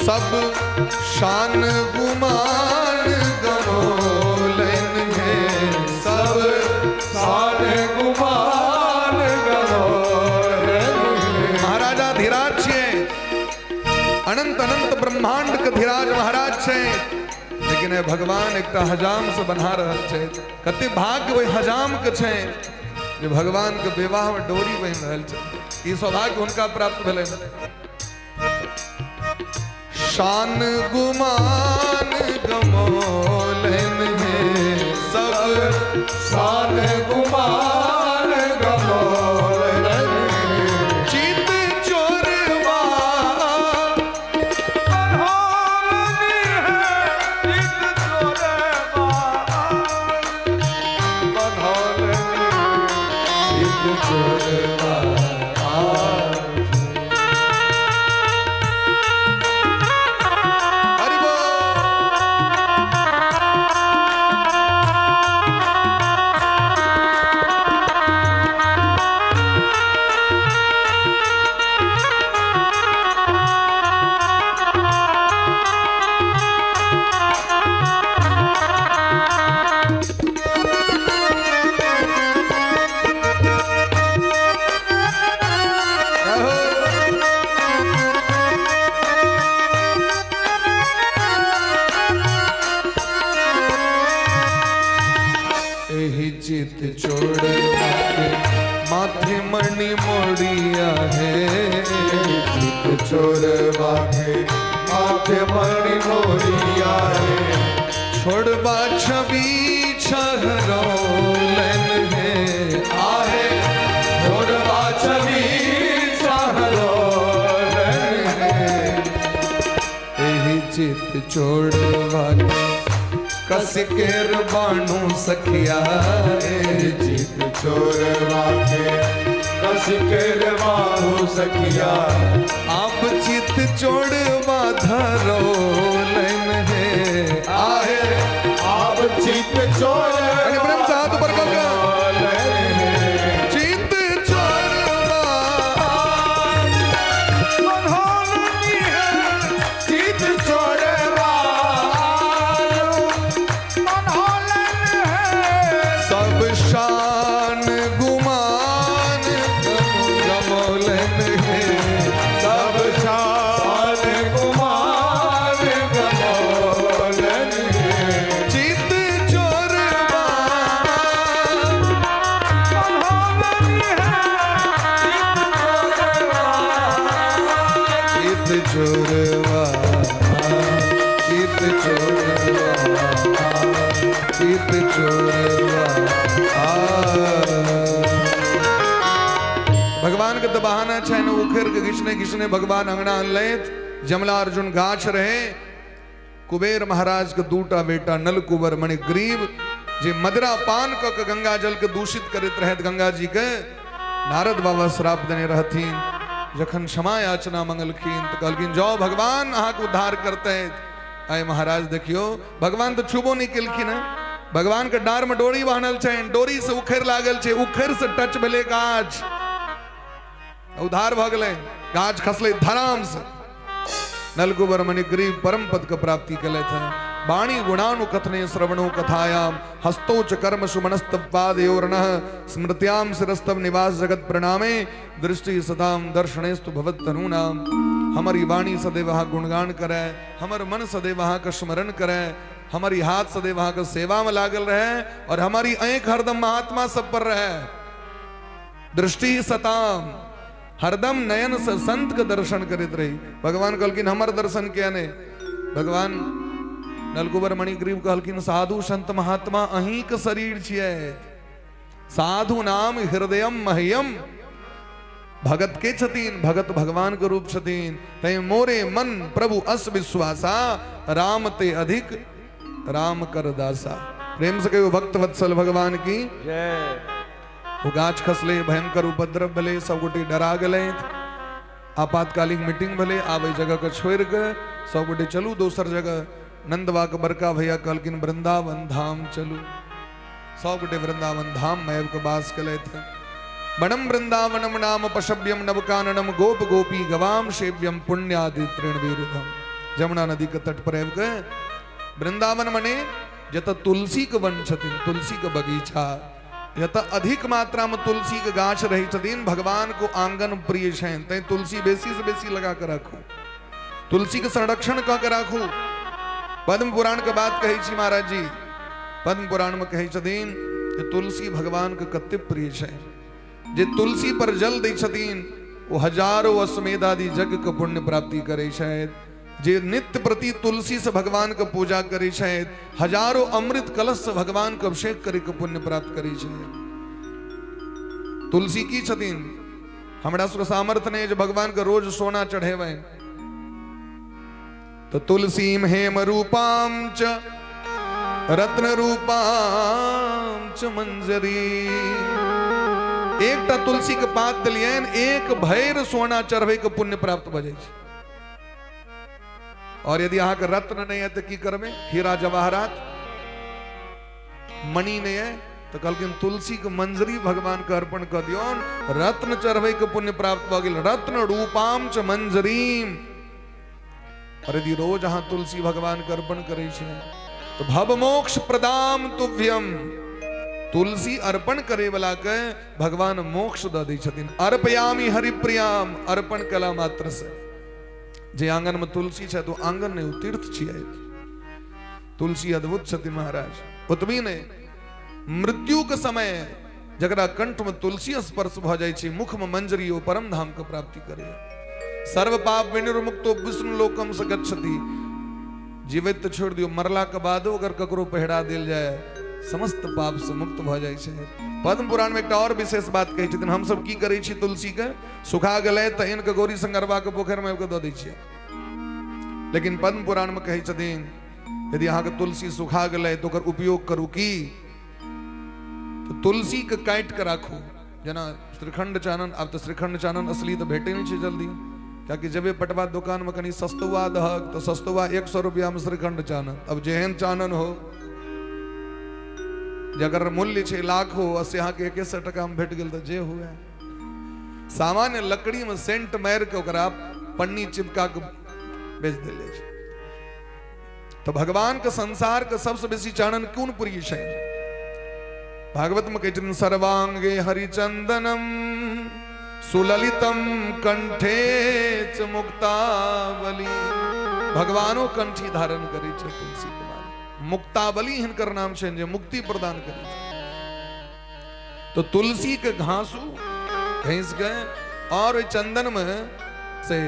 सब शान गुमान गमोलन है, सब शान गुमान गमोलन। महाराजा धीराज छियै, अनंत अनंत ब्रह्मांड के धीराज महाराज छै, लेकिन ए भगवान एकटा हजाम से बन्हा रहल छै। कते भाग्य ओहि हजाम के छै जे भगवान के विवाह में डोरी बनि रहल छै। ई सौभाग्य हुनका प्राप्त भेलनि। शान गुमान गमोलन है, सब शान गुमान गमोलन। चित चोरवा हरि बोल। एहि चित छोड़ के माथे मणि मोड़िया है, चित छोड़वा के माथे मणि मोड़िया है। छोड़बा छवि छहरोलन है, आहे छोड़बा छवि छहरोलन है। एहि चित छोड़वा के कस केर बाणू सखिया, एहि चित चोरवा के कस केर बाणू सखिया। आप चित चोड़वा धरो नैन है, आहे आप चित चोर अरे प्रेम से हाथ ऊपर कर के। चित चोरवा चित चोरवा सब शान गुमान गमोलन है, सब शान गुमान गमोलन है। चित चोरवा चित चोरवा, चित चोरवा, चित चोरवा। भगवान के तऽ बहाना छनि, उखड़ के घिचने घिचने भगवान अंगना अनलथि। जमला अर्जुन गाछ रहे। कुबेर महाराज के दूटा बेटा नल कुबर मणिग्रीव, जे मदरा पान कऽ के गंगा जल के दूषित करैत रहथि, गंगा जी के नारद बाबा श्राप देने रहथिन। जखन क्षमा याचना मंगलखिन तऽ कहलखिन जाओ भगवान अहाँके उद्धार करतै। आय महाराज देखियो, भगवान तऽ छुबो नहि केलखिन हँ। भगवान के डार में डोरी बान्हल छनि, डोरी से उखड़ लागल छै, उखड़ से टच भेलै गाछ, उद्धार भऽ गेलै, गाछ खसलै धराम से। नलकुबर मणिग्रीव परम पद के प्राप्ति केलथि हँ। वाणी गुणानुकथने श्रवणो कथायाम हस्तो च कर्म सुमनस्तपादयोर्नः स्मृत्याम शिरस्तव निवास जगत प्रणामे दृष्टि सदाम दर्शनेस्तु भवत्तनूनाम। हमारी वाणी सदैव अहाँ गुणगान करे, हमर मन सदैव अहाँ का स्मरण करे, हमारी हाथ सदैव अहाँ के सेवा में लागल रहे और हमारी आंख हरदम महात्मा सब पर रहे। दृष्टि सताम, हरदम नयन से संत के दर्शन करैत रही। भगवान कहलखिन हमर दर्शन किया नहीं? भगवान नलकुबर मणिग्रीव कहलखिन साधु संत महात्मा अहीं के शरीर छियै, साधु नाम हृदयम मह्यम। भगत के छथिन? भगत भगवान के रूप छथिन। तै मोरे मन प्रभु अस विश्वासा, राम ते अधिक राम कर दासा। प्रेम से कहियो भक्त वत्सल भगवान की जय। ओ गाछ खसले, भयंकर उपद्रव भेलै, सब गोटे डरा गेलै। आपातकालीन मीटिंग भेलै, आब एहि जगह के छोड़ि कऽ सब गोटे चलू दोसर जगह। नंदवा के बड़का भैया कहलखिन वृंदावन धाम चलू। सब गोटे वृंदावन धाम में आबि कऽ वास केलथि। वनम वृंदावनम नाम पशव्यम नवकाननम गोप गोपी गवाम सेव्यम पुण्यादि तृण विरुद्धम। जमुना नदी के तट पर आबि कऽ वृंदावन मने जतऽ तुलसी के वन छथिन, तुलसी के बगीचा, जतऽ अधिक मात्रा में तुलसी के गाछ रहै छथिन, भगवान को आंगन प्रिय छनि, तैं तुलसी बेसी से बेसी लगा के राखू, तुलसी के संरक्षण कऽ के राखू। पद्म पुराण के बात कहै छी महाराज जी, पद्म पुराण में कहै छथिन जे तुलसी भगवान के कते प्रिय छनि, जे तुलसी पर जल दै छथिन ओ हजारों अश्वमेध आदि यज्ञ के पुण्य प्राप्ति करै छथि। जे नित्य प्रति तुलसी से भगवान के पूजा करै छथि, हजारों अमृत कलश से भगवान के अभिषेक करे के पुण्य प्राप्त करै छथि। तुलसी की छथिन? हमरा सबके सामर्थ्य नहीं जे भगवान के रोज सोना चढ़ेबनि, तो तुलसीम हेम रूपाम च रत्न रूपाम च मंजरी। एकटा तुलसी के पात देलियनि, एक भैर सोना चढ़बै के पुण्य प्राप्त भऽ जाइ छै। और यदि अहाँके रत्न नहीं है तऽ की करबै? हीरा जवाहरात मणि नहीं है तो कहलखिन तुलसी के मंजरी भगवान के अर्पण कऽ दियौन, रत्न चढ़बै के पुण्य प्राप्त भऽ गेल। रत्न रूपाम च मंजरीम। और यदि रोज अहाँ तुलसी भगवान के अर्पण करै छियै तो भव मोक्ष प्रदाम तुभ्यम। तुलसी अर्पण करे वाला के भगवान मोक्ष दऽ दै छथिन। अर्पयामि हरिप्रियाम, अर्पण कला मात्र से। जे आंगन में तुलसी छै तो आंगन नहीं, ओ तीर्थ छियै। तुलसी अद्भुत छथिन महाराज। ओतबी नहि, मृत्यु के समय जकरा कंठ में तुलसी स्पर्श भऽ जाइ छै, मुख में मंजरी, ओ परम धाम के प्राप्ति करे। सर्व पाप विनिर्मुक्तो विष्णु लोकम से गच्छति। जीवित तऽ छोड़ि दियौ, मरला के बादो अगर ककरो पहिरा देल जाय, समस्त पाप से मुक्त भऽ जाइ छै। पद्म पुराण में एकटा और विशेष बात कहै छथिन। हमसब की करै छी? तुलसी के सुखा गेलै तऽ आनि कऽ गौरी शंकरबा के पोखरि में आबि कऽ दऽ दै छियै। लेकिन पद्म पुराण में कहै छथिन यदि अहाँके तुलसी सुखा गेलै तऽ ओकर उपयोग करू। की? तऽ तुलसी के काटि कऽ राखू, जेना श्रीखंड चानन। आब तऽ श्रीखंड चानन असली तऽ भेटै नहि छै जल्दी, कियाकि जेबै पटवा दोकानमे कनि सस्तुआ दहक तऽ सस्तुआ 100 रुपैआमे श्रीखंड चानन। अब जेहन चानन हो, जकर मूल्य छै लाखो, आ से अहाँके 100 टकामे भेट गेल, तऽ जे हुए। सामान्य लकड़ीमे सेंट मारि कऽ ओकरा पन्नी चिपका कऽ बेच देल जाइ छै। तऽ भगवान के संसार के सबसे बेसी चानन कोन प्रिय छै? भागवत में कहै छथिन सर्वांगे हरिचंदनम सुललितम कंठे च मुक्तावली। भगवानो कंठी धारण करै छै तुलसी के माला। मुक्तावली हिनकर नाम छनि, जे मुक्ति प्रदान करै छै। तो तुलसी के घासू घैस के और ओहि चंदन में से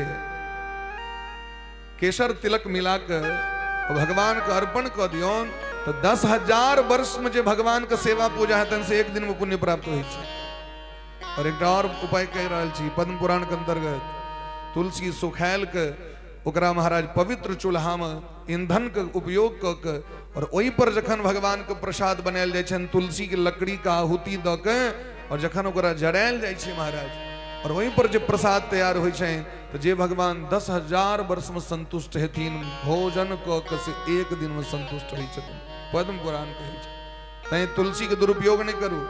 केसर तिलक मिला के भगवान के अर्पण कऽ दियौन तऽ 10,000 वर्ष में जे भगवान के सेवा पूजा हेतनि से एक दिन में पुण्य प्राप्त होइ छै। और एकटा और उपाय कहि रहल छी पद्म पुराण के अंतर्गत। तुलसी सुखायल के ओकरा महाराज पवित्र चूल्हा में ईंधन के उपयोग कऽ के और ओहि पर जखन भगवान के प्रसाद बनायल जाइ छनि, तुलसी के लकड़ी के आहुति दऽ के और जखन ओकरा जरायल जाइ छै महाराज, और ओहि पर जे प्रसाद तैयार होइ छनि, तऽ जे भगवान 10,000 वर्ष में संतुष्ट हेथिन भोजन कऽ के, से एक दिन में संतुष्ट होइ छथिन, पद्म पुराण कहै छै। तैं तुलसी के दुरुपयोग नहि करू,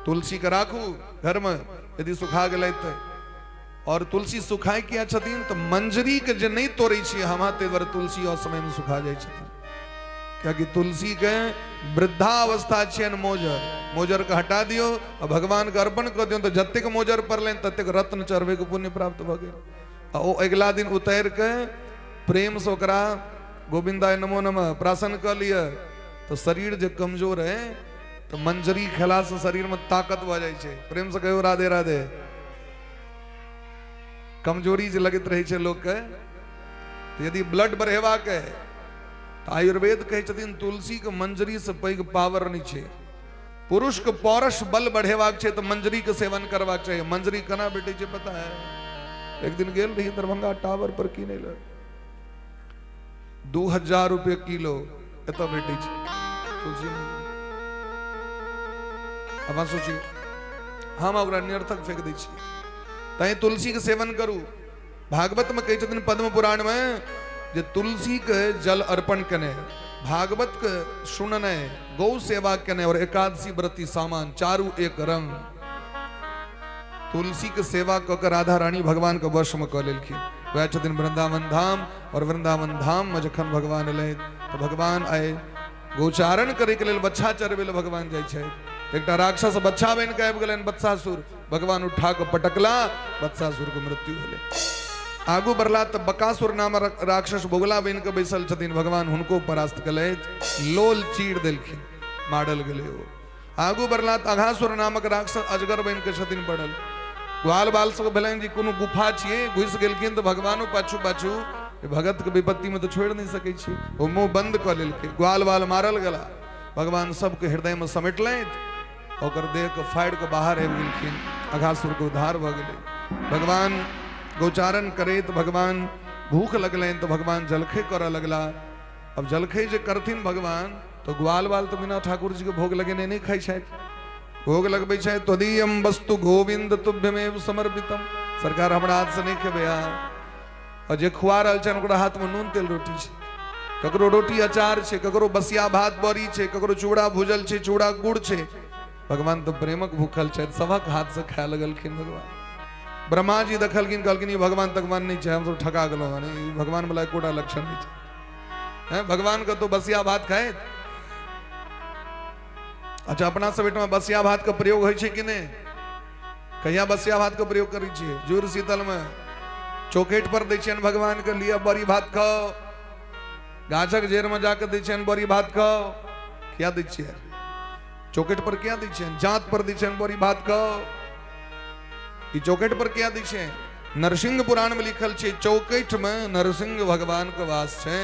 तुलसी के राखू घर में यदि सुखा गेलै तऽ। और तुलसी सुखाय किया छथिन? तऽ मंजरी के जे नहि तोड़ै छियै हम, ताहि दुआरे तुलसी असमय में सुखा जाइ छथिन। कियाकि तुलसी के वृद्धावस्था छियनि मोजर। मोजर के हटा दियौ आ भगवान के अर्पण कऽ दियौ तऽ जतेक मोजर पड़लनि ततेक रत्न चढ़बै के पुण्य प्राप्त भऽ गेल। आ ओ अगिला दिन उतारि के प्रेम से ओकरा गोविंदाय नमो नमः प्राशन कऽ लिअ तऽ शरीर जे कमजोर है तऽ मंजरी खेलासँ शरीर में ताकत भऽ जाइ छै। प्रेम से कहियौ राधे राधे। कमजोरी जे लगैत रहै छै लोकके, तऽ यदि ब्लड बढ़ेबाक है तऽ आयुर्वेद कहै छथिन तुलसीके मंजरीसँ पैघ पावर नहि छै। पुरुषके पौरुष बल बढ़ेबाक छै तऽ मंजरीके सेवन करबाक चाही। मंजरी केना भेटै छै पता है? एक दिन गेल रही दरभंगा टावर पर किनै लए, 2000 रुपये किलो एतऽ भेटै छै तुलसी मंजरी। अब सोचियौ, हम ओकरा निरर्थक फेंक दै छियै। तैं तुलसीके सेवन करू। भागवत में कहै छथिन पद्म पुराण में जे तुलसी के जल अर्पण केने, भागवत के सुनने, गौ सेवा केने और एकादशी व्रती सामान चारू एक रंग। तुलसी के सेवा कऽ के राधा रानी भगवान के वश में कऽ लेलखिन। वएह छथिन वृंदावन धाम। और वृंदावन धाम में जखन भगवान एलै तऽ भगवान आइ गोचारण करे के लेल बच्छा चरबै लए भगवान जाइ छथि। एकटा राक्षस बच्छा बनि के आबि गेलनि बत्सासुर। भगवान उठा के पटकला, बत्सासुर के मृत्यु भेलै। आगू बढ़ला तऽ बकासुर नाम राक्षस बोगला बनि के बैसल छथिन। भगवान हुनको परास्त केलथि, लोल चीर देलखिन, मारल गेलै ओ। आगू बढ़ला तऽ अघासुर नामक राक्षस अजगर बनि के छथिन पड़ल। ग्वाल बाल सब भेलनि जे कोनो गुफा छियै, घुसि गेलखिन तऽ भगवानो पाछू पाछू, भगत के विपत्ति में तऽ छोड़ि नहि सकै छी, ओ मुँह बंद कऽ लेलकै। ग्वाल बाल मारल गेला, भगवान सबके हृदय में समेटलथि, ओकर देह के फाड़ि के बाहर आबि गेलखिन, अघासुर के उद्धार भऽ गेलै। भगवान गोचारण करैत भगवान भूख लगलनि तऽ भगवान जलखै करऽ लगला। अब जलखै जे करथिन भगवान तऽ ग्वाल बाल तऽ बिना ठाकुर जी के भोग लगेने नहि खाइ छथि। भोग लगबै छथि त्वदीयम वस्तु गोविंद तुभ्यमेव समर्पितम, सरकार हमरा हाथ से नहि खेबै अहाँ। और जे खुआ रहल छनि ओकरा हाथ में नून तेल रोटी छै, ककरो रोटी अचार छै, ककरो बसिया भात बड़ी छै, ककरो चूड़ा भूजल छै, चूड़ा गुड़ छै। भगवान तऽ प्रेमक भूखल छथि, सबक हाथ से खाए लगलखिन भगवान। ब्रह्मा जी देखलखिन, कहलखिन ई भगवान तगवान नहि छै, हमसब ठका गेलहुँ हन, ई भगवान वाला एकोटा लक्षण नहि छै। हैं भगवान के तो बसिया भात खाए। अच्छा, अपना सब एहिठाम बसिया भात के प्रयोग होइ छै कि नहि? कहिया बसिया भात के प्रयोग करै छियै? जुड़ शीतल में चौखट पर दै छियनि भगवान के, लिअ बड़ी भात खाओ। गाछक जेर में जाके दै छियनि बड़ी भात खाओ। किया दै छियै? चौखट पर किया दै छियनि? जात पर दै छियनि बड़ी भात खाओ। ई चौखट पर किया दै छियनि? नरसिंह पुराण में लिखल छै चौकठ में नरसिंह भगवान के वास छै,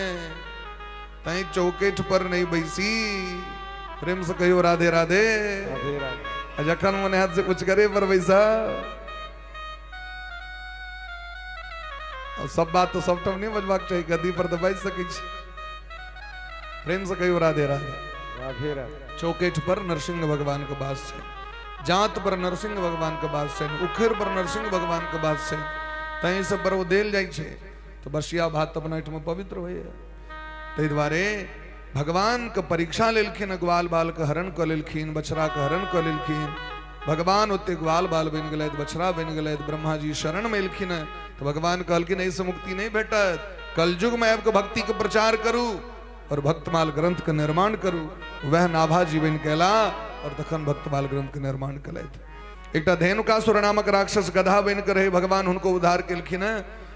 तैं चौकठ पर नहीं बैसी। प्रेम से कहियो राधे राधे। राधे राधे। आ जखन मन हैत से कुछ करे पर बैसा। और सब बात तो सबठाम नहीं बजबाक चाही, गद्दी पर तो बाजि सकै छी। प्रेम से कहियो राधे राधे। राधे राधे। चौकठ पर नरसिंह भगवान के वास छै, जात पर नरसिंह भगवान के वास छै, उखड़ पर नरसिंह भगवान के वास छै, तैं सब पर ओ देल जाइ छै। तऽ बसिया भात अपना एहिठाम पवित्र होइए। ताहि दुआरे भगवान के परीक्षा लेलखिन, ग्वाल बाल के हरण कऽ लेलखिन, बछड़ा के हरण कऽ लेलखिन। भगवान ओते ग्वाल बाल बनि गेलथि, बछड़ा बनि गेलथि। ब्रह्मा जी शरण में एलखिन तऽ भगवान कहलखिन एहिसँ मुक्ति नहि भेटत, कलयुग में आबि कऽ भक्ति के प्रचार करू और भक्तमाल ग्रंथ के निर्माण करू। वह नाभा जी बनि के एला और तखन भक्तमाल ग्रंथ के निर्माण केलथि। एकटा धेनुकासुर नामक राक्षस गधा बनि के रहे, भगवान हुनको उद्धार केलखिन।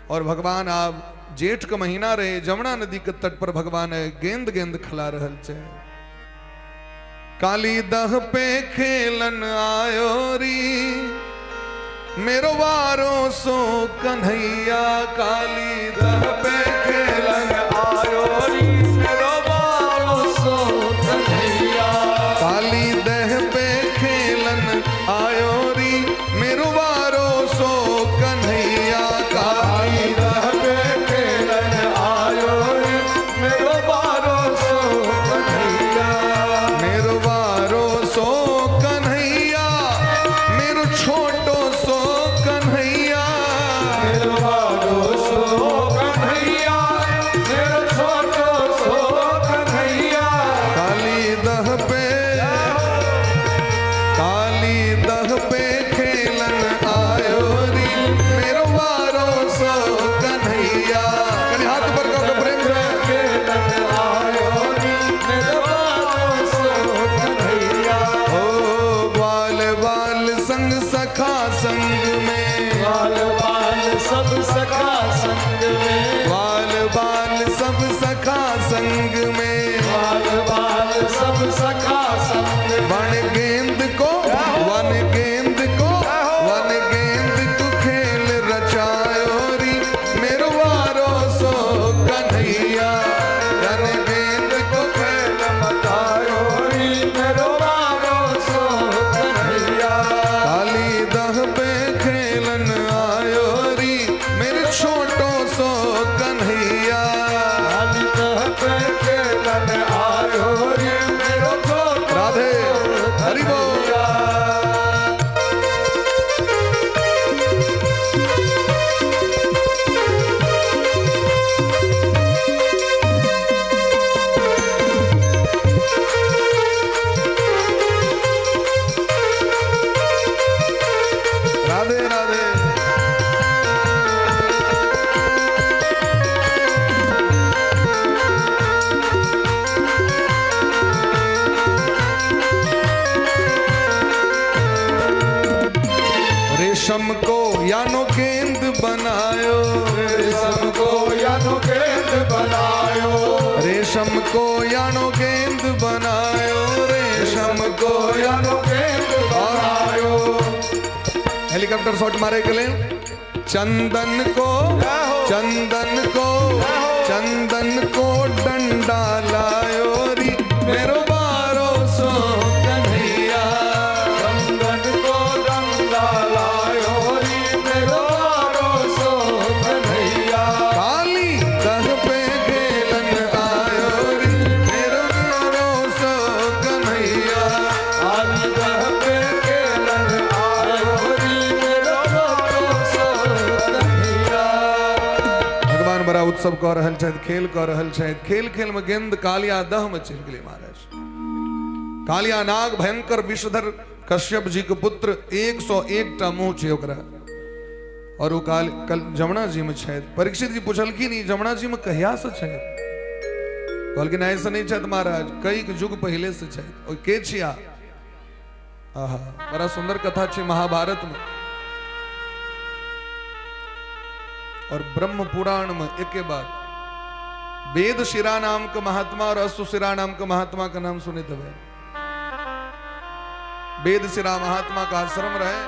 और भगवान आब जेठ के महीना रहे, जमुना नदी के तट पर भगवान गेंद गेंद खिला रहल छै। काली दह पे खेलन आयो री मेरो वारो सो कन्हैया, काली दह पे खेलन आयो री मेरो वारो सो कन्हैया, काली दह पे खेलन आयो री मेरो वारो सो कन्हैया, काली दह पे खेलन आयो री मेरो वारो सो कन्हैया, मेरो वारो सो कन्हैया, मेरो छोटो सो कन्हैया, मेरो वारो सो कन्हैया, संग में, बाल बाल सब सखा संग। वन गेंद को, वन गेंद को, वन गेंद को खेल रचायो री मेरो वारो सो कन्हैया। वन गेंद को खेल मचायो री मेरो वारो सो कन्हैया। काली दह पे खेलन आयो री मेरे छोटो सो कन्हैया। काली दह पे खेलन आयो री मेरो छोटो। राधे हरि बोल। राधे राधे। रेशम को यानो गेंद बनायो, रेशम को यानो गेंद बनायो, रेशम को यानो गेंद बनायो, रेशम को यानो गेंद बनायो। हेलीकॉप्टर शॉट मारे के लिए चंदन को, चंदन को, चंदन को डंडा लायो री मेरो बारो सो कन्हैया। चंदन को डंडा लायो री मेरो बारो सो कन्हैया। काली दह पे खेलन आयो री मेरो बारो सो कन्हैया। काली दह पे खेलन आयो री मेरो बारो सो कन्हैया। भगवान बड़ा उत्सव कऽ रहल छथि, खेल कऽ रहल छथि। खेल खेल में गेंद कालिया दह में चलि गेलै महाराज। कालिया नाग भयंकर विषधर कश्यप जी के पुत्र, 101 टा मुंह छै ओकरा, और ओ काल कल जमुना जी में छथि। परीक्षित जी पुछलखिन ई जमुना जी में कहिया से छथि? कहलखिन ऐसे नहीं छथि महाराज, कई युग पहले से छथि। ओ के छिया? आहा, बड़ा सुंदर कथा छै महाभारत में और ब्रह्म पुराण में। एके बात वेद शिरा नाम के महात्मा और अश्वशिरा नाम के महात्मा का नाम सुने तबे। वेद शिरा महात्मा का आश्रम रहे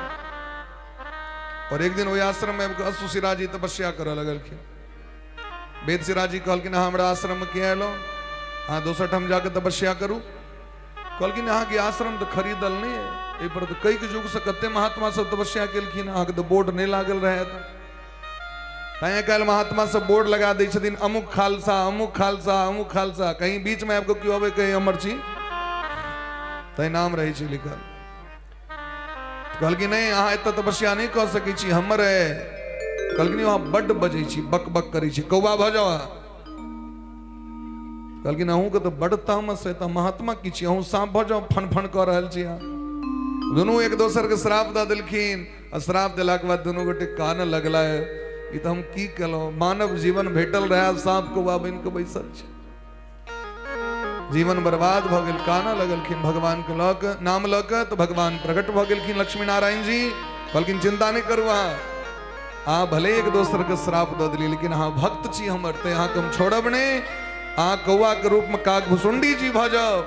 और एक दिन वही आश्रम में अश्वशिरा जी तपस्या करे लगलखिन। वेद शिरा जी कहलखिन अहाँ हमरा आश्रम में किया एलहुँ, अहाँ दोसर ठाम जाके तपस्या करू। कहलखिन अहाँके आश्रम तऽ खरीदल नहि है, एहि पर तऽ कई युग से कते महात्मा सब तपस्या केलखिन, अहाँके तऽ बोर्ड नहि लागल रहे। तैं काल्हि महात्मा सब बोर्ड लगा दै छथिन अमुक खालसा, अमुक खालसा, अमुक खालसा। कहीं बीच में आबि कऽ केओ अबै कहीं हमर छी तैं नाम रहै छै लिखल। कहलखिन नहि अहाँ एतऽ तपस्या नहि कऽ सकै छी, हमर है। कहलखिन अहाँ बड्ड बजै छी, बक बक करै छी, कौआ भऽ जाउ अहाँ। कहलखिन अहूँके तऽ बड्ड तामस है, तऽ महात्मा की छी, अहूँ साँप भऽ जाउ, फन फन कऽ रहल छी अहाँ। दुनू एक दोसर के श्राप दऽ देलखिन आ श्राप देलाके बाद दुनू गोटे कानऽ लगला, ई तऽ हम की केलहुँ, मानव जीवन भेटल रहए, साँप कौआ बनि कऽ बैसल छी, जीवन बर्बाद भऽ गेल। कानऽ लगलखिन भगवान के लऽ कऽ, नाम लऽ कऽ। तऽ भगवान प्रकट भऽ गेलखिन लक्ष्मी नारायण जी। कहलखिन चिंता नहि करू अहाँ, अहाँ भले एक दोसर के श्राप दऽ देलियै, लेकिन अहाँ भक्त छी हमर, तऽ अहाँके हम छोड़ब नहि। अहाँ कौआ के रूप में काकभुसुंडी जी भऽ जाउ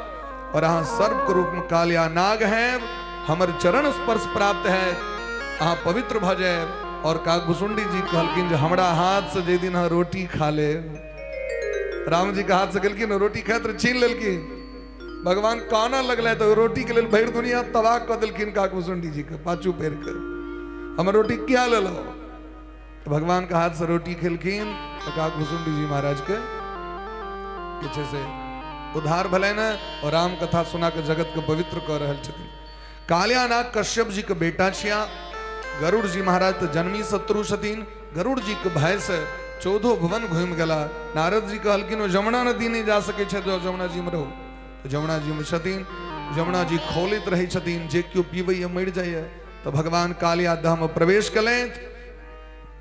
और अहाँ सर्प के रूप में कालिया नाग हैं, हमर चरण स्पर्श प्राप्त है, अहाँ पवित्र भऽ जायब। और काकभुसुंडी जी कहलखिन जे हमरा हाथ से जे दिन अहाँ रोटी खा लेब, राम जी के हाथ से गेलखिन रोटी खाइत रहे, छीन लेलखिन। भगवान कानऽ लगलै तऽ रोटी के लेल भरि दुनिया तबाह कऽ देलखिन काकभुसुंडी जी के पाछू पैर के, हमर रोटी किया लेलहुँ? तऽ भगवान के हाथ से रोटी खेलखिन तऽ काकभुसुंडी जी महाराज के जे छै से उद्धार भेलनि और राम कथा सुना के जगत के पवित्र कऽ रहल छथिन। कालियानाग कश्यप जी के बेटा छिया। गरुड़ जी महाराज तऽ जन्मी शत्रु छथिन। गरुड़ जी के भय से 14 भुवन घूमि गेला। नारद जी कहलखिन ओ जमुना नदी नहि जा सकै छथि, जो जमुना जी में रहू। तऽ जमुना जी में छथिन। जमुना जी खौलैत रहै छथिन, जे केओ पीबैया मरि जाइए। तऽ भगवान कालिया दह में प्रवेश केलथि,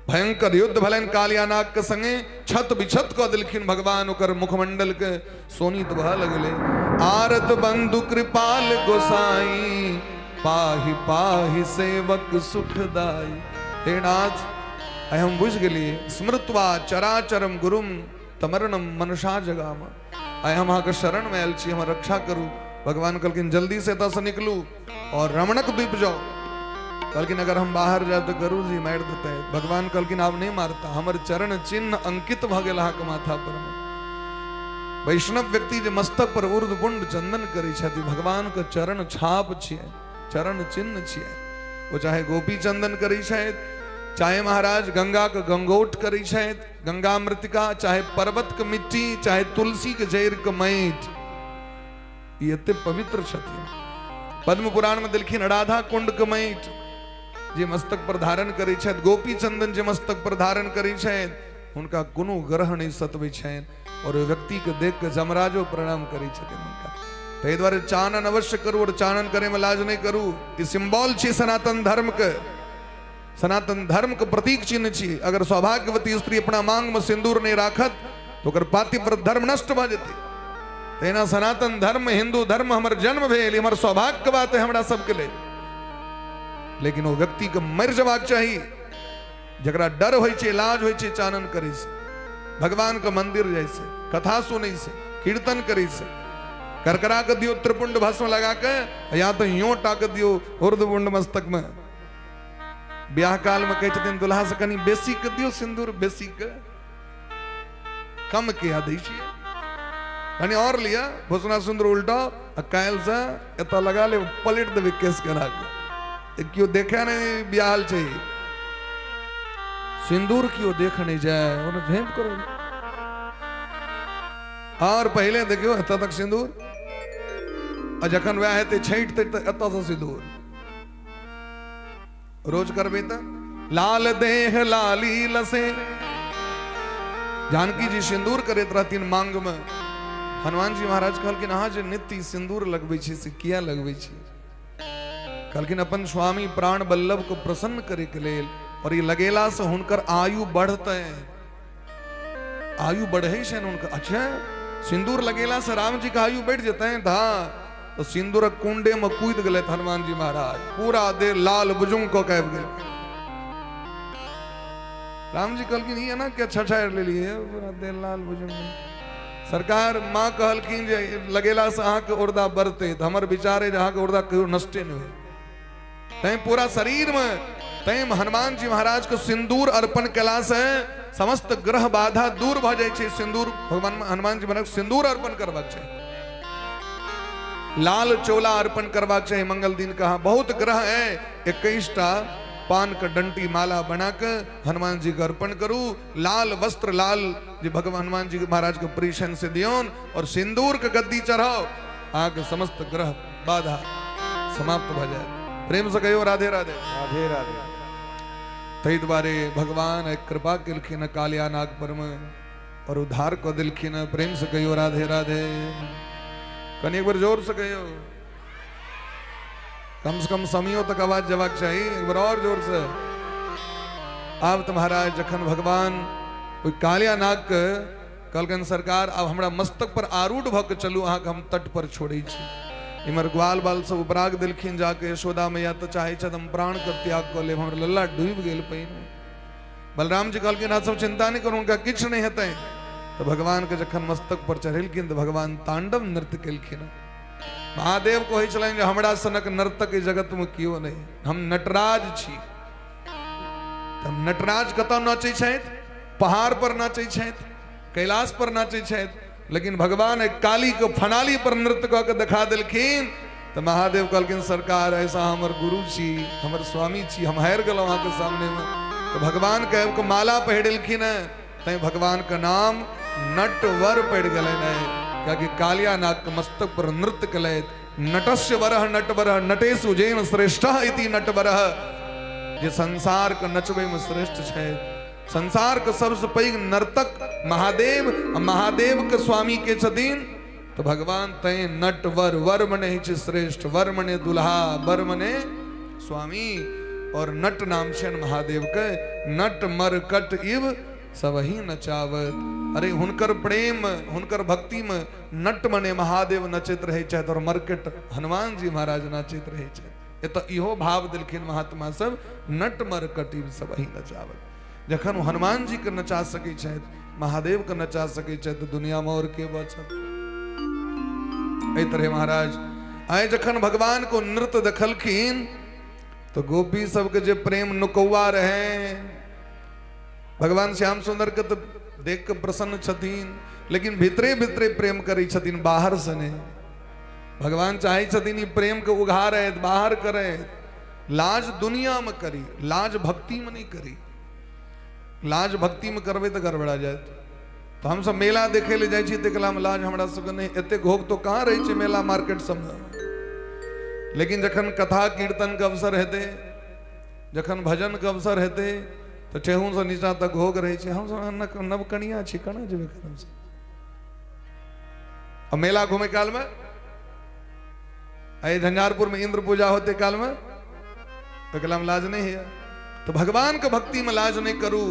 भयंकर युद्ध भेलनि कालियानाग के संगे, छत विछत कऽ देलखिन भगवान ओकर मुखमंडल के, सोनित भऽ लगलै। आरत बंधु कृपाल गोसाई, पाहि पाहि सेवक सुखदाई। हे नाथ, आइ हम बुझि गेलियै, स्मृत्वा चराचरम गुरुम तमरणम मनसा जगाम। आइ हम अहाँके शरणमे आयल छी, हमर रक्षा करू। भगवान कहलखिन जल्दी से एतऽसँ निकलू और रमणक द्वीप जाओ। कहलखिन अगर हम बाहर जायब तऽ गरुड़ जी मारि देतै। भगवान कहलखिन आब नहि मारता, हमर चरण चिन्ह अंकित भऽ गेल अहाँके माथा पर मे। वैष्णव व्यक्ति जे मस्तक पर ऊर्ध्वपुंड चंदन करै छथि, भगवान के चरण छाप छियै, चरण चिन्ह छियै। ओ चाहे गोपी चंदन करै छथि, चाहे महाराज गंगा के गंगोट करै छथि, गंगा मृतिका, चाहे पर्वत के मिट्टी, चाहे तुलसी के जड़ि के माटि, ई एते पवित्र छथिन। पद्म पुराण में देलखिन राधा कुंड के माटि जे मस्तक पर धारण करै छथि, गोपी चंदन जे मस्तक पर धारण करै छथि, हुनका कोनो ग्रह नहि सतबै छनि और ओहि व्यक्ति के देख के जमराजो प्रणाम करै छथिन हुनका। ताहि दुआरे चानन अवश्य करू और चानन करे में लाज नहि करू। ई सिंबल छी सनातन धर्म के, सनातन धर्म के प्रतीक चिन्ह छी। अगर सौभाग्यवती स्त्री अपना मांग में सिंदूर नहीं राखत तो ओकर पातिव्रत धर्म नष्ट भऽ जेतै। तहिना सनातन धर्म, हिंदू धर्म हमर जन्म भेल, हमर सौभाग्य के बात है हमरा सबके लेल। लेकिन ओ व्यक्ति के मरि जेबाक चाही जकरा डर होइ छै, लाज होइ छै चानन करै से, भगवान के मंदिर जाइ से, कथा सुनै से, कीर्तन करै से। करकरा के दियौ त्रिपुंड भस्म लगा के, या तो यूं टाक दियौ ऊर्ध्वपुंड मस्तक में। ब्याह काल में कहै छथिन दुल्हा से कनि बेसी के दियौ सिंदूर, बेसी के, कम किया दै छियै, कनि और लिअ भुसना सिंदूर उल्टा आ काल्हि से एतऽ लगा लेब, पलटि देबै केस केना के, केओ देखै नहि बियाहल छै, सिंदूर केओ देख नहि जाय, ओना झाँपि करो। और पहिले देखियौ एतऽ तक सिंदूर, आ जखन वएह हेतै छठि तै एतऽ से सिंदूर रोज करबे त लाल देह लाली लसे। जानकी जी सिंदूर करैत रहथिन मांग में। हनुमान जी महाराज कहलखिन अहाँ जे नित्य सिंदूर लगबै छी से किया लगबै छी? कहलखिन अपन स्वामी प्राण बल्लभ को प्रसन्न करे के लेल, और ये लगेला से हुनकर आयु बढ़तै, आयु बढ़े छै हुनकर। अच्छा सिंदूर लगेला से राम जी के आयु बढ़ जेतै? धा तो सिंदूरक कुंडे में कूद गेलै हनुमान जी महाराज, पूरा देह लाल बुजुंग कऽ के आबि गेल। राम जी कहलखिन ई एना के छछारि लेलियै, पूरा देह लाल बुजुंग। सरकार माँ कहलखिन जे लगेला से अहाँके उर्दा बढ़तै, तऽ हमर विचार है जे अहाँके उर्दा कहियो नष्टे नहि होय। तैं पूरा शरीर में तैं हनुमान जी महाराज के सिंदूर अर्पण कला से समस्त ग्रह बाधा दूर भ जाइ छै। सिंदूर भगवान हनुमान जी महाराज सिंदूर अर्पण करबाक चाही, लाल चोला अर्पण करबाक चाही मंगल दिन कहा। बहुत ग्रह है, 21 टा पान के डंटी माला बना के हनुमान जी के अर्पण करू। लाल वस्त्र लाल जे भगवान हनुमान जी महाराज के प्रिशन से दियौन और सिंदूर के गद्दी चढ़ाओ, अहाँके समस्त ग्रह बाधा समाप्त भऽ जायत। प्रेम से कहियो राधे राधे। राधे राधे। ताहि दुआरे भगवान एक कृपा केलखिन कालिया नाग पर में और उद्धार कऽ देलखिन। प्रेम से कहियो राधे राधे। कनि एक बेर जोर से कहियो, कम से कम समियो तक आवाज जबाक चाही, एक बार और जोर से। आब तऽ महाराज जखन भगवान ओहि कालिया नाग के कहलकनि सरकार आब हमरा मस्तक पर आरूढ़ भऽ के चलू, अहाँके हम तट पर छोड़ै छी। इम्हर ग्वाल बाल सब उपराग देलखिन जाके, यशोदा मैया तऽ चाहै छथि हम प्राण के त्याग कऽ लेब, हमर लल्ला डूबि गेल पानिमे। बलराम जी कहलखिन अहाँ सब चिंता नहि करू, हुनका किछु नहि हेतै। तऽ भगवान के जखन मस्तक पर चढ़ेलखिन तऽ भगवान तांडव नृत्य केलखिन। महादेव कहै छलनि जे हमरा सनक नर्तक जगत में केओ नहि, हम नटराज छी। तऽ नटराज कतऽ नाचै छथि? पहाड़ पर नाचै छथि, कैलाश पर नाचै छथि, लेकिन भगवान एक काली के फनाली पर नृत्य कऽ के देखा देलखिन। तऽ महादेव कहलखिन सरकार ऐसा हमर गुरु छी, हमर स्वामी छी, हम हारि गेलहुँ अहाँके सामने में। तऽ भगवान के आबि कऽ माला पहिरेलखिन हेँ, तैं भगवान के नाम नटवर पड़ि गेलनि हेँ, कियाकि कालिया नाग के मस्तक पर नृत्य केलथि। नटस्य वरः नटवरः नटेषु जेन श्रेष्ठः इति नटवरः, जे संसार के नचबै में श्रेष्ठ छथि, संसार के सबसे पैघ नर्तक महादेव, महादेव के स्वामी के छथिन तो भगवान तैं नटवर। वर मने होइ छै श्रेष्ठ, वर मने दुल्हा, वर मने स्वामी, और नट नाम छनि महादेव के। नट मर कट इव सबही नचावत। अरे हुनकर प्रेम हुनकर भक्ति में नट मने महादेव नचैत रहै छथि और मरकट हनुमान जी महाराज नाचैत रहै छथि। एतऽ इहो भाव देलखिन महात्मा सब, नट मर कटीब सब ही नचावत। जखन ओ हनुमान जी के नचा सकै छथि, महादेव के नचा सकै छथि, तऽ दुनिया में और के बचत? एहि तरहे महाराज आइ जखन भगवान को नृत्य देखलखिन तऽ गोपी सबके जे प्रेम नुकौआ रहे, भगवान श्याम सुंदर के तऽ देख के प्रसन्न छथिन, लेकिन भीतरे भीतरे प्रेम करै छथिन, बाहर से नहि। भगवान चाहै छथिन ई प्रेम के उघारैत बाहर करैत। लाज दुनिया में करी, लाज भक्ति में नहीं करी। लाज भक्ति में करबै तऽ गड़बड़ा जायत। तऽ हमसब मेला देखै लए जाइ छी तकला में लाज हमरा सबके नहि, एते घोघ तो कहाँ रहै छै मेला मार्केट सबमे। लेकिन जखन कथा कीर्तन के अवसर हेतै, जखन भजन के अवसर हेतै, तऽ ठेहुन से नीचा तक घोघ रहै छै। हमसब नवकनिया छी, केना जेबै हमसब? आ मेला घूमे काल में, एहि झंझारपुर में इंद्र पूजा होते काल में तकला में लाज नहीं है। तो भगवान के भक्ति में लाज नहीं करू।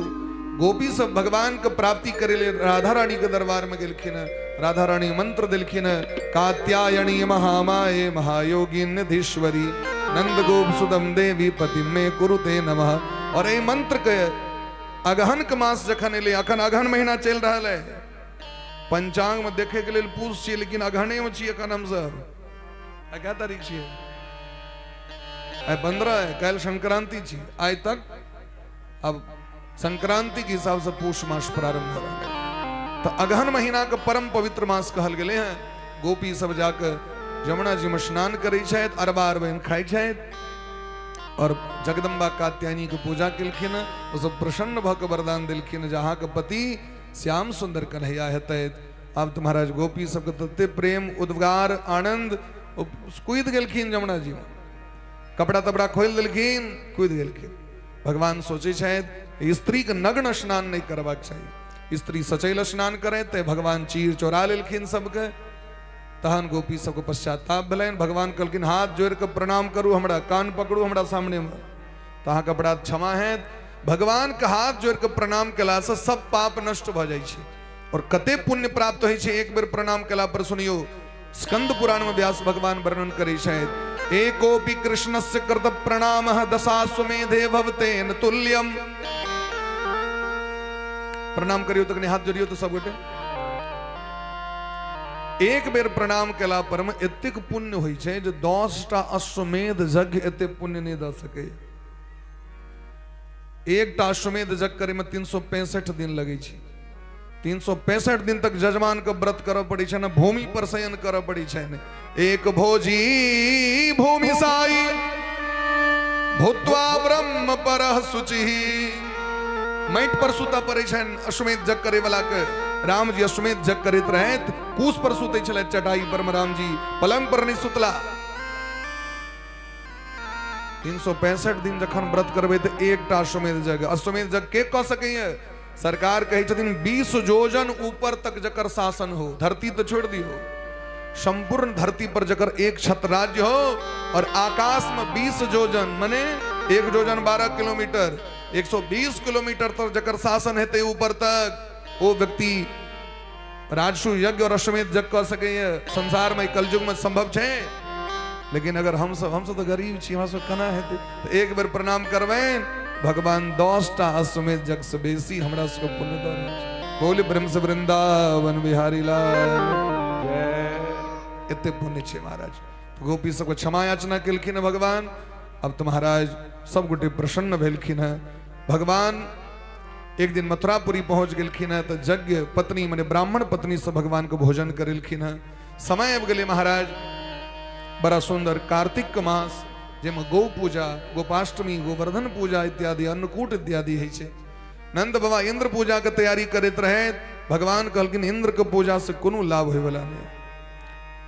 गोपी सब भगवान के प्राप्ति करे ले राधा रानी के दरबार में गेलखिन। राधा रानी मंत्र दिलखिन, कात्यायनी महामाये महायोगी निधीश्वरी नंद गोप सुदम देवी पति में कुरुते नमः। और एहि मंत्र के अगहन के मास जखन एलै, अखन अगहन महीना चलि रहल है, पंचांग में देखे के लेल पूछ छियै, लेकिन अगहने में छियै अखन हमसब। आइ कै तारीख छियै? आइ 15 है, काल्हि संक्रांति छी। आइ तक अब संक्रांति के हिसाब से पूष मास प्रारंभ हो रहा है। तो अगहन महीना के परम पवित्र मास कहल गेलै हैं। गोपी सब जाके जमुना जी में स्नान करै छथि, अरबा अरबैन खाइ छथि और जगदम्बा कात्यायनी के पूजा केलखिन। ओ सब प्रसन्न भऽ के वरदान देलखिन जे अहाँके पति श्याम सुंदर कन्हैया हेतै। आब तऽ महाराज गोपी सबके तते प्रेम उद्गार आनंद, ओ कूदि गेलखिन जमुना जी में, कपड़ा तपड़ा खोलि देलखिन, कूदि गेलखिन। भगवान सोचै छथि स्त्री के नग्न स्नान नहीं करबाक चाही, स्त्री सचैल स्नान करे। ते भगवान चीर चोरा लेलखिन सबके। तहन गोपी सबके पश्चाताप भेलनि। भगवान कहलखिन हाथ जोड़ि के प्रणाम करू, हमरा कान पकड़ू हमरा सामने में, तऽ अहाँके अपराध क्षमा हैत। भगवान के हाथ जोड़ि के प्रणाम केलासँ सब पाप नष्ट भऽ जाइ छै और कते पुण्य प्राप्त होइ छै एक बेर प्रणाम केला पर। सुनियो, स्कंद पुराण में व्यास भगवान वर्णन करै छथि, एकोपि कृष्णस्य कृत प्रणाम दशाश्वमेधे भवतेन तुल्यम। प्रणाम करियो तखने हाथ जोड़ियो तो सब गोटे। एक बेर प्रणाम केला पर में एतेक पुण्य होइ छै जे 10टा अश्वमेध यज्ञ एते पुण्य नहि दऽ सकैए। एकटा अश्वमेध यज्ञ करे में 365 दिन लगै छै। 365 दिन तक जजमान के व्रत करऽ पड़ै छै ने, भूमि पर शयन करऽ पड़ै छै ने। एक भोजी भूमि साई भूत्वा ब्रह्म पर शुचि, माटि पर सुतऽ पड़ै छनि अश्वमेध यज्ञ करे वाला के। राम जी अश्वमेध यज्ञ करैत रहैत कुश पर सुतै छलथि, चटाई पर में राम जी पलंग पर नहि सुतला। 365 दिन जखन व्रत करबै तऽ एकटा अश्वमेध यज्ञ, अश्वमेध यज्ञ के कऽ सकैए? सरकार कहै छथिन 20 जोजन ऊपर तक जकर शासन हो, धरती तऽ छोड़ि दियौ, संपूर्ण धरती पर जकर एक छत राज्य हो और आकाश में 20 जोजन मने 1 जोजन 12 किलोमीटर, 120 किलोमीटर तक जकर शासन हेतै ऊपर तक, ओ व्यक्ति राजसु यज्ञ और अश्वमेध यज्ञ कऽ सकैए। संसार में कलयुग में संभव छै? लेकिन अगर हमसब तऽ गरीब छी, हमरा सब केना हेतै? तऽ एक बेर प्रणाम करबनि, भगवान 10टा अश्वमेध यज्ञ से बेसी हमरा सबके पुण्य दऽ रहल छै। बोल ब्रह्म से वृंदावन बिहारी लाल। एते पुण्य छै महाराज। गोपी सबके क्षमा याचना केलखिन भगवान। अब तऽ महाराज सब गोटे प्रसन्न भेलखिन हैं। भगवान एक दिन मथुरापुरी पहुंच गेलखिन हैं तऽ यज्ञ पत्नी मने ब्राह्मण पत्नी से भगवान के भोजन करेलखिन हैं। समय आबि गेलै महाराज, बड़ा सुंदर कार्तिक के मास, जाहिमे गौ पूजा, गोपाष्टमी, गोवर्धन पूजा इत्यादि, अन्नकूट इत्यादि होइ छै। नंद बाबा इंद्र पूजा के तैयारी करैत रहे। भगवान कहलखिन इंद्र के पूजा से कोनो लाभ होयवला नहि।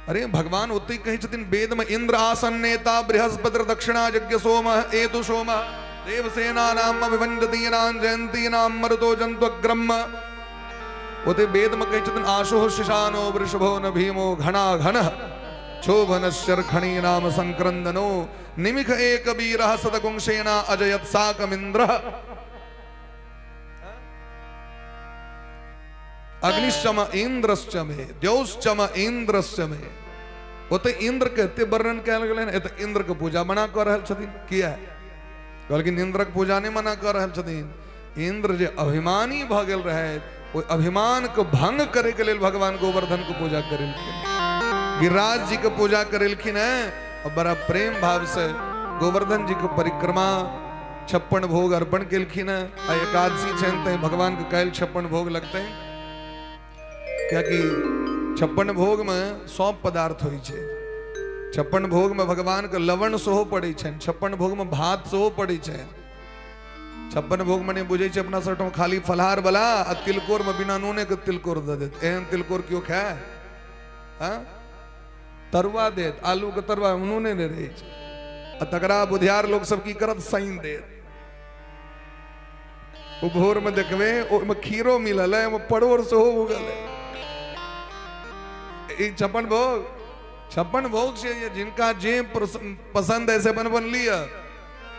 अरे भगवान ओतहि कहै छथिन वेद में, इंद्र आसन नेता बृहस्पति दक्षिणा यज्ञ सोम एतु सोम देवसेना नाम विभंजतीनां जयंतीनां मरुतो जंत्वग्रह्म। ओते वेद में कहै छथिन आशुः शिशानो वृषभो न भीमो घना घन क्षोभनश्चर्खणी नाम संक्रंदनो निमिख एक वीरः सतकुंसेना अजयत साकमिंद्र अग्निश्चम इंद्रश्च मे द्यौश्चम इंद्रश्च मे। ओते इंद्र के एते वर्णन कयल गेलै, एते इंद्र के पूजा मना कऽ रहल छथिन किया? कहलखिन इंद्रक पूजा नहि मना कऽ रहल छथिन, इंद्र जे अभिमानी भऽ गेल रहै ओहि अभिमान के भंग करे के लेल भगवान गोवर्धन के पूजा करेलखिन। गिरिराज जी के पूजा करेलखिन है और बड़ा प्रेम भाव से गोवर्धन जी के परिक्रमा 56 भोग अर्पण केलखिन है। आ एकादशी छनि तैं भगवान के काल्हि 56 भोग लगते हैं, कियाकि 56 भोग में सब पदार्थ होइ छै। 56 भोग में भगवान के लवण सेहो पड़ै छनि, 56 भोग में भात सेहो पड़ै छनि। 56 भोग में नहि बुझै छै अपना सब खाली फलहार वाला आ तिलकोर में बिना नूने के तिलकोर दऽ देत। एहन तिलकोर केओ खाय? हाँ? तरुआ देत, आलू के तरुआ नूने नहि रहै छै। आ तकरा बुधियार लोक सब की करत? सैन देत। ओ भोर में देखबे ओहिमे खीरो मिलल है, ओहिमे परोर सेहो उगल है। ई 56 भोग, 56 भोग से ये जिनका जे पसंद है से बन बन लिया।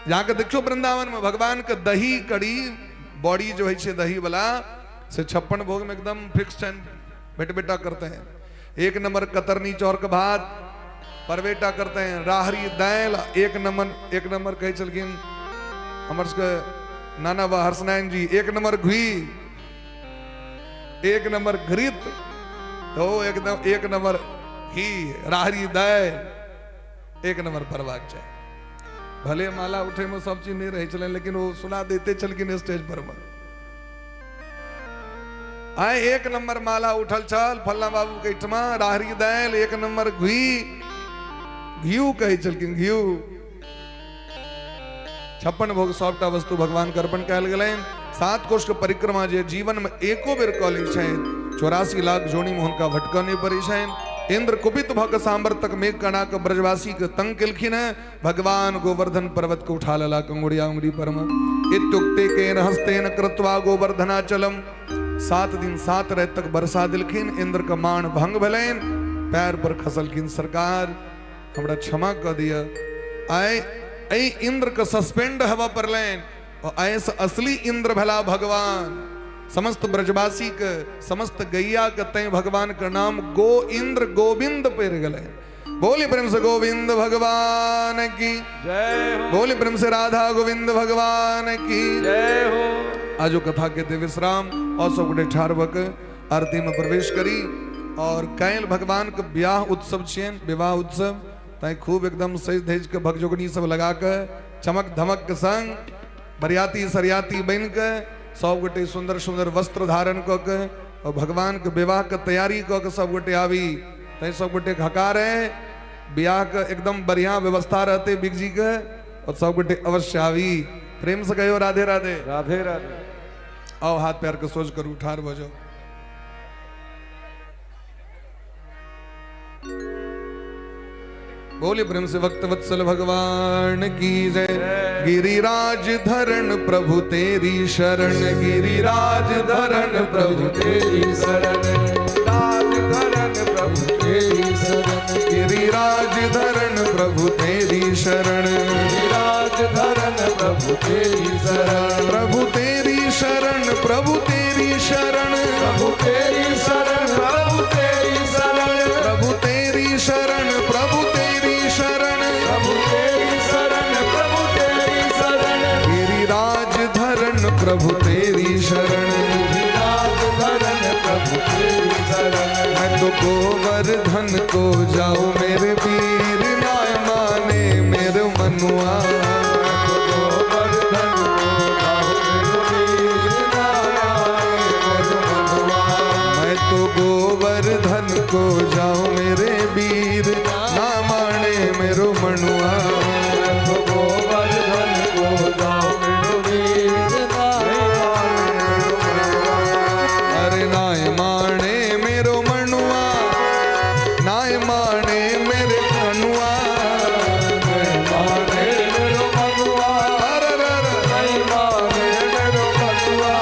जाके देखियो वृंदावन में भगवान के दही कड़ी बॉडी जो है छे दही वाला से 56 भोग में एकदम फिक्स है, बेट बेटा करते हैं। एक नंबर कतरनी चौर के भात परवेटा करते हैं, राहरी दाल एक नंबर, एक नंबर कहे छलखिन हमर सबके नाना बा हर्षनारायण जी, एक नंबर घी, एक नंबर घृत, तो एकदम एक नंबर घी, राहरी दाल एक नंबर परबाक चाही। भले माला उठे में सब चीज नहीं रहे छलै, लेकिन वो सुना देते छलखिन स्टेज पर में। आय एक नंबर माला उठल छल फल्ला बाबू के एहिठमा, राहरी दालि एक नंबर घी, घिउ कहै छलखिन, घिउ। 56 भोग सबटा वस्तु भगवान के अर्पण कयल गेलनि। 7 कोष के परिक्रमा जे जीवन में एको बेर कऽ लै छनि, 84 लाख जोनी में हुनका भटकऽ नहि पड़ै छनि। इंद्र कुपित भऽ कऽ सांबर तक मेघ कणा के ब्रजवासी के तंग केलखिन है। भगवान गोवर्धन पर्वत के उठा लेला कंगुड़िया उंगली पर में। इत्युक्ते केन हस्तेन कृत्वा गोवर्धनाचलम, 7 दिन 7 रात तक बरसा दिलखिन। इंद्र के मान भंग भेलनि, पैर पर खसलखिन, सरकार हमरा क्षमा कऽ दिअ। आइ एहि इंद्र के सस्पेंड हेबऽ पड़लनि और ऐसे असली इंद्र भेला भगवान। समस्त ब्रजवासी के, समस्त गैया के तैं भगवान के नाम गो इंद्र गोविंद पड़ गए। बोले प्रेम से गोविंद भगवान की जय हो। बोले प्रेम से राधा गोविंद भगवान की जय हो। आजो कथा के दे विश्राम और सब गोटे ठाढ़ भऽ के आरती में प्रवेश करी। और काल्हि भगवान के ब्याह उत्सव छियनि, विवाह उत्सव, तैं खूब एकदम सज धज के भगजोगनी सब लगा के चमक धमक के संग बरियाती सरियाती बन के सब गोटे सुंदर सुंदर वस्त्र धारण कऽ के और भगवान के विवाह के तैयारी कऽ के सब गोटे आबी। तैं सब गोटे हकार है, ब्याह के एकदम बढ़िया व्यवस्था रहते बिग जी के और सब गोटे अवश्य आबी। प्रेम से कहियो राधे राधे। राधे राधे। आओ हाथ पैर के सोच करू, ठार भऽ जाओ। बोले प्रेम से भक्त वत्सल भगवान की जय। गिरिराज धरण प्रभु तेरी शरण, गिरिराज धरण प्रभु तेरी शरण, राज धरण प्रभु तेरी शरण, गिरिराज धरण प्रभु तेरी शरण, गिरिराज धरण प्रभु तेरी शरण, प्रभु तेरी शरण, प्रभु तेरी शरण, प्रभु तेरी शरण, प्रभु तेरी शरण, प्रभु तेरी शरण, प्रभु तेरी शरण, प्रभु तेरी शरण, प्रभु तेरी शरण, गिरिराज धरण प्रभु तेरी शरण, गिरिराज धरण प्रभु तेरी शरण। मैं तो गोवर्धन को जाऊं मेरे वीर ना माने मेरे मनुआ, गोवर्धन को जाऊं मेरो वीर ना माने मेरो मनुआ, मैं तो गोवर्धन को जाऊं मेरे वीर ना माने मेरो मनुआ, मैं तो गोवर्धन को जाऊं मेरो वीर ना माने मेरो मनुआ। अरे नाय माने मेरो मनुआ, नाय माने मेरे मनुआ, नहीं माने मेरो मनुआ, अरे अरे अरे। नहीं माने मेरो मनुआ।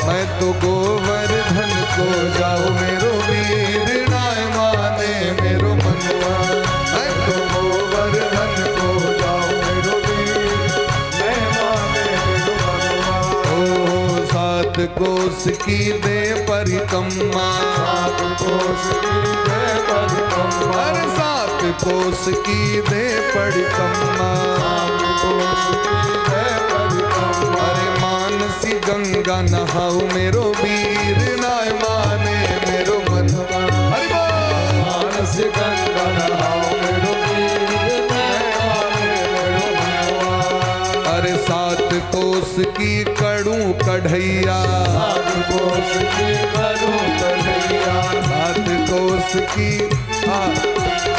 मैं तो गोवर्धन को जाऊं मेरो वीर नाय माने मेरो मनुआ, मैं तो गोवर्धन को जाऊं मेरो वीर नहीं माने मेरो मनुआ। ओ 7 कोस की दे परिक्रमा, 7 कोस की दे परिक्रमा, अरे 7 कोस की दे परिक्रमा, 7 कोस की दे परिक्रमा। अरे मानसी गंगा नहाऊ मेरो वीर नाय माने मेरो मनुआ। हरि बोल। कढ़ैया। सात कोस की करूं कढ़ैया। सात कोस की,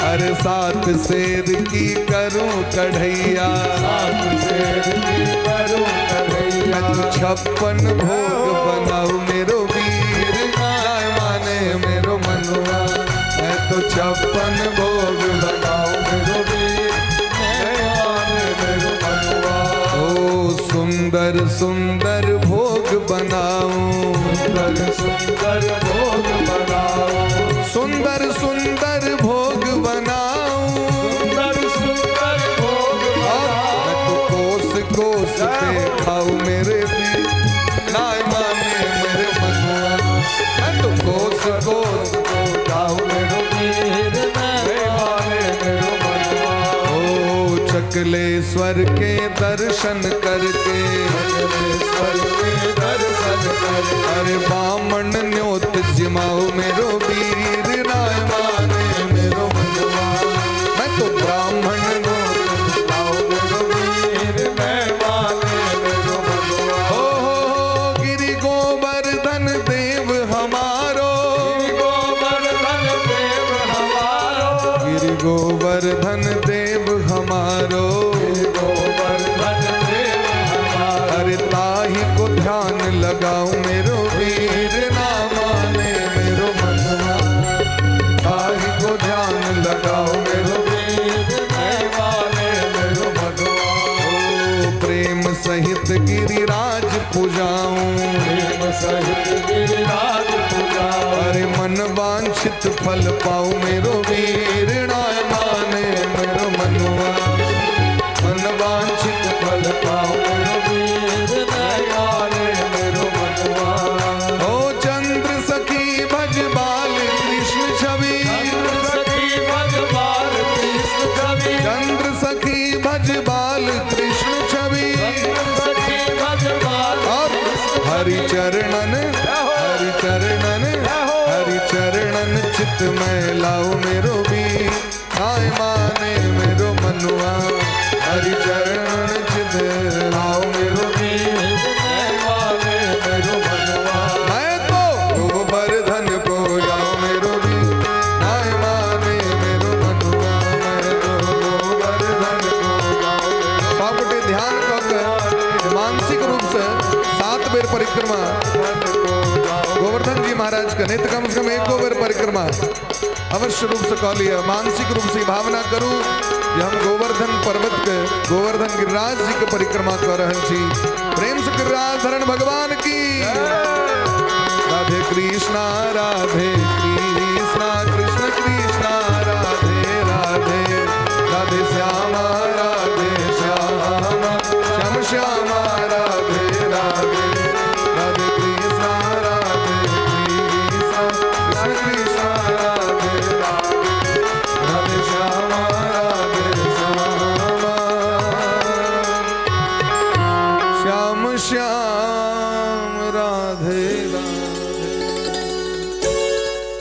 अरे सात शेर की करूं कढ़ैया। सात शेर की करूं कढ़ैया। 56 भोग बनाऊं मेरो वीर, नाय माने मेरो मनुआ। मैं तो 56 भोग बनाऊं मेरो वीर, नाय माने मेरो मनुआ। ओ सुंदर सुंदर भोग बनाऊं, सुंदर सुंदर भोग बनाऊं, सुंदर सुंदर भोग बनाऊं, सुंदर सुंदर भोग बनाऊं। मैं तो कोस कोस के खाऊं मेरे वीर, नाय माने मेरे मनुआ। मैं तो कोस कोस को खाऊं मेरो वीर, नाय माने मेरो मनुआ। ओ चकलेश्वर के दर्शन करके, चकलेश्वर के दर्शन करके, अरे बामण न्योत जिमाऊ मेरो वीर, नाय माने मेरो मनुआ। मैं तो ब्राह्मण न्योत जिमाऊ मेरो वीर, नाय माने मेरो मनुआ। ओ हो गिरि गोवर्धन देव हमारो, गिरि गोवर्धन देव हमारो, गिरि गोवर्धन देव हमारो, गिरि गोवर्धन देव हमारो। अरे ताही को ध्यान लगाऊं मेरो वीर, ना माने मेरो मनुआ। ताही को ध्यान लगाऊं मेरो वीर, ना माने मेरो मनुआ। ओ प्रेम सहित गिरिराज पूजाऊं, प्रेम सहित गिरिराज पूजाऊं। अरे मन वांछित फल पाऊं मेरो वीर, ना माने मेरो मनुआ। मन वांछित फल पाऊं मेरो वीर, ना माने मेरो मनुआ। ओ चंद्र सखी भज बाल कृष्ण छवि, चंद्र सखी भज बाल कृष्ण छवि, चंद्र सखी भज बाल कृष्ण छवि, चंद्र सखी भज बाल और हरि चरणन, हरि चरणन, हरि चरणन चित में लाओ मेरो वीर, नाय माने मेरो मनुआ। हरि चरणन चित लाओ मेरो वीर, नाय माने मेरो मनुआ। मैं तो गोवर्धन को जाऊं मेरो वीर, नाय माने मेरो मनुआ। मैं तो गोवर्धन को जाऊं। सब गोटे ध्यान कऽ के मानसिक रूप से 7 बेर परिक्रमा गोवर्धन जी महाराज के, नहीं तो कम से कम 1 बेर परिक्रमा अवश्य रूप से कऽ लिअ। मानसिक रूप से भावना करू जे हम गोवर्धन पर्वत के, गोवर्धन गिरिराज जी के परिक्रमा कऽ रहल छी। प्रेम से गिरिराज धरण भगवान की। राधे कृष्णा राधे कृष्णा कृष्ण कृष्णा राधे राधे, राधे श्यामा राधे श्यामा श्याम श्यामा राधे राधे, राधे कृष्णा राधे कृष्णा कृष्ण कृष्णा राधे राधे, राधे श्यामा राधे श्यामा श्याम श्याम राधे राधे।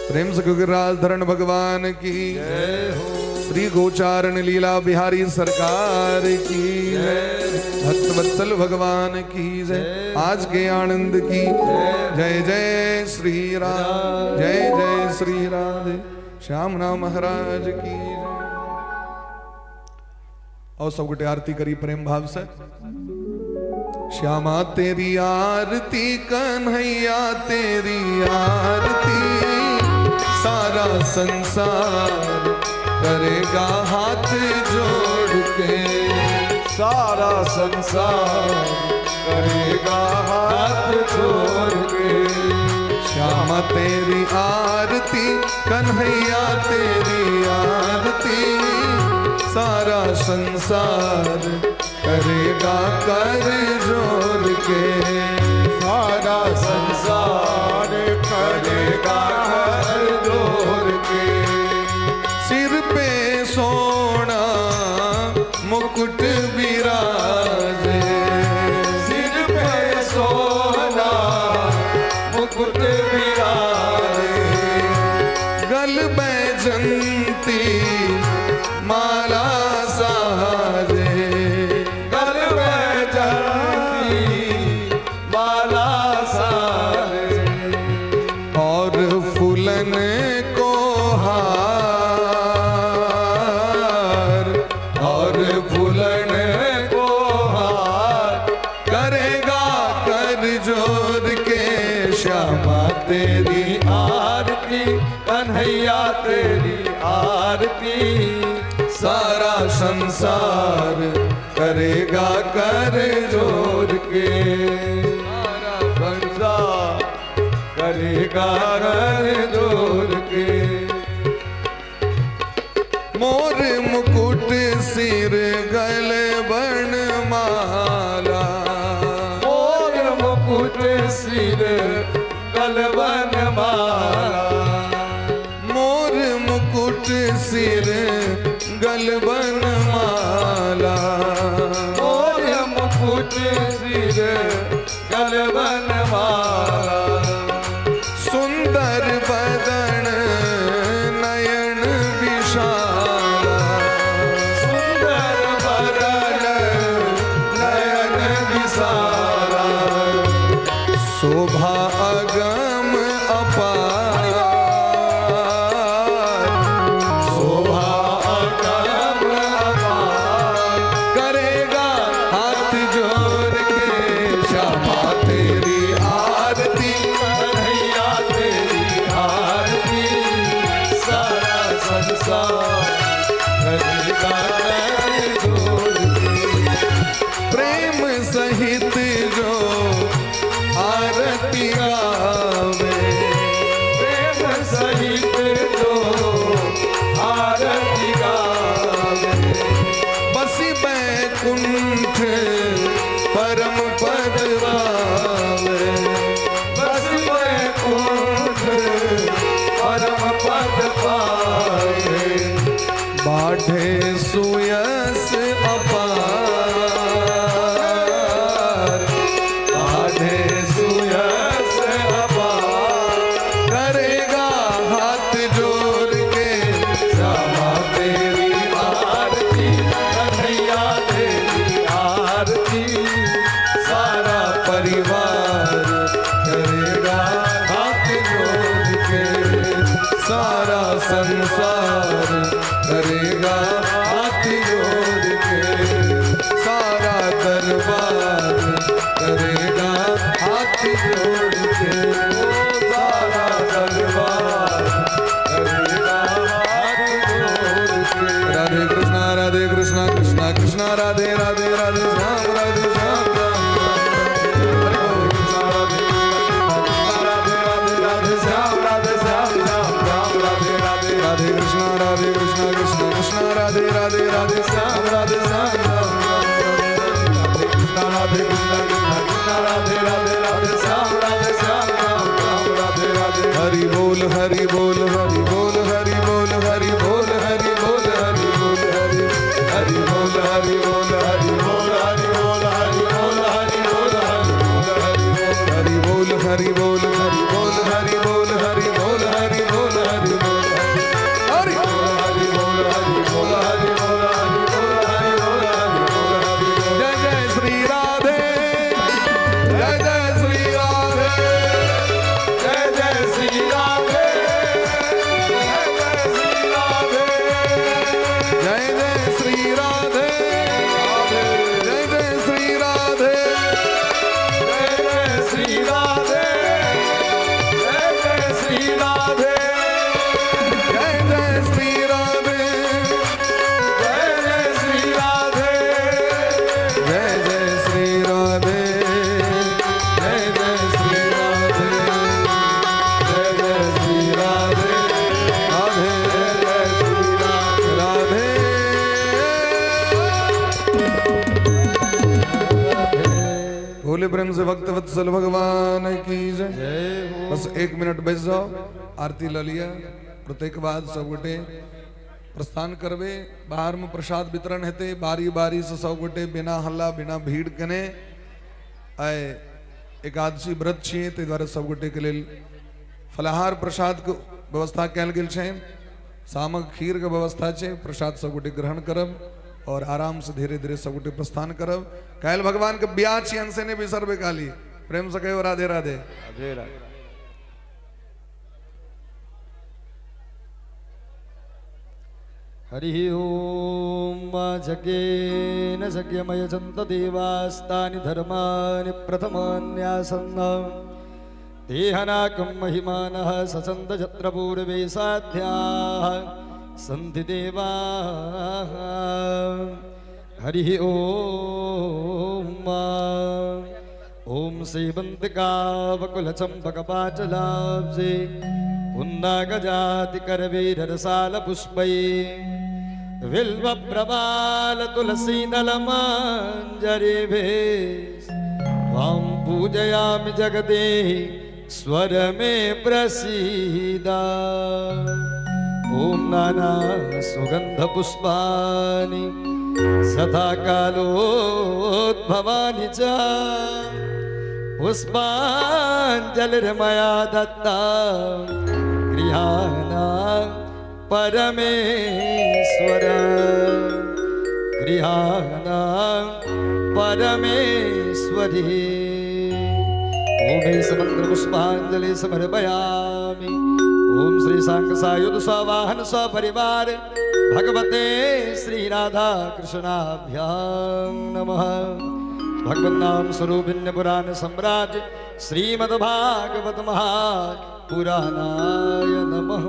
प्रेम से गिरिराज धरण भगवान की जय हो। श्री गोचारण लीला बिहारी सरकार की जय। भक्तवत्सल भगवान की जय। आज के आनंद की जय। जय श्री राम, जय जय श्री राधे। श्याम नाम महाराज की जय। और सब गोटे आरती करी प्रेम भाव से। श्यामा तेरी आरती कन्हैया तेरी आरती, सारा संसार करेगा हाथ जोड़ के, सारा संसार करेगा हाथ जोड़ के। श्यामा तेरी आरती कन्हैया तेरी आरती, सारा संसार करेगा कर जोड़ के, सारा संसार करेगा कर जोड़ के। सिर पे सोना मुकुट विराजे, सिर पे सोना मुकुट विराजे, गल बैजंती माला साजे, गल बैजंती माला कन्हैया तेरी आरती, सारा संसार करेगा कर जोड़ के। सारा संसार करेगा कर जोड़ के। मोर मुकुट सिर गले बन माला, मोर मुकुट सिर गलबन माला, मोर मुकुट सिर गलबन माला, मोर मुकुट सिर गलबन माला। सुंदर बदन नयन विशाला, सुंदर बदन नयन विशाला, शोभा अगम अपार, शोभा अगम अपार। करेगा हाथ जोड़ के श्यामा तेरी आरती, कन्हैया तेरी आरती, सारा संसार करेगा कर जोड़ के। प्रेम सहित जो आरती गावे, प्रेम सहित जो आरती गावे, बसी बैकुंठ परम पद पावे, बस वैकुंठ परम पद पाए। बाढ़े सुयस अपार, बाढ़े सुयस अपार, करेगा हाथ जोड़ के श्यामा तेरी आरती, कन्हैया तेरी आरती, सारा परिवार करेगा हाथ जोड़ के, सारा संसार करेगा हाथ जोड़ के, सारा दरबार करेगा हाथ जोड़ के, सारा दरबार करेगा हाथ जोड़ के। राधे कृष्णा राधे कृष्णा कृष्णा कृष्णा राधे राधे, राधे श्याम राधे श्याम राम राधे राधे राधे श्याम राधे श्याम श्याम श्याम राधे राधे, राधे कृष्णा कृष्णा कृष्णा राधे राधे, राधे श्याम राधे श्याम राम राधे कृष्णा राधे कृष्णा कृष्णा कृष्णा राधे राधे, राधे श्याम राधे श्याम राम राम राधे राधे। हरि बोल हरि बोल हरि बोल हरि बोल हरि बोल हरि बोल हरि बोल हरि हरि बोल हरि बोल हरि बोल हरि बोल हरि बोल हरि बोल हरि बोल हरि बोल हरि बोल हरि बोल हरि बोल हरि बोल हरि बोल हरि हरि बोल हरि बोल हरि बोल हरि बोल हरि बोल हरि बोल हरि बोल। जय जय श्री राधे, जय जय श्री राधे, जय जय श्री राधे, जय जय श्री राधे, जय जय श्री राधे, जय जय श्री राधे, जय जय श्री राधे, जय जय श्री राधे, जय जय श्री राधे, जय जय श्री राधे, जय जय श्री राधे, जय जय श्री राधे, जय जय श्री राधे, राधे जय जय श्री राधे। राधे। भोले प्रेम से भक्त वत्सल भगवान की जय। बस 1 मिनट बैस जाओ, आरती ल लिया, प्रत्येक बाद सब गोटे प्रस्थान करबे। बाहर में प्रसाद वितरण हेतै, बारी बारी से सब गोटे बिना हल्ला बिना भीड़ कने। आइ एकादशी व्रत छियै, ताहि दुआरे सब गोटे के लेल फलाहार प्रसाद के व्यवस्था कयल गेल छै। शामक खीर के व्यवस्था छै, प्रसाद सब गोटे ग्रहण करब और आराम से धीरे धीरे सब गोटे प्रस्थान करब। काल्हि भगवान के ब्याह छियनि से नहि बिसरबै, खाली प्रेम से कहियो राधे राधे। राधे राधे। हरि ओम जगेन जग्यमयजन्त देवास्तानि धर्माणि प्रथमान्यासन्न देहनाकं महिमानः सचन्दजत्र पूर्वे साध्याः सन्ति देवाः। हरिः ॐ। ॐ सेवन्तिकावकुलचम्पकपाटलाब्जे पुन्नागजातिकरवीररसालपुष्पै बिल्वप्रबालतुलसीदलमाञ्जरीभिः त्वां पूजयामि जगदे स्वर मे प्रसीद। ॐ नाना सुगन्धपुष्पाणि सदा कालोद्भवानि च पुष्पाञ्जलिर्मया दत्ता गृहाणा परमेश्वर, गृहाणा परमेश्वरी। ओम समंत्र पुष्पांजलि समर्पयामि। ओम श्री सांग सायुध सवाहन सपरिवार भगवते श्री राधा कृष्णाभ्यां नमः। भगवन्नाम नाम स्वरूपिण्य पुराण सम्राट श्रीमद्भागवत महापुराणाय नमः।